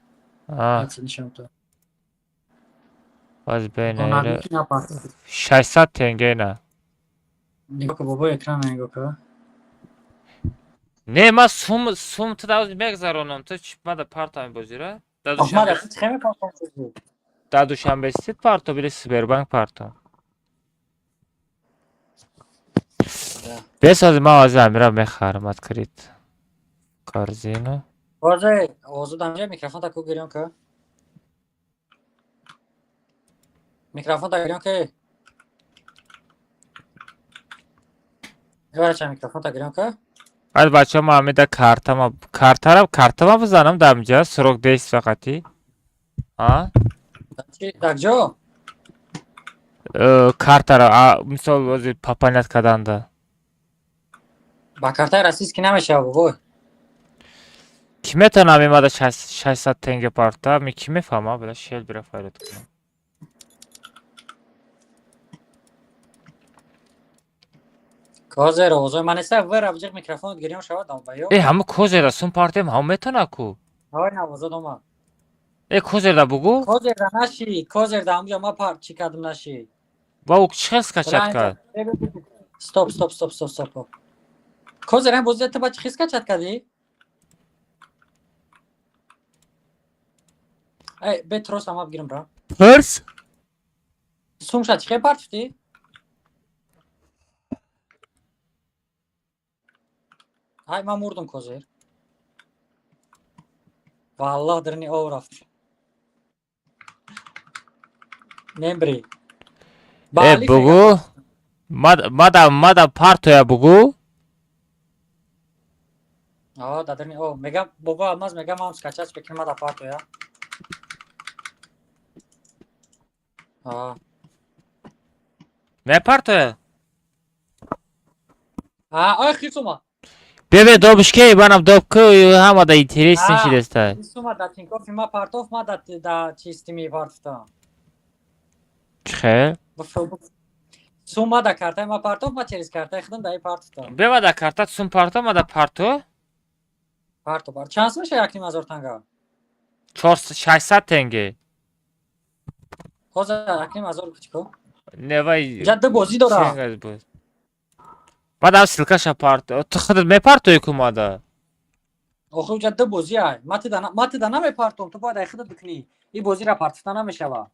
[SPEAKER 1] А.
[SPEAKER 14] Нишон то.
[SPEAKER 1] Боз бейна. 600 тенге на.
[SPEAKER 14] Нигоҳ ка бобой, экрана нигоҳ ка.
[SPEAKER 1] Не, ма сум сум ту да мегзаронам. Ту чӣ мада партами бозира? Да
[SPEAKER 14] Душанбе.
[SPEAKER 1] Да Душанбе Сити парто били Сбербанк парто. Бесози ман ҳозир амира мехарам открыть. Корзину.
[SPEAKER 14] Боже, озод амҷа микрофон таку гирён ка. Микрофон та гирён ка. Иварача микрофон та гирён ка.
[SPEAKER 1] Баъд бачаҳо ман ҳамида картама картара картама бизанам дар инҷа срок действия қати. А?
[SPEAKER 14] Дар ҷо?
[SPEAKER 1] Картара, мисол ҳозир пополнять карданда.
[SPEAKER 14] Ба картаи российский намешава бобой.
[SPEAKER 1] Ки метавонам имада 600 тенге парта? Ми ки мефаҳма? Била шел бира файрат кунам.
[SPEAKER 14] Козер озой ман неста вера биҷиқ микрофонат гирён шавад ба ё.
[SPEAKER 1] Э ҳама козера сум партем ҳама метавона ку?
[SPEAKER 14] Ҳой навозод омад.
[SPEAKER 1] Э козера бугу?
[SPEAKER 14] Козерда наши, козерда ҳамҷа ма пар чӣ кардам наши.
[SPEAKER 1] Ба ӯ чӣ хел скачать кард?
[SPEAKER 14] Стоп, стоп, стоп, стоп, стоп. Козер ҳам бозида ту ба чӣ хел скачать кардӣ? Эй, бе трос ама бигирам бра.
[SPEAKER 1] Пирс?
[SPEAKER 14] Сумша чӣ хел партифтӣ? Ай, ман мурдум козер. Валлоҳ дирни ов рафт. Мембри.
[SPEAKER 1] Э, бугу? Мада мада партоя бугу?
[SPEAKER 14] А, да дирни ов. Мега бобо алмаз мега ман скачать бекин мада партоя. А.
[SPEAKER 1] Ме партоя?
[SPEAKER 14] А, ой хисума.
[SPEAKER 1] Бебе добишке банам доб ку ҳама да интересный шидеста.
[SPEAKER 14] Хисума да Тинькофф ма партоф ма да да чистими партофта.
[SPEAKER 1] Чхе?
[SPEAKER 14] Сума да картай ма партоф ма через картай худам да и партофта.
[SPEAKER 1] Бева да карта сум парто ма да парто?
[SPEAKER 14] Парто пар. Чанд сум ша 1,5 ҳазор танга?
[SPEAKER 1] 600 тенге.
[SPEAKER 14] Ҳозир 1,5 ҳазор кучко.
[SPEAKER 1] Не вай.
[SPEAKER 14] Ҷа ду бозӣ дора.
[SPEAKER 1] Баъд ссылкаша парто. Ту худат мепартои ку мада?
[SPEAKER 14] Охи уҷа ду бозӣ ай. Ма тида намепартом, ту бояд ай худат бикунӣ. И бозиро партофта намешава.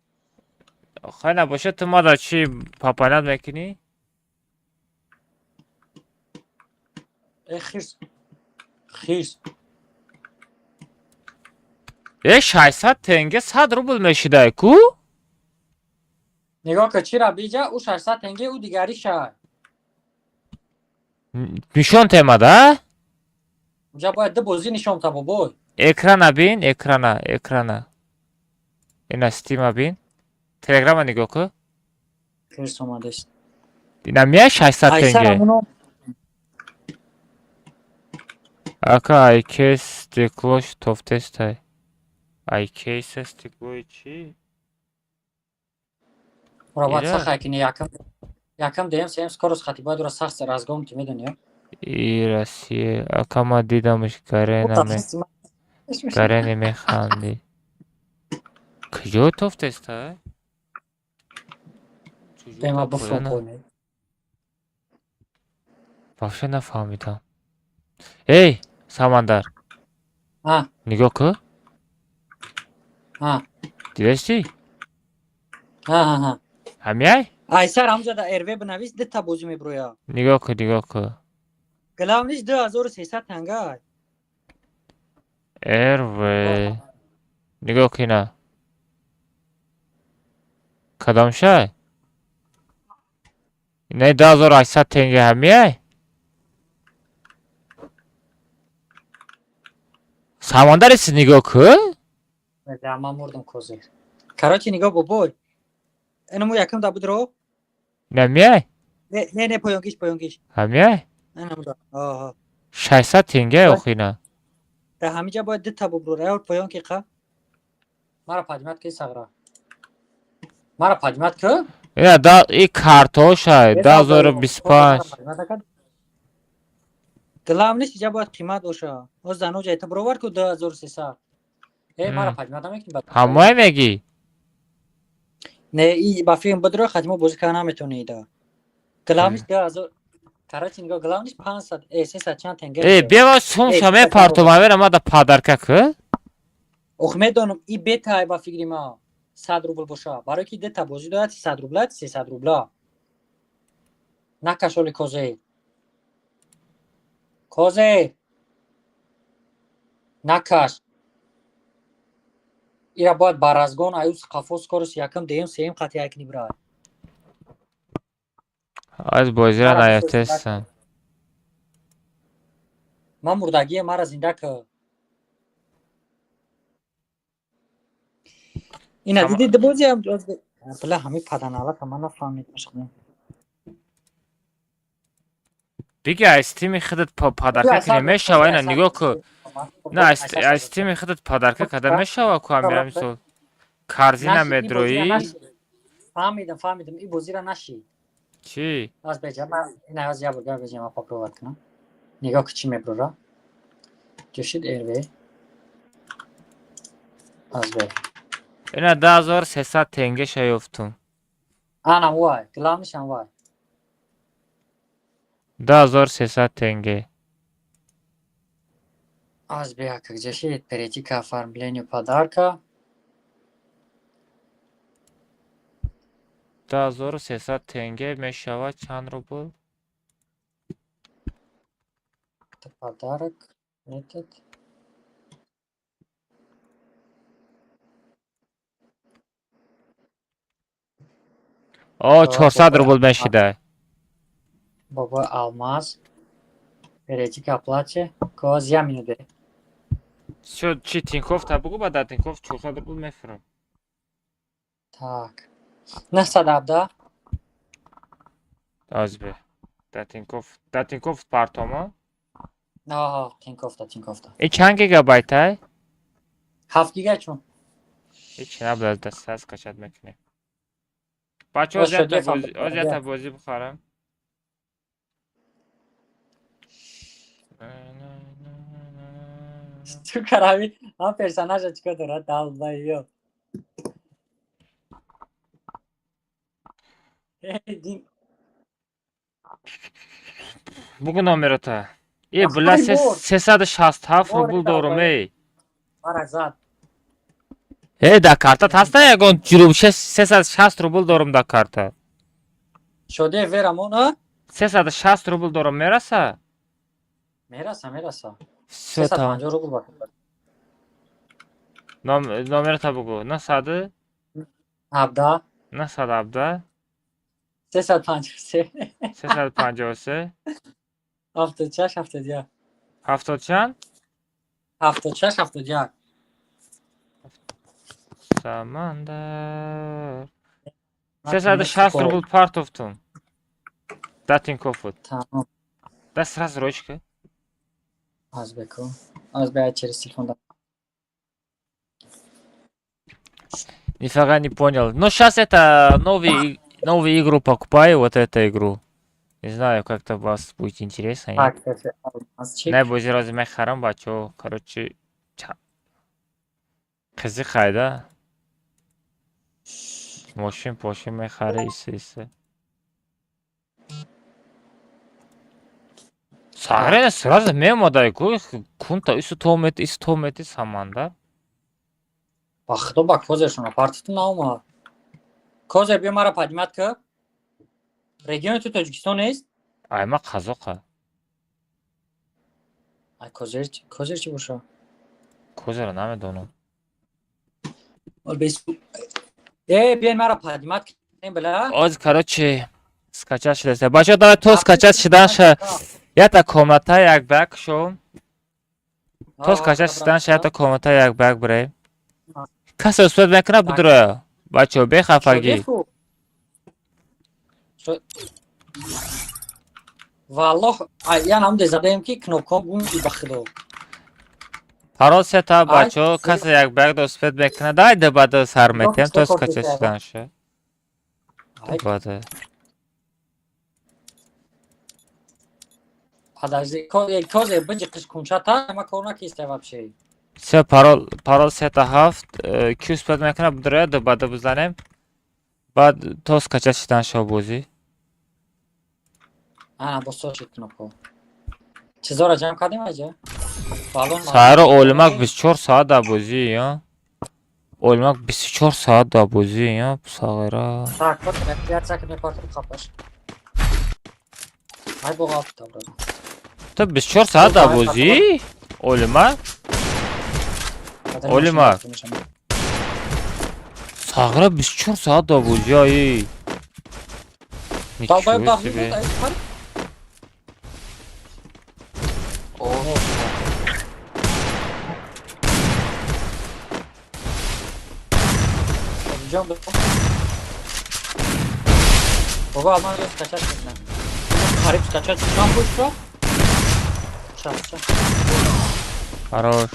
[SPEAKER 1] Хай набошад, ту мада чӣ пополнять мекунӣ?
[SPEAKER 14] Э хирс. Хирс.
[SPEAKER 1] Э 600 тенге 100 рубл мешидай ку?
[SPEAKER 14] Нигоҳ ка чира биҷа, ӯ 600 тенге ӯ дигари шай.
[SPEAKER 1] Нишон темада?
[SPEAKER 14] Уҷа бояд ду бозӣ нишон та бобой.
[SPEAKER 1] Экрана бин, экрана, экрана. Ина стима бин. Телеграма нигоҳ ку.
[SPEAKER 14] Хирс омадест.
[SPEAKER 1] Ина мия 600 тенге. Ака айкес стеклош тофтестай. Айкес стеклои чӣ?
[SPEAKER 14] Ура баъд сах айкини якам якам дем сем скорость хати бояд ура сахт разгон ти медони.
[SPEAKER 1] И Россия. Ака ма дидамш гарена ме. Гарене механди. Куҷо тофтеста?
[SPEAKER 14] Бема буфрон.
[SPEAKER 1] Вообще нафаҳмидам. Эй, Самандар.
[SPEAKER 14] А.
[SPEAKER 1] Нигоҳ ку.
[SPEAKER 14] А.
[SPEAKER 1] Дидасти?
[SPEAKER 14] А, а, а.
[SPEAKER 1] Ҳамяй?
[SPEAKER 14] Айсар ҳамҷа да РВ бинавис дта бозӣ меброя.
[SPEAKER 1] Нигоҳ ку, нигоҳ ку.
[SPEAKER 14] Главниш 2300 танга.
[SPEAKER 1] РВ. Нигоҳ ку ина. Кадом шай? Инаи 2800 тенге ҳамяй? Самандари нигоҳ ку?
[SPEAKER 14] Ман мурдам козир. Короче, нигоҳ бобой. Инаму якам да будро?
[SPEAKER 1] Намяй?
[SPEAKER 14] Не, не, не, поёнгиш, поёнгиш.
[SPEAKER 1] Ҳамяй?
[SPEAKER 14] Инаму да. Аҳа.
[SPEAKER 1] 600 тенге охина.
[SPEAKER 14] Да ҳамиҷа бояд ду та бубро. Раёр поён ки қа. Мара падимат ки сағра. Мара падимат ки?
[SPEAKER 1] Ина да и картошай 2025.
[SPEAKER 14] Главниш иҷа бояд қимат боша. Оз заноҷа это бировар ку 2300. Э, мара паҷмада мекунӣ бад.
[SPEAKER 1] Ҳамое мегӣ?
[SPEAKER 14] Не, и ба филм бидро хатимо бозӣ карда наметонӣ да. Главниш 2000. Короче, нигоҳ, главниш 500, э, 300 чанд тенге.
[SPEAKER 1] Э, бева сумша мепартом, авера мада падарка ку?
[SPEAKER 14] Ох, медонам, и бета ба фикри ма 100 рубл боша. Барои ки дета бозӣ дорад 300 рубла, 300 рубла. Накашоли козе. Козе. Накаш. Ира бояд ба разгон аюс қафо скорость якм, дуюм, сеюм қати якни бирад.
[SPEAKER 1] Аз бозира наёфтестам.
[SPEAKER 14] Ман мурдагие, мара зинда ка. Ина диди ду бозиам била ҳами паданалака ман нафаҳмидам шуд.
[SPEAKER 1] Биги аз тими худат падарка кунӣ мешава, ина нигоҳ ку. На, аз тими худат падарка карда мешава ку, амира мисол. Корзина медроӣ.
[SPEAKER 14] Фаҳмидам, фаҳмидам, и бозира наши.
[SPEAKER 1] Чӣ?
[SPEAKER 14] Аз беҷа, ман ина аз як бор беҷа ман попробовать кунам. Нигоҳ ку чӣ меброра. Ҷӯшид РВ. Аз бе.
[SPEAKER 1] Ина 2300 тенге ша ёфтум.
[SPEAKER 14] Анам вай, главнишам вай.
[SPEAKER 1] 2300 тенге.
[SPEAKER 14] Аз бе как ҷашид перейти к оформлению подарка.
[SPEAKER 1] 2300 тенге мешавад чанд рубл?
[SPEAKER 14] Это подарок. Этот.
[SPEAKER 1] О, 400 рубл мешида.
[SPEAKER 14] Бобо алмаз. Перейти к оплате. Коз я минуте.
[SPEAKER 1] Всё, чи Тинькофф та бугу, ба дар Тинькофф 400 рубл мефурам.
[SPEAKER 14] Так. 917.
[SPEAKER 1] Аз бе. Дар Тинькофф, дар Тинькофф партома?
[SPEAKER 14] Аҳа, Тинькофф та, Тинькофф та.
[SPEAKER 1] И чанд гигабайт ай?
[SPEAKER 14] 7 гига чун.
[SPEAKER 1] Ҳеч набуд, аз даст скачать мекунем. Бачаҳо, оз ята бозӣ бихарам.
[SPEAKER 14] Ту карами, ҳам персонажа чикор дорад? Долбоёб.
[SPEAKER 1] Бугу номерота. Э, била 367 рубл дорум, эй.
[SPEAKER 14] Мара зад.
[SPEAKER 1] Э, да карта ҳаста ягон ҷуруб 360 рубл дорум да карта.
[SPEAKER 14] Шоде верамон, а?
[SPEAKER 1] 360 рубл дорум, мераса?
[SPEAKER 14] Мераса, мераса.
[SPEAKER 1] Всё там.
[SPEAKER 14] 350 рубл бак.
[SPEAKER 1] Номерота бугу. 917. 917.
[SPEAKER 14] 353.
[SPEAKER 1] 353.
[SPEAKER 14] 76 71.
[SPEAKER 1] 70 чанд?
[SPEAKER 14] 76 71.
[SPEAKER 1] Самандар. 360 рубл партофтум. Да Тинькофф.
[SPEAKER 14] Тамом.
[SPEAKER 1] Да сразу ручка.
[SPEAKER 14] Аз беку. Аз бе через телефон да.
[SPEAKER 1] Нифига не понял. Ну сейчас это новую игру покупаю, вот эту игру. Не знаю, как-то вас будет интересно.
[SPEAKER 14] Так,
[SPEAKER 1] Не бози раз мехарам, бачо. Короче, қызиқай да? Мошин пошин мехари, исе исе. Сағрене сразу мемодай ку кунта ису томети, ису томети саманда.
[SPEAKER 14] Ба худо ба козершон партиту наомад. Козер биё мара поднимать ка. Региони ту Тоҷикистон нест?
[SPEAKER 1] Ай ма қазоқа.
[SPEAKER 14] Ай козер, козер чӣ боша?
[SPEAKER 1] Козера намедонам.
[SPEAKER 14] Э, биён мара поднимать кунем била.
[SPEAKER 1] Оз короче скачать шудааст. Бачаҳо, давай то скачать шуданша ята комната як ба як шо. То скачать шуданша ята комната як ба як бирем. Касе успед мекунад бидуроя. Бачаҳо, бехафагӣ.
[SPEAKER 14] Валлоҳ, я нам задаем ки кнопкаҳо гум ба худо.
[SPEAKER 1] Парол сета бачаҳо, касе як ба як да успед мекунад, дай да бада сар метиҳем то скачать шуданша. Бада.
[SPEAKER 14] Подожди, козе бинҷи қишкунчата, ма кор накиста вообще.
[SPEAKER 1] Се парол, парол 3 7, ки успеть мекунад бидроя, ду ба ду бизанем. Баъд то скачать шидан шо бозӣ.
[SPEAKER 14] Ана бо шид кнопко. Чизора ҷамъ кардем аҷа? Балон.
[SPEAKER 1] Саҳро олимак 24 соат дар бозӣ, ё? Олимак 24 соат дар бозӣ, ё? Сағира.
[SPEAKER 14] Так, вот я цак мепартам қапаш. Ай боға брат.
[SPEAKER 1] Ту 24 соат дар бозӣ? Олимак? Олимак. Сағира 24 соат дар бозӣ, ай.
[SPEAKER 14] Долбоёб.
[SPEAKER 1] Ничего себе.
[SPEAKER 12] О,
[SPEAKER 14] Ҷон бобо, алман ё скачать мекунам. Қариб скачать чанд пуш шуд? Ча, ча.
[SPEAKER 1] Хорош.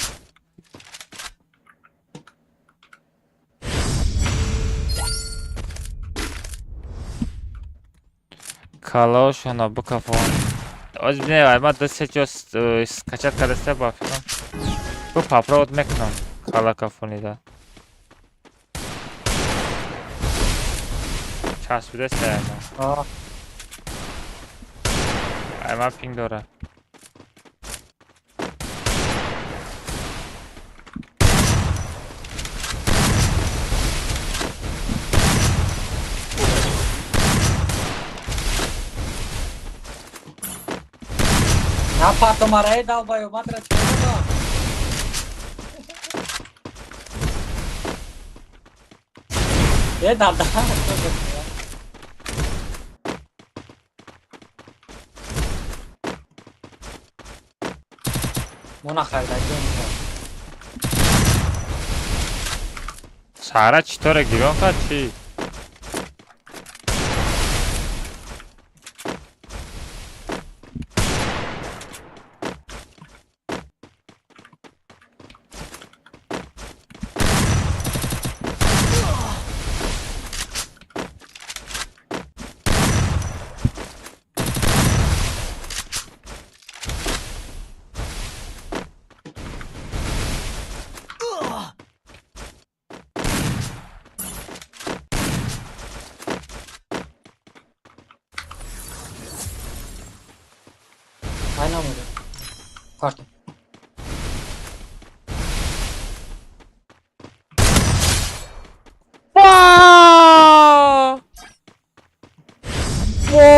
[SPEAKER 1] Калошона бикафон. Оз бинем, ай ма ду се ҷо скачать кардаста ба фикрам. Бу попробовать мекунам. Кала кафонида. Часпидаста ай ма. Ай ма пинг дора.
[SPEAKER 14] На парто мараи долбоёб, матра чӣ? Е, дар мо нахаридагем.
[SPEAKER 1] Сара чӣ торе гирён кард чӣ?
[SPEAKER 14] Ай намуда. Парто.
[SPEAKER 1] Ва! Во!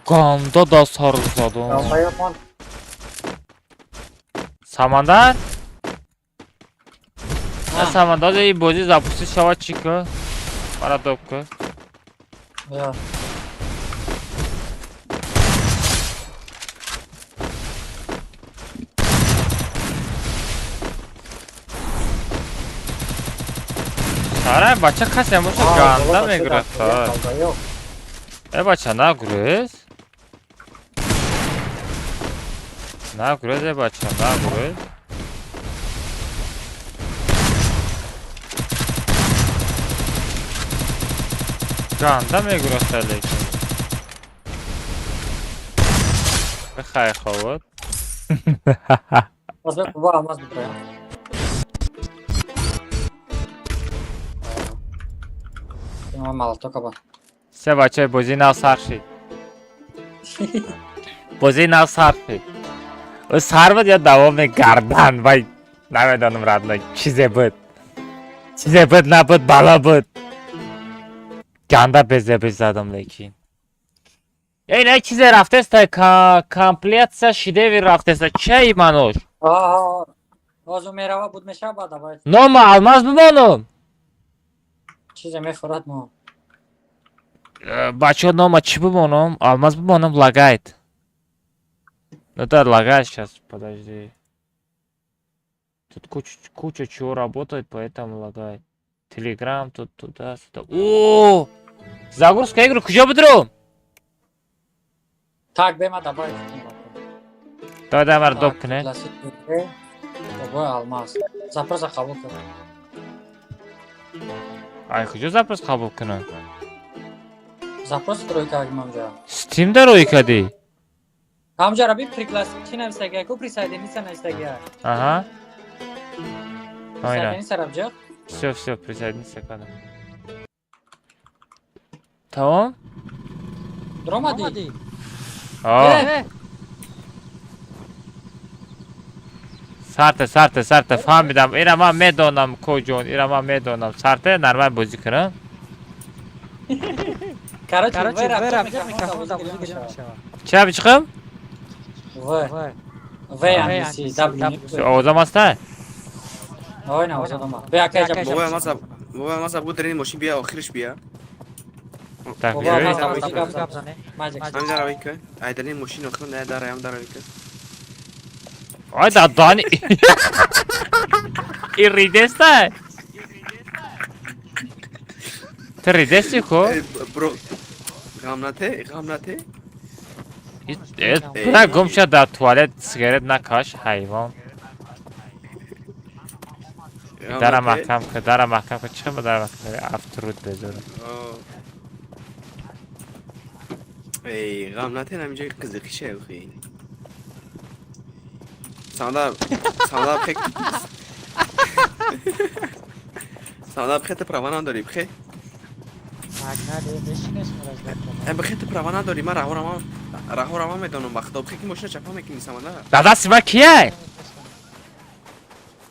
[SPEAKER 1] Ганда да сар задум.
[SPEAKER 14] Долбоёб мон.
[SPEAKER 1] Самандар? На Самандар, ин бозӣ запустить шавад чӣ ку? Мара доп ку.
[SPEAKER 14] Я.
[SPEAKER 1] Сара бача касе боша ганда мегурад.
[SPEAKER 14] Долбоёб.
[SPEAKER 1] Э бача нагурез. Нагурез э бача, нагурез. Ганда мегурад лекин. Бихай ховод.
[SPEAKER 14] Боз бо алмаз биброям. Има молоток ба.
[SPEAKER 1] Се бача бозӣ нав сар шид. Бозӣ нав сар шид. Ӯ сар буд ё давоми гардан вай намедонам родной чизе буд. Чизе буд набуд бало буд. Ганда безебиш задам лекин. Эй не чизе рафтеста комплекция шидеви рафтеста чай манош.
[SPEAKER 14] Аа, озу мерава буд мешава баъд давай.
[SPEAKER 1] Нома алмаз бимонум.
[SPEAKER 14] Чизе мефурад мо.
[SPEAKER 1] Бачаҳо нома чӣ бимонам? Алмаз бимонам лагает. Ну да, лагает сейчас, подожди. Тут куча, куча чего работает, поэтому лагает. Телеграм тут туда-сюда. О! Загрузка игры куҷо бидром?
[SPEAKER 14] Так, бема давай.
[SPEAKER 1] Давай, давай, мара доп кунед.
[SPEAKER 14] Бобои алмаз. Запроса қабул кар.
[SPEAKER 1] Ай куҷо запрос қабул кунам?
[SPEAKER 14] Запрос рӯй кардим ҳамҷа.
[SPEAKER 1] Стим да рӯй кардӣ?
[SPEAKER 14] Ҳамҷа раби приглас чи навистагия ку, присоединиться навистагия.
[SPEAKER 1] Аҳа.
[SPEAKER 14] Присоединиться рабҷа.
[SPEAKER 1] Всё, всё, присоединиться кардам. Тамом?
[SPEAKER 14] Дуромадӣ?
[SPEAKER 1] О. Сарте, сарте, сарте, фаҳмидам. Ира ман медонам, коҷон, ира ман медонам. Сарте, нормал бозӣ кунам.
[SPEAKER 14] Короче, В микрофон забузи гирифта мешавад.
[SPEAKER 1] Ча бичиқам?
[SPEAKER 14] В. В англиси, W.
[SPEAKER 1] Овозам аста?
[SPEAKER 14] Ой, на овозам. Бе ака ҷа.
[SPEAKER 12] Бобои маза, бобои маза буд дрени мошин бия, охириш бия.
[SPEAKER 1] Так,
[SPEAKER 12] Ҳамин даравӣ ка. Ай дрени мошин охир не дараям даравӣ ка.
[SPEAKER 1] Ай да дани. И ридеста? Ты ридести ко?
[SPEAKER 12] Бро. Ғам нате, ғам нате.
[SPEAKER 1] Бра гум ша дар туалет сигарет накаш, ҳайвон. Дара маҳкам ка, дара маҳкам ка, чӣ ба дара маҳкам ка, афтруд безора.
[SPEAKER 12] Эй, ғам нате, ҳаминҷо қизиқише охи. Самдар, Самдар бхе. Самдар бхе, ту права надорӣ, бхе. Бхе, ту права надорӣ, ман раҳо равам, раҳо равам медонам, ба худо, бхе ки мошина чапа мекунӣ, Самдар.
[SPEAKER 1] Дада сима кия?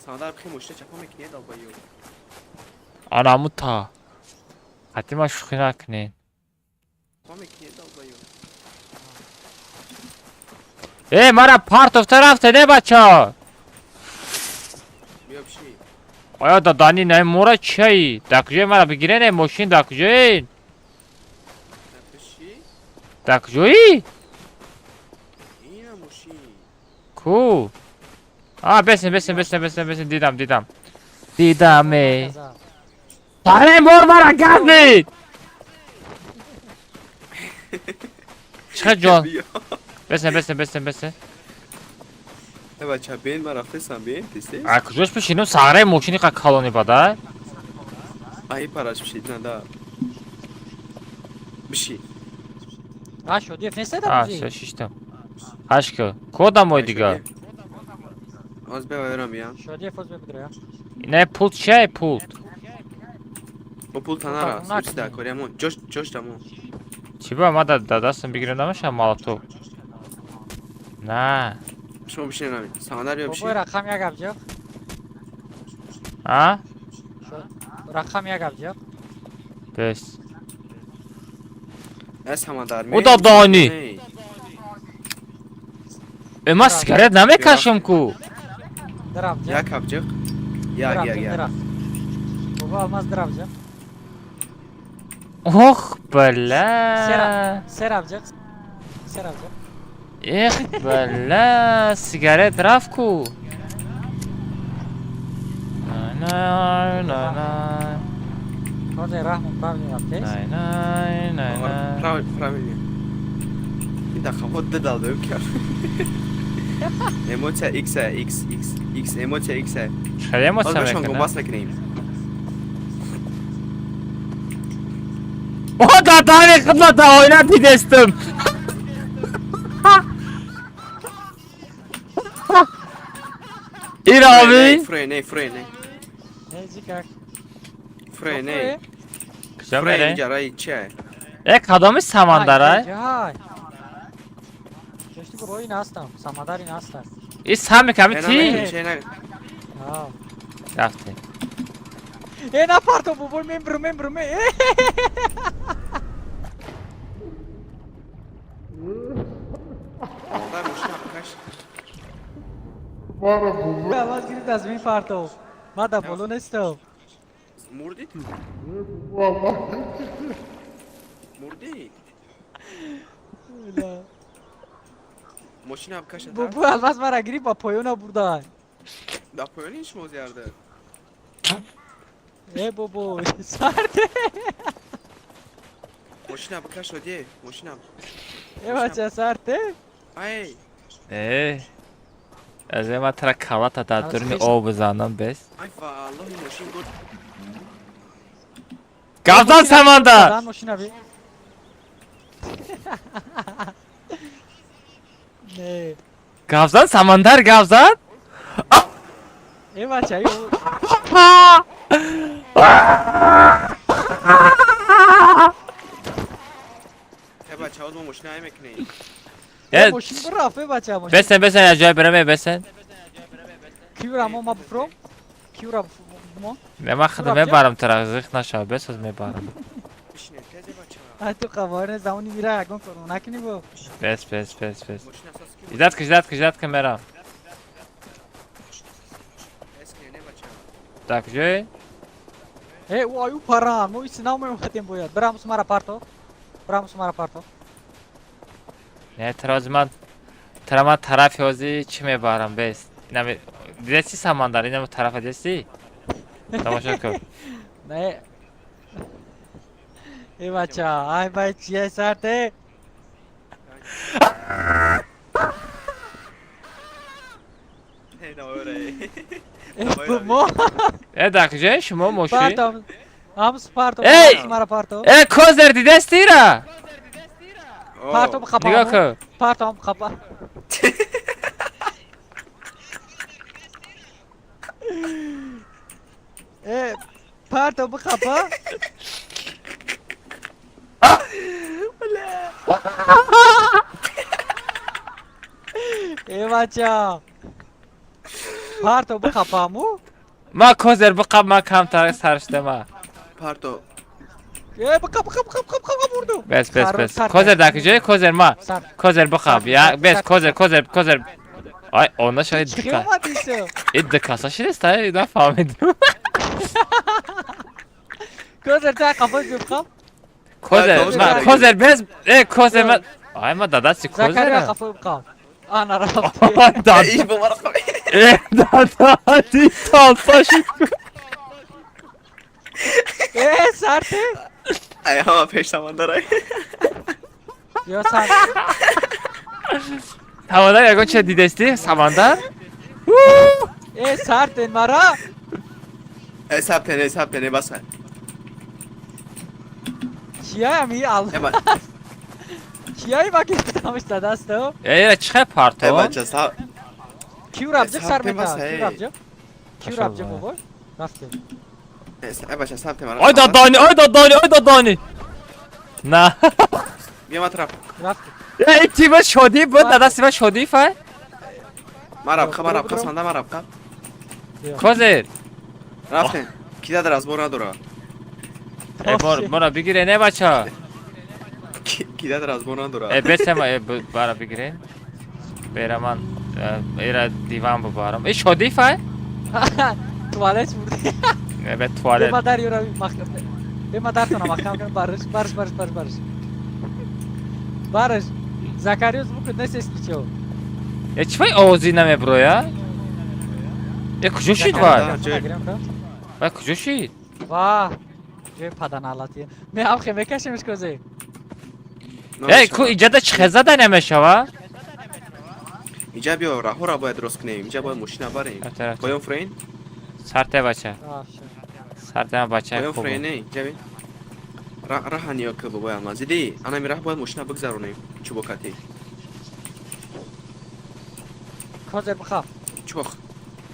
[SPEAKER 12] Самдар бхе мошина чапа мекунӣ, долбоёб.
[SPEAKER 1] Анаму та. Ҳатти ман шӯхӣ накунед.
[SPEAKER 12] Чапа мекунӣ, долбоёб.
[SPEAKER 1] Э, мара партофта рафте, не бача?
[SPEAKER 12] Биё пиши.
[SPEAKER 1] Оё дадани не мора чиаи? Дар куҷое мара бигире не мошин дар куҷои?
[SPEAKER 12] Пиши.
[SPEAKER 1] Дар куҷои?
[SPEAKER 12] Ина мошин.
[SPEAKER 1] Ку? А, бесен, бесен, бесен, бесен, бесен, дидам, дидам. Дидам, э. Таре мор мара газид! Чӣ ҷон? Бесен, бесен, бесен, бесен.
[SPEAKER 12] Э бача, бен ман рафтесам, бен, тесте.
[SPEAKER 1] А куҷош пишинум? Сағраи мошини қа калони бада?
[SPEAKER 12] Ай параш пишид, на да. Биши.
[SPEAKER 14] А шодиев нест да
[SPEAKER 1] А, всё, шиштам. Ҳашка, кодам ой дига?
[SPEAKER 12] Оз бе вайрам биям.
[SPEAKER 14] Шодиев оз бе бидра.
[SPEAKER 1] Не пулт чиай пулт?
[SPEAKER 12] Бо пулт танара, суда кориамон. Ҷош, ҷош дамон.
[SPEAKER 1] Чӣ ба ма да дастам бигирам намешам молоток? На.
[SPEAKER 12] Шумо бишинед ҳамин. Самандар биё бишин.
[SPEAKER 14] Бобои рақам як абҷиқ.
[SPEAKER 1] А?
[SPEAKER 14] Рақам як абҷиқ.
[SPEAKER 1] Бес.
[SPEAKER 12] Э Самандар.
[SPEAKER 1] О дадани. Э ман сигарет намекашам ку.
[SPEAKER 12] Як абҷиқ. Як, як, як.
[SPEAKER 14] Бобо алмаз дравҷиқ.
[SPEAKER 1] Ох, бля.
[SPEAKER 14] Сер абҷиқ. Сер абҷиқ.
[SPEAKER 1] Эх, бля, сигарет рафт ку. На на на.
[SPEAKER 14] Ҳозир раҳмон правильно рафтест?
[SPEAKER 1] На на на.
[SPEAKER 12] Правильно, правильно. Ин дақиқа ду дал доем кард. Эмоция X, X, X, X, эмоция X.
[SPEAKER 1] Чӣ эмоция
[SPEAKER 12] мекунад?
[SPEAKER 1] Мекунад?
[SPEAKER 12] Мекунем.
[SPEAKER 1] О, дадани хидмат да оина дидестам. Ирави?
[SPEAKER 12] Фрей, не, фрей, не.
[SPEAKER 14] Не, зикак.
[SPEAKER 12] Фрей, не.
[SPEAKER 1] Куҷо
[SPEAKER 12] Фрей,
[SPEAKER 1] мере?
[SPEAKER 12] инҷа раи чия?
[SPEAKER 1] Э, кадоми самандарай?
[SPEAKER 14] Ҷай. Ҷошти бобои ҳастам, самандар ин ҳастам.
[SPEAKER 1] И сами ками ти?
[SPEAKER 14] А.
[SPEAKER 1] Рафтем.
[SPEAKER 14] Э, напарто бобой, мен бру, мен бру, мен. Аваз гирифт аз мин партов. Ма да боло нестам.
[SPEAKER 12] Мурдӣ ту? Мурдӣ? Мошина каша.
[SPEAKER 14] Бобо алмаз мара гирифт ба поёна бурда.
[SPEAKER 12] Да поёни шумо зиярда.
[SPEAKER 14] Э бобо, сарде.
[SPEAKER 12] Мошина бикаш оде, мошина.
[SPEAKER 14] Э бача сарде.
[SPEAKER 12] Ай.
[SPEAKER 1] Э. Аз ма тара калата дар дуруни об бизанам бес.
[SPEAKER 12] Ай валлоҳи мошин гуд.
[SPEAKER 1] Гавзан Самандар! Гавзан Самандар гавзан?
[SPEAKER 14] Э бача,
[SPEAKER 12] Э бача, оз мо мошина ай мекунем.
[SPEAKER 14] Мошин бирафт, э бача, мошин.
[SPEAKER 1] Бесен, бесен, я ҷой бирам, бесен.
[SPEAKER 14] Киюра мо ма бифром? Киюра мо?
[SPEAKER 1] Не, ман худам мебарам тара, зиқ нашав, бесоз мебарам.
[SPEAKER 14] Ай ту қавор замони мира ягон кор накунӣ бо.
[SPEAKER 1] Бес, бес, бес, бес. Издат ки, издат ки, издат ки мерам. Так, ҷой?
[SPEAKER 14] Э, у аю паран, мо ис намеомадем бояд. Бирам сумара парто. Бирам сумара парто.
[SPEAKER 1] Не, тара ман тара ман тарафи ҳозир чӣ мебарам, бес. Инами дидеси Самандар, инами тарафа дидеси? Тамошо кун.
[SPEAKER 14] Не. Э бача, ай бай чия сарте?
[SPEAKER 1] Э, дар куҷое шумо мошин?
[SPEAKER 14] Парто. Ам парто.
[SPEAKER 1] Эй!
[SPEAKER 14] Сумара парто.
[SPEAKER 1] Э, козер дидестира?
[SPEAKER 14] Парто бихапа.
[SPEAKER 1] Нигоҳ кун.
[SPEAKER 14] Парто бихапа. Э, парто бихапа. Э бача. Парто бихапаму?
[SPEAKER 1] Ма козер биқап, ма камтар сарштема.
[SPEAKER 12] Парто.
[SPEAKER 14] Э, бихап, бихап, бихап, бихап, бихап бурду.
[SPEAKER 1] Бес, бес, бес. Козер дар куҷое? Козер ма. Козер биқап. Я, бес, козер, козер, козер. Ай, она шояд
[SPEAKER 14] Чӣ
[SPEAKER 1] дика.
[SPEAKER 14] омадису?
[SPEAKER 1] Э, дикаса шидест, ай, нафаҳмидам.
[SPEAKER 14] Козер та қафо бихап.
[SPEAKER 1] Козер, ма, козер бес, э, козер ма. Ай, ма дадасти
[SPEAKER 14] Закария
[SPEAKER 1] козер.
[SPEAKER 14] қафо бихап. Ана рафт.
[SPEAKER 1] Дад. Э, дадади талса шид.
[SPEAKER 14] Э, сарте?
[SPEAKER 12] Ай, ҳама пеш Самандар ай.
[SPEAKER 14] Ё сар.
[SPEAKER 1] Самандар ягон чиз дидести? Самандар?
[SPEAKER 14] Э, сартен мара.
[SPEAKER 12] Э, сабтен, э, сабтен, э, бас.
[SPEAKER 14] Чия ми ал. Чияи ма гирифтамш дадасту?
[SPEAKER 1] Э, чӣ хел
[SPEAKER 12] Э,
[SPEAKER 1] парто?
[SPEAKER 12] бача, саб.
[SPEAKER 14] Киюра бҷик сар
[SPEAKER 12] Сабтен
[SPEAKER 14] мека.
[SPEAKER 12] бас,
[SPEAKER 14] Киюра
[SPEAKER 12] эй.
[SPEAKER 14] бҷик. Киюра бҷик бобой. Рафтем.
[SPEAKER 12] Э, бача, сабтен мара.
[SPEAKER 1] Ой, дадани, ой, дадани, ой, дадани. На.
[SPEAKER 12] Бия ма тараф.
[SPEAKER 14] Рафтем.
[SPEAKER 1] Э, тима шодӣ буд, дадасти ма шодӣ фай?
[SPEAKER 12] Мара бқа, мара бқа, Самандар мара бқа.
[SPEAKER 1] Козер.
[SPEAKER 12] Рафтем. Ки дар разбор надора.
[SPEAKER 1] Э, мора бигире, не бача.
[SPEAKER 12] Ки дар разбор надора.
[SPEAKER 1] Э, бесема, э, бара бигире. Бера ман, эра диван бубарам. Э, шодӣ фай?
[SPEAKER 14] Туалет бурди.
[SPEAKER 1] Э, бе туалет.
[SPEAKER 14] Бема дар юра махкам. Бема дартона махкам кун бариш, бариш, бариш, бариш, бариш. Бариш. Закариус букуд несест ничего.
[SPEAKER 1] Э, чӣ вай овози намеброя? Э, куҷо шид вай? Вай куҷо шид?
[SPEAKER 14] Ва. Ҷои паданалати. Ме амхе мекашемш козе.
[SPEAKER 1] Э, ку иҷада чӣ хел зада намешава?
[SPEAKER 12] Иҷа биё, раҳора бояд рост кунем. Иҷа бояд мошина барем. Поён фрейн?
[SPEAKER 1] Сарте бача. Сарте бача
[SPEAKER 12] Поён
[SPEAKER 1] хуб.
[SPEAKER 12] фрейн, не, иҷа би. Раҳа ниё ки бобоям мазиди. Ана ми раҳ бояд мошина бигзаронем. Чубокати.
[SPEAKER 14] Козер бихап.
[SPEAKER 12] Чубах.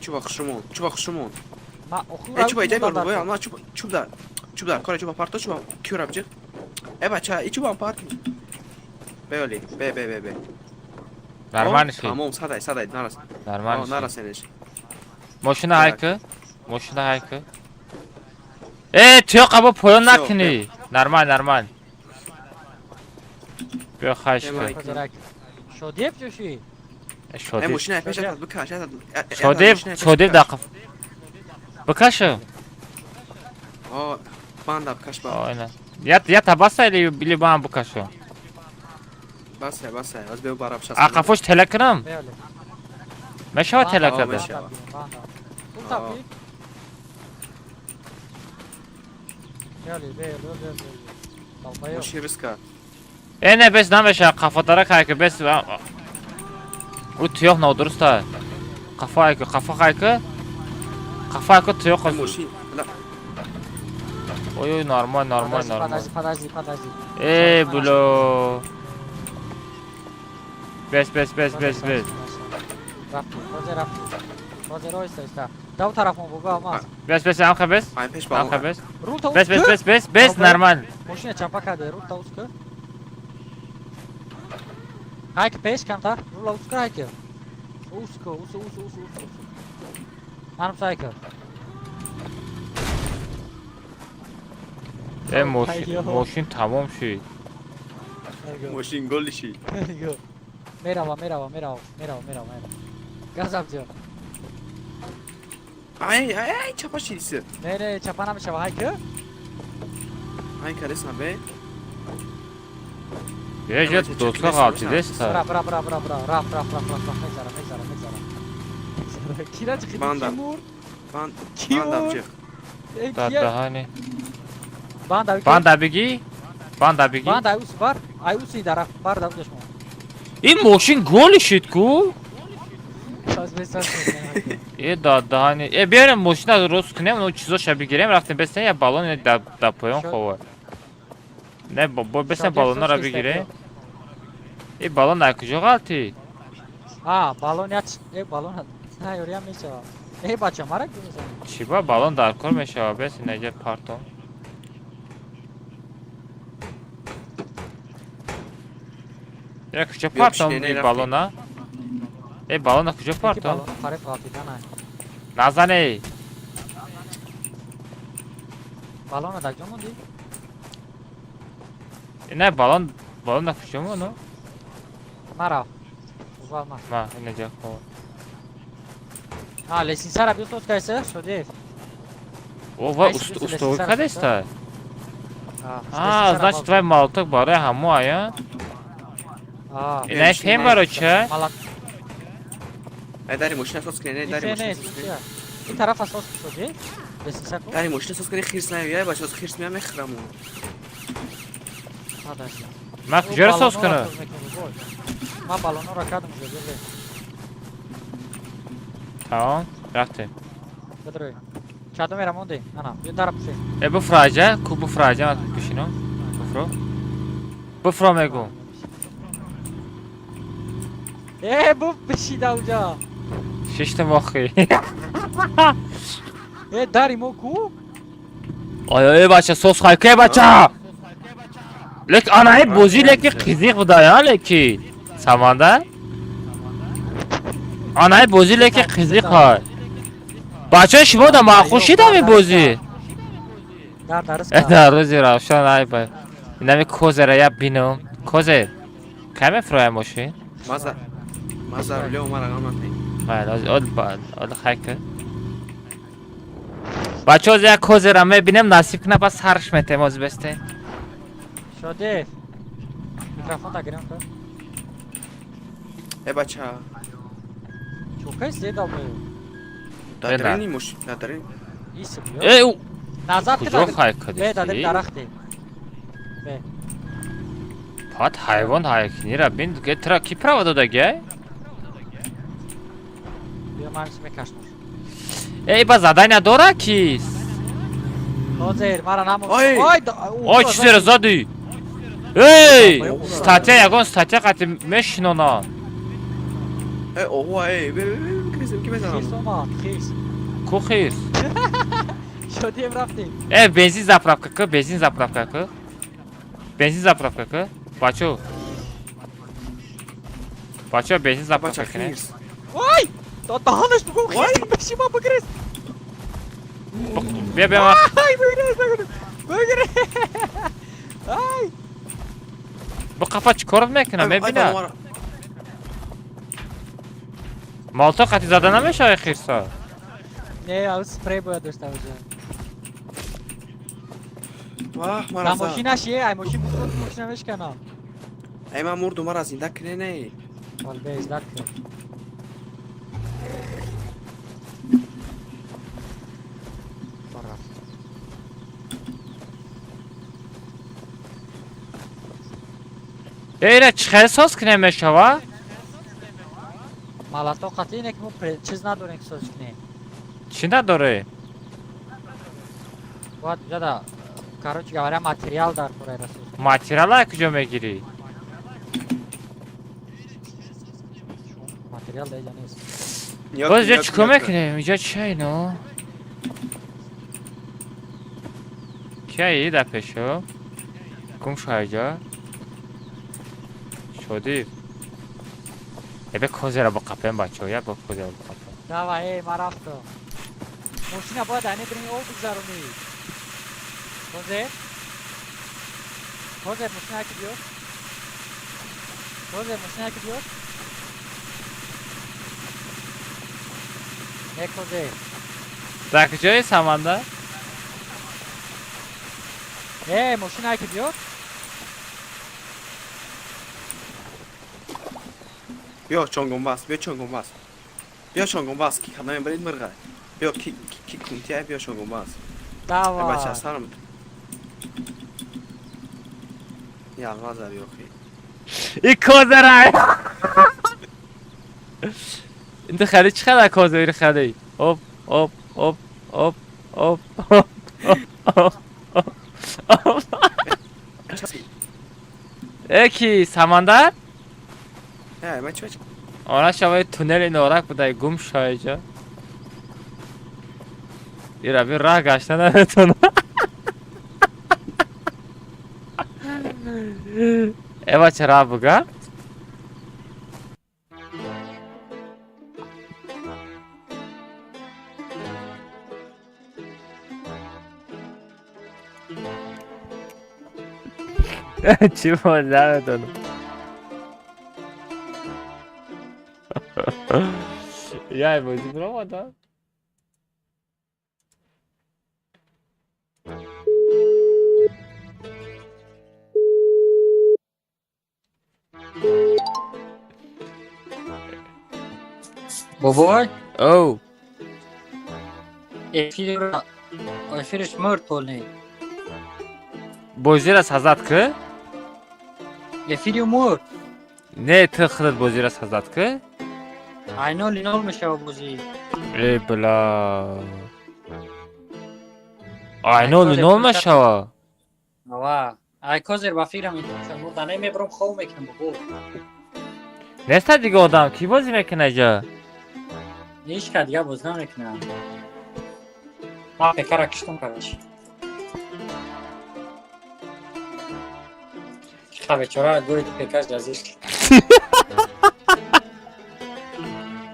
[SPEAKER 12] Чубах шумон, чубах шумон.
[SPEAKER 14] Ма оху.
[SPEAKER 12] Э, чуба иҷа биё бобоям, ма чуб чуб дар. Чуб дар, кора чуба парто чуба кюра бҷи. Э бача, и чуба парт. Беоли, бе бе бе бе.
[SPEAKER 1] Нормально шид.
[SPEAKER 12] Тамом, садай, садай, нарас.
[SPEAKER 1] Нормально шид.
[SPEAKER 12] Нарасенеш.
[SPEAKER 1] Мошина ҳайкы? Мошина ҳайкы? Э, туё қабо поён накунӣ. Нормал, нормал. Биё хайш кун.
[SPEAKER 14] Шодиев ҷӯши.
[SPEAKER 1] Э,
[SPEAKER 12] Э,
[SPEAKER 1] шодӣ.
[SPEAKER 12] мошина пеш атад бикаш, атад.
[SPEAKER 1] Шодиев, шодиев дақиф. Бикашу.
[SPEAKER 12] О, банда бикаш ба.
[SPEAKER 1] О, ина. Я я табаса или или бам бикашу?
[SPEAKER 12] Басай, басай, аз беу бараб шас.
[SPEAKER 1] А қафош тела кунам? Мешава тела карда?
[SPEAKER 12] Мешава. Мошин риска.
[SPEAKER 1] Э, не, бес намешава, қафотара кайки, бес. У туёқ нодуруста. Қафо айку, қафо хайку. Қафо айку туёқ.
[SPEAKER 12] Мошин.
[SPEAKER 1] Ой, ой, нормально, нормально, нормально.
[SPEAKER 14] Подожди, подожди, подожди.
[SPEAKER 1] Эй, бло. Бес, бес, бес, бес, бес.
[SPEAKER 14] Рафти, ҳозир рафти. Ҳозир оҳиста, оҳиста. Дав тарафон бу, ба,
[SPEAKER 1] Бес, бес, амха бес.
[SPEAKER 12] Ай пеш
[SPEAKER 1] Амха бес.
[SPEAKER 14] Рул та
[SPEAKER 1] Бес, бес, бес, бес, бес, нормально.
[SPEAKER 14] Мошина чапа карде, рул та узка. Хайк пеш камтар, рул узка хайк. Узка, узка, узка, узка, узка. Манам сайка.
[SPEAKER 1] Э, мошин, мошин тамом шид.
[SPEAKER 12] Мошин гол шид.
[SPEAKER 14] Мерава, мерава, мерава, мерава, мерава, мерава. Газам зиёд.
[SPEAKER 12] Ай, ай, ай, чапа шидиси.
[SPEAKER 14] Не, не, чапа намешава, хайк.
[SPEAKER 12] Ай, каресам, бе.
[SPEAKER 1] Е, же, доска ғалтидеста.
[SPEAKER 14] Бра, бра, бра, бра, бра, раф, раф, раф, раф, раф, мегзара, мегзара, мегзара. Кира чиқид?
[SPEAKER 12] Банда. Банд, банда биҷех.
[SPEAKER 1] Даҳани.
[SPEAKER 14] Банда,
[SPEAKER 1] банда бигӣ? Банда бигӣ?
[SPEAKER 14] Банда, ай ус бар, ай уси дараф, бар да будаш мо.
[SPEAKER 1] Ин мошин голи шид ку? Э, даҳани. Э, биёрем мошина рост кунем, ну чизоша бигирем, рафтем бестен я баллон да поён хова. Не, бо бестен баллонора бигирем. Э, баллон ай куҷо ғалтид?
[SPEAKER 14] А, баллон я, э, баллон, на, ёриам мешава. Э, бача, мара гумезани.
[SPEAKER 1] Чӣ ба баллон дар кор мешава, бес инеҷа партом. Э, куҷо партом ин баллона? Э, баллона куҷо партом? Назане!
[SPEAKER 14] Баллона дар ҷо монди?
[SPEAKER 1] Не, баллон, баллона куҷо мону?
[SPEAKER 14] Мара. Ува, ма.
[SPEAKER 1] Ма, инеҷа хо.
[SPEAKER 14] А, лесинсара биё соз кайса, Шодиев.
[SPEAKER 1] Ова, устовӣ кадеста? А, значит, вай молоток барои ҳамо ая? Инай фем барои ча?
[SPEAKER 12] Ай, дари мошина соз кунед, не, дари мошина соз кунед.
[SPEAKER 14] Ин тарафа соз Шодиев? Лесинса ку?
[SPEAKER 12] Дари мошина соз кунед, хирс наёяй, бача, хирс меям мехӯраму.
[SPEAKER 1] Ман куҷоро соз кунам?
[SPEAKER 14] Ман баллонҳоро кардам уже, бирре.
[SPEAKER 1] Тамом, рафтем.
[SPEAKER 14] Бадрой. Чадо мера монди? Ана, биё дара пушем.
[SPEAKER 1] Э, буфраҷа, ку буфраҷа, ман бишинам. Буфро. Буфро мегум.
[SPEAKER 14] Э, буф бишида уҷа.
[SPEAKER 1] Шиштам охи.
[SPEAKER 14] Э, дари мо ку?
[SPEAKER 1] Ой, ой, бача, сос хай, ке бача? Лек анаи бозӣ леки қизиқ буда, леки. Саманда? Анаи бозӣ леки қизиқ ҳай. Бачаи шумо да маъқул шид ҳамин бозӣ? Дар рӯзи равшан ай ба. Инами козера я бинам. Козер. Кай мефроям мошин?
[SPEAKER 12] Маза рулё мара ғам накунед.
[SPEAKER 1] Майли, ол ол хай кун. Бачаҳо як козера мебинем, насиб кунад ба сарш метем оз бесте.
[SPEAKER 14] Шодиев. Микрофон та гирем кун.
[SPEAKER 12] Э, бача.
[SPEAKER 14] Чӯкай зедал мею.
[SPEAKER 12] Дадарини мошин, дадарин.
[SPEAKER 1] Э,
[SPEAKER 14] назад
[SPEAKER 1] куҷо хай кадӣ?
[SPEAKER 14] Бе, дадарин дарахте. Бе.
[SPEAKER 1] Пат ҳайвон ҳайкнира бин, тра ки право додагиай?
[SPEAKER 14] Биё ман чӣ мекашнам.
[SPEAKER 1] Э, ба задания дора ки?
[SPEAKER 14] Ҳозир, мара намо.
[SPEAKER 12] Ой!
[SPEAKER 1] Ой, чизеро задӣ? Эй! Статья ягон статья қати мешинона.
[SPEAKER 12] Э, ова, эй, бе, бе, бе, крисем ки мезанам.
[SPEAKER 14] Хирс омад, хирс.
[SPEAKER 1] Ку хирс?
[SPEAKER 14] Шодиев рафтем.
[SPEAKER 1] Э, бензин заправка ку, бензин заправка ку. Бензин заправка ку. Бачо. Бачо, бензин заправка кунед.
[SPEAKER 14] Ой! Даҳанаш бугум хирс бишима бигирез.
[SPEAKER 1] Бия, бия, ма.
[SPEAKER 14] Ай, бигирез, бигирез. Бигирез. Ай!
[SPEAKER 1] Бу қафа чӣ кор мекунад, мебинад? Молоток қати зада намешавад хирса?
[SPEAKER 14] Не, ав спрей бояд дошта бошад.
[SPEAKER 12] Вах, мара
[SPEAKER 14] Да мошинаш е, ай мошин бухӯрд, мошина мешканам.
[SPEAKER 12] Ай, ман мурдум, мара зинда кунед, не.
[SPEAKER 14] Вал бе, зинда кунед.
[SPEAKER 1] Э, ира чӣ хел соз кунем мешава?
[SPEAKER 14] Молоток қати ине ки мо чиз надорем ки соз кунем.
[SPEAKER 1] Чӣ надорем?
[SPEAKER 14] Бояд ҷада Короче говоря, материал дар кораи расул.
[SPEAKER 1] Материала куҷо мегирӣ?
[SPEAKER 14] Материал дар иҷа нест.
[SPEAKER 1] Боз иҷа чӣ кор мекунем? Иҷа чия ино? Кияи дар пешо? Гум шуда иҷа? Шодӣ. Эбе козера боқапем бачаҳо, як бор козера боқапем.
[SPEAKER 14] Давай, эй, ман рафтам. Мошина бояд айне бирин об бигзаронӣ. Козер? Козер, мошина яки биёр. Козер, мошина яки биёр. Не, Козер.
[SPEAKER 1] Дар куҷои Саманда?
[SPEAKER 14] Эй, мошина яки биёр.
[SPEAKER 12] Биё чонгонбас, биё чонгонбас. Биё чонгонбас, ки кадаме барид мирғай. Биё ки ки кунтия, биё чонгонбас.
[SPEAKER 14] Давай.
[SPEAKER 12] Бача сарам. Я алмаза биё хи.
[SPEAKER 1] И козера! Инди хали чӣ қадар козери хали? Оп, оп, оп, оп, оп, оп, оп, оп, оп. Э ки Самандар?
[SPEAKER 12] Э, ма чӣ?
[SPEAKER 1] Ора шавай туннели норак будай гум шава иҷа. Ира би раҳ гашта наметона. Э бача раҳ буга? Чӣ боз наметонам. Яй бозӣ биромадам.
[SPEAKER 14] Бобой?
[SPEAKER 1] Оу.
[SPEAKER 14] Эфир эфирш мурд полный.
[SPEAKER 1] Бозира сазад ки?
[SPEAKER 14] Эфири мурд.
[SPEAKER 1] Не, ту худат бозира сазад ки?
[SPEAKER 14] Айнол инол мешава бозӣ.
[SPEAKER 1] Э, бла. Айнол инол мешава?
[SPEAKER 14] Ава. Ай козер ба фикрам мурда не мебром хов мекунам бобо.
[SPEAKER 1] Неста дига одам, ки бозӣ мекуна иҷа?
[SPEAKER 14] Ҳеҷ ка дига боз намекунам. Ман пекара киштам короче. Ха бечора гӯи пекаш ҷазир.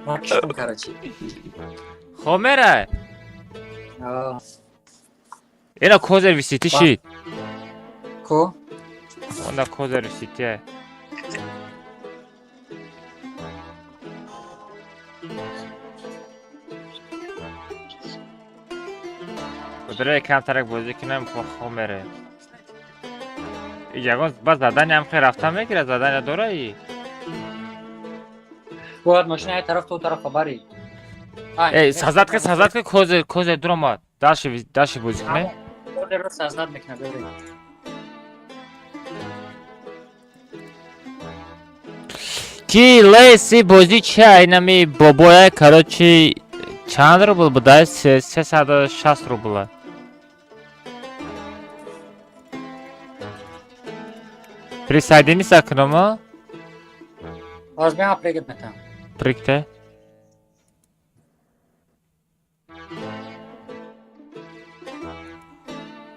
[SPEAKER 14] Ман киштам короче.
[SPEAKER 1] Хоб мерай? Ина козер висити шид.
[SPEAKER 14] Ко?
[SPEAKER 1] Онда козер висити. Кудре камтарак бозӣ кунам, хоб мерем. Ягон ба задания ҳам хел рафта мегирад, задания дораи?
[SPEAKER 14] Бояд мошина як тараф то тарафа барӣ.
[SPEAKER 1] Эй, сазад ки, сазад ки, козер, козер дуромад. Дальше, дальше бозӣ кунем.
[SPEAKER 14] Козерро сазад мекунад, бибин.
[SPEAKER 1] Ки леси бозӣ чи инами бобоя, короче, чанд рубл буда? 360 рубла. Присоединиться кунам?
[SPEAKER 14] Аз меам пригит метам.
[SPEAKER 1] Пригте.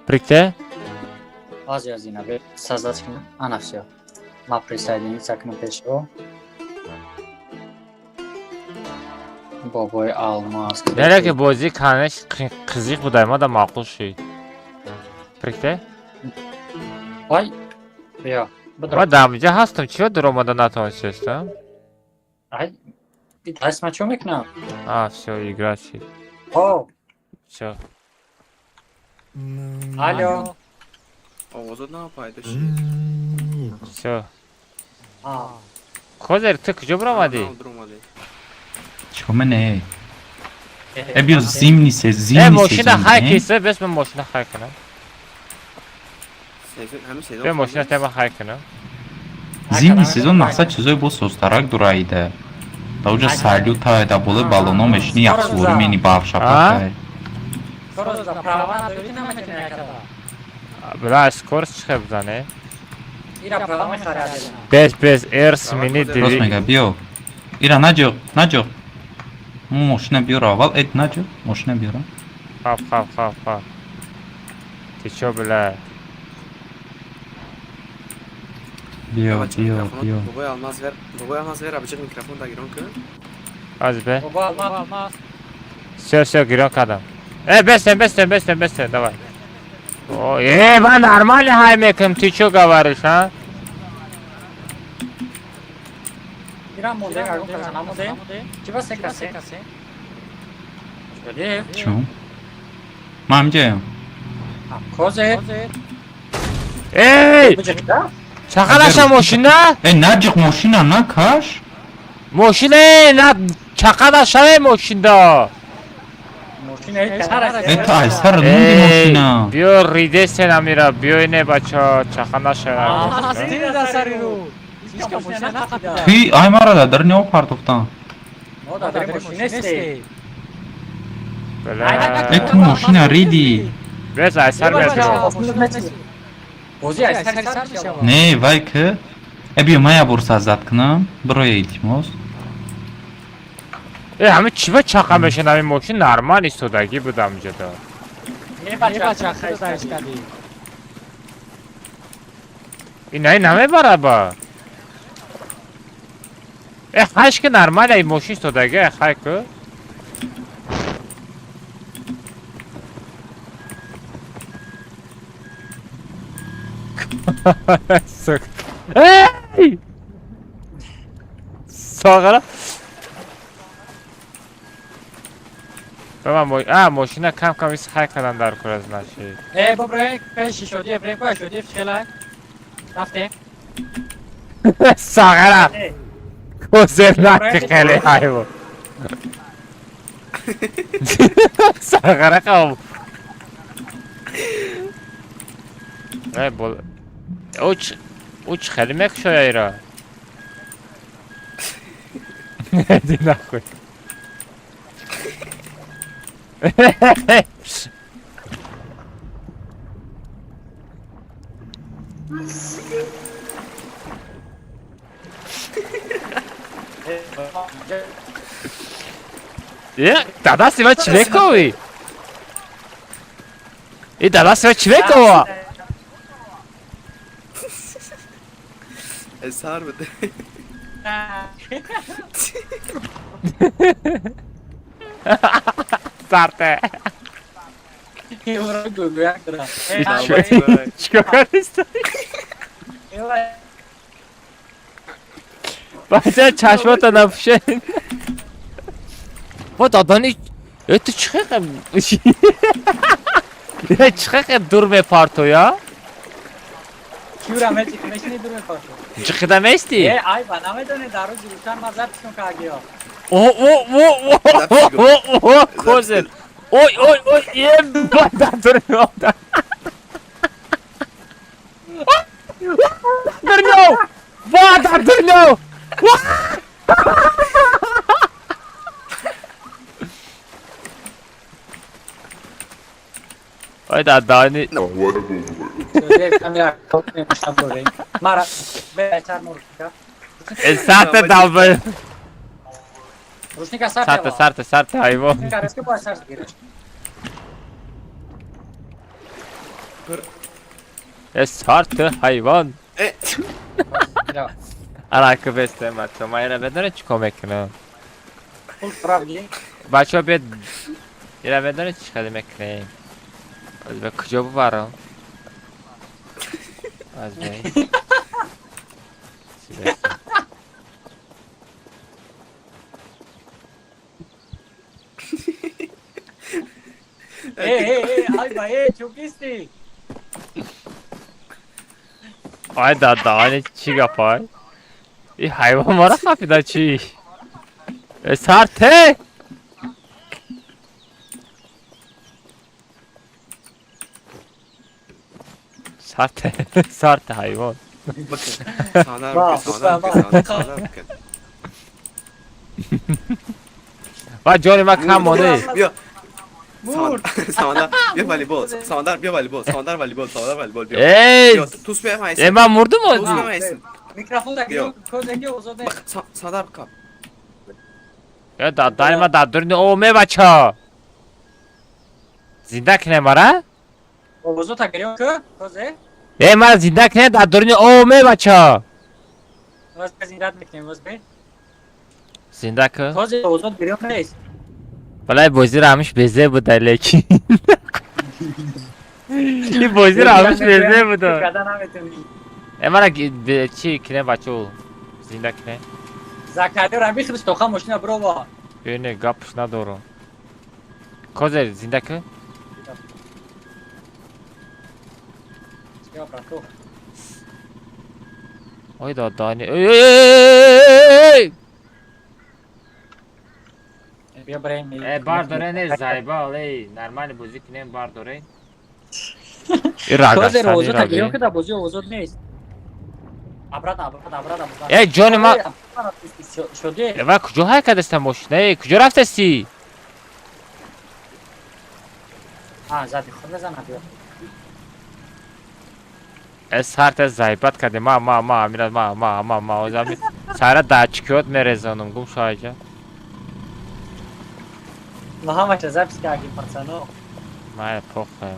[SPEAKER 1] Пригте?
[SPEAKER 14] Аз аз ина бе создать кунам. Ана всё. Ма присоединиться кунам пешо. Бобои алмаз.
[SPEAKER 1] Нера ки бозӣ канеш қизиқ будай, ма да маъқул шид. Пригте?
[SPEAKER 14] Ой. Биё.
[SPEAKER 1] Ма дар инҷа ҳастам, чиё дуромада натавонистам?
[SPEAKER 14] Ай, даст ма чо мекунам?
[SPEAKER 1] А, всё, игра шид.
[SPEAKER 14] О.
[SPEAKER 1] Всё.
[SPEAKER 14] Алло.
[SPEAKER 12] Овозот напайдо шид.
[SPEAKER 1] Всё. Козер, ту куҷо биромадӣ?
[SPEAKER 16] Чико мене? Э, биё зимний сезон.
[SPEAKER 1] Э, мошина хай киса, бес ман мошина хай кунам. Бе мошина тема хай кунам.
[SPEAKER 16] Зимний сезон мақсад чизои бо созтарак дураида. Да уҷа салюта, да болои баллоно мешини яхсуворӣ мени барфшапака.
[SPEAKER 1] Бля, скорость чихе бизане?
[SPEAKER 14] Ира права мехарад.
[SPEAKER 1] Без, без, эрс мини
[SPEAKER 16] Рост
[SPEAKER 1] диви.
[SPEAKER 16] мега, биё. Ира наҷо, наҷо. Мошина биёра аввал, эд наҷо, мошина биёра.
[SPEAKER 1] Хап, хап, хап, хап. Ты чё, бля?
[SPEAKER 16] Биё, биё, биё.
[SPEAKER 12] Бобои Алмаз вер, бобои Алмаз вер, абҷиқ микрофон да гирон кун.
[SPEAKER 1] Аз бе.
[SPEAKER 14] Бобо Алмаз.
[SPEAKER 1] Всё, всё, гирон кардам. Э, бестен, бестен, бестен, бестен, давай. О, ман нормально ҳай мекунам, ты чё говоришь, а?
[SPEAKER 14] Ира монде, агон каса намонде. Чи ба се касе? Шодиев.
[SPEAKER 16] Чун? Ман ҳамҷаям.
[SPEAKER 14] Козе.
[SPEAKER 1] Эй! Чақадаша мошина?
[SPEAKER 16] Э, наҷиқ мошина накаш.
[SPEAKER 1] Мошина, на чақадаша мошинда.
[SPEAKER 16] Э, ту айсар нунди мошина.
[SPEAKER 1] Биё ридесен амира, биё ине бача, чақа наша.
[SPEAKER 16] Туи ай мара дар даруни об партофтан. Э, ту мошина риди.
[SPEAKER 1] Бес айсар медро.
[SPEAKER 16] Не, вай ки. Э, биё ман як бор сазад кунам. Бироя илтимос.
[SPEAKER 1] Э, ҳами чӣ ба чақа мешин ҳами мошин нормал истодагӣ буд ҳамҷода. Ин ай намебара ба. Э, хайш ки нормал ай мошин истодагӣ, э, хай ку. Сука. Эй! Соғара. Ба мошина кам кам ис хай кардан дар кура значит.
[SPEAKER 14] Э, бобре, пеши шодиев, брем куя шодиев хела. Рафте.
[SPEAKER 1] Соғара. Козер наки хеле ҳайво. Соғара қав. Э, бол. Уч уч хеле мекушоя ира. Ди нахуй. Е, дадаси ма чӣ мековӣ? И дадаси ма чӣ мекова?
[SPEAKER 12] Сар буда.
[SPEAKER 1] Сарте. Чикор кардист? Бача чашмота напӯшед. Ва дадани э ту чӣ хел э чӣ хел дур мепартоя?
[SPEAKER 14] Кюра мечи мешини дур мепарто.
[SPEAKER 1] Ҷиқида мести?
[SPEAKER 14] Э, ай ба намедони дар рӯзи рӯшан ман записм кардиё.
[SPEAKER 1] О о о о о о козер. Ой ой ой е ба дар дур Дурнёв! Ва дар дурнёв! Ой дадани. Сарте далбай. Сарте, сарте, сарте, ҳайвон. Сарте ҳайвон. Ана ку бестем бачо, ман ира медонед чӣ кор мекунам? Бачо биёд ира медонед чӣ хеле мекунем? Аз ба куҷо бубарам? Аз бе.
[SPEAKER 14] Эй, эй, эй, айба, эй, чӯкисти.
[SPEAKER 1] Ай дадани чӣ гапай? И ҳайвон мара хафида чӣ? Э сарте! Сарте, сарте ҳайвон. Ва ҷони ман кам монде.
[SPEAKER 12] Биё.
[SPEAKER 14] Мурд.
[SPEAKER 12] Самандар, бия волейбол. Самандар, бия волейбол. Самандар, волейбол. Самандар, волейбол. Бия.
[SPEAKER 1] Эй!
[SPEAKER 12] Бия, ту успеем айсен.
[SPEAKER 1] Э, ман мурдум
[SPEAKER 12] Ту
[SPEAKER 1] ози.
[SPEAKER 12] успеем айсен.
[SPEAKER 14] Микрофон да
[SPEAKER 12] Биё.
[SPEAKER 14] козеги озод не.
[SPEAKER 12] Самандар, кап.
[SPEAKER 1] Э, дадай ма дар дуруни о мебача. Зинда кине мара?
[SPEAKER 14] Озод та гирён ку? Козе?
[SPEAKER 1] Э, мара зинда кине дар дуруни о мебача.
[SPEAKER 14] Воз зиндат мекунем, воз бе.
[SPEAKER 1] Зинда ку?
[SPEAKER 14] Козе озод гирён нест.
[SPEAKER 1] Валай бозиро ҳамиш безе буда, лекин. Ин бозиро ҳамиш безе буда.
[SPEAKER 14] Када наметунӣ.
[SPEAKER 1] Э, мара чи кине бачо? Зинда кине?
[SPEAKER 14] Закариё ра бихрис тоха мошина брова.
[SPEAKER 1] Э, не, гапш надорам. Козе, зинда ку?
[SPEAKER 14] Всё, брату.
[SPEAKER 1] Ой, дадани. Эй, эй, эй, эй!
[SPEAKER 14] Бия барем.
[SPEAKER 1] Э, бардоре не зайба, эй, нормально бозӣ кинем бардоре.
[SPEAKER 14] Козе озод та гирён када бозӣ озод нест. Обратно, обратно, обратно.
[SPEAKER 1] Э, ҷони ма.
[SPEAKER 14] Шуде.
[SPEAKER 1] Э, ва куҷо ҳай кардастам мошина? Э, куҷо рафтасти?
[SPEAKER 14] А, зади худ мезанад биё.
[SPEAKER 1] Э, сарта зайбат кардем. Ма, ма, ма, амира, ма, ма, ма, ма, озами. Сара дачкиот мерезонам, гум шо айҷа.
[SPEAKER 14] Ма ҳамаша запись кардем, пацано.
[SPEAKER 1] Ма похуй.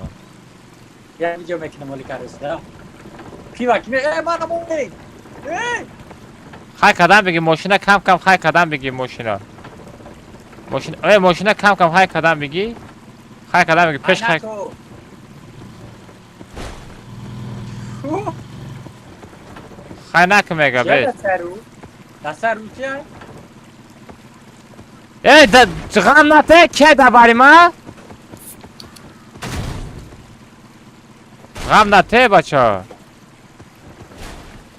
[SPEAKER 14] Я видео мекунам оли карес, да? Пива ки э, мана мондем. Э!
[SPEAKER 1] Хай кадам беги мошина кам кам хай кадам беги мошина. Мошина, э, мошина кам кам хай кадам беги. Хай кадам беги пеш хай. Хай нак мега бе.
[SPEAKER 14] Дасару чия?
[SPEAKER 1] Э, да ғам нате, ке да бари ма? Ғам нате бача.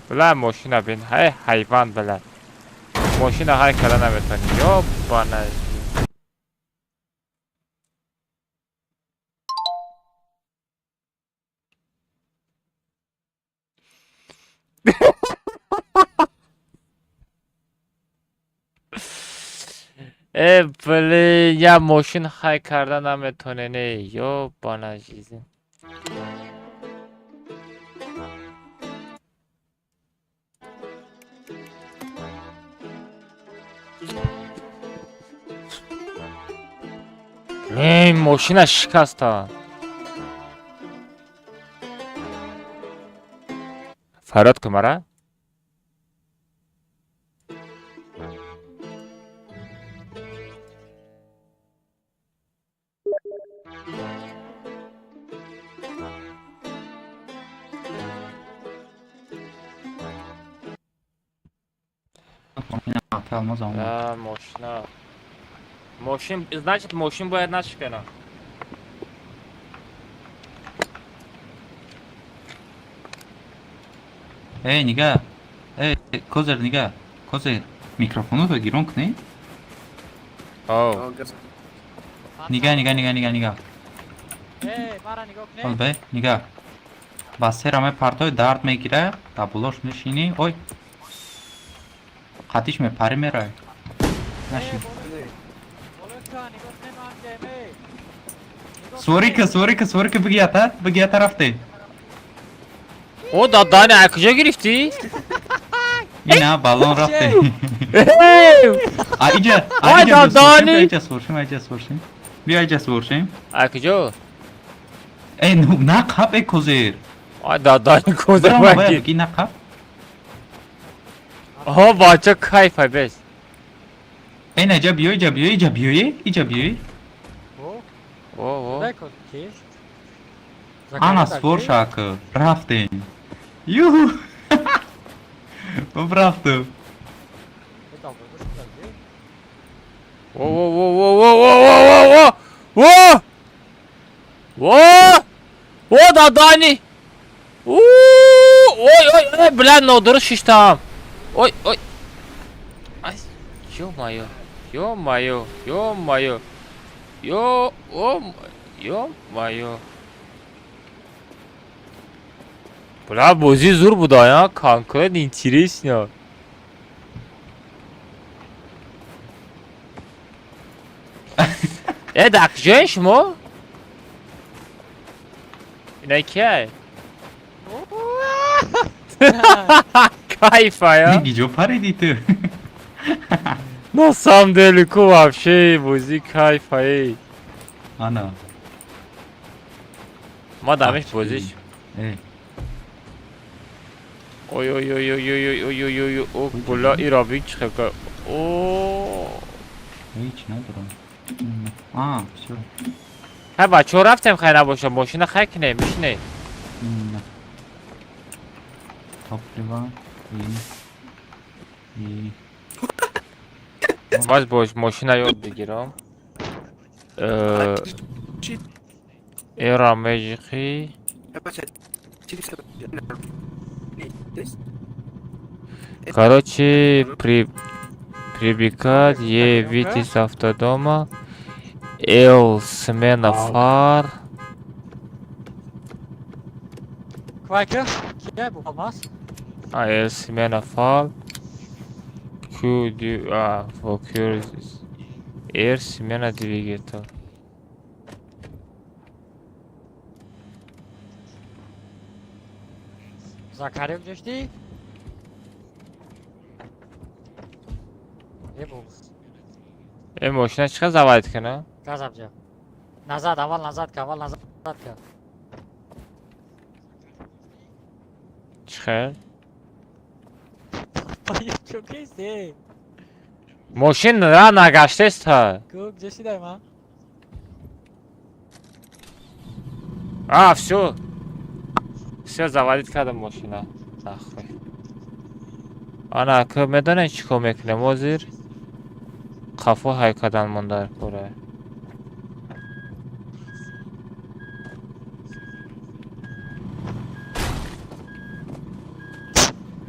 [SPEAKER 1] Бла мошина бин, ҳай ҳайван бла. Мошина ҳай када наметони. Ёбана. Э, блин, я мошин ҳай карда наметоне, не, ёбана жизнь. Не, мошина шикаста. Фарёд кун мара. Да, мошина. Мошин, значит, мошин бояд нашикана.
[SPEAKER 16] Эй, нига. Эй, козер, нига. Козер, микрофонро гирон кунед.
[SPEAKER 1] О.
[SPEAKER 16] Нига, нига, нига, нига, нига.
[SPEAKER 14] Э, мара нигоҳ кунед.
[SPEAKER 16] Ҳол бе, нига. Ба сера мепартой, дард мегира, дар болош мешинӣ. Ой. Қатиш мепарӣ меравӣ. Нашин. Сворика, сворика, сворика, бигията, бигията рафте.
[SPEAKER 1] О, дадани, а куҷо гирифтӣ?
[SPEAKER 16] Ина баллон рафте. А иҷа, а
[SPEAKER 1] Ой,
[SPEAKER 16] иҷа,
[SPEAKER 1] дадани!
[SPEAKER 16] иҷа своршим, иҷа своршим. Биё иҷа своршим.
[SPEAKER 1] А куҷо?
[SPEAKER 16] Эй, ну, на қаб, э, козир.
[SPEAKER 1] Ой, дадани козир
[SPEAKER 16] Бирам, бояд
[SPEAKER 1] баки.
[SPEAKER 16] бигӣ на қаб.
[SPEAKER 1] Оҳо, бача кайфа бес.
[SPEAKER 16] Эй, на иҷа биё, иҷа биё, иҷа биё, иҷа биё.
[SPEAKER 1] О, о.
[SPEAKER 16] Ана сворша ак, рафтем. Юху! Рафтем.
[SPEAKER 1] О, о, о, о, о, о, о, о, о! О! О, дадани! У! Ой, ой, ой, бля, нодуруст шиштам. Ой, ой. Ай, ё-моё, ё-моё, ё-моё. Ё, о, ё-моё. Бля, бозӣ зур буда, а? Конкретно интересно. Э, дар куҷоем шумо? Ина кия? Кайфа, я?
[SPEAKER 16] Гиҷо париди ту?
[SPEAKER 1] На самом деле, ку вообще бозӣ кайфа, эй.
[SPEAKER 16] Ана.
[SPEAKER 1] Ма дамеш бозиш.
[SPEAKER 16] Э.
[SPEAKER 1] Ой ой ой ой ой ой ой ой ой, о була ира бин чӣ хел. О.
[SPEAKER 16] Ҳеч надорам. А, всё.
[SPEAKER 1] Хай бачаҳо рафтем, хай набоша, мошина хай кинем, бишине.
[SPEAKER 16] Топлива и
[SPEAKER 1] Боз бош мошина ёд бигирам. Эра межиқи. Короче, прибегать, Е, выйти из автодома, Л, смена фар.
[SPEAKER 14] Квайка, кия бу алмаз?
[SPEAKER 1] А, Л, смена фар. Q, D, А, Q, R, смена двигателя.
[SPEAKER 14] Закария гузошти? Е бу.
[SPEAKER 1] Э, мошина чӣ хел заводить кунам?
[SPEAKER 14] Газам ҷа. Назад, аввал назад ка, аввал назад ка.
[SPEAKER 1] Чӣ хел?
[SPEAKER 14] Чо кести?
[SPEAKER 1] Мошин ра нагаштест ҳа.
[SPEAKER 14] Ку гузошти дай ма?
[SPEAKER 1] А, всё. Всё, заводить кардам мошина. Нахуй. Ана, ки медонед чӣ кор мекунем ҳозир? Қафо ҳай кардан монда кора.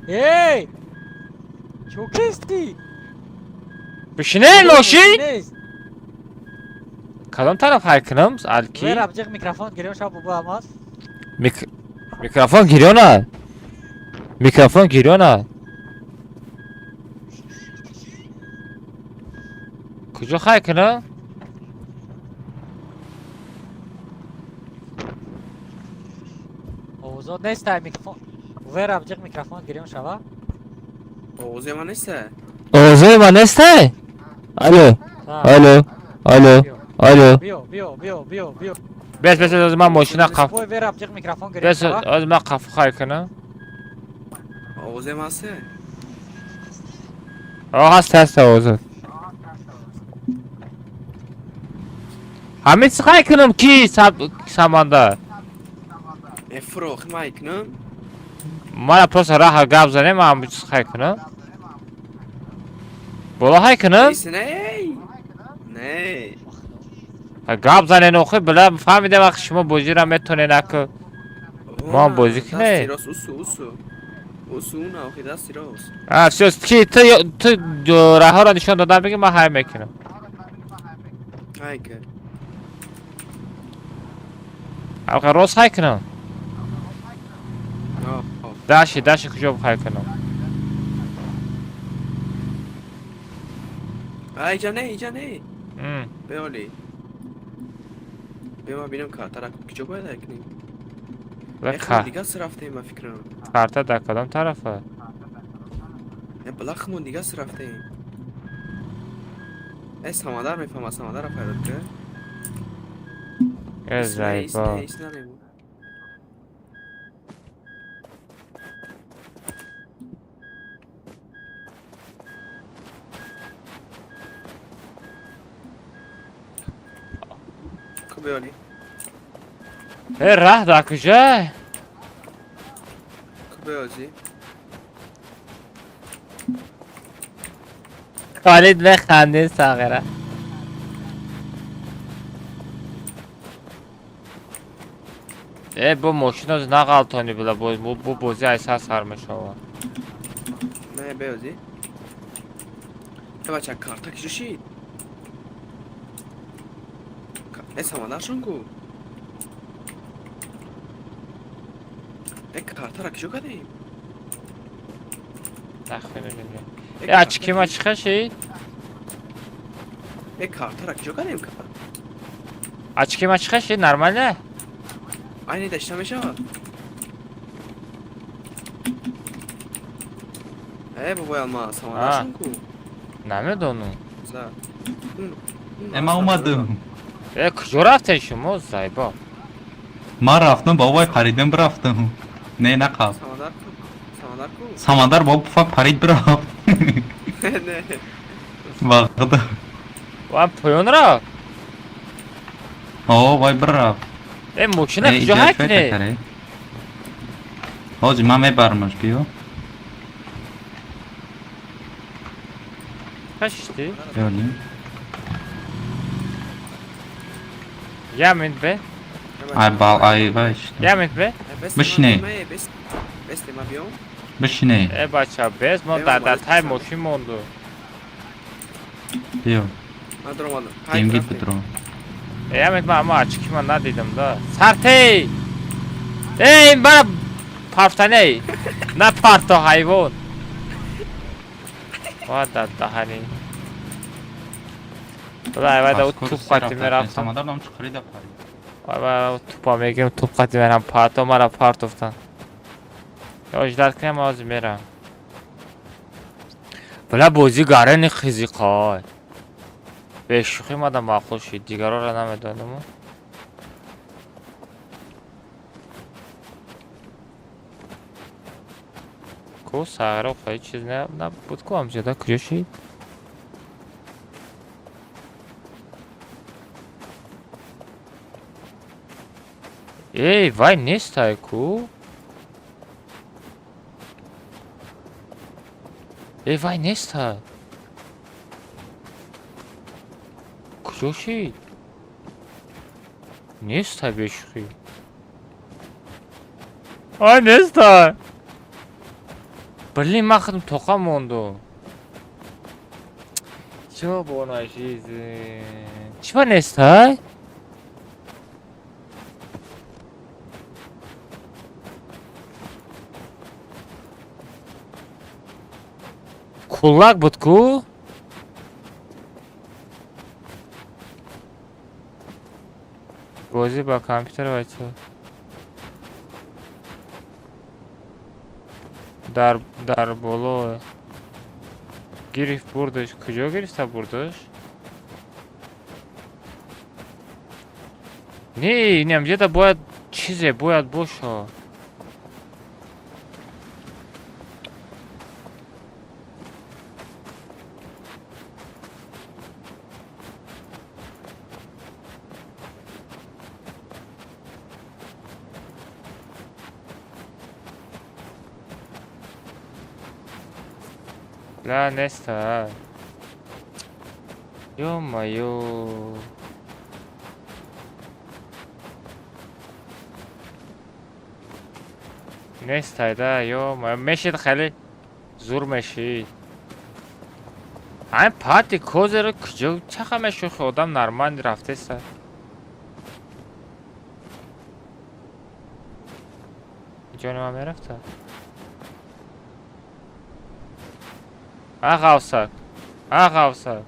[SPEAKER 14] Эй! Чо кести?
[SPEAKER 1] Бишине мошин? Кадом тараф ҳай кунам? Алки?
[SPEAKER 14] Вера бҷиқ микрофон гирён шав бубу алмаз.
[SPEAKER 1] Микрофон гирёна? Микрофон гирёна? Куҷо хай кунам?
[SPEAKER 14] Овозот нестай микрофон. Вера бҷиқ микрофон гирён шава.
[SPEAKER 12] Овози ман неста?
[SPEAKER 1] Овозои ман нестай? Алло. Алло. Алло. Алло.
[SPEAKER 14] Биё, биё, биё, биё, биё.
[SPEAKER 1] Бес, бес, бес, ман мошина қаф.
[SPEAKER 14] Ой, вера бҷиқ микрофон гирён
[SPEAKER 1] Бес,
[SPEAKER 14] шава.
[SPEAKER 1] аз ман қаф хай кунам.
[SPEAKER 12] Овози ман ҳаста?
[SPEAKER 1] О, ҳаст, ҳаст овозот. Ҳамин чӣ хай кунам ки саманда?
[SPEAKER 12] Э, фурох май кунам?
[SPEAKER 1] Мана просто раҳа гап занем, ман ҳамин чиз хай кунам. Боло хай кунам?
[SPEAKER 12] Не. Не.
[SPEAKER 1] Гап занен охи, била фаҳмидем вақти шумо бозиро метонен аку. Мо ҳам бозӣ кунем.
[SPEAKER 12] Дасти рост, усу, усу. Усу, уна, охи, дасти рост.
[SPEAKER 1] А, всё, ки ту раҳаро нишон додан бигӣ, ман ҳай мекунам.
[SPEAKER 12] Ҳай кар.
[SPEAKER 1] Ҳамқа рост ҳай кунам? Даши, даши куҷо ҳай кунам?
[SPEAKER 12] А, иҷа не, иҷа не. Беоли. Бе ман бинам картара куҷо бояд ҳай кунем?
[SPEAKER 1] Ва
[SPEAKER 12] Дига сар рафтем, ба фикрам.
[SPEAKER 1] Карта дар кадом тарафа?
[SPEAKER 12] Э, билахмон дига сар рафтем. Э, самадар мефаҳмад, самадара файрод ка.
[SPEAKER 1] Э, зайба.
[SPEAKER 12] Ку беоли.
[SPEAKER 1] Э, раҳ дар куҷо?
[SPEAKER 12] Ку беози.
[SPEAKER 1] Халид механдид сағира. Э, бо мошино нағалтони била, бо бозӣ айса сар мешава.
[SPEAKER 12] Не, беози. Э, бача, карта киҷо шид? Э, самадаршон ку? Э, картара киҷо кардем?
[SPEAKER 1] Нахуй мебинем. Э, ачки ма чӣ хашид?
[SPEAKER 12] Э, картара киҷо кардем?
[SPEAKER 1] Ачки ма чӣ хашид? Нормально?
[SPEAKER 12] Айни дашта мешавад? Э, бобои Алмаз, самандаршон ку?
[SPEAKER 1] Намедонам.
[SPEAKER 12] За.
[SPEAKER 16] Э, ман омадам.
[SPEAKER 1] Э, куҷо рафтед шумо, зайбо?
[SPEAKER 16] Ман рафтам, ба овай паридам бирафтам. Не, нақаб.
[SPEAKER 12] Самандар ку? Самандар ку?
[SPEAKER 16] Самандар бо пуфак парид бирафт.
[SPEAKER 12] Не.
[SPEAKER 16] Вақта.
[SPEAKER 1] Вай поён рафт?
[SPEAKER 16] О, вай бирафт.
[SPEAKER 1] Э, мошина
[SPEAKER 16] Э,
[SPEAKER 1] куҷо
[SPEAKER 16] иҷа
[SPEAKER 1] ҳай
[SPEAKER 16] чой
[SPEAKER 1] кунед?
[SPEAKER 16] такаре? Ҳоҷи, ман мебармаш, биё.
[SPEAKER 1] Кашишти?
[SPEAKER 16] Биёлим.
[SPEAKER 1] Я минут бе.
[SPEAKER 16] Ай, бал, ай, вай, шитам.
[SPEAKER 1] Я минут бе.
[SPEAKER 16] Бишине.
[SPEAKER 12] Бесте, ма биём?
[SPEAKER 16] Бишине.
[SPEAKER 1] Э, бача, без мо
[SPEAKER 12] Э,
[SPEAKER 1] дар
[SPEAKER 12] ман
[SPEAKER 1] дар тай
[SPEAKER 12] молодец.
[SPEAKER 1] мошин монду.
[SPEAKER 16] Биё.
[SPEAKER 12] Ман даромадам. Ҳай,
[SPEAKER 16] Демгит
[SPEAKER 12] рафтем.
[SPEAKER 16] бидро.
[SPEAKER 1] Э, я минут, ман ама очки ман надидам да. Сартей! Эй, бара парфтаней. На парто ҳайвон. Ва дар даҳани. Вай, вай, да туп қати мерафтам.
[SPEAKER 16] Самандар нам чуқурида парид.
[SPEAKER 1] Вай, вай, тупа мегирам, туп қати мерам, парто мара партофтан. Ё ждать кунем, ҳозир мерам. Била бозӣ гарани хизиқай. Бешӯхӣ мада маъқул шид, дигарора намедонам. Ку сағиро хоҳи чиз набуд ку ҳамҷода куҷо шид? Эй, вай нестай ку? Эй, вай нестай. Куҷо шид? Нестай бешӯхӣ. Ай, нестай. Блин, ман худам тоқа мондум. Чё бона жизнь? Чӣ ба нестай? Кулак буд ку? Бозӣ ба компютер бача. Дар дар боло гирифт бурдаш. Куҷо гирифта бурдаш? Не, инам ҷода бояд чизе бояд боша. Ла неста. Ё-моё. Нестай да, ё-моё. Мешид хеле зур мешид. Ҳамин пати козеро куҷо чаха мешухи одам нормально рафтеса. Ҷони ман мерафта? А ғавсак. А ғавсак.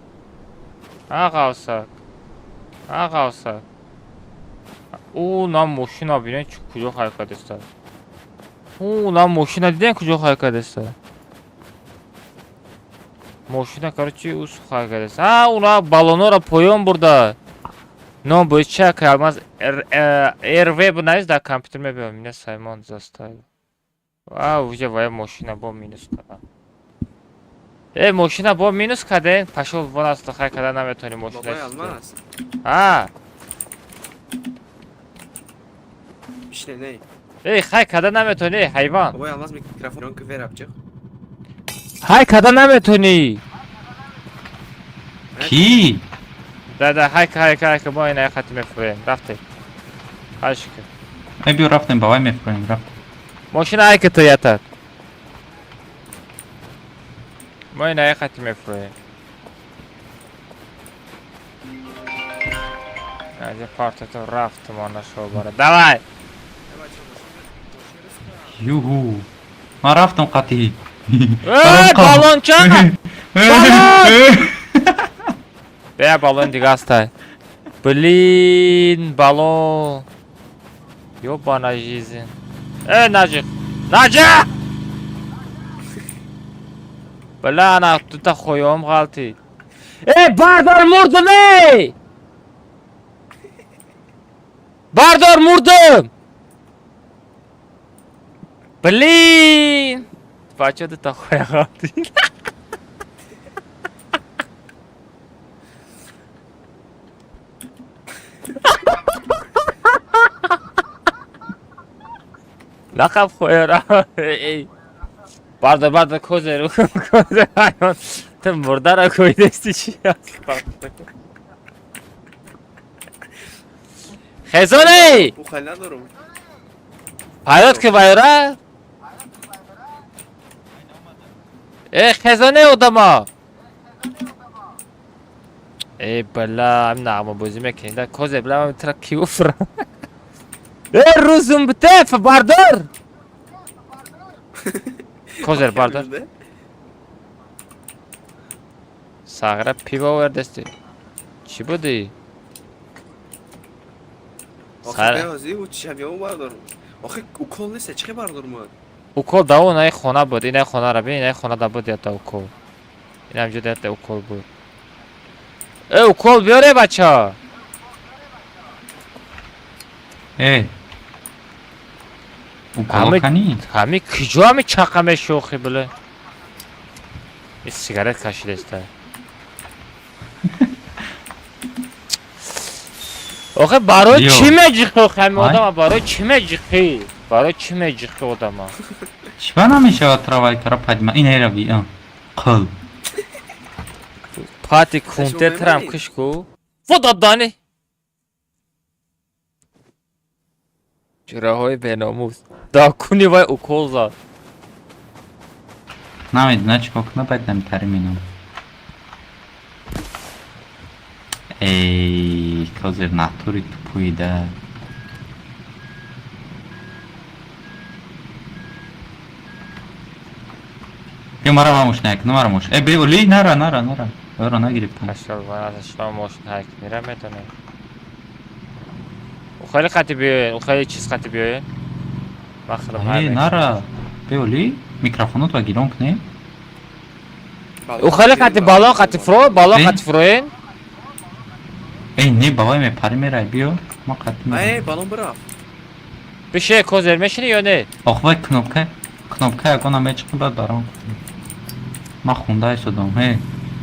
[SPEAKER 1] А ғавсак. А ғавсак. Ӯ на мошина бинед куҷо хай кардеста. Ӯ на мошина дидем куҷо хай кардеста. Мошина короче ӯ хай кардеста. А уна баллонора поён бурда. Ном бои ча калмаз РВ бинавис дар компютер мебиём. Меня Саймон заставил. А уже вая мошина бо минус кардам. Э, мошина бо минус кардем. Пошел вон аз хай карда наметонӣ мошина.
[SPEAKER 12] Бобои Алмаз.
[SPEAKER 1] А,
[SPEAKER 12] Бишине, не.
[SPEAKER 1] эй, хай карда наметонӣ, ҳайвон.
[SPEAKER 12] Бобои Алмаз микрофон ки вераб чихт.
[SPEAKER 1] Хай карда наметонӣ.
[SPEAKER 16] Ки?
[SPEAKER 1] Да, да, хай, хай, хай, мо ина хати мефурем. Рафтем. Хай шукр.
[SPEAKER 16] Э, биё рафтем, ба вай мефурем, рафтем.
[SPEAKER 1] Мошина ай ки ту ятат. Мо ина хати мефурем. Аз партото рафтем она шобара. Давай.
[SPEAKER 16] Юху. Ман рафтам қатъи.
[SPEAKER 1] Э, баллонча! Баллон! Бе баллон дига астай. Блин, баллон. Ёбана жизнь. Э, наҷиқ! Наҷиқ! Бля, ана дута хоём ғалтид. Э, бардор мурдум, эй! Бардор мурдум! Блин! Бача дута хоя ғалтид. Нақаб хояра. Эй. Бардор, бардор, козер, козер, ҳайвон. Ту мурдара коидести чи аст? Хезоней!
[SPEAKER 12] Ухай надорам.
[SPEAKER 1] Ҳаёт ки вайра? Э, хезоне одама! Э, бала, ам нағмабозӣ мекунем. Да козе, бла, ман тра ки уфра. Э, рӯзум битеф, бардор! Козер, бардор. Сағра пиво овардасти. Чӣ будӣ?
[SPEAKER 12] Охи беҳозӣ ӯ чӣ бардорам. Охи укол нест, чӣ бардорам?
[SPEAKER 1] Укол да он ай хона буд, ин ай хонара бин, ин ай хона да буд ята укол. Ин ҳам ҷода ята укол буд. Э, укол биёре бача.
[SPEAKER 16] Э. Укол кани?
[SPEAKER 1] Ҳами куҷо ҳами чақа мешӯхӣ биле? Ин сигарет кашидаста. Охе барои чӣ меҷиқӣ охе ҳами одама барои чӣ меҷиқӣ? Барои чӣ меҷиқӣ одама?
[SPEAKER 16] Чиба намешавад травайкара падма? Ин эра би, қил.
[SPEAKER 1] Пати кунте трам киш ку. Вода дани. Ҷураҳои беномус. Да куни вай укол зад.
[SPEAKER 16] Намедона чӣ кор кунад, баъд намтари минам. Эй, козир натури тупуида. Ё мара ма мошина як, мара мош. Э, бе, оли, нара, нара, нара. Ора нагирифтам.
[SPEAKER 1] Ҳашол, шумо мошин ҳайк мира метонем. Ухали қати биёен, ухали чиз қати биёен. Ман худам
[SPEAKER 16] Э, нара. Бе, оли, микрофонот ва гирон кунем.
[SPEAKER 1] Ухали қати балон қати фро, балон қати фроен.
[SPEAKER 16] Эй, не, бабай мепари мерай, биё. Ма қати мерай.
[SPEAKER 12] Эй, балон бирафт.
[SPEAKER 1] Бише, козер мешини ё не?
[SPEAKER 16] Ох, вай кнопка, кнопка ягона мечиқи баъд барон. Ман хунда истодам, эй,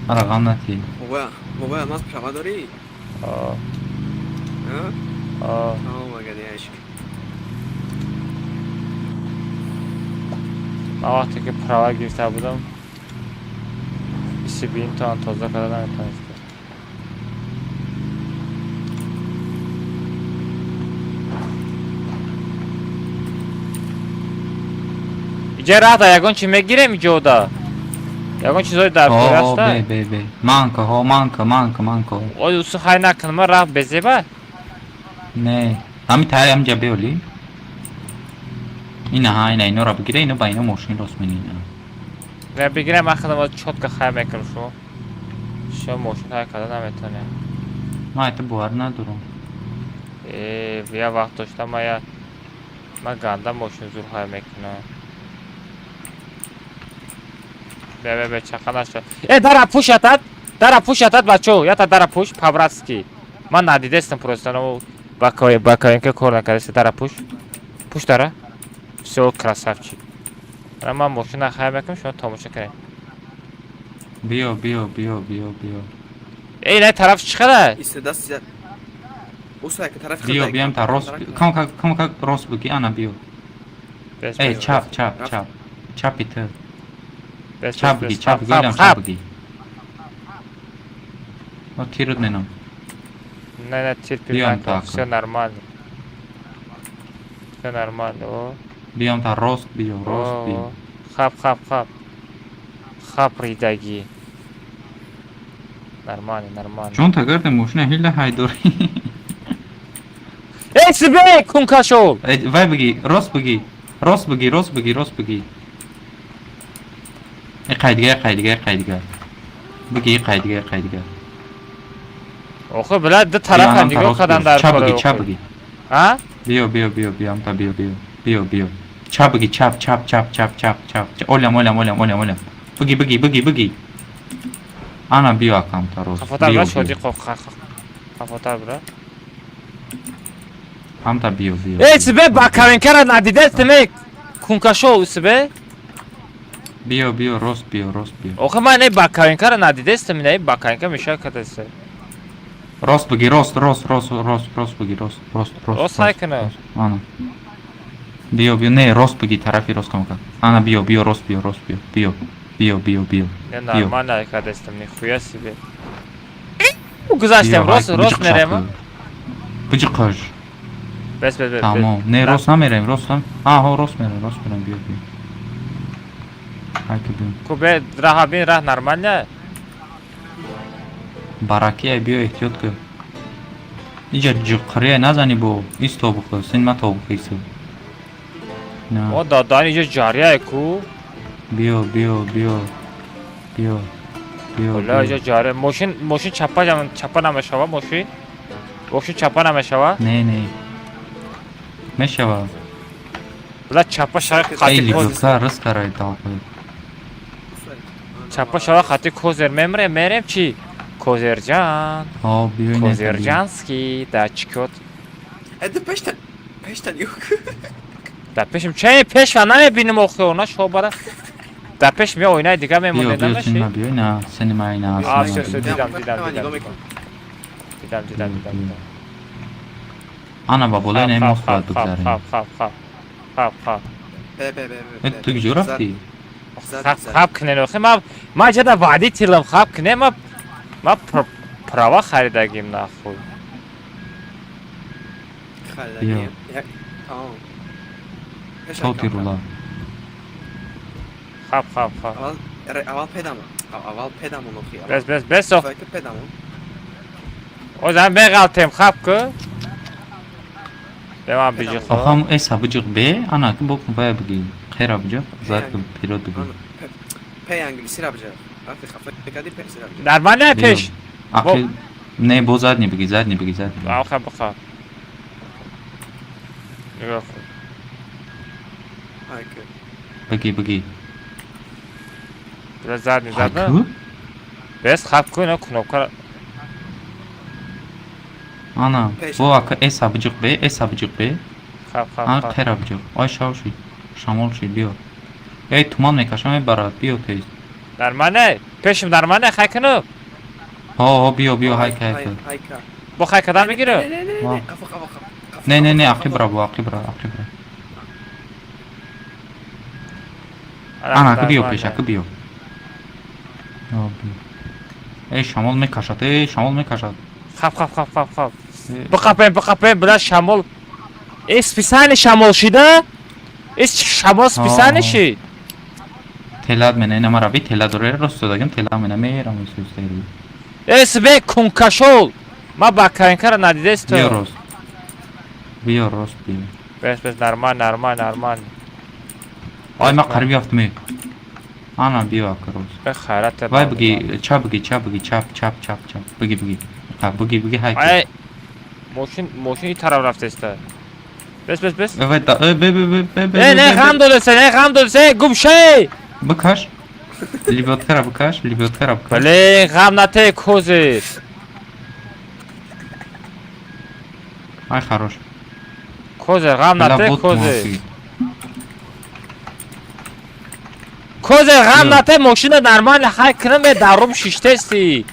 [SPEAKER 16] мара ғам натӣ.
[SPEAKER 12] Бобоя, бобоя, маз права дорӣ?
[SPEAKER 1] О.
[SPEAKER 12] А?
[SPEAKER 1] О.
[SPEAKER 12] Тамом, агар яшк.
[SPEAKER 1] Ман вақте ки права гирифта будам, бисту бим тонна тоза карда наметавонистам. Иҷа рада ягон чи мегирем иҷода? Ягон чизои дар кор аста?
[SPEAKER 16] Бе, бе, бе. Манка, ҳо, манка, манка, манка.
[SPEAKER 1] Ой, усу хай накун, ман рафт безеба?
[SPEAKER 16] Не, ҳами тай ҳамҷа биёли. Ина ҳа, ина инора бигире, ино ба ино мошин рост менина.
[SPEAKER 1] Не бигирем, ман худам чётко хай мекунам шумо. Шумо мошин хай карда наметонем.
[SPEAKER 16] Ман это бовар надорам.
[SPEAKER 1] Э, я вақт доштам, ман я ман ганда мошин зур хай мекунам. Бе, бе, бе, чақа нашо. Э, дара пуш ятад, дара пуш ятад, бачо, ята дара пуш, по-братски. Ман надидестам просто, но ба КНК кор накардаст, дара пуш. Пуш дара. Всё, красавчик. Ман мошина хай мекунам, шумо тамошо кунед.
[SPEAKER 16] Биё, биё, биё, биё, биё.
[SPEAKER 1] Эй, на тараф чӣ хела?
[SPEAKER 12] Истедаст зиёд. Усай, ки тарафи
[SPEAKER 16] Биё, биём та рост, кам как, кам как рост буги, ана биё. Эй, чап, чап, чап. Чапи ту. Чап буги, чап буги, илам чап буги. О, тирут менам.
[SPEAKER 1] Не, не, тир пир накун, всё нормально. Всё нормально, о.
[SPEAKER 16] Биём та рост биё, рост биё.
[SPEAKER 1] Хап, хап, хап. Хап ридагӣ. Нормально, нормально.
[SPEAKER 16] Чун та гарди мошина ҳила ҳайдорӣ.
[SPEAKER 1] Эй, себе, кункашол!
[SPEAKER 16] Эй, вай буги, рост буги. Рост буги, рост буги, рост буги. Э, қайдига, қайдига, қайдига. Буги, қайдига, қайдига.
[SPEAKER 1] Охе, била, ду тараф нигоҳ кардам дар
[SPEAKER 16] Чап буги, чап буги.
[SPEAKER 1] А?
[SPEAKER 16] Биё, биё, биё, биё, амта биё, биё. Биё, биё. Чап биги, чап, чап, чап, чап, чап, чап. Олям, олям, олям, олям, олям. Биги, биги, биги, биги. Ана биё акамта рост.
[SPEAKER 1] Хафотар
[SPEAKER 16] Биё,
[SPEAKER 1] бира шоди
[SPEAKER 16] биё.
[SPEAKER 1] хафотар бира.
[SPEAKER 16] Амта биё, биё.
[SPEAKER 1] Эй, себе ба каменкара надидестем, кункашол себе.
[SPEAKER 16] Биё, биё, рост биё, рост биё.
[SPEAKER 1] Охе ман не ба каменкара надидестем, не ба каменка меша кадасе.
[SPEAKER 16] Рост биги, рост, рост, рост, рост, рост биги, рост, рост, рост.
[SPEAKER 1] Рост ҳай кунам.
[SPEAKER 16] Ана. Биё, биё, не, рост биги, тарафи рост камка. Ана биё, биё, рост биё, рост биё, биё. Биё, биё, биё.
[SPEAKER 1] Не
[SPEAKER 16] Биё.
[SPEAKER 1] нормально ҳай кадестем, нихуя себе. Гузаштем,
[SPEAKER 16] Биё,
[SPEAKER 1] рост
[SPEAKER 16] ҳай,
[SPEAKER 1] рост
[SPEAKER 16] биҷиқ
[SPEAKER 1] мерем.
[SPEAKER 16] шакл. Биҷиқаш.
[SPEAKER 1] Бес бес бес.
[SPEAKER 16] Тамом. Не, рост намерем, рост нам. Аҳо, рост мерем, рост мерем, биё, биё. Ҳай ки биё.
[SPEAKER 1] Кубе раҳа бин, раҳ нормально.
[SPEAKER 16] Баракия, биё, эҳтиёт кун. Иҷа ҷиққирия назани бо. Ис тобухи, син ма тобухи ису. На.
[SPEAKER 1] О дадан иҷа ҷария ку.
[SPEAKER 16] Биё, биё, биё. Биё. Биё.
[SPEAKER 1] Ола иҷа ҷария. Мошин мошин чапа чапа намешава мошин. Мошин чапа намешава?
[SPEAKER 16] Не, не. Мешава.
[SPEAKER 1] Бла чапа шава
[SPEAKER 16] Эй,
[SPEAKER 1] хати коз.
[SPEAKER 16] либёка рис карай далқи.
[SPEAKER 1] Чапа шава хати козер мемре, мерем чи? Козерҷан.
[SPEAKER 16] Ҳо, биё ин.
[SPEAKER 1] Козерҷанский да чикот.
[SPEAKER 12] Это пештан. Пештан юк.
[SPEAKER 1] Да пешим че пешва намебинем охе она шобара. Да пеш ми оинаи дига
[SPEAKER 16] Биё,
[SPEAKER 1] мемонде
[SPEAKER 16] биё,
[SPEAKER 1] намеши?
[SPEAKER 16] син ма биё, на, син ма ина,
[SPEAKER 1] А,
[SPEAKER 16] син ма
[SPEAKER 1] всё, всё,
[SPEAKER 16] биё.
[SPEAKER 1] дидам, дидам, дидам. Дидам, дидам, дидам, дидам.
[SPEAKER 16] Ана ба болои
[SPEAKER 1] Хап,
[SPEAKER 16] не
[SPEAKER 1] хап,
[SPEAKER 16] мост бояд
[SPEAKER 1] хап, хап,
[SPEAKER 16] бигзарем.
[SPEAKER 1] хап, хап, хап. Хап, хап.
[SPEAKER 12] Бе бе бе
[SPEAKER 16] Э,
[SPEAKER 12] бе.
[SPEAKER 16] ту куҷо рафтӣ?
[SPEAKER 1] Хап, хап кунен охе ма ҷада водителам хап кунем ма права харидагим нахуй.
[SPEAKER 16] Биё. Тоти рула.
[SPEAKER 1] Хап, хап, хап.
[SPEAKER 12] Аввал аввал педам. Аввал педамон охи.
[SPEAKER 1] Бес, бес, бес ох.
[SPEAKER 12] Педамон.
[SPEAKER 1] Озан беғалтем хап ку. Беман биҷи хо.
[SPEAKER 16] Охам эса биҷиқ бе, ана ки бо вая биги. Қера биҷиқ, зад ки пирот биги.
[SPEAKER 12] Пе англиси ра биҷа. Вақти хафа кади пе сира биҷа.
[SPEAKER 1] Нормально пеш.
[SPEAKER 16] Ақи не, бо задни биги, задни биги, задни.
[SPEAKER 1] Охе бихо. Нигоҳ кун.
[SPEAKER 12] Айка.
[SPEAKER 16] Биги, биги.
[SPEAKER 1] Бля задни,
[SPEAKER 16] Ҳай
[SPEAKER 1] задни.
[SPEAKER 16] ку?
[SPEAKER 1] Бес хап ку, ина кнопка.
[SPEAKER 16] Ана, бо ака эса биҷиқ бе, эса биҷиқ бе.
[SPEAKER 1] Хап, хап,
[SPEAKER 16] Ана
[SPEAKER 1] хап.
[SPEAKER 16] қера биҷиқ. Ой шав шид. Шамол шид, биё. Эй, туман мекашам, мебарад, биё тез.
[SPEAKER 1] Нормально. Пешим нормально хай кунам.
[SPEAKER 16] Ҳо, ҳо, биё, биё, ҳайка, ҳайка.
[SPEAKER 12] Айка.
[SPEAKER 1] Бо хай кадан мегирам.
[SPEAKER 12] Не, не, не, не, қафо, қафо, қафо.
[SPEAKER 16] Не, не, не, ақиб ра бо, ақиб ра, ақиб ра. Ана, ака биё пеш, ака биё. Ҳо, биё. Эй, шамол мекашад, эй, шамол мекашад.
[SPEAKER 1] Хап, хап, хап, хап, хап. Биқапем, биқапем, бля шамол. Э, специально шамол шида? Э, шамол специально шид.
[SPEAKER 16] Телад мена, ина мара би тела доре, рост додагим, тела мена мерам исустери.
[SPEAKER 1] Э, себе кункашол. Ма ба каинкара надидест
[SPEAKER 16] Биё
[SPEAKER 1] то.
[SPEAKER 16] рост. Биё рост, биё.
[SPEAKER 1] Бес, бес, нормально, нормально, нормально.
[SPEAKER 16] Ай, ма қариб ёфтам. Эй. Ана биё ака рост.
[SPEAKER 1] Э, хайрат.
[SPEAKER 16] Вай биги, чап биги, чап биги, чап, чап, чап, чап. Биги, биги. Ха, биги, биги, ҳай.
[SPEAKER 1] Ай, мошин, мошин и тараф рафтеста. Бес, бес, бес.
[SPEAKER 16] Вай, да, э, бе, бе, бе, бе, бе.
[SPEAKER 1] Э, не, ғам додеса, не, ғам додеса, гум шей.
[SPEAKER 16] Бикаш. Лебёдкара бикаш, лебёдкара бикаш.
[SPEAKER 1] Блин, ғам нате козир.
[SPEAKER 16] Ай, хорош.
[SPEAKER 1] Козир, ғам
[SPEAKER 16] Бля,
[SPEAKER 1] нате
[SPEAKER 16] бот
[SPEAKER 1] козир.
[SPEAKER 16] муафи.
[SPEAKER 1] Козир, ғам
[SPEAKER 16] Биё.
[SPEAKER 1] нате мошина нормально хай кунам, э, дарум шиштести.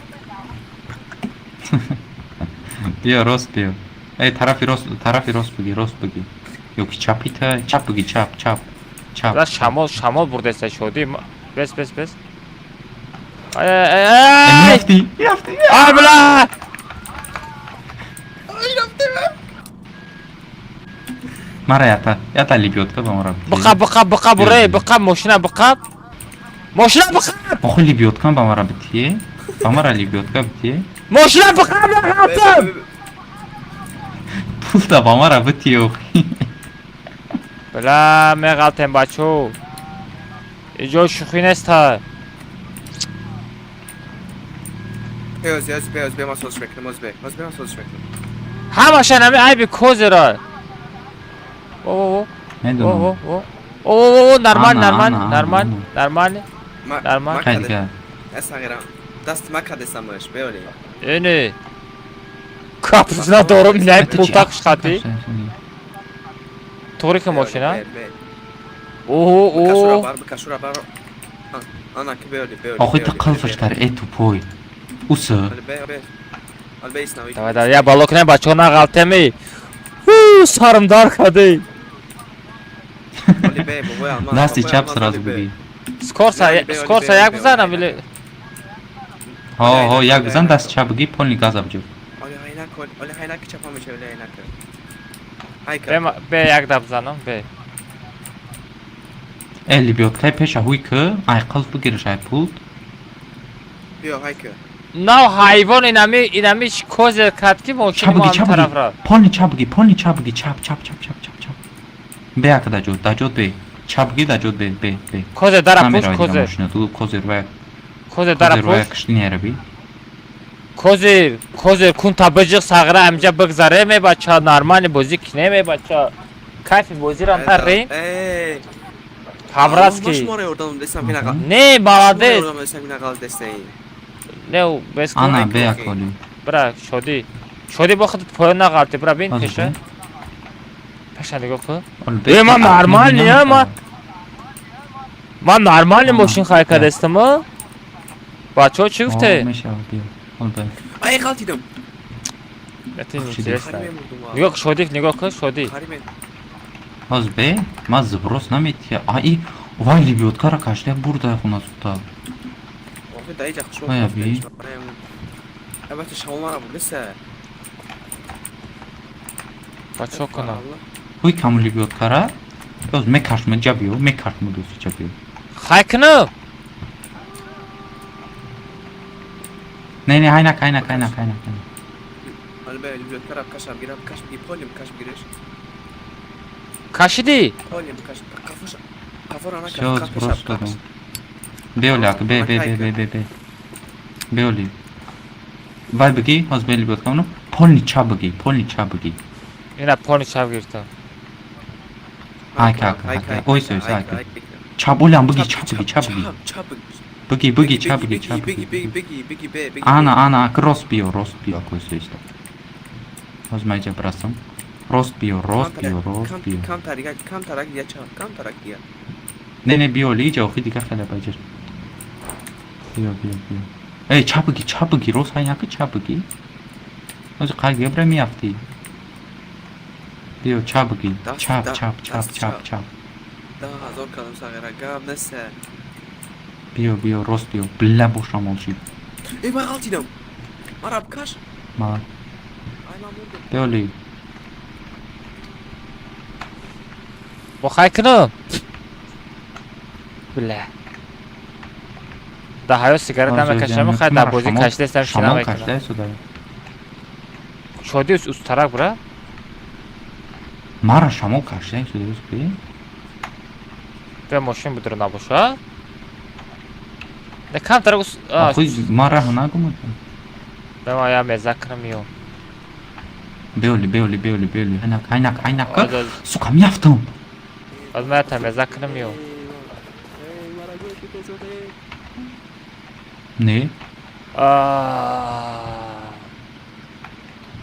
[SPEAKER 16] Биё, рост биё. Эй, тарафи рост, тарафи рост биги, рост биги. Ё ки чапи та, чап биги, чап, чап. Чап.
[SPEAKER 1] Бля, шамол, шамол бурдеста шоди. Бес, бес, бес. Ай, ай, ай.
[SPEAKER 16] Меафти, меафти.
[SPEAKER 1] Ай, бля!
[SPEAKER 16] Мара ята, ята лебёдка ба мара.
[SPEAKER 1] Биқаб, биқаб, биқаб, уре, биқаб, мошина биқаб. Мошина биқаб!
[SPEAKER 16] Охи лебёдка ба мара битие. Ба мара лебёдка битие.
[SPEAKER 1] Мошина биқаб, нағалтам!
[SPEAKER 16] Пулта ба мара битие охи.
[SPEAKER 1] Бля, меғалтем, бачо. Иҷо шӯхӣ неста.
[SPEAKER 12] Пеоз, пеоз, пеоз, бе ма созиш мекунам, оз бе. Оз бе ма созиш мекунам.
[SPEAKER 1] Ҳамаша нами айби козира. Во во во.
[SPEAKER 16] Медонам.
[SPEAKER 1] Во во во. О, нормально,
[SPEAKER 16] Ана,
[SPEAKER 1] нормально,
[SPEAKER 16] ана,
[SPEAKER 1] нормально,
[SPEAKER 16] ана.
[SPEAKER 1] нормально. Нормально.
[SPEAKER 16] Хай дига.
[SPEAKER 12] Сағира, даст макадесамаш, беоли.
[SPEAKER 1] Эне. Капузна дорум, не
[SPEAKER 16] Это чи
[SPEAKER 1] пултак
[SPEAKER 16] ақл
[SPEAKER 1] шхати.
[SPEAKER 16] кашта?
[SPEAKER 1] Туғри ки мошина? О, о.
[SPEAKER 12] Бар, бикашура бар. Ана ки беоли, беоли.
[SPEAKER 16] Охи ту қилфаш кар, э тупой. Усы.
[SPEAKER 1] Давай, давай, я балок не бачо на ғалтеми. Ху, сарымдар кади.
[SPEAKER 16] Дасти чап сразу бигӣ.
[SPEAKER 1] Скорса, скорса як бизанам или
[SPEAKER 16] Ҳо, ҳо, як бизан даст чап бигӣ, полный газа биҷо.
[SPEAKER 1] Бе, бе як да бизанам, бе.
[SPEAKER 16] Э, лебёдкаи пеша ҳуй ки, ай қилф бигириш ай пулт.
[SPEAKER 1] Нав ҳайвон инами инами козер кард ки мошини
[SPEAKER 16] Чап
[SPEAKER 1] мо
[SPEAKER 16] бигӣ,
[SPEAKER 1] ҳам
[SPEAKER 16] чап
[SPEAKER 1] тараф
[SPEAKER 16] бигӣ.
[SPEAKER 1] рафт.
[SPEAKER 16] Полный чап бигӣ, полный чап бигӣ, чап, чап, чап, чап, чап, чап. Бе ака даҷод, даҷод бе. Чап бигӣ, даҷод бе, бе, бе.
[SPEAKER 1] Козер дара пуш,
[SPEAKER 16] Намеравад дига
[SPEAKER 1] козер.
[SPEAKER 16] мошина, ту козер вая.
[SPEAKER 1] Козер дара
[SPEAKER 16] Козер вая
[SPEAKER 1] пуш.
[SPEAKER 16] кишти нераби.
[SPEAKER 1] Козер, козер кун та биҷиқ сағра амҷа бигзаре мебача, нормали бозӣ кине мебача. Кайфи бозиро нарем. По-братски. Не, молодец. Не, без кун.
[SPEAKER 16] Ана, бе аколи.
[SPEAKER 1] Бра, шодӣ. Шодӣ бо худат поён нағалти, бра, бин
[SPEAKER 16] Ҳозир
[SPEAKER 1] пеша.
[SPEAKER 16] бе.
[SPEAKER 1] Пеша нигоҳ кун.
[SPEAKER 16] Ол бе.
[SPEAKER 1] Э, ман нормальный, а, ман. Ман нормальный
[SPEAKER 16] Ана,
[SPEAKER 1] мошин хай
[SPEAKER 16] бе.
[SPEAKER 1] кардастам, а? Бачаҳо чӣ
[SPEAKER 16] О,
[SPEAKER 1] гуфте?
[SPEAKER 16] мешавад, биё. Ол бе.
[SPEAKER 12] Ай, ғалтидам.
[SPEAKER 1] Это
[SPEAKER 16] Шодӣ.
[SPEAKER 1] интересно. Нигоҳ кун, шодӣ, нигоҳ кун, шодӣ.
[SPEAKER 16] Ҳозир бе, ман сброс наметия. А и вай лебёдкара кашта бурда хона зудтар. Ая би.
[SPEAKER 1] Бачаҳо кунам.
[SPEAKER 16] Ҳуй каму лебёдкара. Ҳозир мекашма ҷа биё, мекашма дӯсти ҷа биё.
[SPEAKER 1] Хай кунам.
[SPEAKER 16] Не, не, ҳайнак, ҳайнак, ҳайнак, ҳайнак. ҳайнак.
[SPEAKER 1] Кашидӣ?
[SPEAKER 16] Всё, сброс додам. Беоли ака, бе, бе, бе, бе, бе, бе. Беоли. Вай бигӣ, ҳозир бе лебёдка уну. Полный чап бигӣ, полный чап бигӣ.
[SPEAKER 1] Ина полный чап гирифтам.
[SPEAKER 16] Айка, ака, ака. Ойс, ойс, айка. Чап олям бигӣ, чап бигӣ, чап бигӣ. Бигӣ, бигӣ, чап бигӣ, чап бигӣ. Ана, ана, ака, рост биё, рост биё, ака, ойс, ойс. Ҳозир ман иҷа бирасам. Рост биё, рост биё, рост биё. Не, не, биё, иҷа охи дига хеле баҷир. Биё, биё, биё. Эй, чап бигӣ, чап бигӣ, рост ҳай нака, чап бигӣ. Ҳозир қай гебра меафтӣ. Биё, чап бигӣ. Чап, чап, чап, чап, чап. Биё, биё, рост биё. Била бошам олшид. Мала. Биёли.
[SPEAKER 1] Бо хай кунам. Била. Да ҳаё сигарет намекашам, хай дар бозӣ кашидастам, чи
[SPEAKER 16] Шамол
[SPEAKER 1] намекунам.
[SPEAKER 16] кашида суда.
[SPEAKER 1] Шодӣ устарак бра.
[SPEAKER 16] Мара шамол кашида суда бе.
[SPEAKER 1] Бе мошин будро набоша. Не камтар ус.
[SPEAKER 16] Охи мара нагумад.
[SPEAKER 1] Бе ма я меза кунам миём.
[SPEAKER 16] Беоли, беоли, беоли, беоли. Айнак, айнак, айнак.
[SPEAKER 1] Аз-
[SPEAKER 16] Сука, меафтам.
[SPEAKER 1] Аз ма я меза кунам миём.
[SPEAKER 16] Не.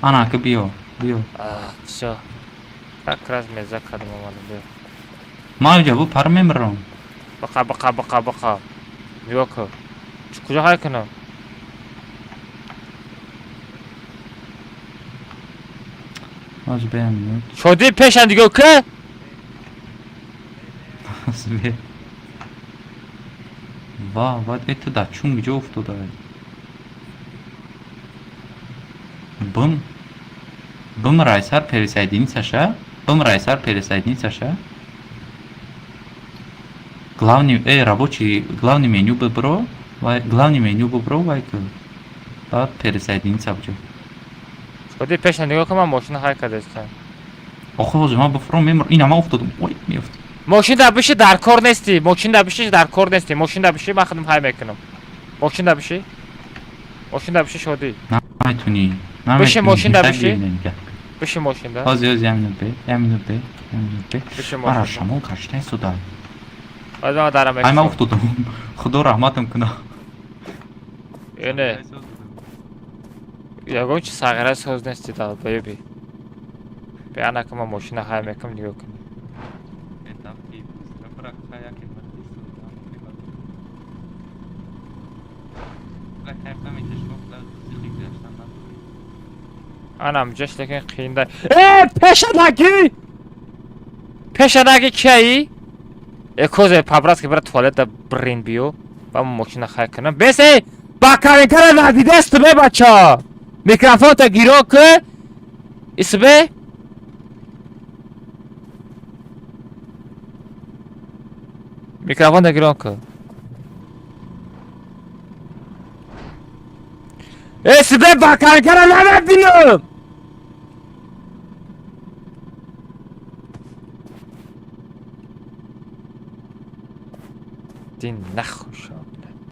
[SPEAKER 16] Ана, ака биё, биё.
[SPEAKER 1] Всё. Как раз меза кардам омадам, биё.
[SPEAKER 16] Ман иҷа бу пар мемирам.
[SPEAKER 1] Бақа, бақа, бақа, бақа. Нигоҳ кун. Куҷо хай кунам?
[SPEAKER 16] Ҳозир бе минут.
[SPEAKER 1] Шодӣ пешам нигоҳ кун.
[SPEAKER 16] Ҳозир бе. Ва, ва, э ту дар чун ҷо уфтода. Бум. Бум райсар пересоединиться ша. Бум райсар пересоединиться ша. Главный, рабочий, главный меню бибро, вай, главный меню бибро, вай ку. Баъд пересоединиться биҷо.
[SPEAKER 1] Шодӣ пешам нигоҳ кун, ман мошина хай кардастам.
[SPEAKER 16] Охи ҳозир ман бифурам мемирам. Ина ман уфтодам. Ой, меафтам.
[SPEAKER 1] Мошин дар биши дар кор нестӣ. Мошин дар биши дар кор нестӣ. Мошин дар биши ман худам хай мекунам. Мошин дар биши. Мошин дар биши шодӣ.
[SPEAKER 16] Наметунӣ.
[SPEAKER 1] Биши мошин дар
[SPEAKER 16] Хай
[SPEAKER 1] биши.
[SPEAKER 16] биё, нигоҳ.
[SPEAKER 1] Биши мошин дар.
[SPEAKER 16] Ҳозир, ҳозир, як минут бе, як минут бе. Мара шамол кашидаи суда.
[SPEAKER 1] Ай,
[SPEAKER 16] ман уфтодам. Худо раҳматам куна.
[SPEAKER 1] Эне. Ягон чи сағира соз нести долбоеби. Бе ана ка ман мошина хай мекунам, нигоҳ кунӣ. Анам ҷаш лекин қиинда. Э, пешанаги! Пешанаги кияи? Э, козе по-братски бира туалета брин биё. Ба мошина хай кунам. Бесе! Ба калинкара надидесту бе бача! Микрофонта гиро ку! Исбе? Микрофонта гиро ку. Исбе ба калинкара намебинам! Дин нахуша, блядь.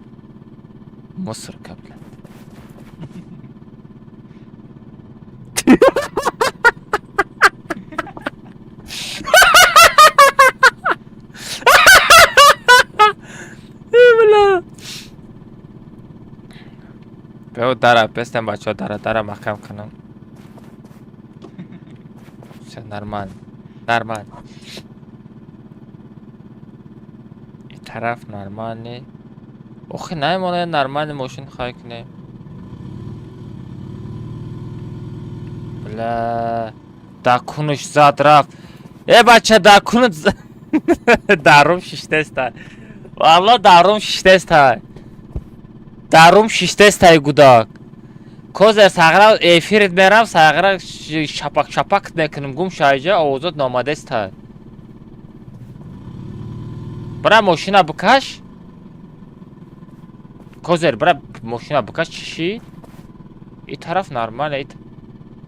[SPEAKER 1] Мусорка, блядь. Бля. Бео дара, бестем бачо дара, дара маҳкам кунам. Всё нормально. Нормально. И тараф нормальный. Охи намонад нормальный мошин хай кунем. Бля. Да кунуш зад рафт. Э бача да кунут дарум шиштеста. Валло дарум шиштеста. Дарум шиштестай гудак. Козе сағра эфирит мерам, сағра шапак шапак мекунам, гум шайҷа овозот номадеста. Бра мошина бикаш. Козер бра мошина бикаш чиши? И тараф нормал ит.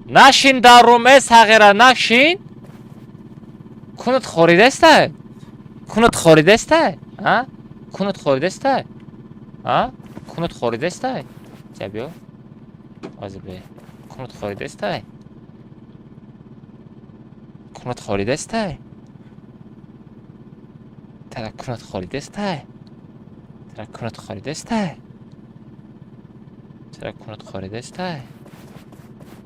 [SPEAKER 1] Нашин дарум э сағира нашин. Кунут хоридеста? Кунут хоридеста? А? Кунут хоридеста? А? Кунут хоридеста? Ча биё. Ози бе. Кунут хоридеста? Кунут хоридеста? Тара кунут хоридеста? Тара кунут хоридеста? Тара кунут хоридеста?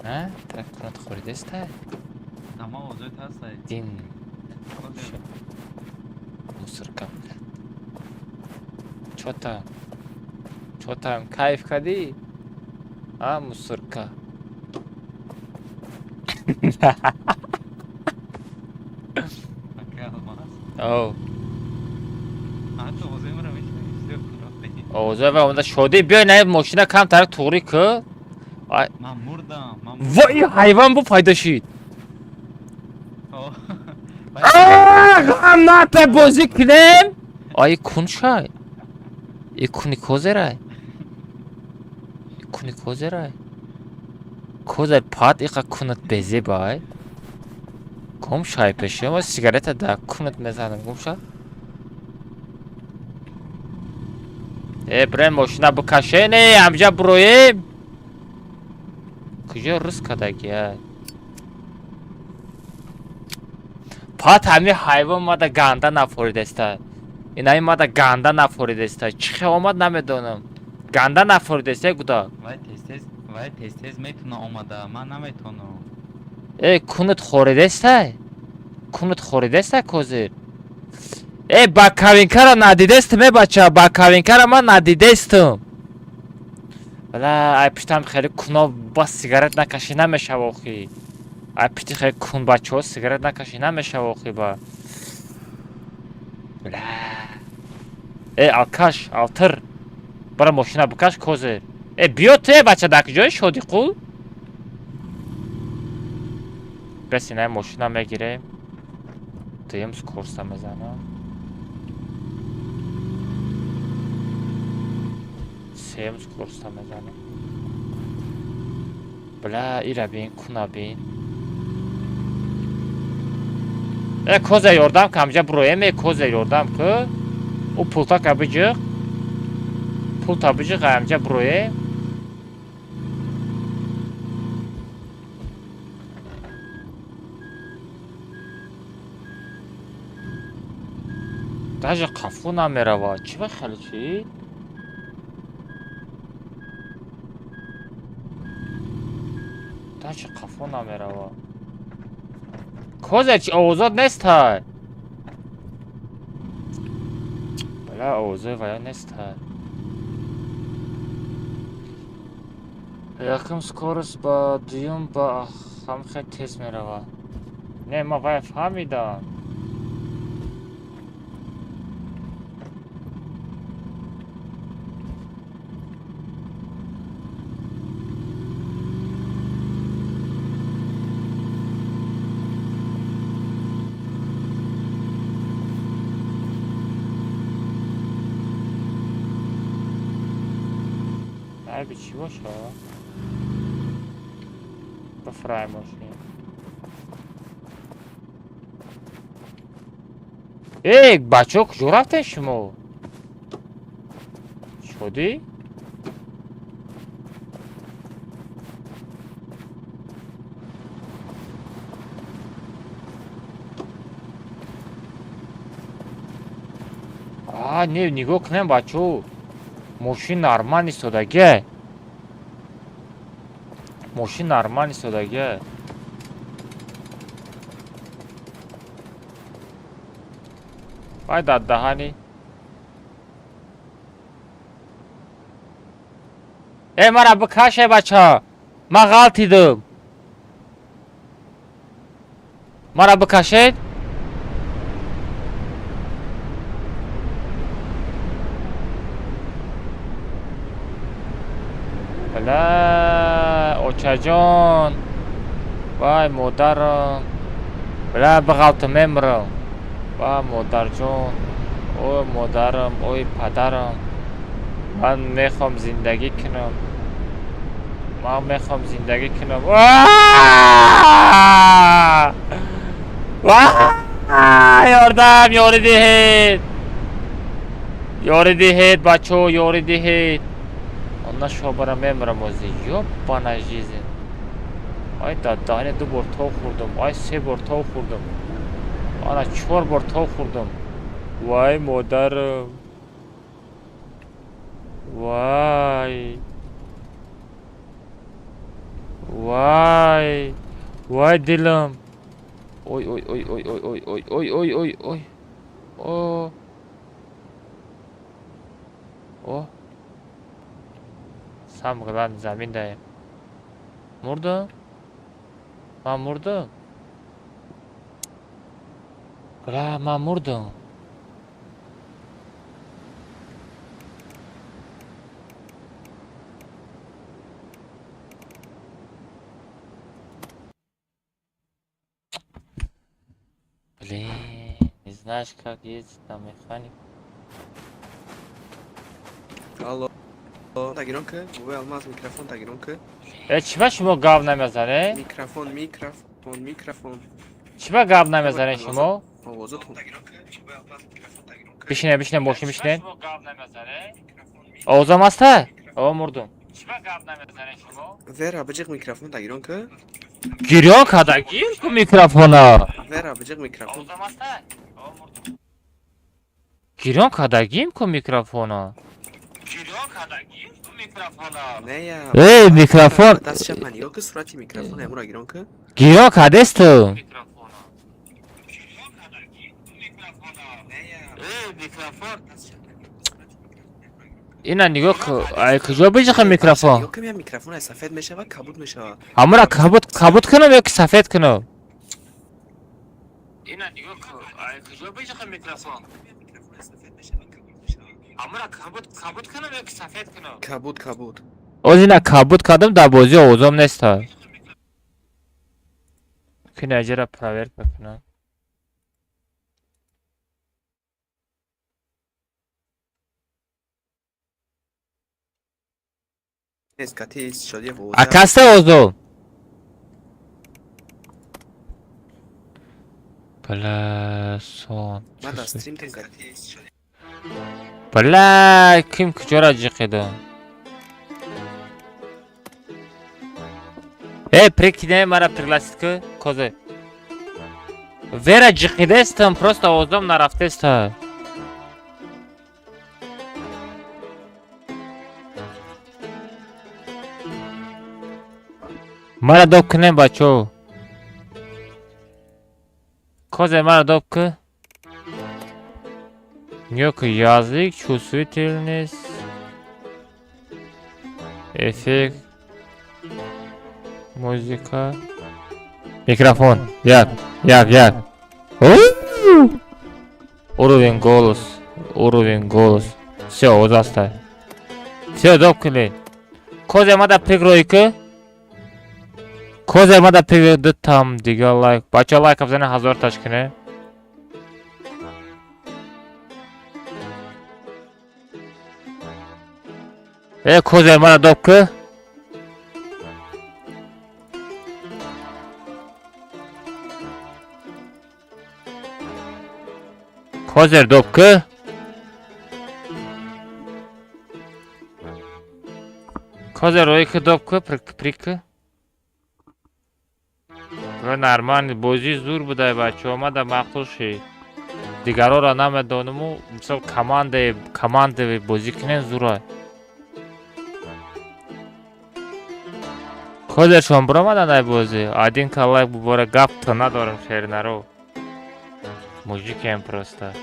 [SPEAKER 1] А? Тара кунут хоридеста?
[SPEAKER 16] Ама овозои ҳастай.
[SPEAKER 1] Дин. Мусорка. Чё там? Чё там? Кайф кардӣ? А, мусорка.
[SPEAKER 16] Ака Алмаз.
[SPEAKER 1] Оу.
[SPEAKER 16] А ту овозои маро мешунавӣ? Всё рафтем.
[SPEAKER 1] Овозои ва омада шодӣ биёй на мошина камтар туғрӣ ку. Ай.
[SPEAKER 16] Ман мурдам, ман
[SPEAKER 1] Вой, ҳайвон бу пайдо шид. Ғам напе бозӣ кунем. Ай кун шай. И куни козерай. И куни козерай. Козер пат иқа кунат безебай. Гум шай пеши ма сигарета да кунат мезанам гум шай. Э брен мошина бикашене, амҷа буроем. Куҷо рӯз кадаги ай? Пат ҳами ҳайвон мада ганда нафоридеста. Инаи мада ганда нафоридеста. Чӣ хел омад намедонам. Ганда нафоридеста гуда.
[SPEAKER 16] Вай тез-тез, вай тез-тез метуна омада, ман наметонам.
[SPEAKER 1] Э кунут хоридеста? Кунут хоридеста козир? Э ба кавинкара надидестам э бача, ба кавинкара ман надидестам. Бала ай пиштам хеле куно ба сигарет накашӣ намешава охи. Ай пишти хеле кун бачаҳо сигарет накашӣ намешава охи ба. Бла. Э алкаш, алтыр. Бара мошина бикаш козир. Э биё ту э бача дар куҷои шодӣ қул? Бес инаи мошина мегирем. Дуюм скорста мезанам. Сеюм скорста мезанам. Бла ира бин, куна бин. Э коза ёрдам ка амҷа буроем, э коза ёрдам ку. Ӯ пулта ка биҷиқ. Пулта биҷиқ амҷа буроем. Даже қафо намеравад. Чӣ ба хеле чӣ? Даже қафо намеравад. Коза чи овозот нестай? Бля, овозои вая нестай. Якум скорость ба дуюм ба ҳам хел тез меравад. Не, ман вая фаҳмидам. Айби чӣ боша? Бафрай мошин. Эй, бачаҳо куҷо рафтед шумо? Шодӣ? А, не, нигоҳ кунем бачаҳо. Мошин нормал истодаге. Мошин нормал истодаге. Вай дар даҳани. Э, мара бикаше бача. Ман ғалтидам. Мара бикашед? Бля, очаҷон. Вай модарам. Бля, биғалтам мемирам. Ва модарҷон. Ой модарам, ой падарам. Ман мехоҳам зиндагӣ кунам. Ман мехоҳам зиндагӣ кунам. Ёрдам, ёрӣ диҳед. Ёрӣ диҳед, бачаҳо, ёрӣ диҳед. Она шобара мемирам ози. Ёбана жизнь. Ай дар даҳане ду бор тов хӯрдам. Ай се бор тов хӯрдам. Ана чор бор тов хӯрдам. Вай модарам. Вай. Вай. Вай дилам. Ой ой ой ой ой ой ой ой ой ой ой. О. О. Сам главный замин даем. Мурдам? Ман мурдам? Бля, ман мурдам. Блин, не знаешь, как ездить на механику.
[SPEAKER 12] Алло. Тагирон ки? Бубай Алмаз микрофон тагирон ки?
[SPEAKER 1] Э, чиба шумо гап намезане?
[SPEAKER 12] Микрофон, микрофон, микрофон.
[SPEAKER 1] Чиба гап намезане шумо?
[SPEAKER 12] Овозатон.
[SPEAKER 1] Бишине, бишине, мошин бишине. Овозам аста? О, мурдум.
[SPEAKER 12] Вера, биҷиқ микрофон тагирон ки?
[SPEAKER 1] Гирён када, гир ку микрофона.
[SPEAKER 12] Вера, биҷиқ микрофон.
[SPEAKER 1] Гирён када, гир ку микрофона. Эй, микрофон.
[SPEAKER 12] Даст чапа нигоҳ ки сурати микрофон амура гирон ки?
[SPEAKER 1] Гирён кадесту. Ина нигоҳ ку, ай куҷо биҷиқа микрофон?
[SPEAKER 12] Нигоҳ ки микрофон ай сафед мешава, кабуд мешава.
[SPEAKER 1] Ҳамура кабуд, кабуд кунам ё ки сафед кунам? Ина нигоҳ ку, ай куҷо биҷиқа микрофон? Ҳамура кабуд, кабуд кунам ё ки сафед кунам?
[SPEAKER 12] Кабуд, кабуд.
[SPEAKER 1] Оз ина кабуд кардам, дар бозӣ овозом неста. Ки наҷера проверка кунам. А каста овозо? Бля, сон. Бля, ким куҷора ҷиқидам? Эй, прикине мара пригласит ку, козе. Вера ҷиқидестам, просто овозом нарафтеста. Мара доб кунем бачо. Козе мара доб ку. Нёк язык, чувствительность, эффект, музыка, микрофон. Як, як, як. Уровень голос, уровень голос. Всё, озастай. Всё, доб кунед. Козе мада пригрой ку. Козе мада пригрой ду там дига лайк. Бачо лайк бизанед 1000 таш кунед. Э козе мара доб ку. Козер доб ку. Козер рой ку доб ку прик ку. Нормально бозӣ зур будай бачо омада маъқул шид. Дигарора намедонаму мисол командаи бозӣ кунем зурай. Козершон биромаданд ай бозӣ. Один ка лайк бубора гап то надорам шернаро. Мужикем просто.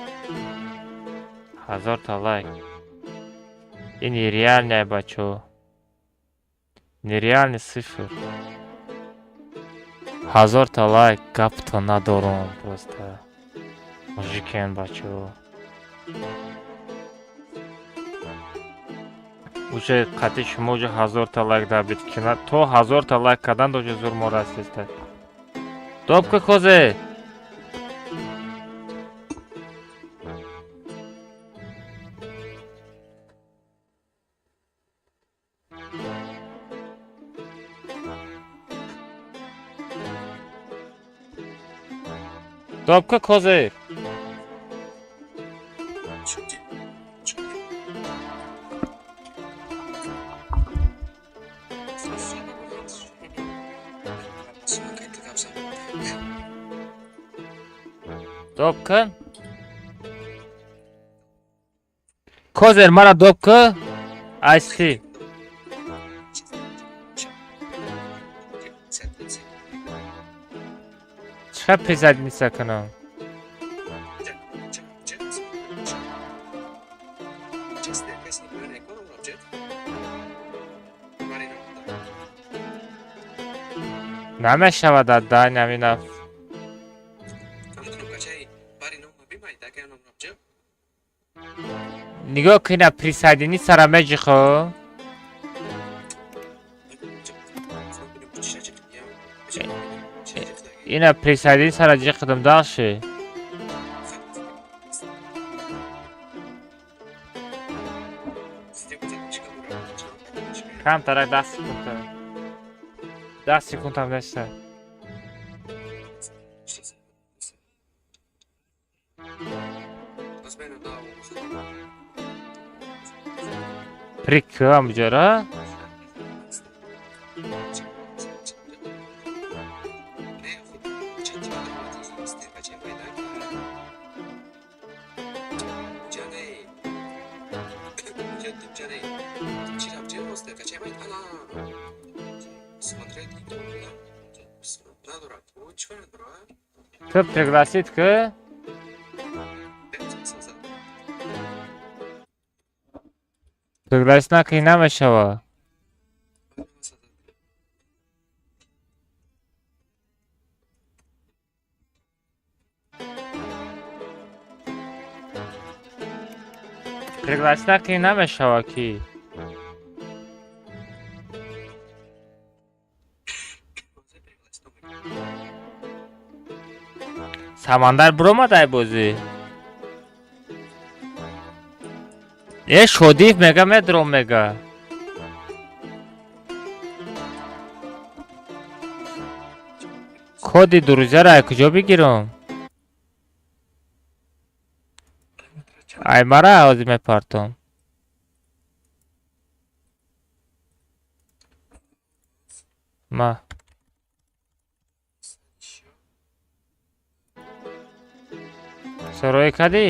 [SPEAKER 1] 1000 та лайк. Ин нереальный бачо. Нереальный цифр. 1000 та лайк гап то надорам просто. Мужикем бачо. Уже қати шумо уже 1000 та лайк дабид кина то 1000 та лайк кардан доже зур мо расиста. Добка козе. Добка козе. Доб кун. Козер мара доб ку. Айси. Чӣ присоединиться кунам? Намешавад дай намина. Нигоҳ кина присоединиться-ра меҷихо. Ина присоединиться-ра ҷиқидам дальше. Камтарак 10 секунд. 10 секундам неста. Прикам ҷара. Ту пригласить ку? Пригласить накунӣ намешава. Пригласить накунӣ намешава ки. Самандар биромад ай бозӣ. Э Шодиев мега медром мега. Коди друзьяро ай куҷо бигирам? Ай мара ҳозир мепартом. Ма. Сарой кардӣ?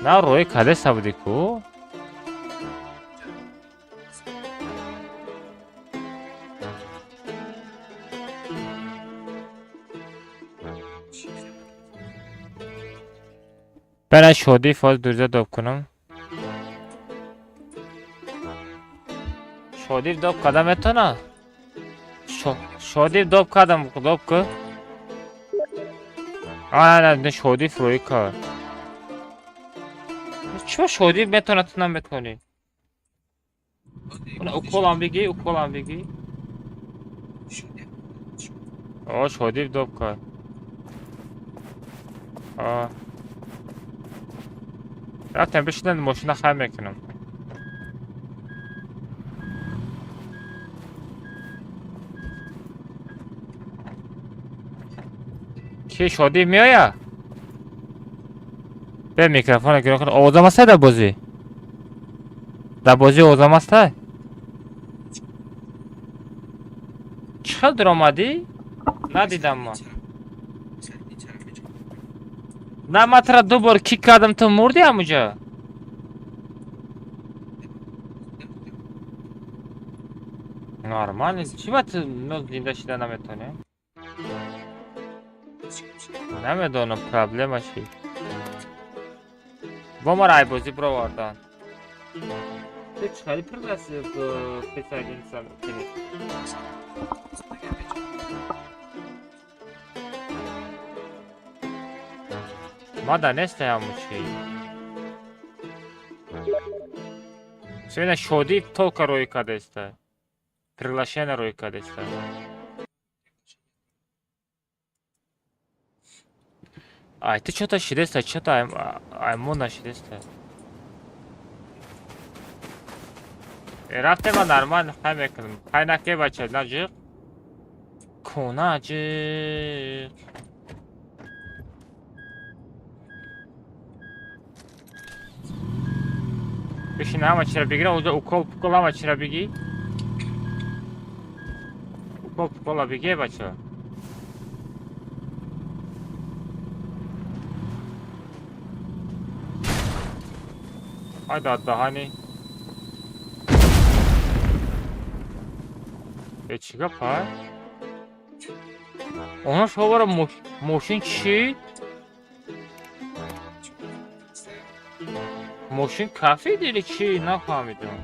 [SPEAKER 1] На рӯи кардеса будӣ ку? Бара шодӣ фоз дурза доб кунам. Шодив доб када метона? Шодив доб кадам, доб ку? А, не, шодив рӯи кар. Чиба шодив метона, ту наметонӣ? Уколам бигӣ, уколам бигӣ. О, шодив доб кар. А. Рафтем бишинем, мошина хай мекунам. Ки шодӣ меоя? Бе микрофона гирон кун. Овозам аста дар бозӣ? Дар бозӣ овозам аста? Чӣ хел дуромадӣ? Надидам ман. На, ман тура ду бор кик кардам, ту мурдӣ ҳамуҷа? Нормально. Чӣ ба ту зинда шида наметонӣ? Намедонам проблема чи. Бо мара айбозӣ бировардан. Ту чӣ хеле присоединиться мекунӣ? Мада нестаям ҳамучи. Сена шодӣ толка рӯй кардеста. Приглашение рӯй кардеста. Ай, ты что-то шидеста, что-то аймон нашидеста. Рафте ма нормально хай мекунам. Хай наке бача, наҷиқ. Кунаҷиқ. Бишин ҳама чира бигира, уҷа укол пукол ҳама чира бигӣ. Укол пукола биге бача. Ай даҳани. Э, чӣ гап ҳай? Она шовара мошин чӣ? Мошин кафид или чӣ? Нафаҳмидам.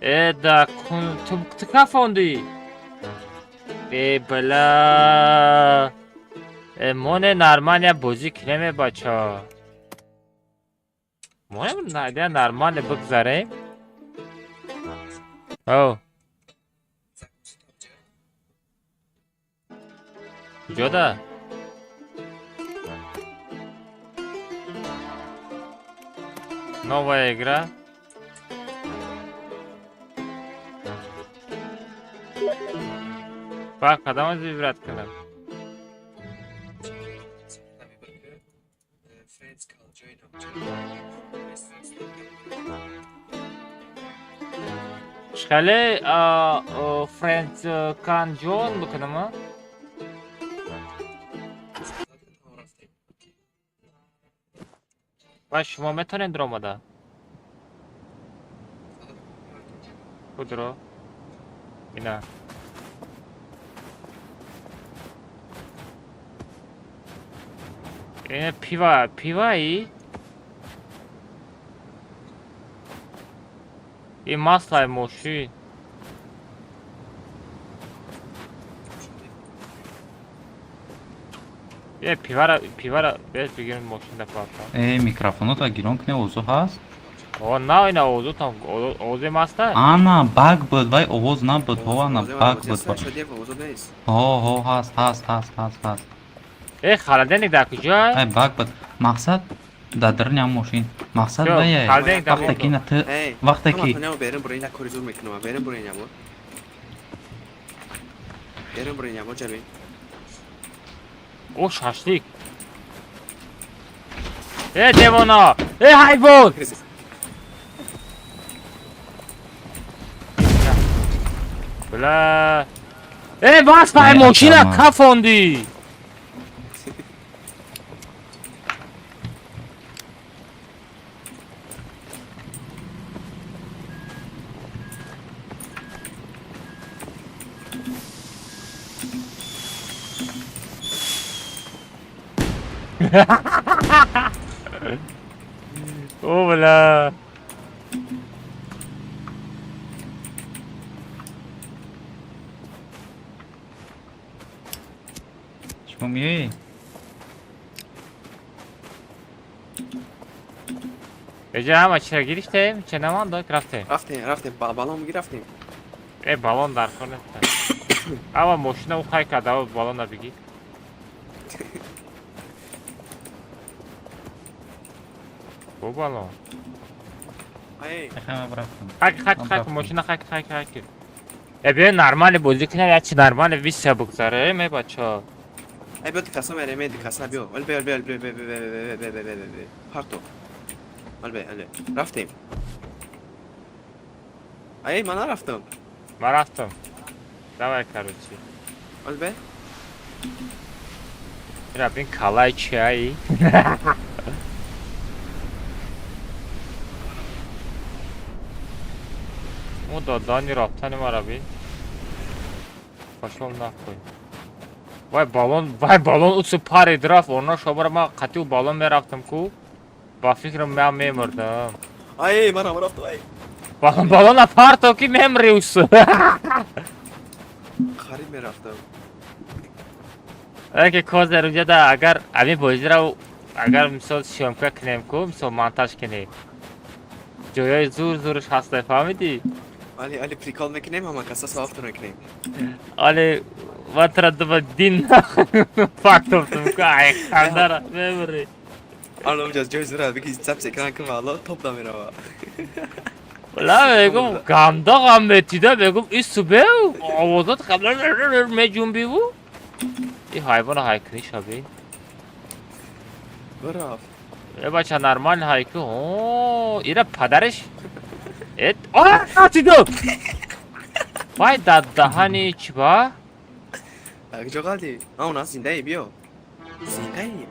[SPEAKER 1] Э, да кун ту кафондӣ? Э, бла. Э, моне нормально бозӣ кунем, бача. Моне нормально бигзарем. О. Куҷода? Новая игра. Ба кадом аз вибрат кунам? Хеле френдс кан ҷон бикунам? Ва шумо метавонед дуромада? Кудро? Ина. Э, пива, пиваи? И маслаи мошин. Е, пивара, пивара, без бигирем мошин да парта.
[SPEAKER 16] Э, микрофонота гирон кне, овозо ҳаст?
[SPEAKER 1] О, на, ина овозо там, овозе маста?
[SPEAKER 16] Ана, баг буд, вай овоз набуд, ҳо, ана, баг буд. Ҳо, ҳо, ҳаст, ҳаст, ҳаст, ҳаст, ҳаст.
[SPEAKER 1] Э, холодильник дар куҷо?
[SPEAKER 16] Ай, баг буд. Мақсад дар даруни ҳам мошин. Мақсад вай, вақте ки ина ту, вақте ки
[SPEAKER 12] Берем бурин, як кори зур мекунам. Берем бурин ябо. Берем бурин ябо, ҷабин.
[SPEAKER 1] О, шашлик. Э, девона! Э, ҳайвон! Бла. Э, васпай мошина кафондӣ. О, бля.
[SPEAKER 16] Шумо миёӣ?
[SPEAKER 1] Эҷа ҳама чира гирифтем, че намонд, рафтем.
[SPEAKER 12] Рафтем, рафтем, балон гирифтем.
[SPEAKER 1] Э, балон дар кор нест. Ава мошина у хай карда, ава балона бигир. Бо балон. Хак, хак, хак, мошина хак, хак, хак. Э, биё нормали бозӣ кунем, як чи нормали виса бигзаре, ме бача.
[SPEAKER 12] Эй, биё дикаса мерем, эй, дикаса биё. Вал биё, биё, биё, биё, биё, биё, биё, биё, биё, биё. Парто. Вал биё, вал биё. Рафтем. Эй, ман нарафтам.
[SPEAKER 1] Ман рафтам. Давай, короче.
[SPEAKER 12] Вал биё.
[SPEAKER 1] Ира бин калай чиай. Мо додани рафтани мара бин. Пошел нахуй. Вай балон, вай балон усу парид рафт, она шобара ма қатиу балон мерафтам ку. Ба фикрам ман мемурдам.
[SPEAKER 12] Ай, ман рафтам, ай.
[SPEAKER 1] Балон, балона парто ки мемри усу.
[SPEAKER 12] Харид мерафтам.
[SPEAKER 1] Аки козер уҷада агар ами бозиро агар мисол съёмка кунем ку, мисол монтаж кунем. Ҷоёи зур зурш ҳаста, фаҳмидӣ?
[SPEAKER 12] Али, али прикол мекунем, ҳама каса савофтон мекунем.
[SPEAKER 1] Али ватра дуба дин фактофтум ку, ай хандара мемри.
[SPEAKER 12] Ало, уҷа ҷои зура бигӣ запись экран кун, валло топ намерава.
[SPEAKER 1] Ла мегум ганда ғам метида, мегум ису беу, овозот қабла меҷунбиву. И ҳайвона ҳайкунӣ шаби.
[SPEAKER 12] Барафт.
[SPEAKER 1] Э бача нормал ҳайку. О, ира падараш. Э, а, тиду. Вай дар даҳани чӣ ба?
[SPEAKER 12] Куҷо қалдӣ? А, он аст зиндаи, биё. Зиндаи.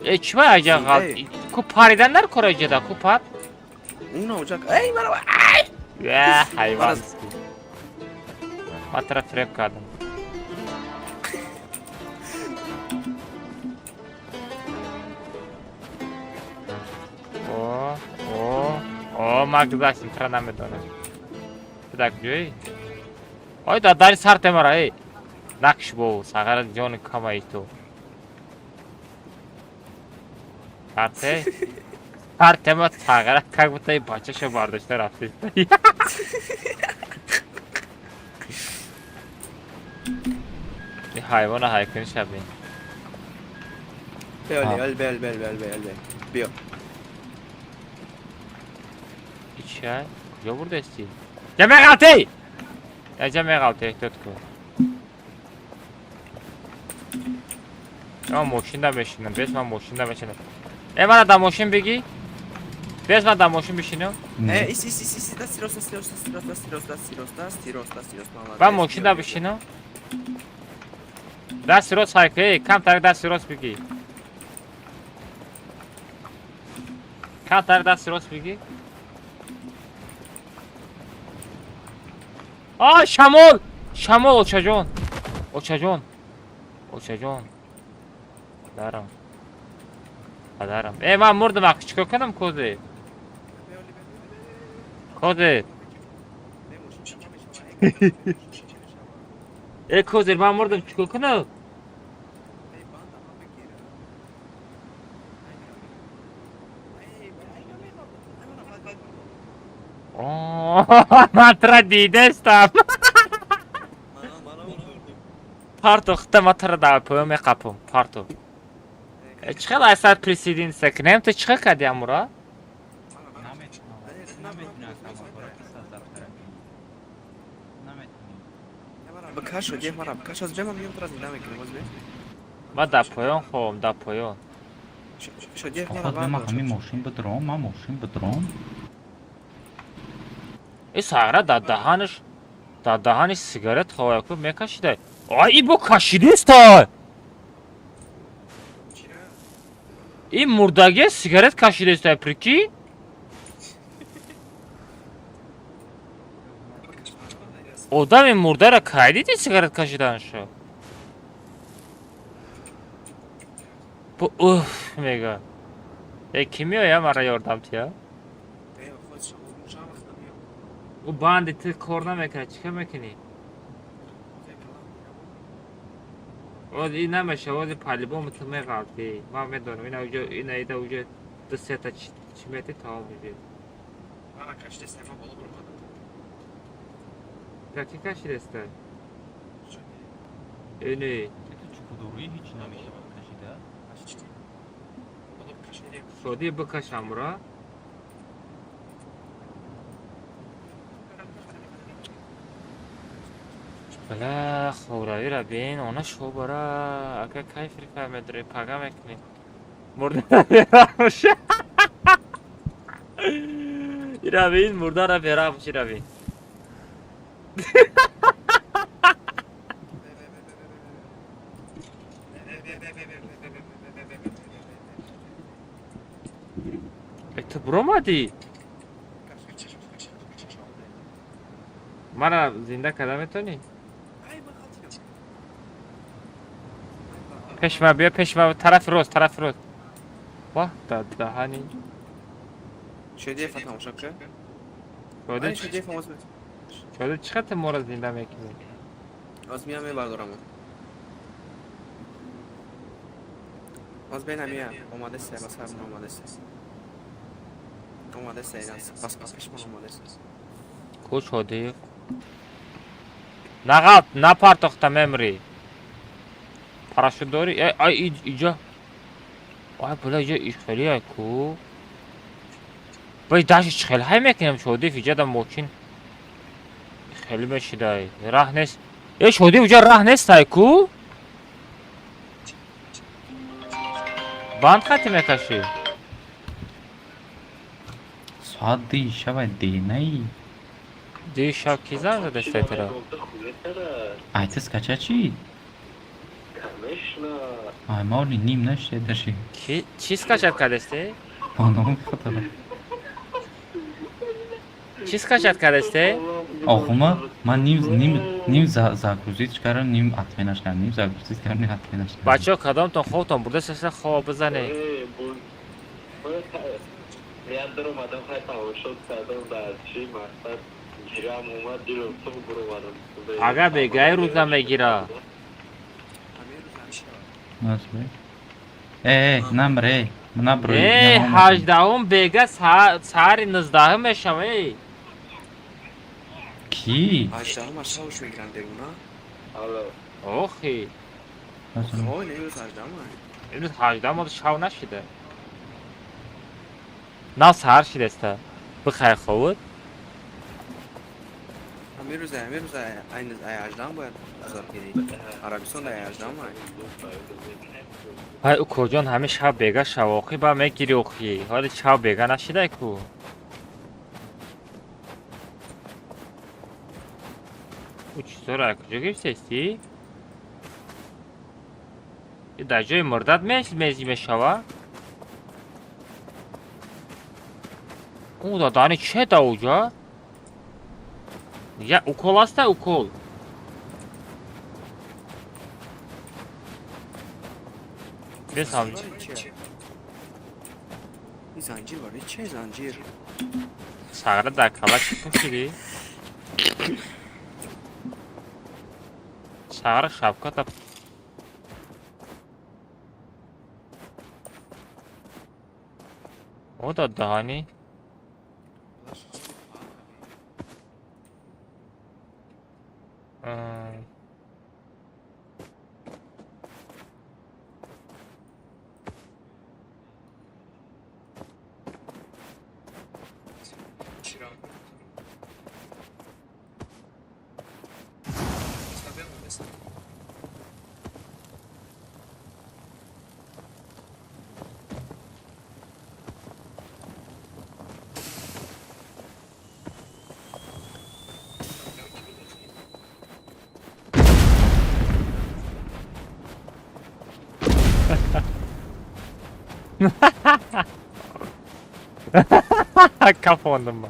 [SPEAKER 1] Э, чӣ ба аҷа қалд? Ку паридан дар кор аҷада, ку пар?
[SPEAKER 12] Уна уҷа. Эй, мара. Ай!
[SPEAKER 1] Э, ҳайвон. Ма тара фиреб кардам. О, о, о, ма гузаштем, тара намедонам. Ту дар куҷоӣ? Ой, дар дари сар темара, эй. Накш бо, сағара ҷони камаи ту. Сарте? Сар тема сағара как будто и бачаша бардошта рафти. И ҳайвона ҳайкунӣ шабин.
[SPEAKER 12] Биё, али, биё, биё, биё, биё, биё. Биё.
[SPEAKER 1] Чай? Куҷо бурдасти? Ҷа меғалтӣ! Ҷа меғалтӣ, эҳтиёт кун. Ман мошинда мешинам, бес ман мошинда мешинам. Э, мана дар мошин бигӣ? Бес ман дар мошин бишинам?
[SPEAKER 12] Э, ис, ис, ис, ис, дасти рост, дасти рост, дасти рост, дасти рост, дасти рост, дасти рост, дасти рост, молодец.
[SPEAKER 1] Ман мошинда бишинам? Дасти рост ҳайку, эй, камтар дасти рост бигӣ. Камтар дасти рост бигӣ. А, шамол! Шамол, очаҷон! Очаҷон! Очаҷон! Падарам. Падарам. Э, ман мурдам, ах, чикор кунам, козе? Козе! Э, козе, ман мурдам, чикор кунам? Ман тара дидастам. Парто, хита ман тара дар поён меқапам. Парто. Чӣ хел айсар присоединиться кунем? Ту чӣ хел кардӣ амура?
[SPEAKER 12] Бикашо, ҷеҳ мара, бикашо, аз ҷема миём тара зинда мекунем, оз бе.
[SPEAKER 1] Ман дар поён хоҳам, дар поён.
[SPEAKER 12] Шо, ҷеҳ мара,
[SPEAKER 16] Охот, ман ҳамин мошин бидром, ман мошин бидром.
[SPEAKER 1] Э, сағра дар даҳанаш, дар даҳаниш сигарет хоҳа ку мекашида. Ай, и бо кашидеста! И мурдагия сигарет кашидеста, прикинь? Одами мурдара кай диди сигарет кашиданашо? Бу уф мега. Э, ки меоя мара ёрдам тия? Ӯ банди ту кор намекунад, чӣ кор мекунӣ? Оз ин намеша, ози по-любому ту меғалтӣ. Ман медонам, ина уҷо, ина ида уҷо ду сета чӣ метӣ, тамом мешид. Ка ки кашидаста? Ини.
[SPEAKER 16] Чукудорӣ ҳеҷ намешавад кашида.
[SPEAKER 1] Шодӣ бикашамра? Бала, ховравира бин, она шобара, ака кай фрифайр медорӣ, пага мекунӣ. Мурдара берамш. Ира бин, мурдара берамш, ира бин. Э, ту буромадӣ? Мара зинда карда метавонӣ? Пеш ма биё, пеш ма, тарафи рост, тарафи рост. Ваҳ, даҳани.
[SPEAKER 12] Шодиев тамошо кар.
[SPEAKER 1] Шоди
[SPEAKER 12] Шодиев овоз.
[SPEAKER 1] Шоди, чӣ қадр моро зинда мекунӣ?
[SPEAKER 12] Оз миям, мебардорам. Оз бен ҳамия омада се ба сар омада се. Омада се бас бас пешмон омада се.
[SPEAKER 1] Ку Шодиев? Нағалт, напартохта мемрӣ. Парашют дорӣ? Э, ай иҷа. Ай, била, иҷа хеле ай ку. Бай, даши чӣ хеле ҳай мекунем, Шодиев, иҷа да мошин хеле мешидай. Раҳ нест. Э, Шодиев, иҷа раҳ нест ай ку? Банд хати мекашӣ?
[SPEAKER 16] Соат 2 шава денаи.
[SPEAKER 1] 2 шаб ки занг задастай тара?
[SPEAKER 16] Ай, ты скачать чӣ? Ай, моли ним наште даши.
[SPEAKER 1] Ки чӣ скачать кардасте?
[SPEAKER 16] Оно хатара.
[SPEAKER 1] Чӣ скачать кардасте?
[SPEAKER 16] Охума ман ним загрузить кардам, ним отменаш кардам, ним загрузить кардам, ним отменаш кардам.
[SPEAKER 1] Бачаҳо, кадомтон хобтон бурда, хоб бизанед.
[SPEAKER 17] Я даромадам, хай тамошо кардам, дар чӣ мақсад гирам омад, дилам сум буромадам.
[SPEAKER 1] Ага бегаи рӯза мегира.
[SPEAKER 16] Э, намре, набрӯй.
[SPEAKER 1] Э, 18-ум бега саҳари 19-ум мешава, эй.
[SPEAKER 16] Ки?
[SPEAKER 12] 18-ум аз шавш мегиранд бегуна?
[SPEAKER 1] Охи.
[SPEAKER 12] Ой, не, имрӯз 18-ум.
[SPEAKER 1] Имрӯз 18-ум, оз шав нашида. Нав саҳар шидаста. Бихай ховуд.
[SPEAKER 12] Ҳамин рӯз ай 18-ум бояд азор гирӣ. Арабистон ай 18-ум ай.
[SPEAKER 1] Ай, укоҷон, ҳамин шаб бега шавоқӣ ба мегири охи. Ҳоли шаб бега нашидай ку. Ӯ чизоро ай куҷо гирифтести? И дар ҷои мурдат мези мешава? Ӯ дадани че да уҷа? Я укол аста, укол. Бесам.
[SPEAKER 12] Ин занҷир барои че занҷир?
[SPEAKER 1] Сағра дар кала чӣ пӯшидӣ? Сағра шапката. О, да даҳани. Кафондам.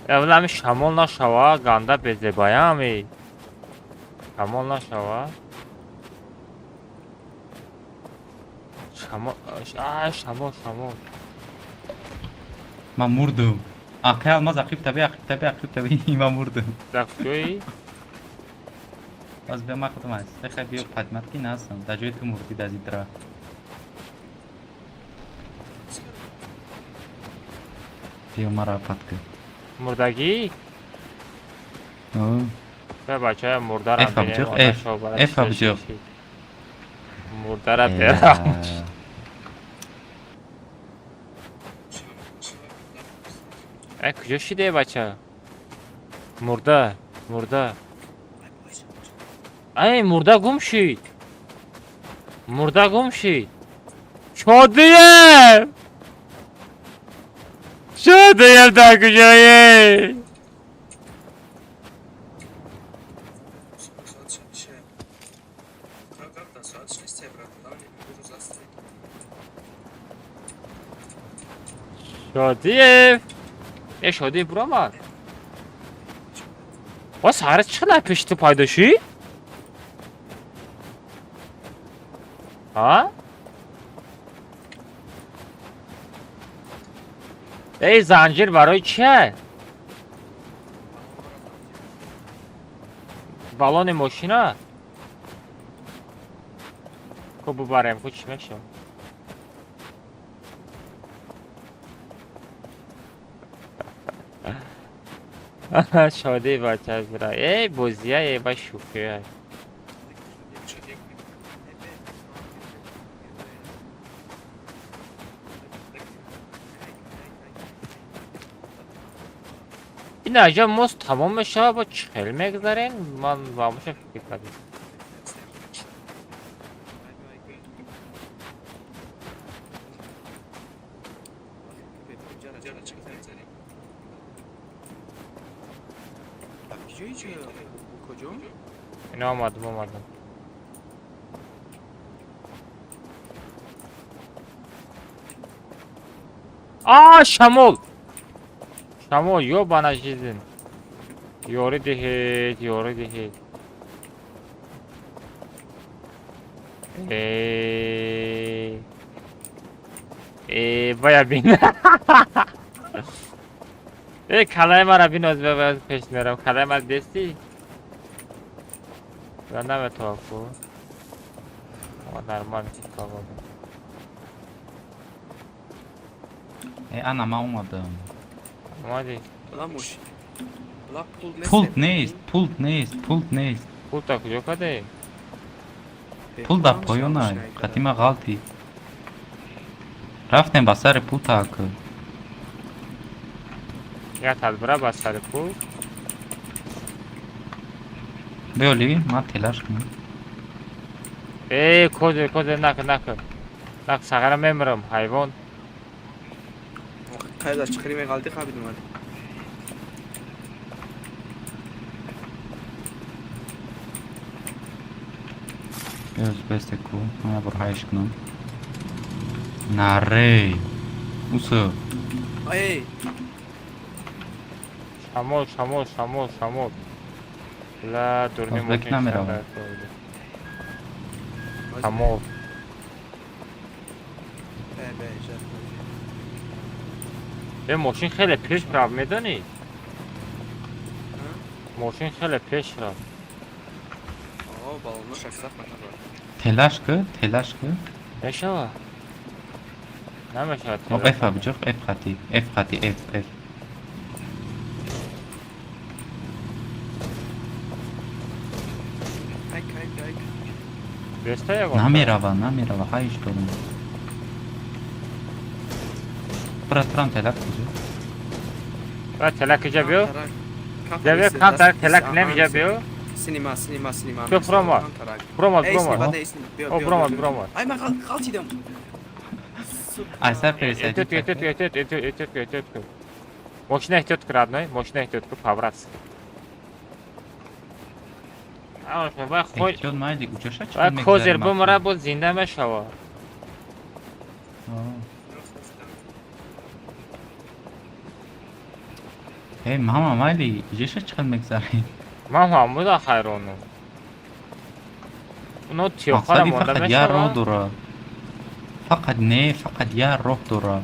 [SPEAKER 1] Аввал шамол нашава, ганда безебаями. Шамол нашава. Шамол, а шамол, шамол.
[SPEAKER 16] Ман мурдум. Акай Алмаз ақиб таби, ақиб таби, ақиб таби, ман мурдум.
[SPEAKER 1] Дар куҷоӣ?
[SPEAKER 16] Боз биё ман худам аст. Хай биё падмат ки наҳастам. Дар ҷои ту мурдӣ дар зидра. Биё маро пад кун.
[SPEAKER 1] Мурдагӣ? Бе бачаҳоя мурдарам
[SPEAKER 16] F абҷоқ, F, F абҷоқ.
[SPEAKER 1] Мурдара берам. Э, куҷо шиде бача? Мурда, мурда. Ай, мурда гум шид. Мурда гум шид. Шодием! Шодием дар куҷоӣ? Шодиев! Э, Шодиев буромад. Ва саҳара чӣ қадар пеши ту пайдо шид? А? Эй, занҷир барои чия? Балони мошина? Ку бубарем, ку чӣ мешавад? Шодӣ бача бира. Эй, бозия, эй, ба шӯхия. Ин аҷаб мост тамом мешавад, бо чӣ хел мегзарем? Ман ба ҳамаша фикр кардем. Ино омадам, омадам. А, шамол! Шамол, ёбана жизнь. Ёрӣ диҳед, ёрӣ диҳед. Э, э, бая бин. Э, калаи мара биноз, ба пеш мерам. Калаи мара дестӣ? Я наметавонам ку. Нормально тавонам.
[SPEAKER 16] Э, ана ман омадам.
[SPEAKER 1] Омадӣ?
[SPEAKER 16] Пулт нест, пулт нест, пулт нест.
[SPEAKER 1] Пулта куҷо кардем?
[SPEAKER 16] Пул дар поёнай, қатима ғалтӣ. Рафтем ба сари пул тааккул.
[SPEAKER 1] Як тадбира ба сари пул.
[SPEAKER 16] Биёли, ман телаш кунам.
[SPEAKER 1] Э, козир, козир, накун, накун. Нак, сағара мемирам, ҳайвон.
[SPEAKER 12] Қайда чиқири меғалти қабид омад.
[SPEAKER 16] Биёз бесте ку, ман як бор ҳайш кунам. Нарей. Усо.
[SPEAKER 12] Эй!
[SPEAKER 1] Шамол, шамол, шамол, шамол. Ла, дурни
[SPEAKER 16] Озбек
[SPEAKER 1] мошин
[SPEAKER 16] намеравад.
[SPEAKER 1] Шамол. Э, мошин хеле пеш рафт, медонӣ? Мошин хеле пеш рафт.
[SPEAKER 16] Телаш ку, телаш ку.
[SPEAKER 1] Мешавад? Намешавад.
[SPEAKER 16] О, F абҷоқ, F хати, F хати, F, F.
[SPEAKER 1] Беста ягон?
[SPEAKER 16] Намерава, намерава, ҳайш дорам. Бра, трам телак куҷо?
[SPEAKER 1] Бра, телак куҷа биё? Ҷа биё, камтар телак немиҷа биё.
[SPEAKER 12] Синема, синема, синема.
[SPEAKER 1] Биё, буромад. Буромад, буромад. О, буромад, буромад.
[SPEAKER 12] Ай, ман ғалтидам.
[SPEAKER 16] Ай, сар пересадить.
[SPEAKER 1] Эҳтиёт, эҳтиёт, эҳтиёт, эҳтиёт, эҳтиёт, эҳтиёт кун. Мошина эҳтиёт кун, родной, мошина эҳтиёт кун, по-братски.
[SPEAKER 16] Эҳтиёт майли, куҷоша чӣ
[SPEAKER 1] Вай козир бумра боз зинда мешавад.
[SPEAKER 16] Эй, мама, майли, иҷоша чӣ қадр мегзарем?
[SPEAKER 1] Ман ҳамуда ҳайронам. Уно тиёхара
[SPEAKER 16] Мақсади
[SPEAKER 1] монда
[SPEAKER 16] фақат як роҳ
[SPEAKER 1] мешавад.
[SPEAKER 16] дорад. Фақат не, фақат як роҳ дора.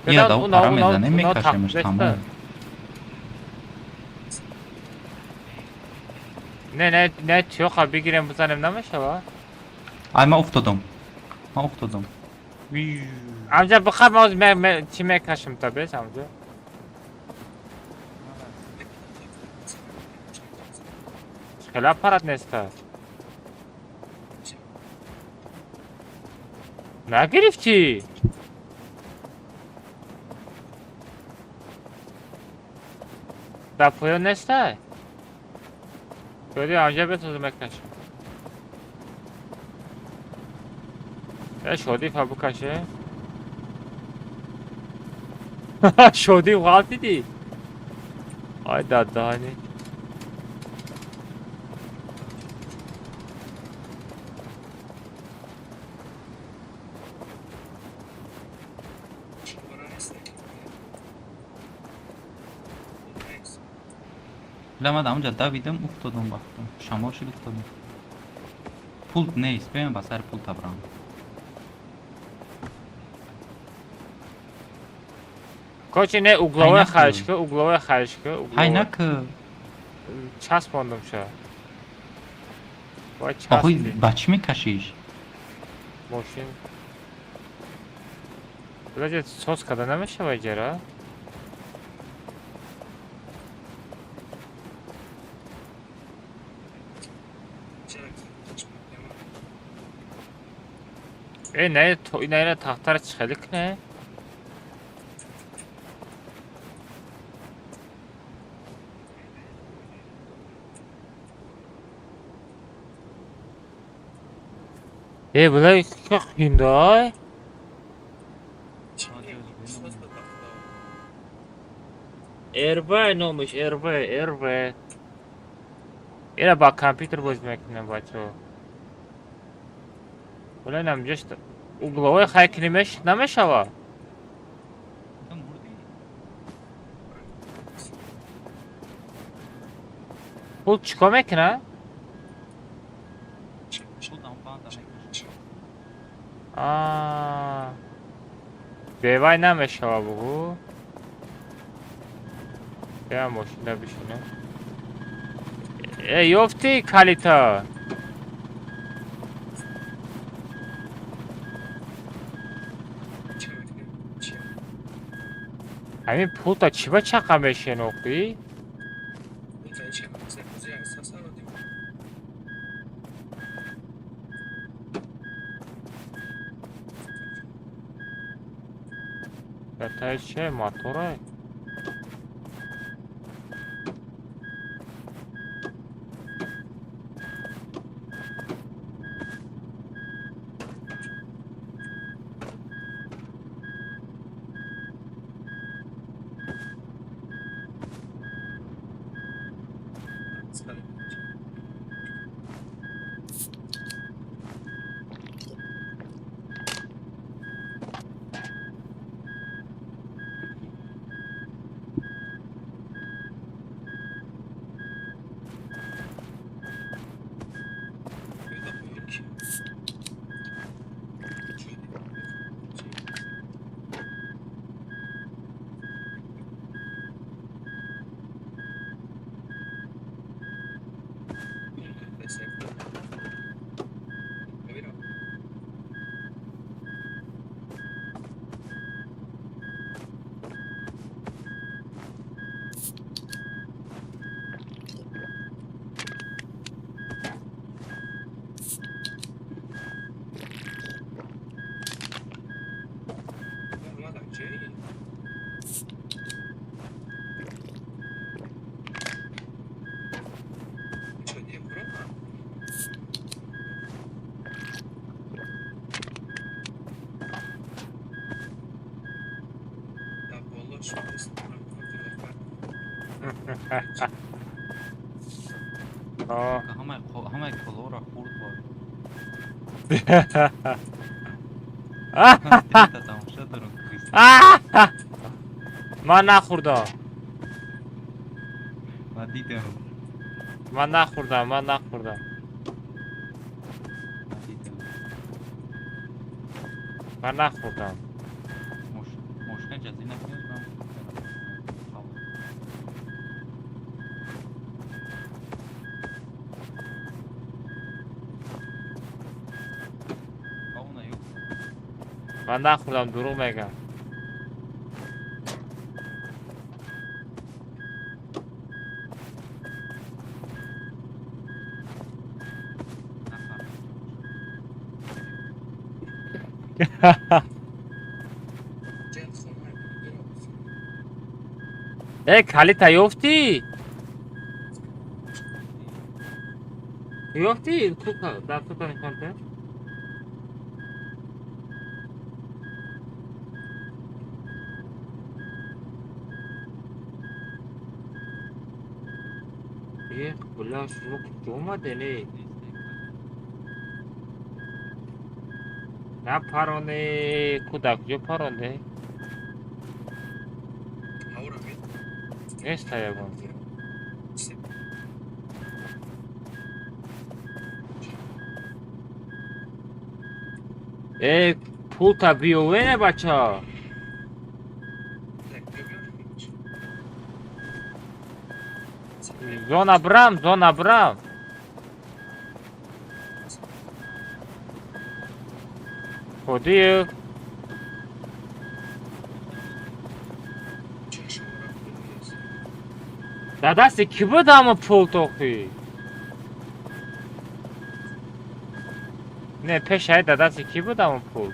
[SPEAKER 16] Я да пара мезанем, мекашемш тамом.
[SPEAKER 11] Не, не, не, чоха бигирем бизанем намешава?
[SPEAKER 16] Ай, ман уфтодам. Ман уфтодам.
[SPEAKER 11] Амҷа бихаб, ма чӣ мекашем та бес амҷа? Хела аппарат неста. Нагирифтӣ? Дар поён нестай? Шоди амҷа бетозу мекашем. Э шоди фа бикаше. Шоди ғалтидӣ. Ай дадани.
[SPEAKER 16] Бля, ман дар онҷа давидам, уфтодам вақтам. Шамол шуд уфтодам. Пулт нест, биёем ба сари пулта бирам.
[SPEAKER 11] Короче, не угловой хаеш ки, угловой хаеш ки,
[SPEAKER 16] Ҳай наки.
[SPEAKER 11] Часпондум ша. Бояд
[SPEAKER 16] Охуй,
[SPEAKER 11] часпи.
[SPEAKER 16] ба чӣ мекашиш?
[SPEAKER 11] Мошин. Блядь, сос када намешава иҷара? Э, не, то ина ина тахтара чӣ хеле кне? Э, бля, қиндай? РВ номиш, РВ, РВ. Ира ба компютер боз мекунем, бачаҳо. Бля, инам ҷош угловой хай книмеш намешава? Пул чикор мекуна? А. Бевай намешава бугу. Я мошина бишина. Э, ёфти калита. Ҳамин пулта чӣ ба чақа мешен оқӣ? Датай че моторай?
[SPEAKER 16] Ҳамаи колоро хурд бод. Тамоша дорам.
[SPEAKER 11] Ман нахӯрдам.
[SPEAKER 16] Ман дидам.
[SPEAKER 11] Ман нахӯрдам, ман нахӯрдам.
[SPEAKER 1] Ман нахӯрдам.
[SPEAKER 16] Мошина ҷазӣ накунед.
[SPEAKER 1] Ман нахӯрдам, дурӯғ мегам. Э, калита ёфтӣ? Ёфтӣ? Дар сука нишонте. Э, бля, шумо куҷо омаден, э? На пароне, ку дар куҷо паронде? Неста ягон. Э, пулта биёвене, бача. Зона брам, зона брам. Ходиев. Дар дасти кӣ буд ҳама пул тохӣ? Не, пешаи дар дасти кӣ буд ҳама пул?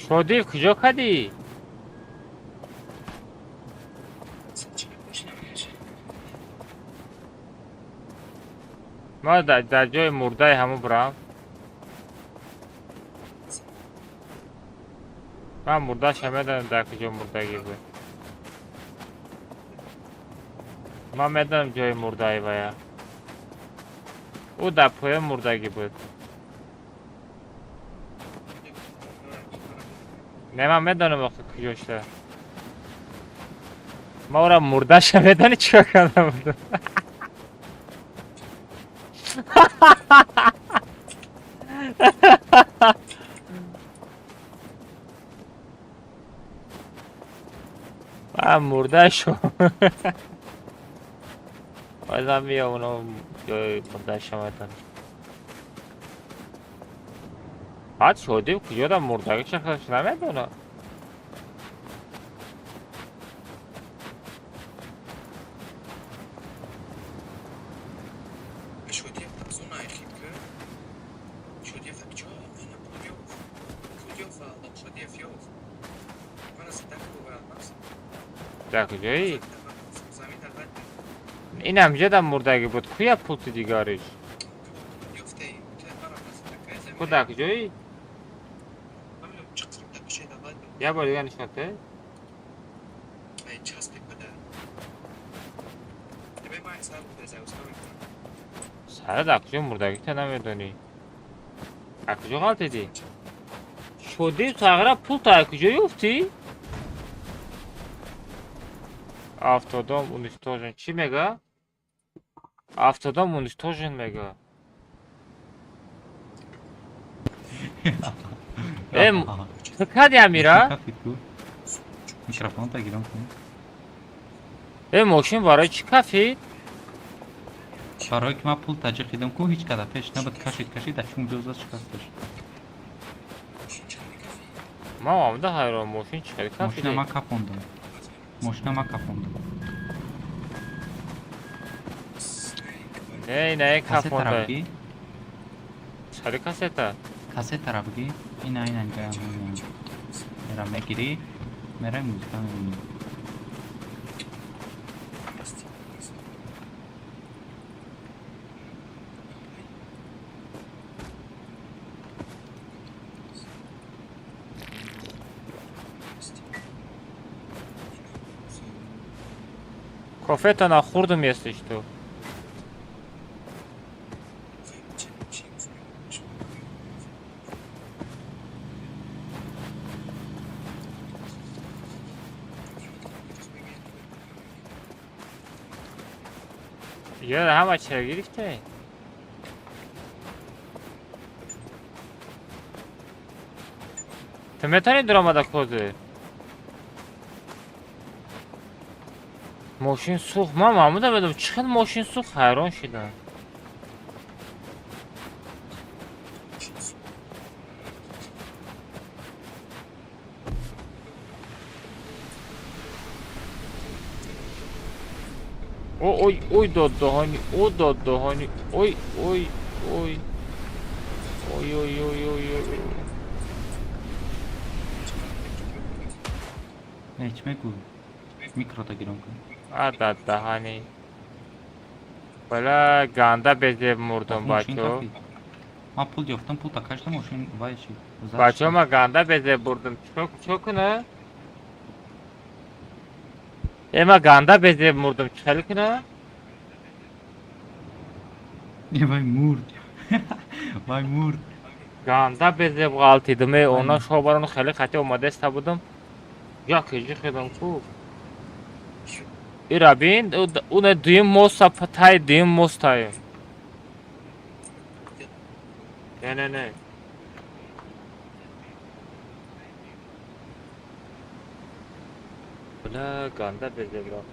[SPEAKER 1] Шодиев куҷо кардӣ? Ма дар ҷои мурдаи ҳамун бурам. Ман мурдаша медонам дар куҷо мурдагӣ буд. Ман медонам ҷои мурдаи вая. Ӯ дар поён мурдагӣ буд. Не, ман медонам охи куҷо шуда. Ман ӯра мурдаша медонӣ чӣ кор карда будам? Ман мурдашу. Баъзан меям оно ҷои мурдаша медонам. Баъд Шодиев куҷо дар мурдагиша худаш намедонад. Дар куҷоӣ? Инам ҷо дар мурдагӣ буд. Куя пулти дигариш? Ку дар куҷоӣ? Як бор дигар нишон те. Сара дар куҷо мурдагита намедонӣ? Аз куҷо ғалтидӣ? Шодиев тағйира пулта аз куҷо ёфтӣ? Автодом уничтожен. Чӣ мега? Автодом уничтожен мега. Э, ту кади Амира?
[SPEAKER 16] Микрофонта гирам кун.
[SPEAKER 1] Э, мошин барои чӣ кафид?
[SPEAKER 16] Барое ки ман пул таҷиқидам ку ҳеҷ када пеш набуд, кашид, кашид, ачун ҷоза шикасташ.
[SPEAKER 1] Ман омада ҳайрон, мошин чӣ хел кафид?
[SPEAKER 16] Мошина ман кафондам. Мошина ман кафондам.
[SPEAKER 1] Не, не,
[SPEAKER 16] Кассетара
[SPEAKER 1] кафонда.
[SPEAKER 16] бигӣ?
[SPEAKER 1] Чари кассета?
[SPEAKER 16] Кассетара бигӣ? Ина, ина, инҷа. Мера мегирӣ, мера музыка мебинӣ.
[SPEAKER 1] Кофетона хӯрдум, если что. Ё ҳама чиро гирифте? Ту метавонӣ дуромада козир? Мошин сӯхт. Ман Маҳмуда медонам чӣ хел мошин сӯхт, ҳайрон шидам. О ой ой доддаҳони, о доддаҳони, ой ой ой ой ой ой ой ой.
[SPEAKER 16] Не, чӣ мегӯ? Микрота гирон кун.
[SPEAKER 1] А доддаҳани. Бала ганда безеб мурдум
[SPEAKER 16] Мошин
[SPEAKER 1] бачо.
[SPEAKER 16] кафи. Ман пул ёфтам, пул такашта мошин вай шид. Зад
[SPEAKER 1] Бачо
[SPEAKER 16] шид.
[SPEAKER 1] ма ганда безеб бурдум. Чо куна? Э ма ганда безеб мурдум. Чӣ хел куна?
[SPEAKER 16] Е, вай мурд. Вай мурд.
[SPEAKER 1] Ганда безеб ғалтидум. Э она шобарон хеле хати омадаста будум. Як ҳеҷи хедам ку. Ира бин, уна дуюм моста тай дуюм мостаем. Не, не, не. Бля, ганда безеб рафт.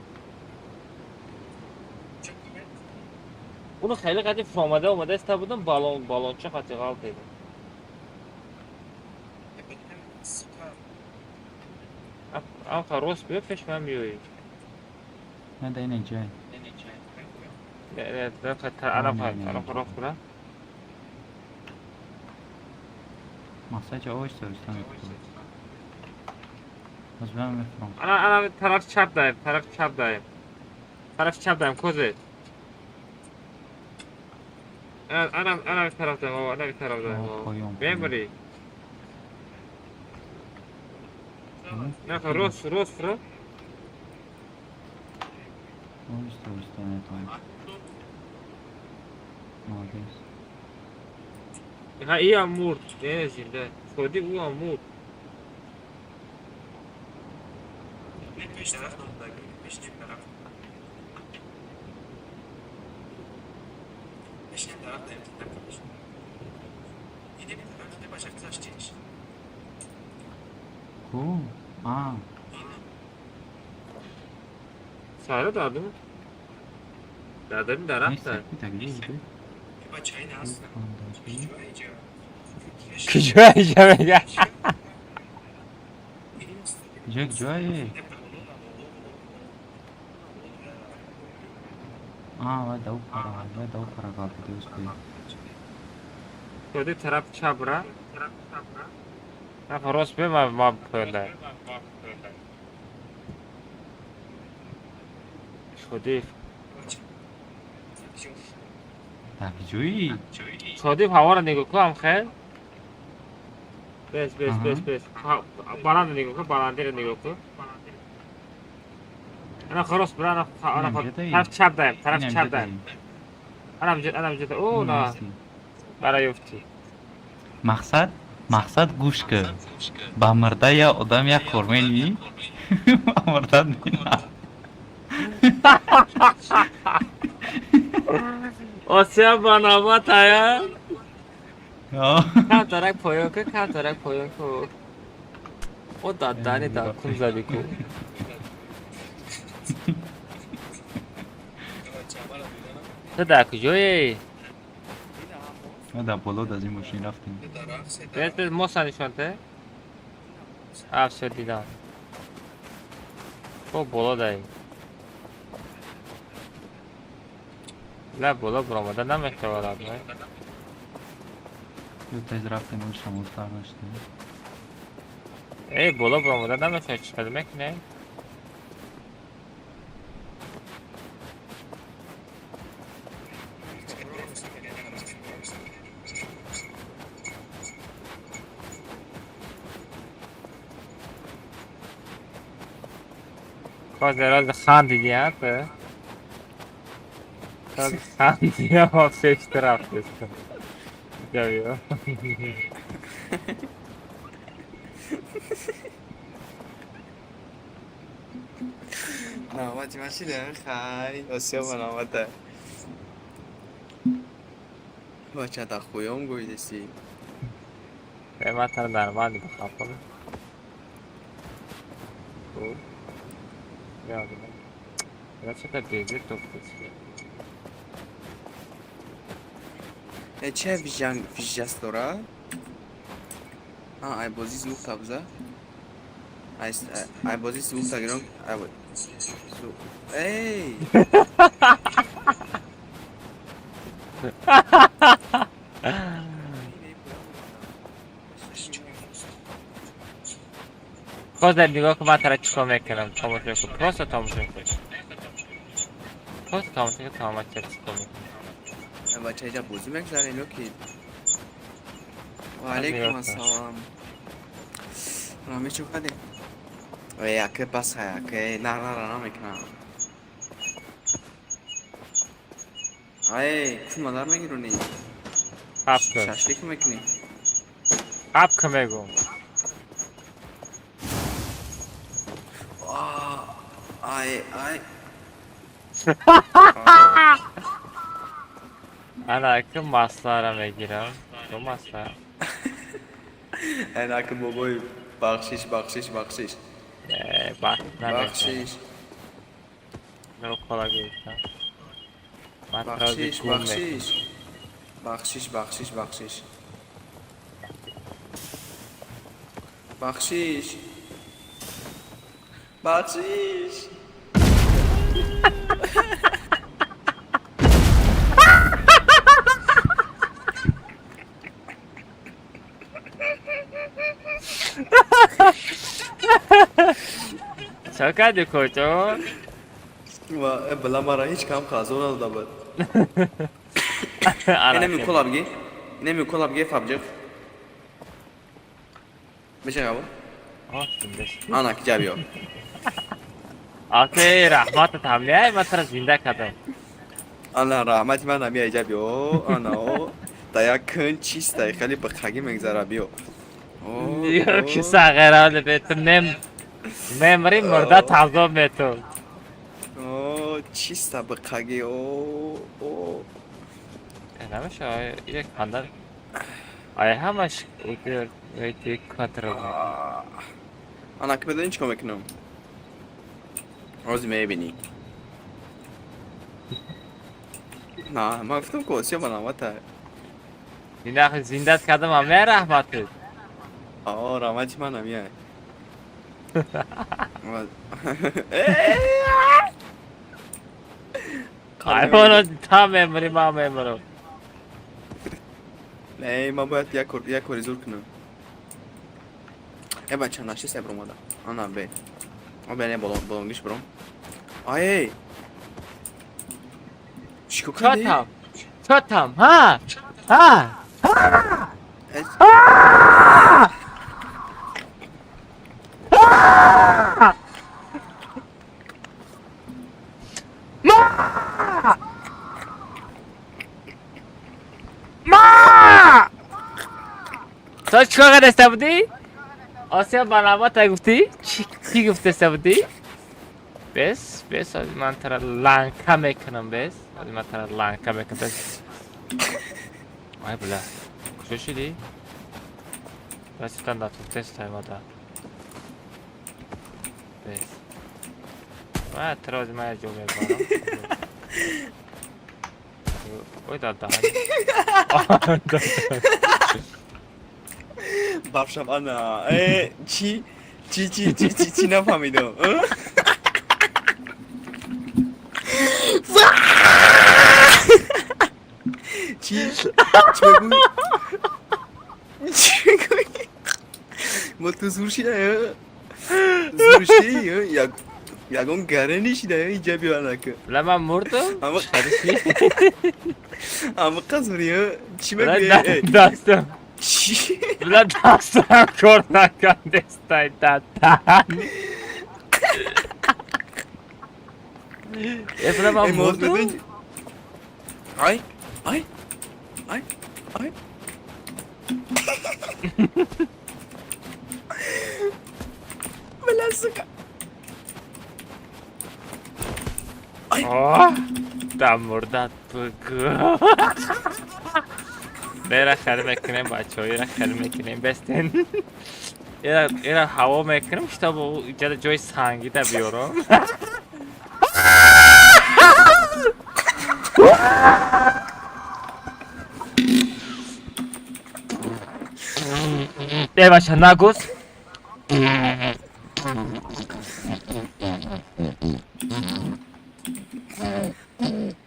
[SPEAKER 1] Уну хеле қати фуромада омадаста будум, балон балонча қати ғалтидум. Амха рост биё пеш ман миёӣ.
[SPEAKER 16] Не, да ине ҷай.
[SPEAKER 1] Не, не, не, ана
[SPEAKER 16] Не, не,
[SPEAKER 1] ана
[SPEAKER 16] не.
[SPEAKER 1] рост бира.
[SPEAKER 16] Мақсад ҷа оҳиста оҳиста мекунад. Аз ман мефурам.
[SPEAKER 1] Ана ана тараф чап даем, тараф чап даем. Тараф чап даем, козе. Ана ана ана тараф даем, о, ана тараф даем.
[SPEAKER 16] О, поён.
[SPEAKER 1] Мемри. На рост, рост, рост.
[SPEAKER 16] Оҳиста оҳиста метавонем. Молодец.
[SPEAKER 1] Ха иам мурд, не зинда. Ходи ӯ ам мурд.
[SPEAKER 16] Ку? А,
[SPEAKER 1] Сара дадум. Дадам дарахта.
[SPEAKER 16] нест, так где?
[SPEAKER 1] Куҷо иҷа мега?
[SPEAKER 16] Ҷа ҷое? А, вай дау пара, вай дау пара ғалтида успел.
[SPEAKER 1] Ходи тараф чап ра. На рост биё ма ма поёнда. Шодиф.
[SPEAKER 16] Так ҷои?
[SPEAKER 1] Шодиф ҳаворо нигоҳ кун ам хел. Бес, бес, бес, бес. Баланд нигоҳ кун, баландиро нигоҳ кун. Ана рост бира, ана ана тараф чап даем, тараф чап даем. Ана ҷа, ана ҷа. О, на. Бара ёфтӣ.
[SPEAKER 16] Мақсад, мақсад гӯш кун. Ба мурда я одам як кор менӣ? Ба мурда мена.
[SPEAKER 1] Осия ба навбат ая.
[SPEAKER 16] О.
[SPEAKER 1] Камтарак поён кун, камтарак поён кун. О дадани да кун зади ку. Ту дар куҷое?
[SPEAKER 16] Ма дар боло аз ин мошин рафтем.
[SPEAKER 1] Бес, бес, моса нишонте. А, всё дидам. О, боло даи. Ла боло буромада намешавад, не?
[SPEAKER 16] Ё тез рафтем, он шамолтар наштем.
[SPEAKER 1] Эй, боло буромада намешавад, чӣ кор мекунем? Козе роз хандиди, а ту? Коз хандиди, ма пеш рафтестам. Ҷавиё.
[SPEAKER 12] Навбати ма шида хай, осиё ба навбата. Бача да хуём гӯйдеси.
[SPEAKER 1] Ман тара нормально бихапам. Хуб. Чата безир тофтеси.
[SPEAKER 12] Э, че вижан вижас дора? А, ай бози звук табза. Ай ай бози звук тагирон. Ай звук. Эй!
[SPEAKER 1] Хозер нигоҳ кун, ман тара чикор мекунам, тамошо кун, просто тамошо кун. Просто тамошо кун, тамомат чара чикор мекунам.
[SPEAKER 12] Бача иҷа бозӣ мегзарем ё ки? Ва алейкум ассалом. Рами чӣ кардем? Эй, ака бас ҳай, ака, на на на намекунам. Ай, кун мадар мегиронӣ?
[SPEAKER 1] Хаб кун.
[SPEAKER 12] Шашлик мекунӣ?
[SPEAKER 1] Хаб кун мегум.
[SPEAKER 12] Ай, ай.
[SPEAKER 1] Ана ки маслара мегирам. Ду масла.
[SPEAKER 12] Ана ки бобой бахшиш, бахшиш, бахшиш.
[SPEAKER 1] Э,
[SPEAKER 12] бахшиш.
[SPEAKER 1] Ну кола гирифтам.
[SPEAKER 12] Бахшиш, бахшиш. Бахшиш, бахшиш, бахшиш. Бахшиш. Бахшиш.
[SPEAKER 1] Чо кардӣ куҷо?
[SPEAKER 12] Ва бала мара ҳеҷ кам қазо надода буд. Инами кола бигӣ. Инами кола бигӣ фабҷиқ. Мешавад? Ана ки ҷабиё.
[SPEAKER 1] Аке раҳматат ҳамляй, ман тара зинда кардам.
[SPEAKER 12] Ана раҳмати ман ҳамия ҷабиё. Ана о. Да як кун чистай хеле биқагӣ мегзара биё.
[SPEAKER 1] Ки сағирали бету нем мемри мурда тазоб мету.
[SPEAKER 12] О, чиста биқагӣ о о.
[SPEAKER 1] Намеша як хандар. Ай ҳамаш эти контрол.
[SPEAKER 12] Ана ки медонӣ чӣ кор мекунам? Ҳозир мебинӣ. На, ман гуфтам ки осиё ба навбата.
[SPEAKER 1] Зиндат кардам ҳамяй раҳматат.
[SPEAKER 12] О, раҳмати ман ҳамяй.
[SPEAKER 1] Ай, та мемри, ман мемрам.
[SPEAKER 12] Не, ман бояд як кори зур кунам. Э, бача, наши себр омада. Ана, бе. О, бе, не, болонгиш буром. Ай! Чико кардӣ?
[SPEAKER 1] Чотам. Чотам, ҳа? Ҳа? Ҳа! Ма! Ма! То чикор кардаста будӣ? Осиё ба навбата гуфтӣ? Чӣ гуфтаста будӣ? Бес, бес, ҳозир ман тара ланка мекунам, бес. Ҳозир ман тара ланка мекунам, бес. Ай, бля. Куҷо шудӣ? Расидан да туфтест аймада. Бес. Ман тара ҳозир ман ҷо мебарам. Ой, да даҳани.
[SPEAKER 12] Бабшам, ана. Э, чӣ? Чӣ, чӣ, чӣ, чӣ, чӣ нафаҳмидам? Чӣ? Чӣ мегӯӣ? Чӣ мегӯӣ? Мо ту зур шида, зур шидӣ, як ягон гарани шида, инҷа биё анака.
[SPEAKER 1] Бля, ман мурдам?
[SPEAKER 12] Амиқа зурӣ, чӣ мегӯӣ?
[SPEAKER 1] Дастам. Бля, дастам кор накардестай дадан. Э, бля, ман мурдам?
[SPEAKER 12] Ай, ай, ай, ай. Бля, сука.
[SPEAKER 1] О, да мурдат бугу. Бера хел мекунем, бачаҳо, ира хел мекунем, бестен. Ира ҳаво мекунем, чтобы иҷада ҷои сангида биёрам. Э, бача, нагуз.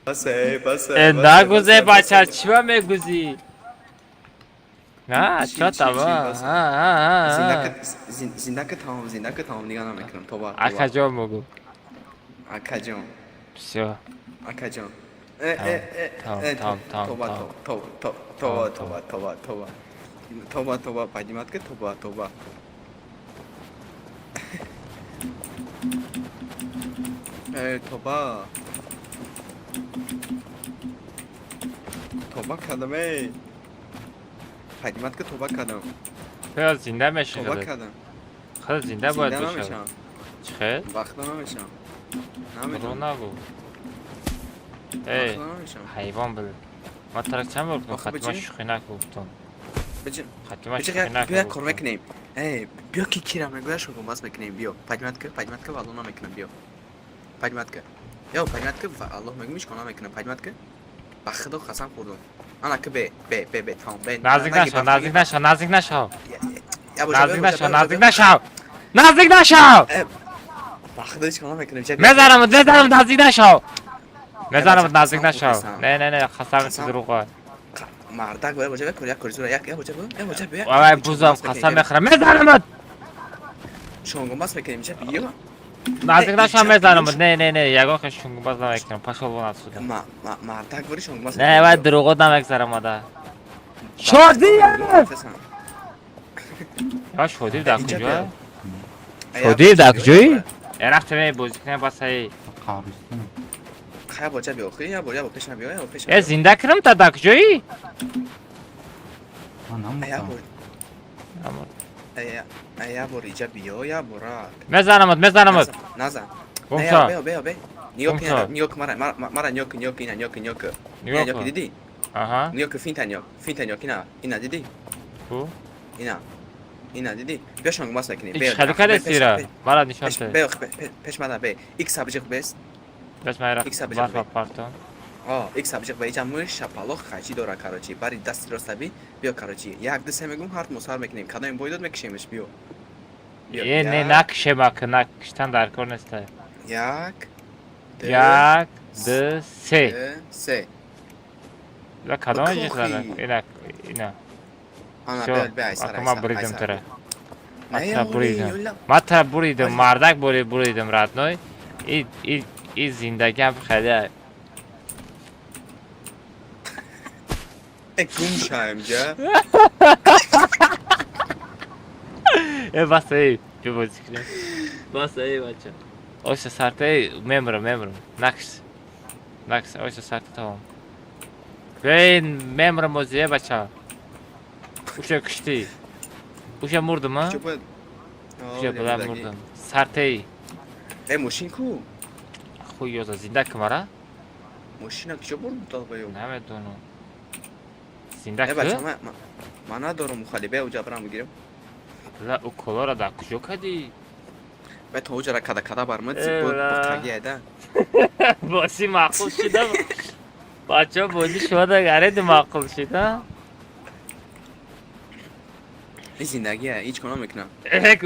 [SPEAKER 12] Басе, басе.
[SPEAKER 1] Э, нагузе, бача, чиба мегузӣ? На,
[SPEAKER 12] Чи,
[SPEAKER 1] чо
[SPEAKER 12] чи,
[SPEAKER 1] таба?
[SPEAKER 12] чи, басе.
[SPEAKER 1] А, а, а, а.
[SPEAKER 12] Зинда ки тамом, зинда ки тамом, дига намекунам. Тоба, тоба.
[SPEAKER 1] Акаҷон мугу.
[SPEAKER 12] Акаҷон.
[SPEAKER 1] Всё.
[SPEAKER 12] Акаҷон. Э, э, э,
[SPEAKER 1] Тамом,
[SPEAKER 12] э,
[SPEAKER 1] тамом, тамом,
[SPEAKER 12] тоба,
[SPEAKER 1] тамом.
[SPEAKER 12] тоба, тоба, тоба, тоба, тоба, тоба. Тоба, тоба, поднимать ки тоба, тоба. Э, тоба. Тоба кардам, эй. Поднимать ки тоба кардам.
[SPEAKER 1] Хеле зинда меши
[SPEAKER 12] Тоба
[SPEAKER 1] худат.
[SPEAKER 12] кардам.
[SPEAKER 1] Хеле зинда бояд
[SPEAKER 12] Зинда
[SPEAKER 1] бошад.
[SPEAKER 12] намешавам.
[SPEAKER 1] Чӣ хел?
[SPEAKER 12] Вақт намешавам.
[SPEAKER 1] Дурӯғ
[SPEAKER 12] Намедонам.
[SPEAKER 1] нагӯ. Эй,
[SPEAKER 12] Вақт намешавам.
[SPEAKER 1] ҳайвон бил. Ман тарак чанд бор гуфтам,
[SPEAKER 12] Охи,
[SPEAKER 1] хатима
[SPEAKER 12] биҷи?
[SPEAKER 1] шӯхӣ накун гуфтам.
[SPEAKER 12] Биҷи.
[SPEAKER 1] Хатима
[SPEAKER 12] Биҷи,
[SPEAKER 1] шӯхӣ накун
[SPEAKER 12] биё як кор
[SPEAKER 1] гуфтам.
[SPEAKER 12] мекунем. Эй, биё ки кира мегӯяд, шугумбаз мекунем, биё. Поднимать ки, поднимать ки, валло намекунам, биё. Поднимать ки. Ё, поднимать ки, Аллоҳ мегӯм, ҳеҷ кор намекунам. Поднимать ки. Ба худо қасам хӯрдам. Ана ки бе, бе, бе, бе, тамом, бе.
[SPEAKER 1] Наздик
[SPEAKER 12] Наги,
[SPEAKER 1] нашав,
[SPEAKER 12] ба
[SPEAKER 1] наздик нашав, наздик нашав.
[SPEAKER 12] Я боша,
[SPEAKER 1] Наздик
[SPEAKER 12] бе, боша,
[SPEAKER 1] нашав,
[SPEAKER 12] бе,
[SPEAKER 1] наздик
[SPEAKER 12] боша.
[SPEAKER 1] нашав. Наздик нашав!
[SPEAKER 12] Э, ба худо ҳеҷ кор намекунам. Ҷа, биё.
[SPEAKER 1] Мезанам, мезанам, наздик нашав. Мезанам,
[SPEAKER 12] бача,
[SPEAKER 1] наздик
[SPEAKER 12] қасам
[SPEAKER 1] нашав.
[SPEAKER 12] хӯрдам.
[SPEAKER 1] Не, не, не, қасами
[SPEAKER 12] Қасам.
[SPEAKER 1] дурӯға.
[SPEAKER 12] Мардак бояд боша, як кор, як кор, зура, як, я боша, бе, я боша, бе.
[SPEAKER 1] Вай, бузам, қасам мехӯрам. Мезанамат!
[SPEAKER 12] Шонгумбаз мекунем, ҷа, биё.
[SPEAKER 1] Наздик
[SPEAKER 12] Э,
[SPEAKER 1] нашав,
[SPEAKER 12] ҷа,
[SPEAKER 1] мезанам.
[SPEAKER 12] биё.
[SPEAKER 1] Не, не, не, ягон хел шунгумбаз намекунам. Пошёл вон отсюда.
[SPEAKER 12] Ма, ма, мардак бори шонгумбаз
[SPEAKER 1] Не,
[SPEAKER 12] мекунем,
[SPEAKER 1] вай
[SPEAKER 12] биё.
[SPEAKER 1] дурӯғот намегзарам, ада. Шодиев! Я Шодиев дар
[SPEAKER 12] Инҷа
[SPEAKER 1] куҷо?
[SPEAKER 12] биё.
[SPEAKER 1] Шодиев дар куҷоӣ? Э, рафтем, э, бозӣ кунем, бас, эй.
[SPEAKER 16] Қабристон.
[SPEAKER 12] Хай бо ҷа биё, хи, я бо, я бо пешам биё, я бо пешам.
[SPEAKER 1] Э, зинда кунам та дар куҷоӣ?
[SPEAKER 16] Ман
[SPEAKER 12] Я
[SPEAKER 16] намурдам.
[SPEAKER 12] бо, я бор иҷа биё, я бо рак.
[SPEAKER 1] Мезанамат, мезанамат.
[SPEAKER 12] Назан.
[SPEAKER 1] Гум
[SPEAKER 12] Не,
[SPEAKER 1] шав.
[SPEAKER 12] я, беё, беё, бе. Нигоҳ
[SPEAKER 1] Гум
[SPEAKER 12] кун,
[SPEAKER 1] шав.
[SPEAKER 12] нигоҳ кун, мара, мара, мара нигоҳ кун, нигоҳ кун, ина, нигоҳ кун, нигоҳ кун.
[SPEAKER 1] Нигоҳ
[SPEAKER 12] Ина, нигоҳ
[SPEAKER 1] кун.
[SPEAKER 12] кун, дидӣ?
[SPEAKER 1] Аҳа.
[SPEAKER 12] Нигоҳ кун, финта нигоҳ, финта нигоҳ, ина, ина, дидӣ?
[SPEAKER 1] Ку?
[SPEAKER 12] Ина. Ина, дидӣ? Биё шонгумбаз мекунем.
[SPEAKER 1] Ич
[SPEAKER 12] Беё,
[SPEAKER 1] хеле
[SPEAKER 12] бе,
[SPEAKER 1] каде
[SPEAKER 12] пеш,
[SPEAKER 1] сира?
[SPEAKER 12] пеш,
[SPEAKER 1] Мара нишон
[SPEAKER 12] пеш,
[SPEAKER 1] те.
[SPEAKER 12] беё, бе, пеш мада, бе. Икс абҷиқ бес.
[SPEAKER 1] Бес майра.
[SPEAKER 12] Икс абҷиқ
[SPEAKER 1] Барфа
[SPEAKER 12] бе.
[SPEAKER 1] партон.
[SPEAKER 12] О, икс абҷиқ бе, иҷа муш, шапалоқ, хачи дора, короче. Бари дасти роста би, биё, короче. Як, ду, се мегӯм, ҳарт мусар мекунем. Кадоми бой дод мекушемш, биё. Биё,
[SPEAKER 1] Э, не,
[SPEAKER 12] як,
[SPEAKER 1] накушем, ака, накуштан дар кор неста.
[SPEAKER 12] Як, ду,
[SPEAKER 1] Як, ду, се.
[SPEAKER 12] ду, се.
[SPEAKER 1] Ла кадом
[SPEAKER 12] Ба
[SPEAKER 1] ҷи
[SPEAKER 12] кохи.
[SPEAKER 1] зана? Ина, ина.
[SPEAKER 12] Ана,
[SPEAKER 1] Всё,
[SPEAKER 12] бе, бе, айсар,
[SPEAKER 1] ака, ман
[SPEAKER 12] айсар,
[SPEAKER 1] буридам
[SPEAKER 12] айсар.
[SPEAKER 1] тура. Ман
[SPEAKER 12] Не,
[SPEAKER 1] тура
[SPEAKER 12] оли,
[SPEAKER 1] буридам.
[SPEAKER 12] ола.
[SPEAKER 1] Ман тура буридам, мардак бури буридам, родной. И зиндагиам хеле.
[SPEAKER 12] Э, гум шаем, ҷа.
[SPEAKER 1] Э, бас, эй, биё бозӣ кунем. Бас, эй, бача. Ойса сарта, эй, мемрам, мемрам. Накш. Накш, ойса сарта тамом. Эй, мемрам ози, э, бача. Уша куштӣ. Уша мурдам, а?
[SPEAKER 12] Чо бояд?
[SPEAKER 1] Уша била мурдам. Сартей.
[SPEAKER 12] Э, мошин ку?
[SPEAKER 1] Хуй ёза, зинда кимара?
[SPEAKER 12] Мошина куҷо бурд долбоёб?
[SPEAKER 1] Намедонам. Зинда
[SPEAKER 12] Э, бача,
[SPEAKER 1] ки?
[SPEAKER 12] ман надорам мухали, бе, уҷа барам бигирам.
[SPEAKER 1] Ла, уколора дар куҷо кардӣ?
[SPEAKER 12] Бе, то уҷара када када бармад,
[SPEAKER 1] Э,
[SPEAKER 12] буд
[SPEAKER 1] ла.
[SPEAKER 12] таги айда.
[SPEAKER 1] Бозӣ маъқул шуда. Бача, бозӣ шуда, гареди маъқул шуда.
[SPEAKER 12] Ин зиндагия, ҳеҷ кор намекунам.
[SPEAKER 1] Эк,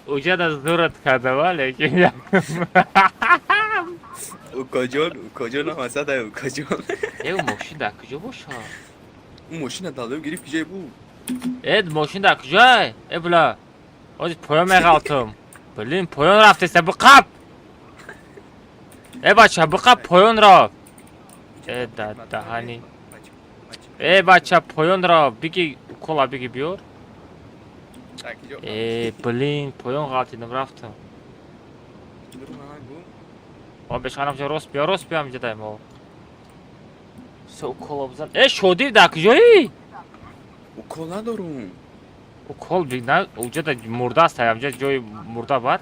[SPEAKER 1] уҷада зурат кардава, лекин
[SPEAKER 12] Укоҷон, укоҷон ҳам ай, укоҷон.
[SPEAKER 1] Э, мошин дар куҷо боша?
[SPEAKER 12] Ӯ мошина долбоёб гирифт, куҷое буд?
[SPEAKER 1] Э, мошин дар куҷое? Э, била. Ози поён меғалтам. Блин, поён рафтеста, биқап. Э, бача, биқап, поён рафт. Э, да даҳани. Э, бача, поён рафт. Биги, укола биги биёр. Э, блин, поён ғалтидам, рафтам. О, бешанам ҷо рост биё, рост биё ҳаминҷа дай мо. Се укола бизан. Э, Шодиев дар куҷоӣ?
[SPEAKER 12] Укол надорум.
[SPEAKER 1] Укол би на, уҷа да мурда аст, ҳаминҷа ҷои мурда бар.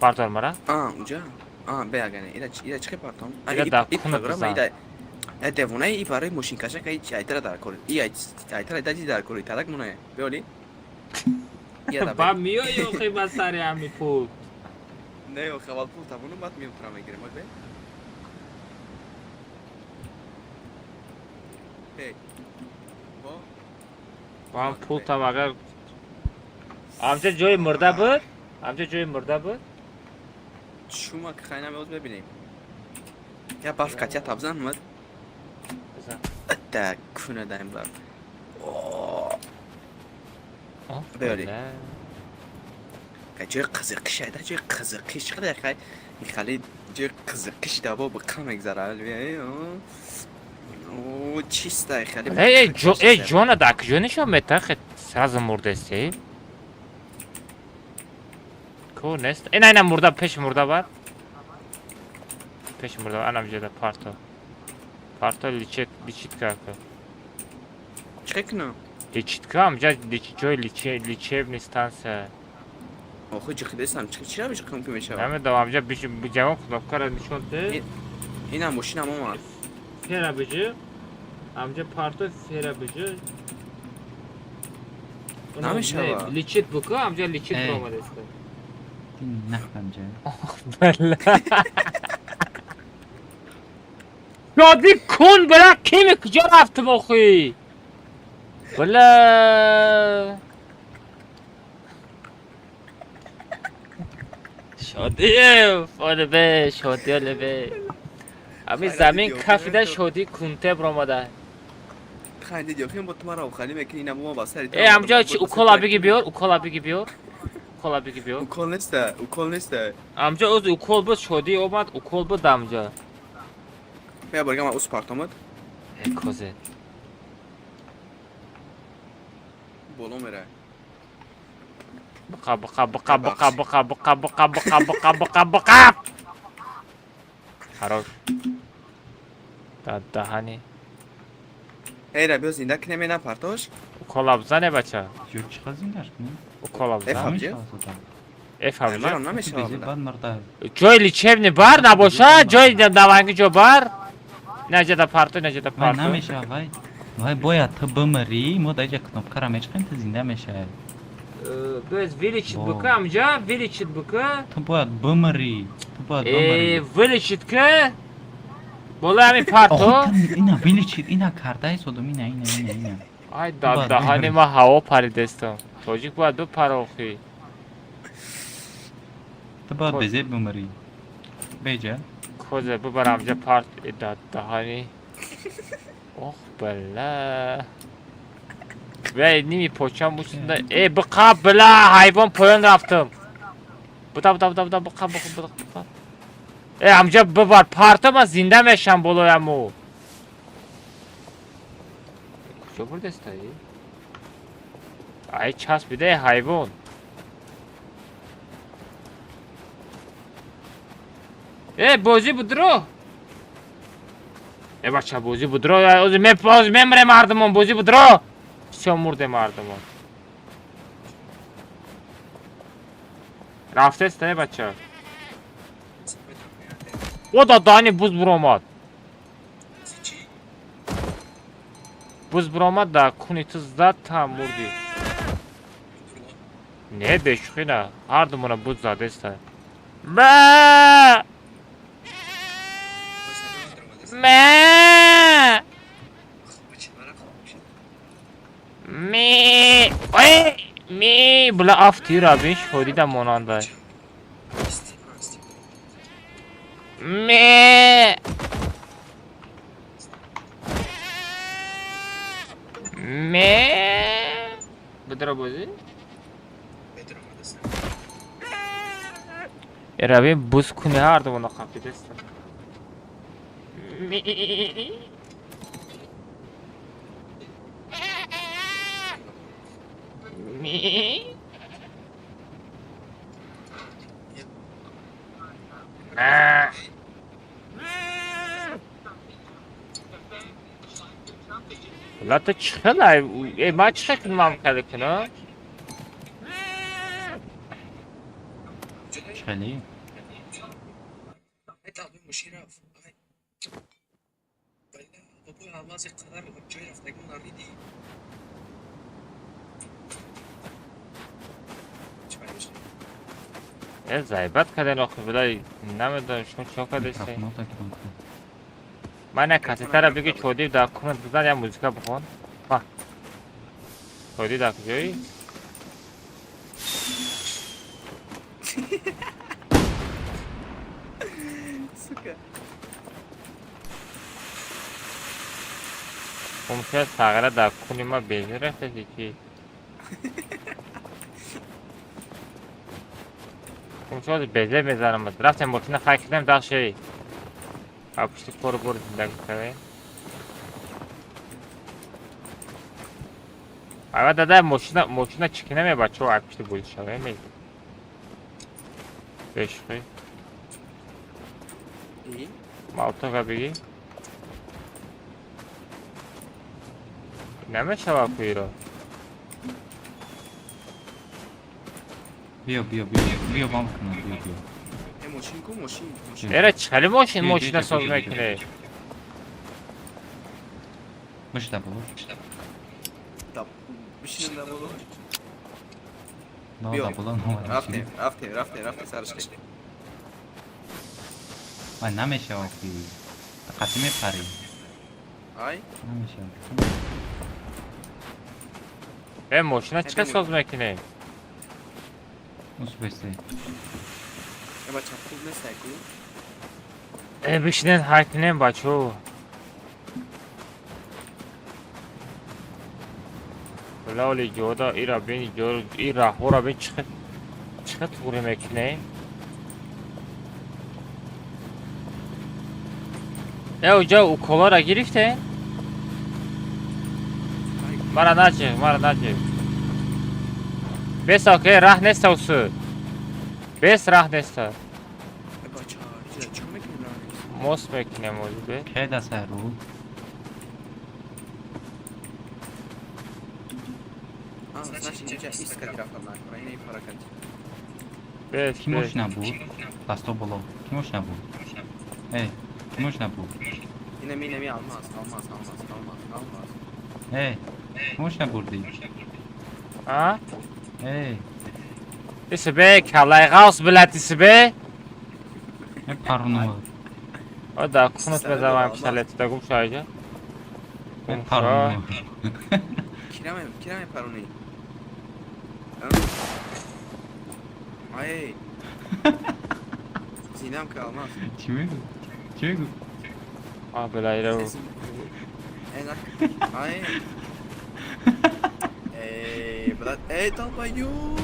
[SPEAKER 1] Бардор мара.
[SPEAKER 12] А, уҷа? А, бе, агане. Ира, ира чӣ партом? А,
[SPEAKER 1] Ира дар
[SPEAKER 12] и
[SPEAKER 1] куна
[SPEAKER 12] программа,
[SPEAKER 1] бизан.
[SPEAKER 12] ира. Девонаи и барои мошинкаша ка айтара дар кор. И айтара даҷи дар кори тарак монае. Биёли?
[SPEAKER 11] Ба миёи охи ба сари ҳами пул.
[SPEAKER 12] Не, охи аввал пул табону баъд миём тура мегирем, ой бе. Эй. Бо?
[SPEAKER 11] Ба ҳам пул там агар амҷа ҷои мурда буд? Амҷа ҷои мурда буд?
[SPEAKER 12] Чума хайна меоз мебинем. Я барф катя табзан мад. Да куна даим барф. Биёли. Ҷои қизиқиш айда, ҷои қизиқиш чиқадар хай хали ҷои қизиқиш даво ба кам мегзара. О, чиста хали.
[SPEAKER 11] Эй, ҷо, эй, ҷона да куҷо нишон метаҳ? Сразу мурдасти. Ку нест. Ина ина мурда пеш мурда бар. Пеш мурда анам ҷода парто. Парто личет личитка ка.
[SPEAKER 12] Чӣ кунам?
[SPEAKER 11] Личитка амҷа ҷои лечебный станция.
[SPEAKER 12] Охи ҷиқидесам, чира биҷиқам ки мешавад?
[SPEAKER 11] Намедонам, амҷа ҷавон кнопкаро нишон де.
[SPEAKER 12] Ина мошинам омад.
[SPEAKER 11] Фера биҷи. Амҷа парто фера биҷи.
[SPEAKER 12] Намешавад.
[SPEAKER 11] Личит бука, амҷа личит омадеста.
[SPEAKER 16] Нахамҷа.
[SPEAKER 11] Бала. Шодӣ кун била кими куҷо рафтим охи? Била. Шодӣ олебе, шодӣ олебе. Ами замин кафида шодӣ кунте биромада.
[SPEAKER 12] Ханди диёхим бо тумара охали мекунӣ ина мо ба сари.
[SPEAKER 11] Э, амҷа чи укола биги биёр, укола биги биёр. Укола биги биёр.
[SPEAKER 12] Укол неста, укол неста.
[SPEAKER 11] Амҷа оз укол буд, шодӣ омад, укол буд амҷа.
[SPEAKER 12] Я баргам ус партомад.
[SPEAKER 11] Э, козе.
[SPEAKER 12] Боло мера.
[SPEAKER 11] Бқа бқа бқа бқа бқа бқа бқа бқа бқа бқа бқа. Хорош. Да даҳани.
[SPEAKER 12] Эй, ра биё зинда кинем ина партош.
[SPEAKER 11] Укола бзане бача.
[SPEAKER 16] Ё чӣ зиндаш кунем?
[SPEAKER 11] Укола бзан. Э,
[SPEAKER 12] Марам намешавад.
[SPEAKER 11] Ҷои лечебный бар набоша, ҷои даванги ҷо бар. Наҷа да парто, наҷа да парто.
[SPEAKER 16] Намешавад, вай. Вай бояд ту бимирӣ, мо дар ҷа кнопкаро мечиқем, ту зинда мешавӣ.
[SPEAKER 11] Без вылечит бука, амҷа, вылечит бука.
[SPEAKER 16] Ту бояд бимирӣ, ту бояд бимирӣ.
[SPEAKER 11] Э, вылечит ка. Болои ҳамин парто.
[SPEAKER 16] Ина вылечит, ина кардаи содум, ина, ина, ина, ина.
[SPEAKER 11] Ай, да даҳани ма ҳаво паридестам. Тоҷик бояд бипарохӣ.
[SPEAKER 16] Ту бояд безеб бимирӣ. Беҷа.
[SPEAKER 11] Козе бибарам ҷа парт да даҳани. Ох, бала. Вай ними почам бусунда. Э, биқа била, ҳайвон поён рафтам. Буда буда буда буда биқа биқа биқа биқа. Э, амҷа бибар парто ман зинда мешам болояму. Куҷо бурдестаи? Ай часпида ҳайвон. Э, бозӣ будро. Э, бача, бозӣ будро. Ози мемре мардумон, бозӣ будро. Всё мурде мардумон. Рафтест, э, бача. О, да дани буз буромад. Буз буромад да куни ту зад та мурди. Не, бешухӣ на. Ҳар думона буз задеста. Ба! Мэ! Ми! Ой! Ми! Бла афти рабин шодида монанда. Ме! Ме! Бедро бозӣ? Рабин буз куни ҳар думона қапидеста. Ми! Ми! Ла ту чӣ хелай? Э, ман чӣ хел кунам хеле кунам?
[SPEAKER 16] Чӣ хеле?
[SPEAKER 12] Алмаз қадар ҷой рафтагӣ наридӣ.
[SPEAKER 1] Э, зайбат карден охи, билай, намедонам шумо чико кардесте. Ман як кассетара бигӣ, чодив дар комнат бизан, як музыка бихон. Ма. Чодив дар куҷоӣ?
[SPEAKER 12] Сука.
[SPEAKER 1] Мумкин аст тағйира дар куни ма бензин рафтаси чи? Мумкин аст бензин мезанам. Рафтем мошина хай кардем дахши. А пушти кору бори зиндагӣ кардем. Ава дада мошина мошина чӣ кина мебачо ай пушти бозӣ шавем. Бешухӣ. Малтоға бигӣ. Намешава куиро.
[SPEAKER 16] Биё, биё, биё, биё, ман бикунам, биё, биё.
[SPEAKER 12] Э, мошин ку, мошин, мошин.
[SPEAKER 1] Эра чӣ мошин мошина соз мекунӣ?
[SPEAKER 16] Бишта боло.
[SPEAKER 12] Да, бишинам дар боло.
[SPEAKER 16] На, да боло номад.
[SPEAKER 12] Рафтем, рафтем, рафтем, рафтем сараш ки.
[SPEAKER 16] Вай намешава ки. Қати мепарӣ.
[SPEAKER 12] Ай?
[SPEAKER 16] Намешава.
[SPEAKER 1] Э, мошина чӣ соз мекунӣ?
[SPEAKER 16] Успейте.
[SPEAKER 12] Э, бача, хуб нестай ку?
[SPEAKER 1] Э, бишинен ҳай кунем, бачо. Лоли ҷода ира бин ҷо ира раҳҳоро бин чӣ чӣ туғри мекунем? Э, уҷа уколора гирифте? Мара наҷи, мара наҷи. Бес оке, раҳ неста усу. Бес раҳ неста.
[SPEAKER 12] Э, бача, иҷа чӣ мекунем раҳ нест?
[SPEAKER 1] Мост мекунем ози бе.
[SPEAKER 16] Кай да сар ру?
[SPEAKER 12] А, значит, инҷа ист кади рафтам накора, ина ин паракати.
[SPEAKER 1] Бес,
[SPEAKER 16] Ки
[SPEAKER 1] бес.
[SPEAKER 16] мошина буд? Дасто боло. Ки мошина буд? Эй, ки мошина буд?
[SPEAKER 12] Ина ми, ина ми алмаз, алмаз, алмаз, алмаз, алмаз.
[SPEAKER 16] Эй, ки мошина бурдӣ?
[SPEAKER 1] А?
[SPEAKER 16] Эй,
[SPEAKER 1] Иси бе, каллаи ғавс билат иси бе.
[SPEAKER 16] э паруну.
[SPEAKER 1] О, да кунут мезанам пистолет да гум шайҷа.
[SPEAKER 16] Э паруну.
[SPEAKER 12] Кираме, кираме паруни. Ай. Зинам ка алмаз.
[SPEAKER 16] Чӣ мегӯ? Чӣ мегӯ?
[SPEAKER 1] А, била ира.
[SPEAKER 12] Э, нак. Ай. Эй, брат, эй, долбоёб.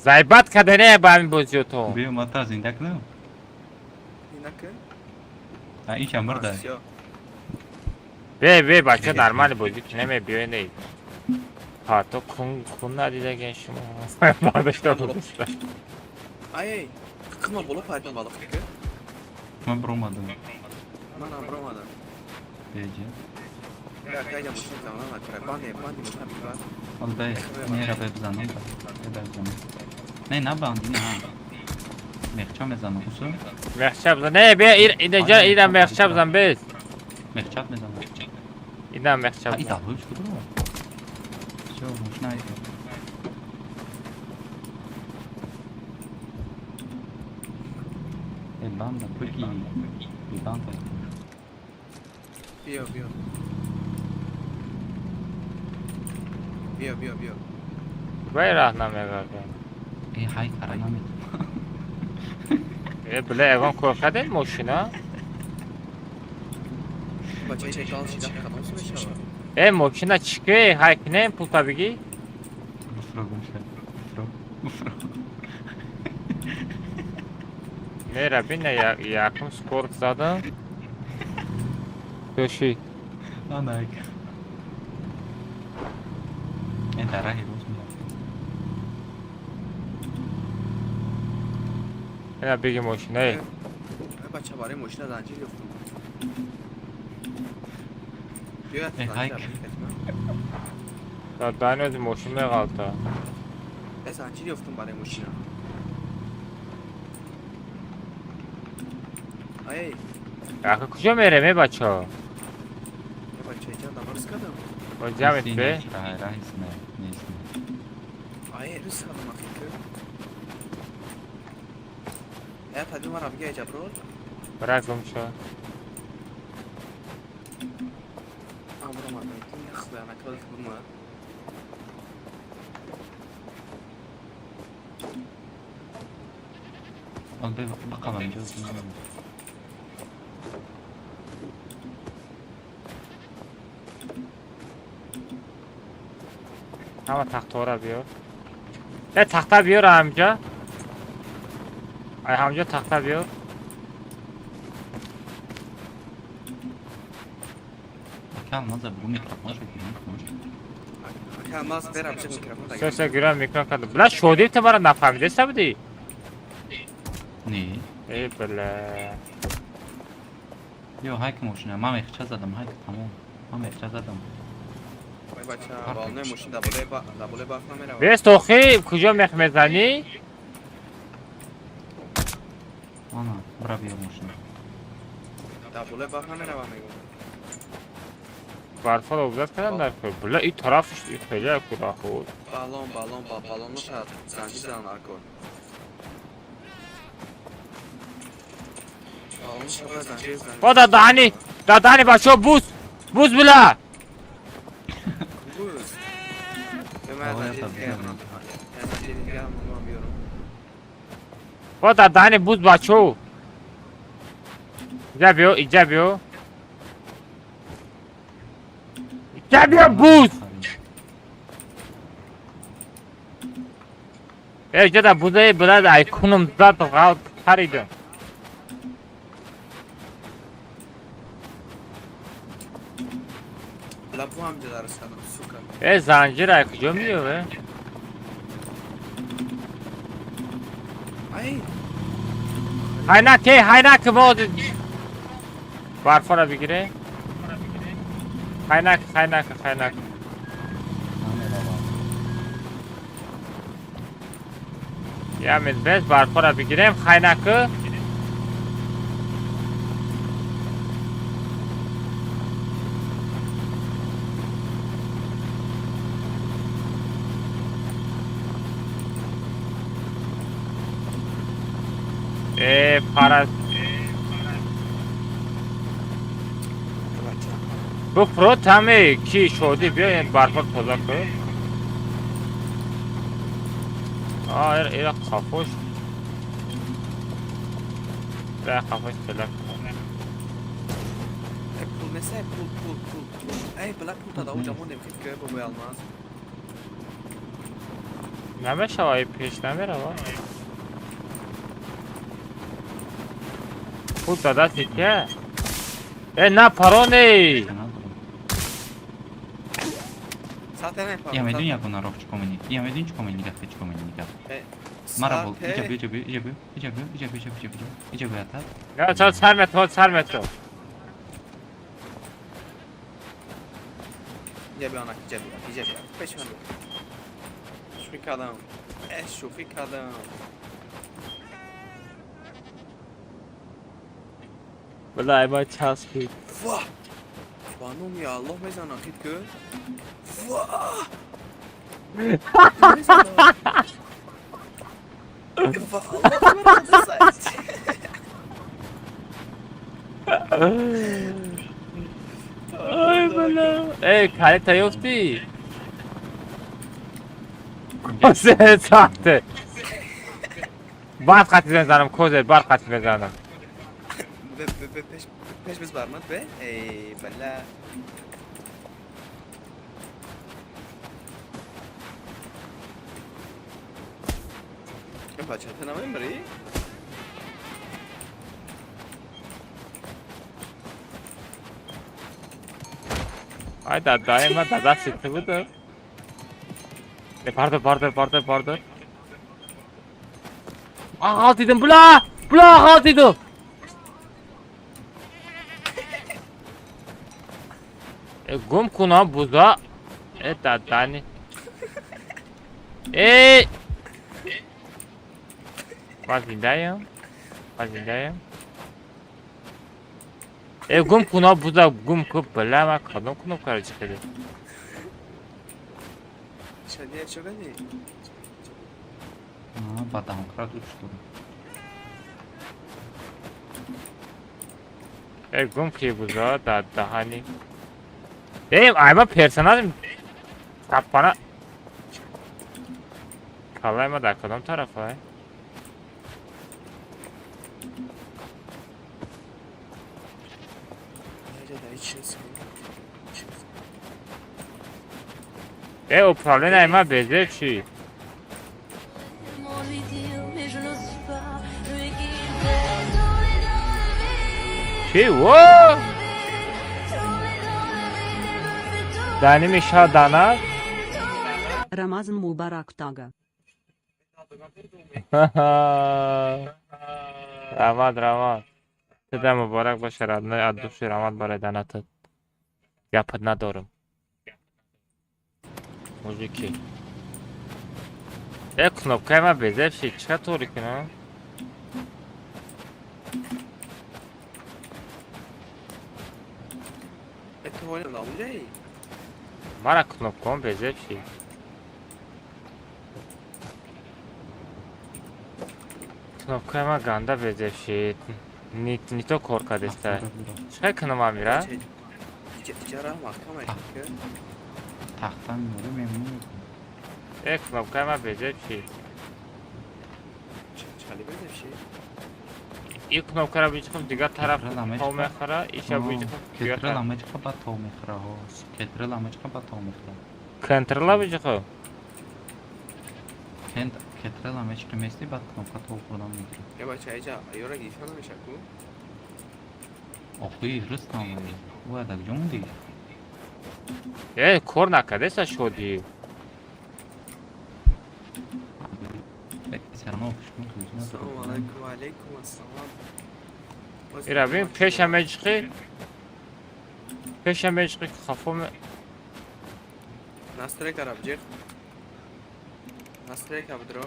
[SPEAKER 1] Зайбат кардане ба ҳамин бозиётон.
[SPEAKER 16] Биё, ман та зинда кунам.
[SPEAKER 12] Зинда кун?
[SPEAKER 16] А ин ча мурда.
[SPEAKER 12] Всё.
[SPEAKER 1] Бе, бе, бача нормали бозӣ кунем, биё не. Ҳа, то кун кун надидаген шумо. Бардошта буд.
[SPEAKER 12] Ай, қима боло пайдон бало ки?
[SPEAKER 16] Ман бромадам.
[SPEAKER 12] Ман ҳам бромадам.
[SPEAKER 16] Беҷа.
[SPEAKER 12] Я, кайда мошин замона накора. Банде, банде мошина бигир.
[SPEAKER 16] Ҳол бе, нера бе бизанам. Бе бе бизанам. Не, на банди, на. Мехча мезанам, усу?
[SPEAKER 1] Мехча бизан. Не, бе, инаҷа ина мехча бизан бес.
[SPEAKER 16] Мехчат мезанам.
[SPEAKER 1] Ина мехча
[SPEAKER 16] А, и
[SPEAKER 1] бизан.
[SPEAKER 16] далош кудро? Всё, мошина ай. Э, банда, бигӣ. Бе банда.
[SPEAKER 12] Биё, биё. Биё, биё, биё.
[SPEAKER 1] Бай раҳ намегардем.
[SPEAKER 16] Э, ҳай кара наметавонам.
[SPEAKER 1] Э, била ягон кор кардем мошина?
[SPEAKER 12] Бача, ин гал шида кадом су мешавад?
[SPEAKER 1] Э, мошина чӣ ки? Ҳай кунем пулта бигӣ?
[SPEAKER 16] Уфро гумша. Уфро. Уфро.
[SPEAKER 1] Нера бина якум скорость задам. Доши.
[SPEAKER 16] Анак. Э, дар раҳи рост мерафтем.
[SPEAKER 1] Ина биги мошина. Э.
[SPEAKER 12] Э, бача, барои мошина занҷир ёфтум. Биё,
[SPEAKER 16] Э, ҳай.
[SPEAKER 12] занҷир катима.
[SPEAKER 1] Дар дайнози мошин меғалта.
[SPEAKER 12] Э, занҷир ёфтум барои мошина. Ай,
[SPEAKER 1] Ака куҷо мерем, э, бачаҳо?
[SPEAKER 12] Рус кадам.
[SPEAKER 11] Бо ҷамъет бе.
[SPEAKER 16] Раҳис не, нест.
[SPEAKER 12] Ай, рус кадам ахи ки. Я таби мара бига ҷаброл.
[SPEAKER 11] Бира гум шо.
[SPEAKER 12] Амро ма. Нахуя на кал бума.
[SPEAKER 16] Ал бе бақабам ҷо.
[SPEAKER 11] Ҳама тахтаҳоро биёр. Е тахта биёр ҳамҷа. Ай ҳамҷа тахта биёр.
[SPEAKER 16] Ака алмаз бугу микрофон шо гирам.
[SPEAKER 12] Ака алмаз берам чӣ микрофон.
[SPEAKER 11] Се се гирам микрофон кардам. Бла шодӣ ту мара нафаҳмидеста будӣ?
[SPEAKER 16] Не.
[SPEAKER 11] Э бла.
[SPEAKER 16] Ё ҳайк мошина, ман мехча задам, ҳайк тамом. Ман мехча задам.
[SPEAKER 12] Ой бача, волне мошин даболе ба даболе баф намерава.
[SPEAKER 11] Бес тохи куҷо мех мезанӣ?
[SPEAKER 16] Ана, бира биёр мошина.
[SPEAKER 12] Даболе баф намерава мегум.
[SPEAKER 11] Барфаро обзад кардам дар кор. Бла и тарафш и хеле куда худ.
[SPEAKER 12] Балон, балон, ба балон шад занҷир задан аркор. Балон шад занҷир занҷир.
[SPEAKER 11] Ба даҳани, дар даҳани бачаҳо буз, буз била.
[SPEAKER 12] Буз. Ба ман занҷир дигарам. Я занҷир дигарам ман биёрам.
[SPEAKER 11] Ба дар даҳани буз бачаҳо. Иҷа биё, иҷа биё. Иҷа биё буз. Э иҷа дар бузаи била ай кунум зад ғалт харидам.
[SPEAKER 12] Бла бу ҳам ҷа дарс кардам, сука.
[SPEAKER 11] Э занҷир ай куҷо меёве?
[SPEAKER 12] Ай.
[SPEAKER 11] Ҳайна ке, ҳайна ки мо барфаро бигире. Хайнак, хайнак, хайнак. Я мед барфаро бигирем, хайнак. Э парас. Бу ҳаме ки шодӣ биё ин барфа тоза кун. А ира қафош. Ира қафош телак.
[SPEAKER 12] Эй пул нест, эй пул, пул, пул, пул. Эй бла пул тада уҷа мондем хит ки бобои алмаз.
[SPEAKER 11] Намешава, ай пеш намерава. Пул дада ситя. Э на пароне.
[SPEAKER 12] Сате не
[SPEAKER 16] Я медун ягона роҳ чико мени. Я медун чико мени нигаҳ, чико мени нигаҳ. Мара бол, иҷа биё, иҷа биё, иҷа биё, иҷа биё, иҷа биё, иҷа биё, иҷа биё, иҷа биё ата.
[SPEAKER 11] Я чо сар мето, сар мето.
[SPEAKER 12] Иҷа биё анак, иҷа биё, иҷа биё. Пеш ман биё. Шӯхӣ кардам. Э шӯхӣ кардам.
[SPEAKER 11] Бла ай ма часпид.
[SPEAKER 12] Ва! Ба номи Аллоҳ мезанам хит ки. Ва! Ва Аллоҳ мезанам.
[SPEAKER 11] Ай бла. Эй, калита ёфтӣ? Козе сахте. Барф қатӣ мезанам, козе, барф қатӣ мезанам.
[SPEAKER 12] Бе бе бе пеш пеш биз бармад бе. Эй бала. Бача ту намембарӣ?
[SPEAKER 11] Ай дадаи ма дада ситти буду. Э бардор, бардор, бардор, бардор. А ғалтидим, бла! Бла ғалтидим. Э гум кунам буза. Э дадани. Э Ман зиндаям. Ман зиндаям.
[SPEAKER 1] Э, гум куна буда, гум ку, бля, ма кадом кнопкаро ҷиқиди?
[SPEAKER 12] Шадия чо кардӣ?
[SPEAKER 16] Ба домкрат уч дорам.
[SPEAKER 1] Э, гум ки буза, да даҳани. Э, айма персонаж таппана. Каллаи ма дар кадом тараф ай? Э, управление ма безеб чӣ? Чӣ? Во! Дар ними шаҳр дана?
[SPEAKER 18] Рамазан Мубарак Тага.
[SPEAKER 1] Раҳмат, раҳмат. Туда муборак боша, родной, от души раҳмат барои данатат. Гапат надорам. Мужики. Э, кнопкаи ма безеб шид. Чӣ қадр торик кунам?
[SPEAKER 12] Э, ту ҳоле намуҷаи?
[SPEAKER 1] Мара кнопкаам безеб шид. Кнопкаи ма ганда безеб шид. Не то кор кардеста. Чӣ қадр кунам, Амира?
[SPEAKER 12] Иҷара маҳкам ки.
[SPEAKER 16] Тахта меорӣ, мемонӣ.
[SPEAKER 1] Э, кнопкаи ма безеб шид.
[SPEAKER 12] Чали безеб шид?
[SPEAKER 1] И кнопкаро биҷиқам, дигар тараф то мехӯра, иша биҷиқам, дигар
[SPEAKER 16] Кетрела
[SPEAKER 1] тараф.
[SPEAKER 16] мечқа ба то мехӯра, ҳо. Кетрела мечқа ба то мехӯра.
[SPEAKER 1] Контрола биҷиқам.
[SPEAKER 16] Кент кетрела мечқи мести, баъд кнопка то хӯрдан мегирад.
[SPEAKER 12] Э, бача, иҷа ёра гирифта намеша ку?
[SPEAKER 16] Охи, рыстам. Ӯ ада куҷо мондӣ?
[SPEAKER 1] Э, кор накардеса шодӣ.
[SPEAKER 16] Сарно пушкун.
[SPEAKER 12] Ассалому алайкум, ва алайкум ассалом.
[SPEAKER 1] Ира бин, пеша меҷиқӣ. Пеша меҷиқӣ, хафо ме.
[SPEAKER 12] Настройка биҷиқ. Настройка бидро.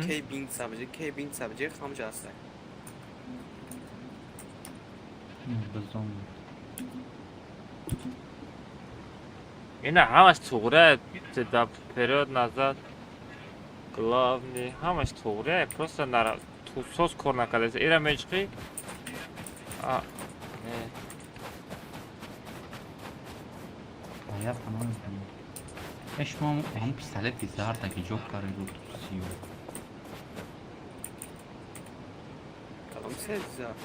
[SPEAKER 12] Кей бинг сабиҷиқ, кей бинг сабиҷиқ, ҳамҷа ҳастак.
[SPEAKER 16] Бизон.
[SPEAKER 1] Ина ҳамаш туғре, да вперед, назад. Главный, ҳамаш туғре, просто нара соз кор накардеса. Ира меҷиқӣ. А, не.
[SPEAKER 16] Я тамом. Э, шумо ҳам пистолети зарда ки ҷо кариду сиё.
[SPEAKER 12] Калом се зар.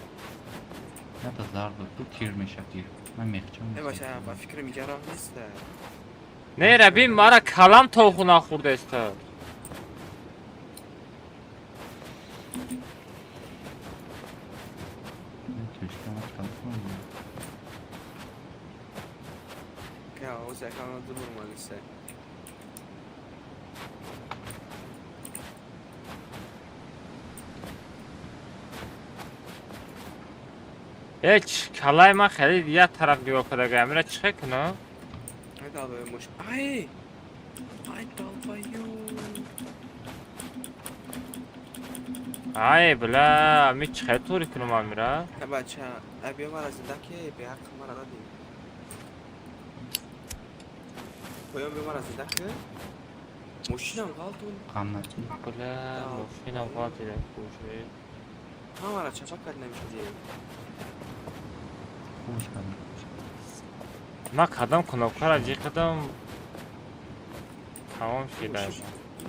[SPEAKER 16] Ята зарда ту тир меша тир. Ман мехчам.
[SPEAKER 12] Э, бача, ба фикрам иҷа роҳ нест.
[SPEAKER 1] Не, рабин, мара калам тоху нахӯрдеста.
[SPEAKER 12] Ка, оз якан ду нормалист.
[SPEAKER 1] Э, калаи ман хеле як тараф нигоҳ кардага. Амира чӣ хел кунам?
[SPEAKER 12] Ай далбаё муш. Ай! Ай далбаё.
[SPEAKER 1] Ай, бля, ами чӣ хел тури кунам, Амира?
[SPEAKER 12] Э, бача, ай биё мара зинда ки беҳақ мара дадӣ. Поён биё мара зинда ки. Мошинам ғалтун.
[SPEAKER 16] Ғам накун.
[SPEAKER 1] Бля, мошинам ғалтида кӯше.
[SPEAKER 12] Ҳамара чапа кард намешудӣ.
[SPEAKER 16] Хуш кардам.
[SPEAKER 1] Ман кадом кнопкаро ҷиқидам, тамом шида.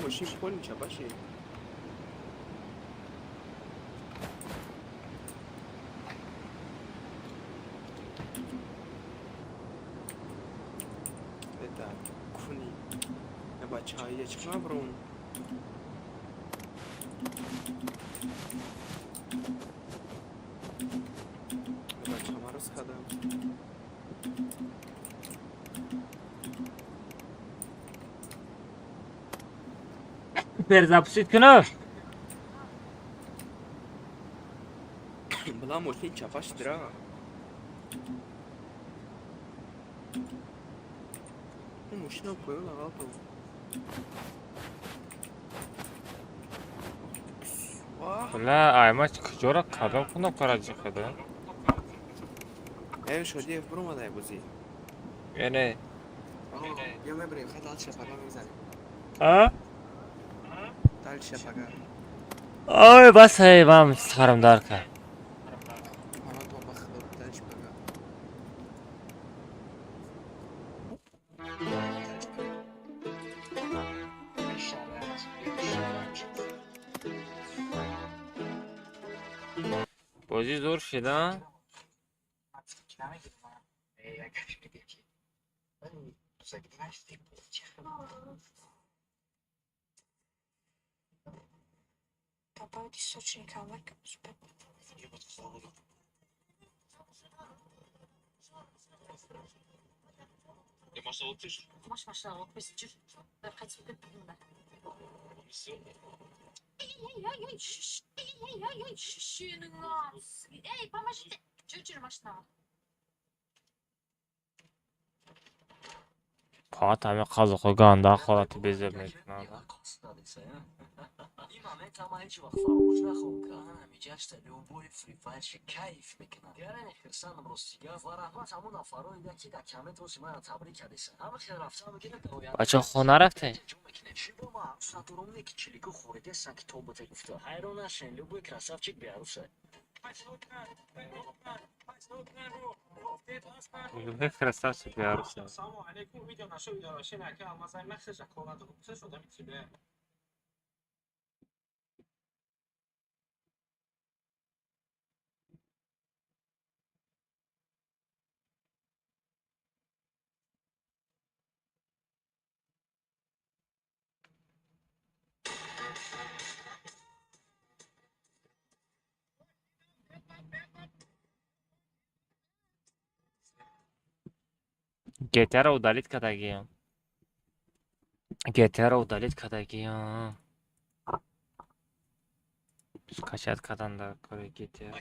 [SPEAKER 12] Мошин полин чапа шид. Это куни. Э, бача, иҷа чӣ кунам брон? Э, бача, маро кардам.
[SPEAKER 1] Перезапустить кунам?
[SPEAKER 12] Бла, мошин чапа шидра. Мошинам поён ғалтон.
[SPEAKER 1] Бля, ай ма куҷора кадом кнопкаро ҷиқидам?
[SPEAKER 12] Эй, Шодиев, бромадай бозӣ.
[SPEAKER 11] Не.
[SPEAKER 12] Бия мебарем, хай дальше пага мезанем.
[SPEAKER 11] А?
[SPEAKER 12] Дальше пага.
[SPEAKER 11] Ой, бас эй, вам сарам дар кард.
[SPEAKER 12] Панатон ба худо, дальше пага.
[SPEAKER 11] Бозӣ зур шид, а?
[SPEAKER 3] Добавить источник лайк.
[SPEAKER 9] Эй, поможите! Чучур машина.
[SPEAKER 11] Фақат ҳамин қазоқҳо ганда ҳолати безеб мекунанд. Бачаҳо хона рафтем? Любой красавчик беаруса. GTA-ро удалить кардагиям. GTA-ро удалить кардагиям. Скачать кардан дар кори GTA.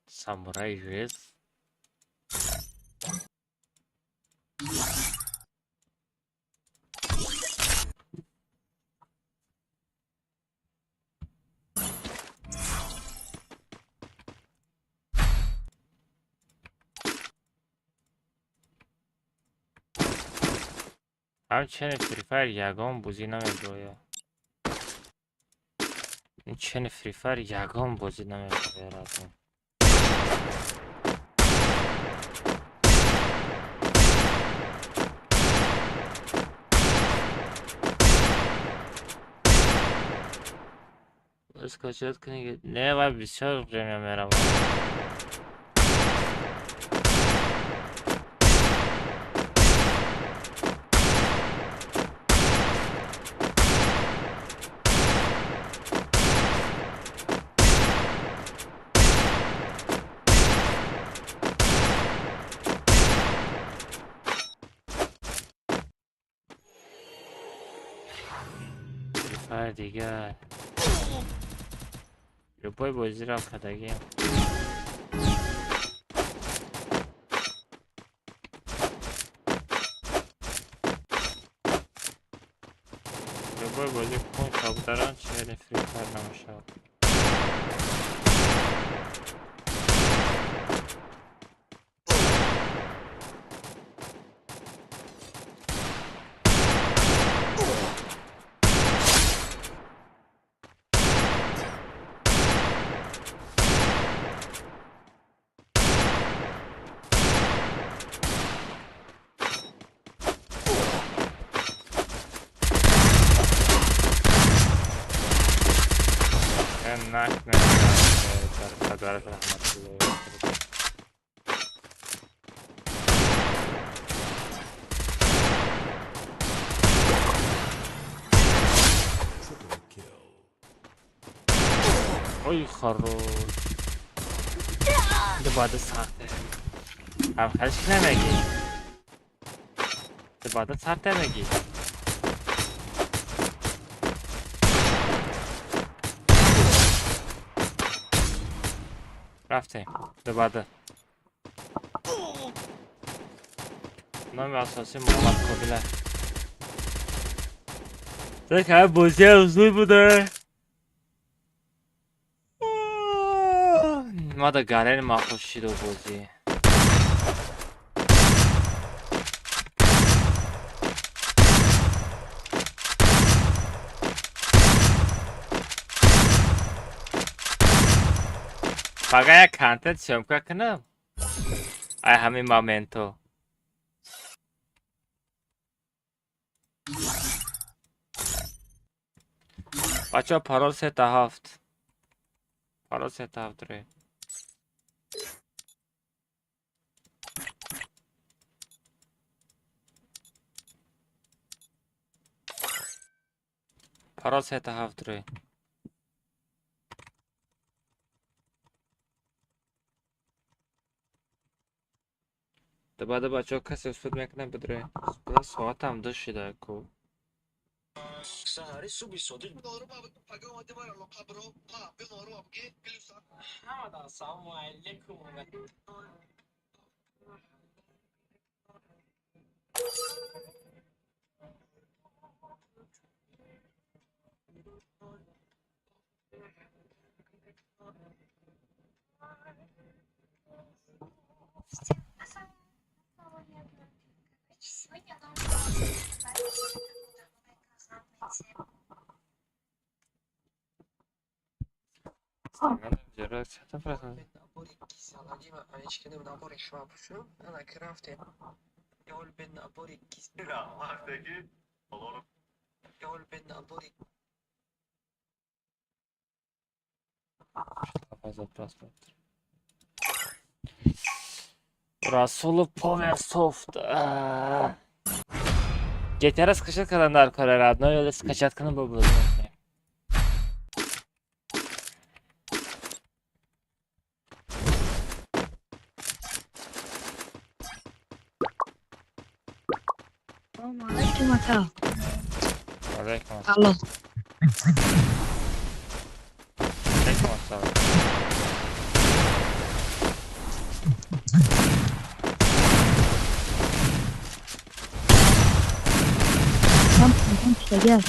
[SPEAKER 11] Самурай жест. Ҳамчунин Free Fire ягон бозӣ намеброяд. Инчунин Free Fire ягон бозӣ намеброяд. Скачать книги. Не, ва бисёр время меравад. Free Fire дигар. Любой бозиро кардагиам. Любой бозӣ кун кабударан чери Free Fire намешавад. Ой, хорош. Дебаты сахты. А хаш намеги. Дебаты сахты меги.
[SPEAKER 1] Рафтем. Дубада. Номи асосӣ Муҳаммад Кобила. Так, бозӣ зуд буда. Ма да гарен махуш шиду бозӣ. Фақат як контент съёмка кунам. Ай ҳамин моменто. Бачаҳо парол 3-7. Парол 3-7 ре. Парол 3-7 ре. Баъда бачаҳо касе успед мекунад бидре. Соатам 2 шида ку. Расулов Powersoft. GTA скачать календар родной или скачать кана был. Алейкум.
[SPEAKER 2] Алло.
[SPEAKER 1] Алейкум ассалам.
[SPEAKER 2] Gel.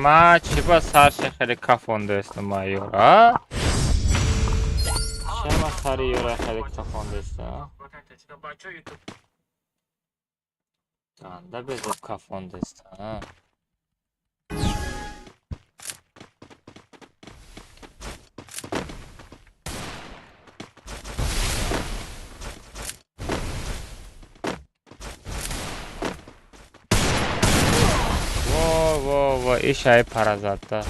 [SPEAKER 1] Ма чӣ ба сарши хеле кафондаест ма ёра? Чӣ ма сари ёра хеле кафондаест? Ганда безоб кафондаест. Во, ишай паразатта.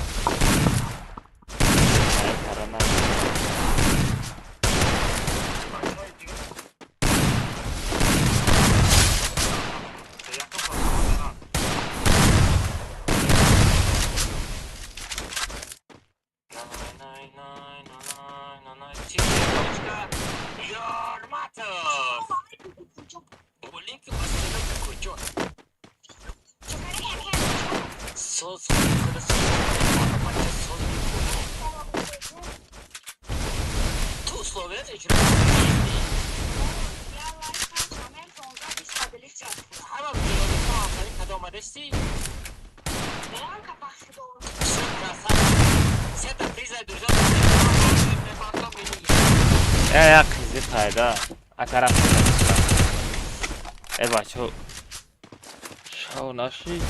[SPEAKER 1] Я қизи пайда акарам. Э бачо шав наши.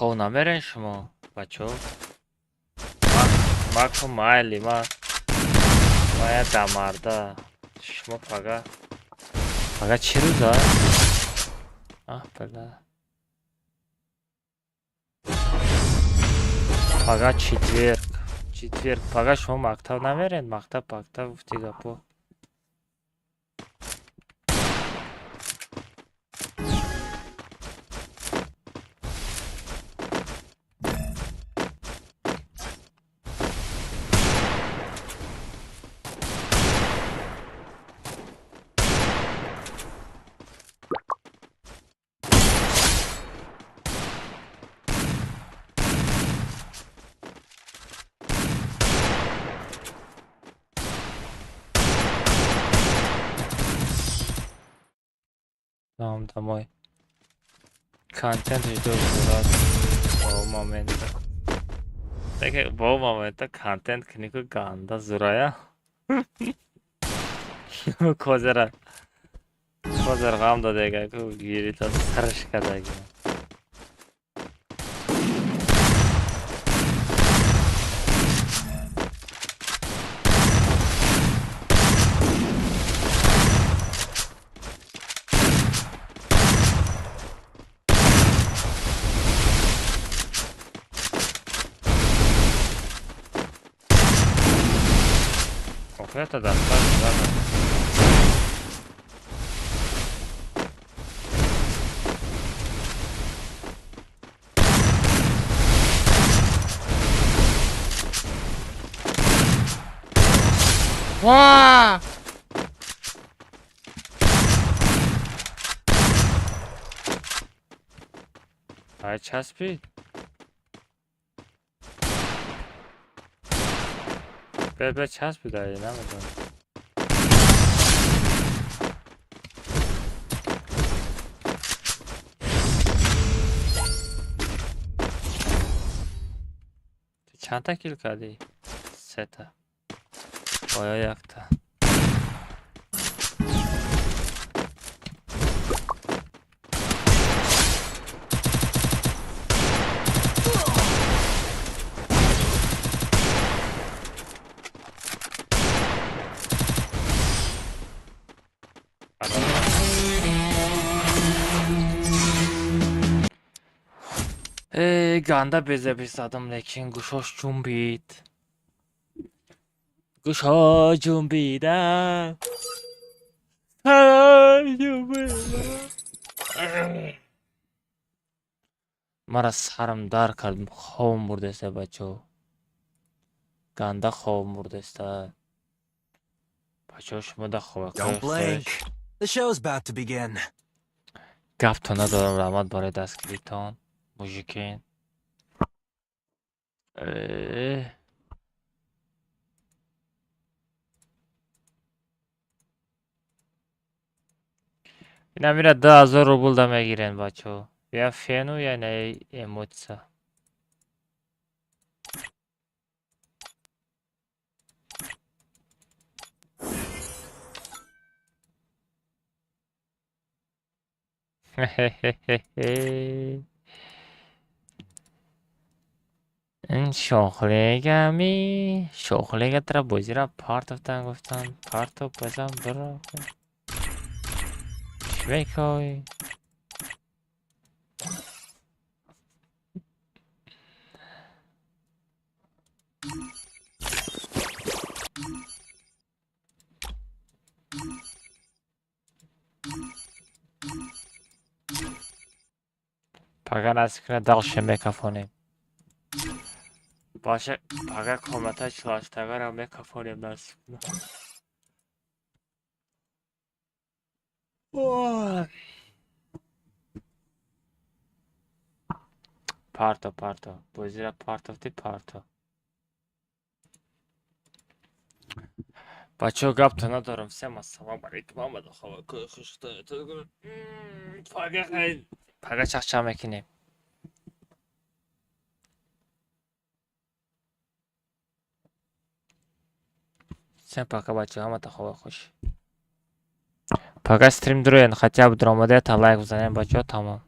[SPEAKER 1] Хов намерен шумо бачо. Ма ку майли, ма я дамарда. Шумо пага. Пага чӣ рӯза? Аҳ, била. Пага четверг. Четверг. Пага шумо мактаб намеред? Мактаб, мактаб гуфти гапо. Там домой. Контент жду бо момента. Так бо момента контент книку ганда зурая. Козера. Козер ғам дадега ку гирита сарш кадаги. Это достаточно, да. Ва! А часпи? Бе часпи даи, намедонам. Чандта кил кардӣ? Сета. Оё якта. Ганда безебиш задам, лекин гӯшош ҷунбид. Гӯшо ҷунбида. Мара сарам дар кард, хобам бурдеста, бачо. Ганда хобам бурдеста. Бачо, шумо да хоба.
[SPEAKER 19] Don't blink. The show's about to begin.
[SPEAKER 1] Гаптон надорам, раҳмат барои дастгиритон, мужикин. Ина мира 2000 рубл да мегирен, бачо. Я фену, я не эмоция. Хе-хе-хе-хе. Ин шохлегами шохлега тра бозира партофтан гуфтан партоф базан биро чӣ мекоӣ? Пага насиб кунад дағше мекафонем. Баша пага комната чилаштагаро мекафонем насиб кунад. Парто, парто. Бозира партофти парто. Бачаҳо, гапто надорам. Всем ассалому алайкум. Ҳамада хабаркои хушта. Пага хайр. Пага чахчах мекунем. Всем пока, бачаҳо, ҳамата хабар хуш. Пага стрим дуроен, хотя бы дуромада та лайк бизанем, бачаҳо, тамом.